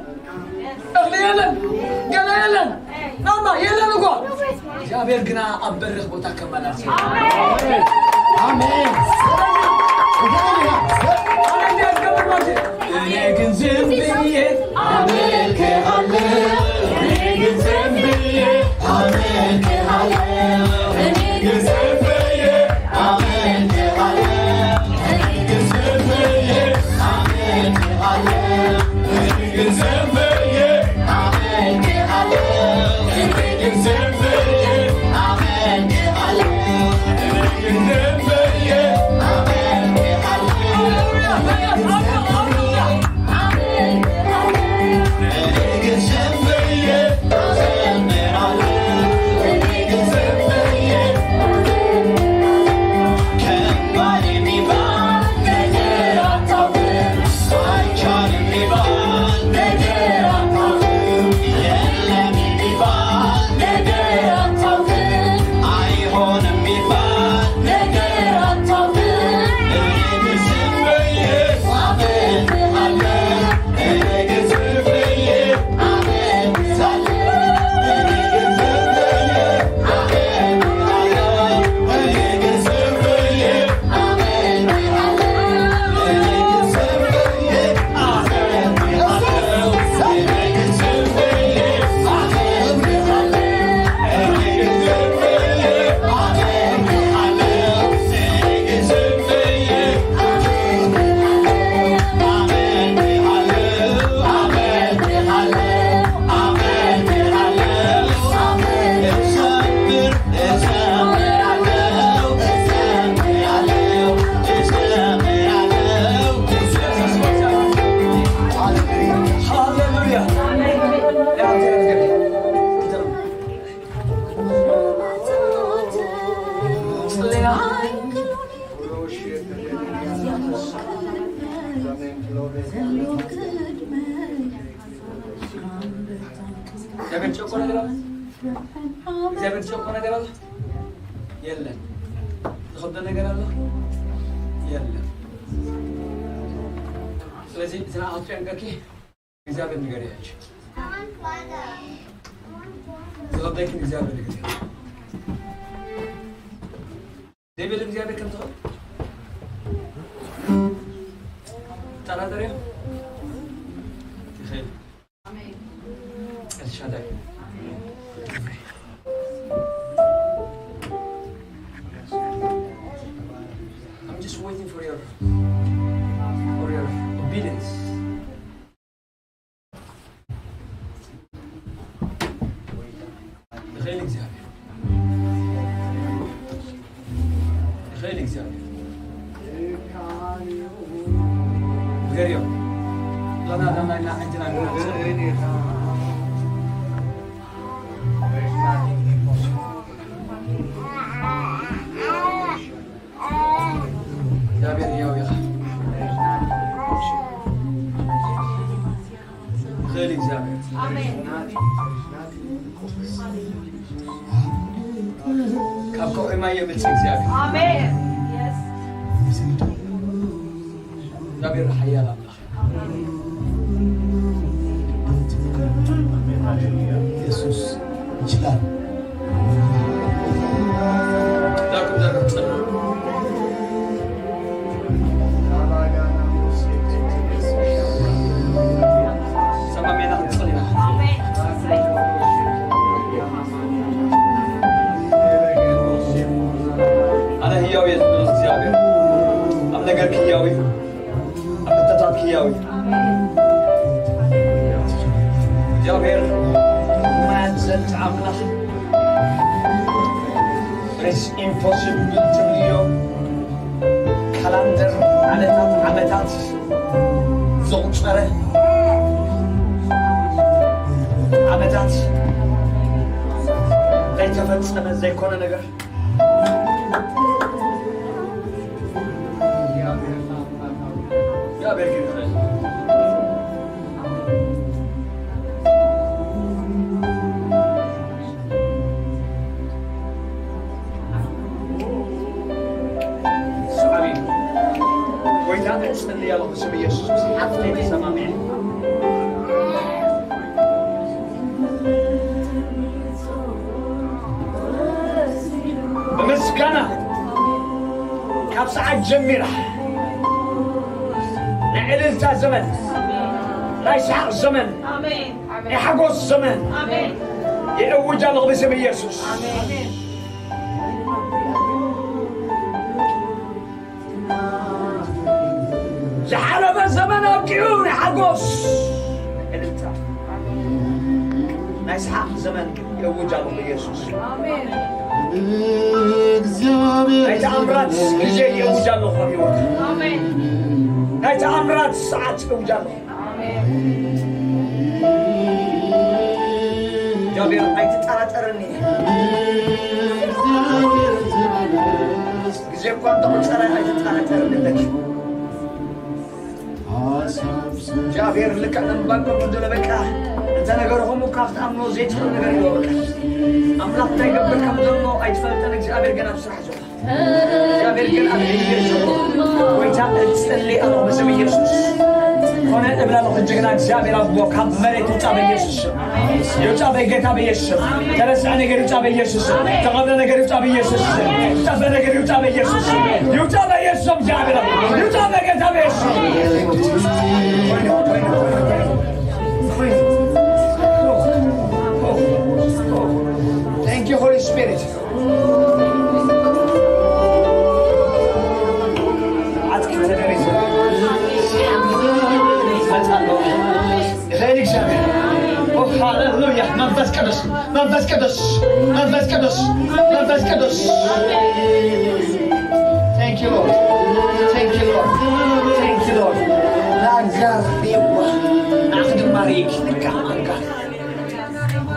እኽሊ የለን፣ ገለ የለን፣ ናማ የለን እኮ። እግዚኣብሔር ግና ኣብ በሪኽ ቦታ ከመላልስ። ኣሜን። እኔ ግን ዝም ብዬ አመልክሃለሁ። እኔ ግን ዝም ብዬ አመልክሃለሁ። እኔ ግን ዝም ብዬ እግዚኣብሔር ዝጨቆ ነገር ኣሎ? እግዚኣብሔር ዝጨቆ ነገር ኣሎ? የለን። ዝኸብዶ ነገር ኣሎ? የለን። ስለዚ ዝነኣኸትክዮ እንከኪ እግዚኣብሔር ንገርዮ ሕጂ። ዝኸብደኪ ንእግዚኣብሔር ንገርዮ። ዘይብል እግዚኣብሔር ከም ትኽእል ትጠራጠርዮ? ይኽእል። ኤልሻዳይ። I'm just waiting for your, for your obedience. ይኽእል እግዚኣብሔር። ይኽእል እግዚኣብሔር። ንገርዮ። ላና፣ ላና፣ ላና፣ ዕድና፣ ዕድና። እግዚኣብሔር ሕያው ኢኻ። ይኽእል እግዚኣብሔር። ኣሜን። ካብ ከውሒ ማይ የምጽእ እግዚኣብሔር። ኣሜን። የስ። እግዚኣብሔር ሓያል ኣምላኽ። ኢየሱስ ይችላል። ዛኩም ዘረብ ጸሎት። ሰማሜና ክንጸል ኢና። ኣሜን። ኢምፖስብል ትብልዮ፣ ካላንደር ዓመታት ዓመታት ዘቑጸረ፣ ዓመታት ዘይተፈጸመ ዘይኮነ ነገር። እግዚኣብሔር ግን ይኽእል። ኣሜን። ጎይታ እጽሊ ኣለኹ ብስም ኢየሱስ ምስ ሓፍተይ ተሰማሚዐ። ብምስጋና ካብ ሰዓት ጀሚራ ናይ ዕልልታ ዘመን፣ ናይ ሰሓቕ ዘመን፣ ኣሜን። ናይ ሓጎስ ዘመን ኣሜን። የእውጅ ኣለኹ ብስም ኢየሱስ። ኣሜን። ዝሓለፈ ዘመን ኣብቂዑ ናይ ሓጎስ ዕልልታ፣ ናይ ሰሓቕ ዘመን የእውጅ ኣለኹ ኢየሱስ። ኣሜን። ናይ ተኣምራት ግዜ የእውጅ ኣለኹ ኣብ ህይወት። ኣሜን። ናይ ተኣምራት ሰዓት የእውጅ ኣለኹ። እግዚኣብሔር ኣይትጠራጠርኒ። ግዜ እኳ እንተቆጸረ ኣይትጠራጠርኒ ኣለኪ። እግዚኣብሔር ልክዕ ንባቆም እንደለ በቃ እንተ ነገርኹም እኳ ክትኣምኖ ዘይትኽእል ነገር እዩ በቃ። ኣምላኽ እንታይ ይገብር ከም ዘሎ ኣይትፈልጥን። እግዚኣብሔር ግን ኣብ ስራሕ ዘሎ። እግዚኣብሔር ግን ኣብ ዕድል ዘሎ። ጎይታ እጽሊ ኣለኹ ብስም ኢየሱስ። ኮነ እብላ ኣለኹ ጅግና እግዚኣብሔር ኣቦ ካብ መሬት ይውጻ በኢየሱስ ስም። ይውጻ በጌታ በኢየሱስ ስም። ተረስዐ ነገር ይውጻ በኢየሱስ ስም። ተቐብረ ነገር ይውጻ በኢየሱስ ስም። ጠበ ነገር ይውጻ በኢየሱስ ስም። ይውጻ በኢየሱስ ስም። እግዚኣብሔር ኣቦ ይውጻ በጌታ በኢየሱስ ስም። Thank you, Holy Spirit. ዓጽቂ ተደሪቱ ይፈልጥ ኣሎ። ይኽእል እግዚኣብሔር። ኦ፣ ሃሌሉያ። መንፈስ ቅዱስ፣ መንፈስ ቅዱስ፣ መንፈስ ቅዱስ፣ መንፈስ ቅዱስ። Thank you, Lord. Thank you, Lord. Thank you, Lord. ንኣጋር ሪእዋ። ንዓኺ ድማ ርኢኪ። ልክዕ ኣጋር።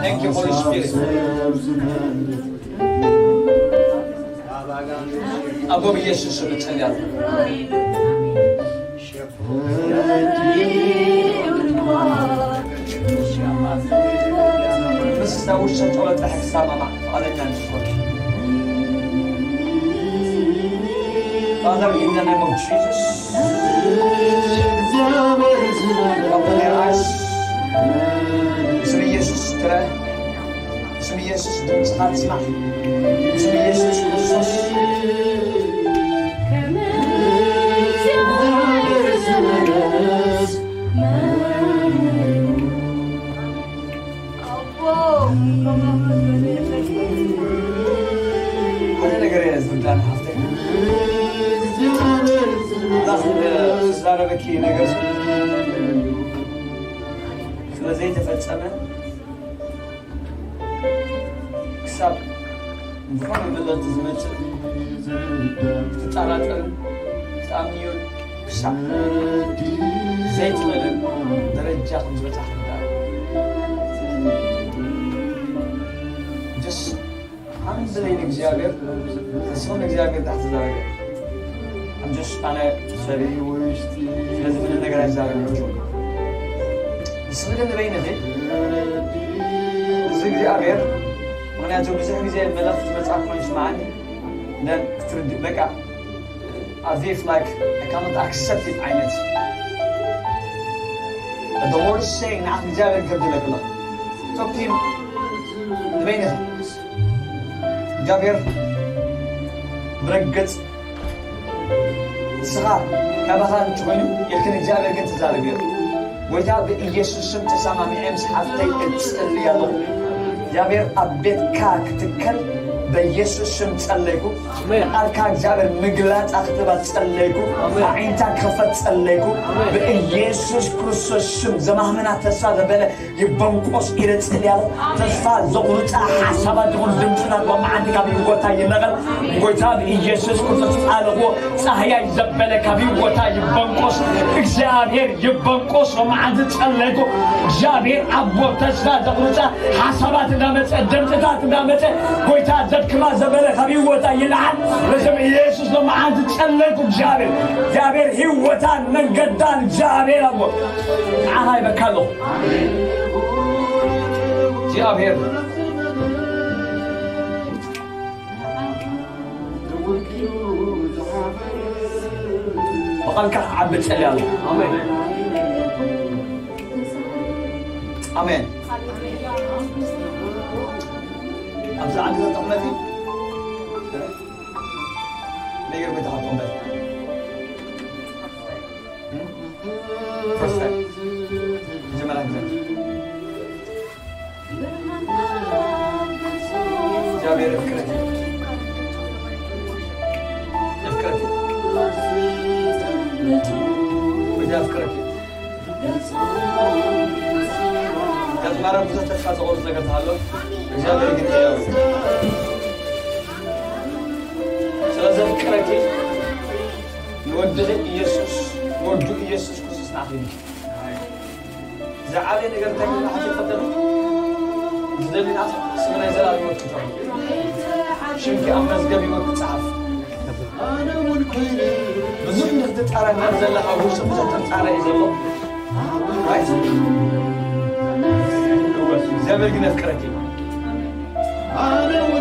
Thank you, Holy Spirit. ኣቦ ብኢየሱስ ስም እጸልያለሁ። ምስ እዛ ውሸ ጸሎት ክሰማማዕ ፍቓደኛ እንድትኾን። Father, in the name of Jesus, open their eyes. ስም ኢየሱስ ትረ ስም ኢየሱስ ድምፅኻ ትስማዕ። ስም ኢየሱስ ክርስቶስ። ሓደ ነገር እየ ዝርዳን ሃፍተይ። ዝዛረበኪ ነገር ስለ ዘይተፈጸመ ክሳብ ዝኾነ መልእኽቲ ዝመጽእ ክትጠራጠርን ክትኣምንዮን ክሳብ ዘይትኽእልን ደረጃ ከም ዝበጻሕ ትርዳእ። Just ኣምብለይ ንእግዚኣብሔር፣ ንስኹም ንእግዚኣብሔር ዳሕ ትዛረገ። I'm just ኣነ ሰሪ ስለዚ ምንም ነገር ኣይዛረብን። ንስኺ ግን ንበይንኺ እዚ እግዚኣብሔር፣ ምኽንያቱ ብዙሕ ግዜ መልእኽቲ ዝመጽኣ ኮይኑ ይስምዓኒ። Then ክትርድእ በቃ as if like I cannot accept it ዓይነት። But the Lord is saying ንዓኺ እግዚኣብሔር ይገብር ኣለኹ። Talk to him ንበይንኺ። እግዚኣብሔር ብረገጽ ንስኻ ካባኻ እንተኾይኑ ኢልክን እግዚኣብሔር ግን ትዛረብ እዩ። ጎይታ ብኢየሱስ ስም ተሰማሚዐ ምስ ሓፍተይ እጽሊ ኣለኹ። እግዚኣብሔር ኣብ ቤትካ ክትከል በኢየሱስ ስም ጸለይኩ። ኣሜን። ቃልካ እግዚኣብሔር ምግላጻ ክትባ ጸለይኩ። ኣሜን። ኣዒንታ ክኸፈት ጸለይኩ። ኣሜን። በኢየሱስ ክርስቶስ ስም ዘማህመና ተስፋ ዘበለ ይበንቆስ ኢለ ጸልያለሁ። ተስፋ ዘቑርጻ ሓሳባት ይኹን ድምፅታት በመዓንቲ ካብ ህይወታ ይነቐል። ጎይታ ብኢየሱስ ክርስቶስ ቃልዎ ጻህያይ ዘበለ ካብ ህይወታ ይበንቆስ። እግዚኣብሔር ይበንቆስ በመዓንቲ ጸለይኩ። እግዚኣብሔር ኣቦ ተስፋ ዘቑርጻ ሓሳባት እንዳመጸ፣ ድምፅታት እንዳመጸ፣ ጎይታ ዘድክማ ዘበለ ካብ ህይወታ ይልዓል። በስም ኢየሱስ በመዓንቲ ጸለይኩ። እግዚኣብሔር፣ እግዚኣብሔር ህይወታን መንገዳን እግዚኣብሔር ኣቦ ንዓኻ ይበካ ኣለኹ። እግዚኣብሔር ብቓልካ ክዓቢ ጸልያ ኣለኹ። ኣሜን። ኣሜን። ኣብዚ ዓዲ ተቐመጢ። ነገር ቤት ተቐመጢ። ፈርስት ታይም። መጀመርያ ግዜ። እግዚኣብሔር የፍቅረኪ። የፍቅረኪ። ወዲ የፍቅረኪ። ገጽ ማርያም ብዙሕ ተስፋ ዘቑርጽ ነገር ተሃሎ፣ እግዚኣብሔር ግን ሕያው እዩ። ስለ ዘፍቅረኪ ንወድኺ ኢየሱስ፣ ንወዱ ኢየሱስ ክርስቶስ ንዓኺ ይልኪ። ዝዓበየ ነገር እንታይ ክብላ ሓቂ ይፈተኑ? ዝደሊ ናት ስም ናይ ዘላለም ህይወት ክተው። ሽምኪ ኣብ መዝገብ ህይወት ክጸሓፍ። ብዙሕ ንክትጻረ ናብ ዘለኻ ውሽጢ ብዙሕ ትጻረ እዩ ዘሎ። ራይት? እግዚኣብሔር ግን የፍቅረኪ።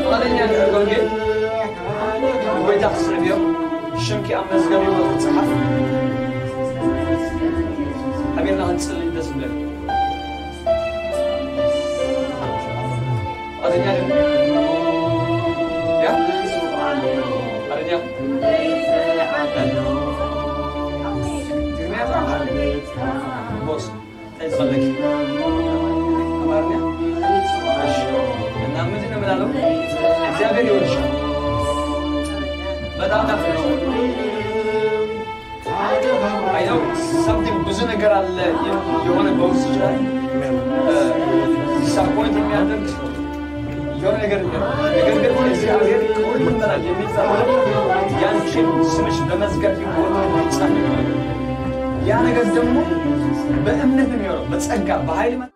ፍቓደኛ ንዕርገው ግን ንጎይታ ክትስዕብዮ፣ ሽምኪ ኣብ መዝገብ ህይወት ክጸሓፍ። ኣሜን። ክንጽሊ ደስ ይብለኒ። ፍቓደኛ ዲኹም? ያ? ፍቓደኛ? ትግርኛ ጥራሕ? ቦስ፣ እንታይ ዝኸለኪ? ኣማርኛ? እሺ። እና ምንድን ነው የምናለው? እግዚአብሔር ይወድሻል። በጣም ናፍቀሽ። I know something፣ ብዙ ነገር አለ የሆነ በውስጥ ይችላል ዲስአፖይንት የሚያደርግ የሆነ ነገር የለም። ነገር ግን እግዚአብሔር ከሁሉም በላይ የሚፈራው ያንቺን ስምሽ በመዝገብ ይሞላ ይጻፍ። ያ ነገር ደግሞ በእምነት ነው የሚሆነው፣ በጸጋ በኃይል መ-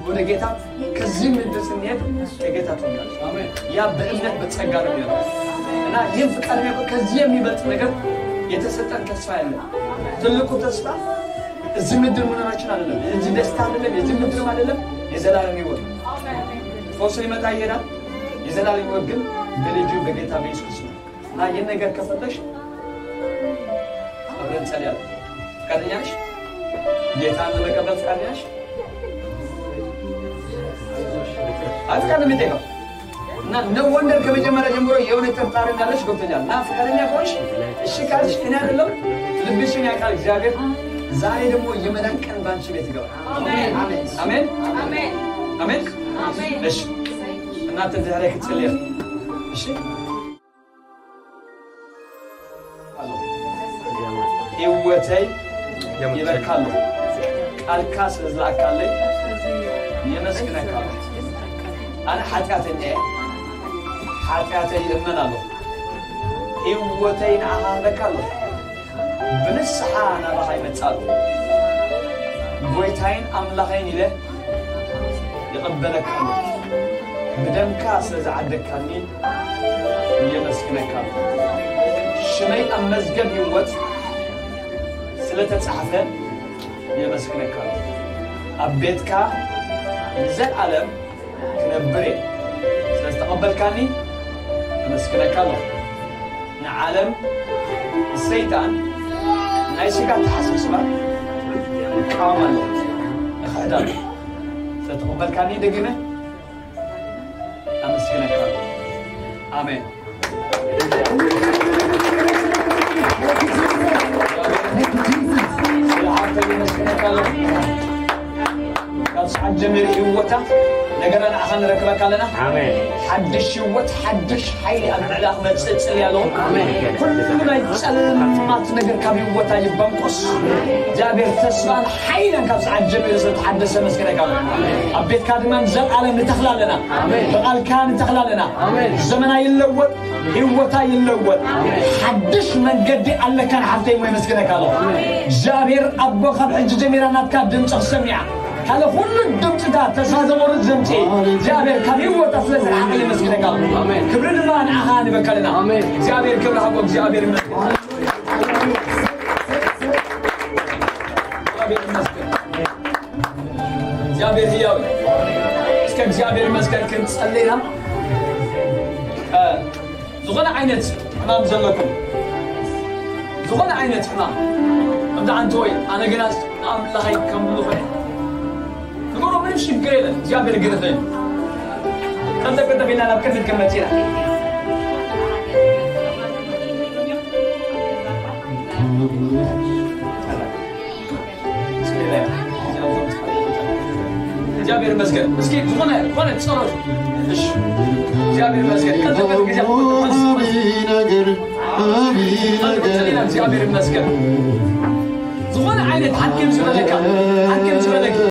ወደ ጌታ ከዚህ ምድር ስንሄድ ከጌታ ትሆናለች። አሜን። ያ በእምነት በጸጋ ነው የሚሆነው። እና ይህን ፍቃድ የሚያውቅ ከዚህ የሚበልጥ ነገር የተሰጠን ተስፋ የለም። ትልቁ ተስፋ እዚህ ምድር መኖራችን አይደለም፣ እዚህ ደስታ አይደለም፣ የዚህ ምድርም አይደለም፣ የዘላለም ህይወት ነው። ፈውስ ሊመጣ ይሄዳል። የዘላለም ህይወት ግን በልጁ በጌታ በኢየሱስ ክርስቶስ ነው። እና ይህን ነገር ከፈለሽ አብረን እንጸልያለን። ፈቃደኛ ነሽ? ጌታን ለመቀበል ፈቃደኛ ነሽ? አይ፣ ፈቃድ ነው የሚጠይቀው። እና no wonder ከመጀመሪያ ጀምሮ የሆነ ጥርጣሬ እንዳለሽ ገብቶኛል። እና ፈቃደኛ ከሆንሽ፣ እሺ ካልሽ፣ እኔ አይደለም ልብሽን ያውቃል እግዚአብሔር። ዛሬ ደግሞ የመዳን ቀን ባንቺ ቤት ይገባል። አሜን። አሜን። አሜን። አሜን። አሜን። እሺ እናንተ ዛሬ ክትጸልያ፣ እሺ? ህይወተይ ይበርካሉ። ቃልካ ስለ ዝለኣካለይ የመስግነካ። ኣነ ሓጢኣተኛ እየ። ሓጢኣተይ ይእመን ኣለኹ። ህይወተይ ንዓኻ ህበካ ኣለኹ። ብንስሓ ናባኻ ይመጽእ ኣለኹ። ጎይታይን ኣምላኸይን ኢለ ይቐበለካ ኣለኹ። ብደምካ ስለ ዝዓደግካኒ የመስግነካ። ሽመይ ኣብ መዝገብ ህይወት ስለ ተጻሕፈ የመስግነካ። ኣብ ቤትካ ንዘለኣለም ክነብር እየ። ስለ ዝተቐበልካኒ የመስግነካ ኣለኹ። ንዓለም፣ ንሰይጣን፣ ናይ ስጋ ኣተሓሳስባ እቃወም ኣለኹ፣ እኽሕድ ኣለኹ። ተቐበልካኒ ደግመ ኣመስግነካ። ኣሜን። ካብ ሰዓት ጀሚሩ ህይወታ ነገራ ንዓኻ ንረክበካ ኣለና። ኣሜን። ሓድሽ ህይወት፣ ሓድሽ ሓይሊ ኣብ ልዕላ ክመጽእ እጽሊ ኣለኹ። ኣሜን። ኩሉ ናይ ጸልማት ነገር ካብ ህይወታ ይበንቆስ። እግዚኣብሔር ተስፋን ሓይልን ካብ ሰዓት ጀሚሩ ስለተሓደሰ መስገነካ ኣለኹ። ኣብ ቤትካ ድማ ንዘለኣለም ንተኽላ ኣለና። ኣሜን። ብቓልካ ንተኽላ ኣለና። ኣሜን። ዘመና ይለወጥ፣ ህይወታ ይለወጥ። ሓድሽ መንገዲ ኣለካ ንሓፍተይ እሞ የመስግነካ ኣለኹ። እግዚኣብሔር ኣቦ ካብ ሕጂ ጀሚራ ናትካ ድምፂ ክሰሚዓ ካልእ ኩሉ ድምፅታት ተስፋ ዘቆርፅ ድምፂ እግዚኣብሔር ካብ ህይወታ ስለ ዝረሓቐ የመስግነካ ኣለኹ። ኣሜን። ክብሪ ድማ ንዓኻ ንበካ ኣለና። ኣሜን። እግዚኣብሔር ክብሪ ሃቦ እግዚኣብሔር ይመስገን። እግዚኣብሔር ይመስገን። እግዚኣብሔር ህያው እዩ። እስከ እግዚኣብሔር ይመስገን ክንጸልይ ኢና። እ፣ ዝኾነ ዓይነት ሕማም ዘለኩም፣ ዝኾነ ዓይነት ሕማም፣ እንተ ኣንቲ ወይ ኣነ ግናስ ንኣምላኸይ ከም ዝኾነ ንገሮ፣ ምንም ሽግር የለን። እግዚኣብሔር ግን ይኽእል። ቀልጠፍ ቀልጠፍ ኢልና ናብ ቅድሚት ክንመጽእ ኢና። እግዚኣብሔር ይመስገን። እስኪ ዝኾነ፣ ዝኾነ ጸሎት። እሺ። እግዚኣብሔር ይመስገን። ቀልጠፍ ቀልጠፍ ግዜ ዓቢ ነገር፣ ዓቢ ነገር። እግዚኣብሔር ይመስገን። ዝኾነ ዓይነት ሓኪም ዝበለካ፣ ሓኪም ዝበለካ፣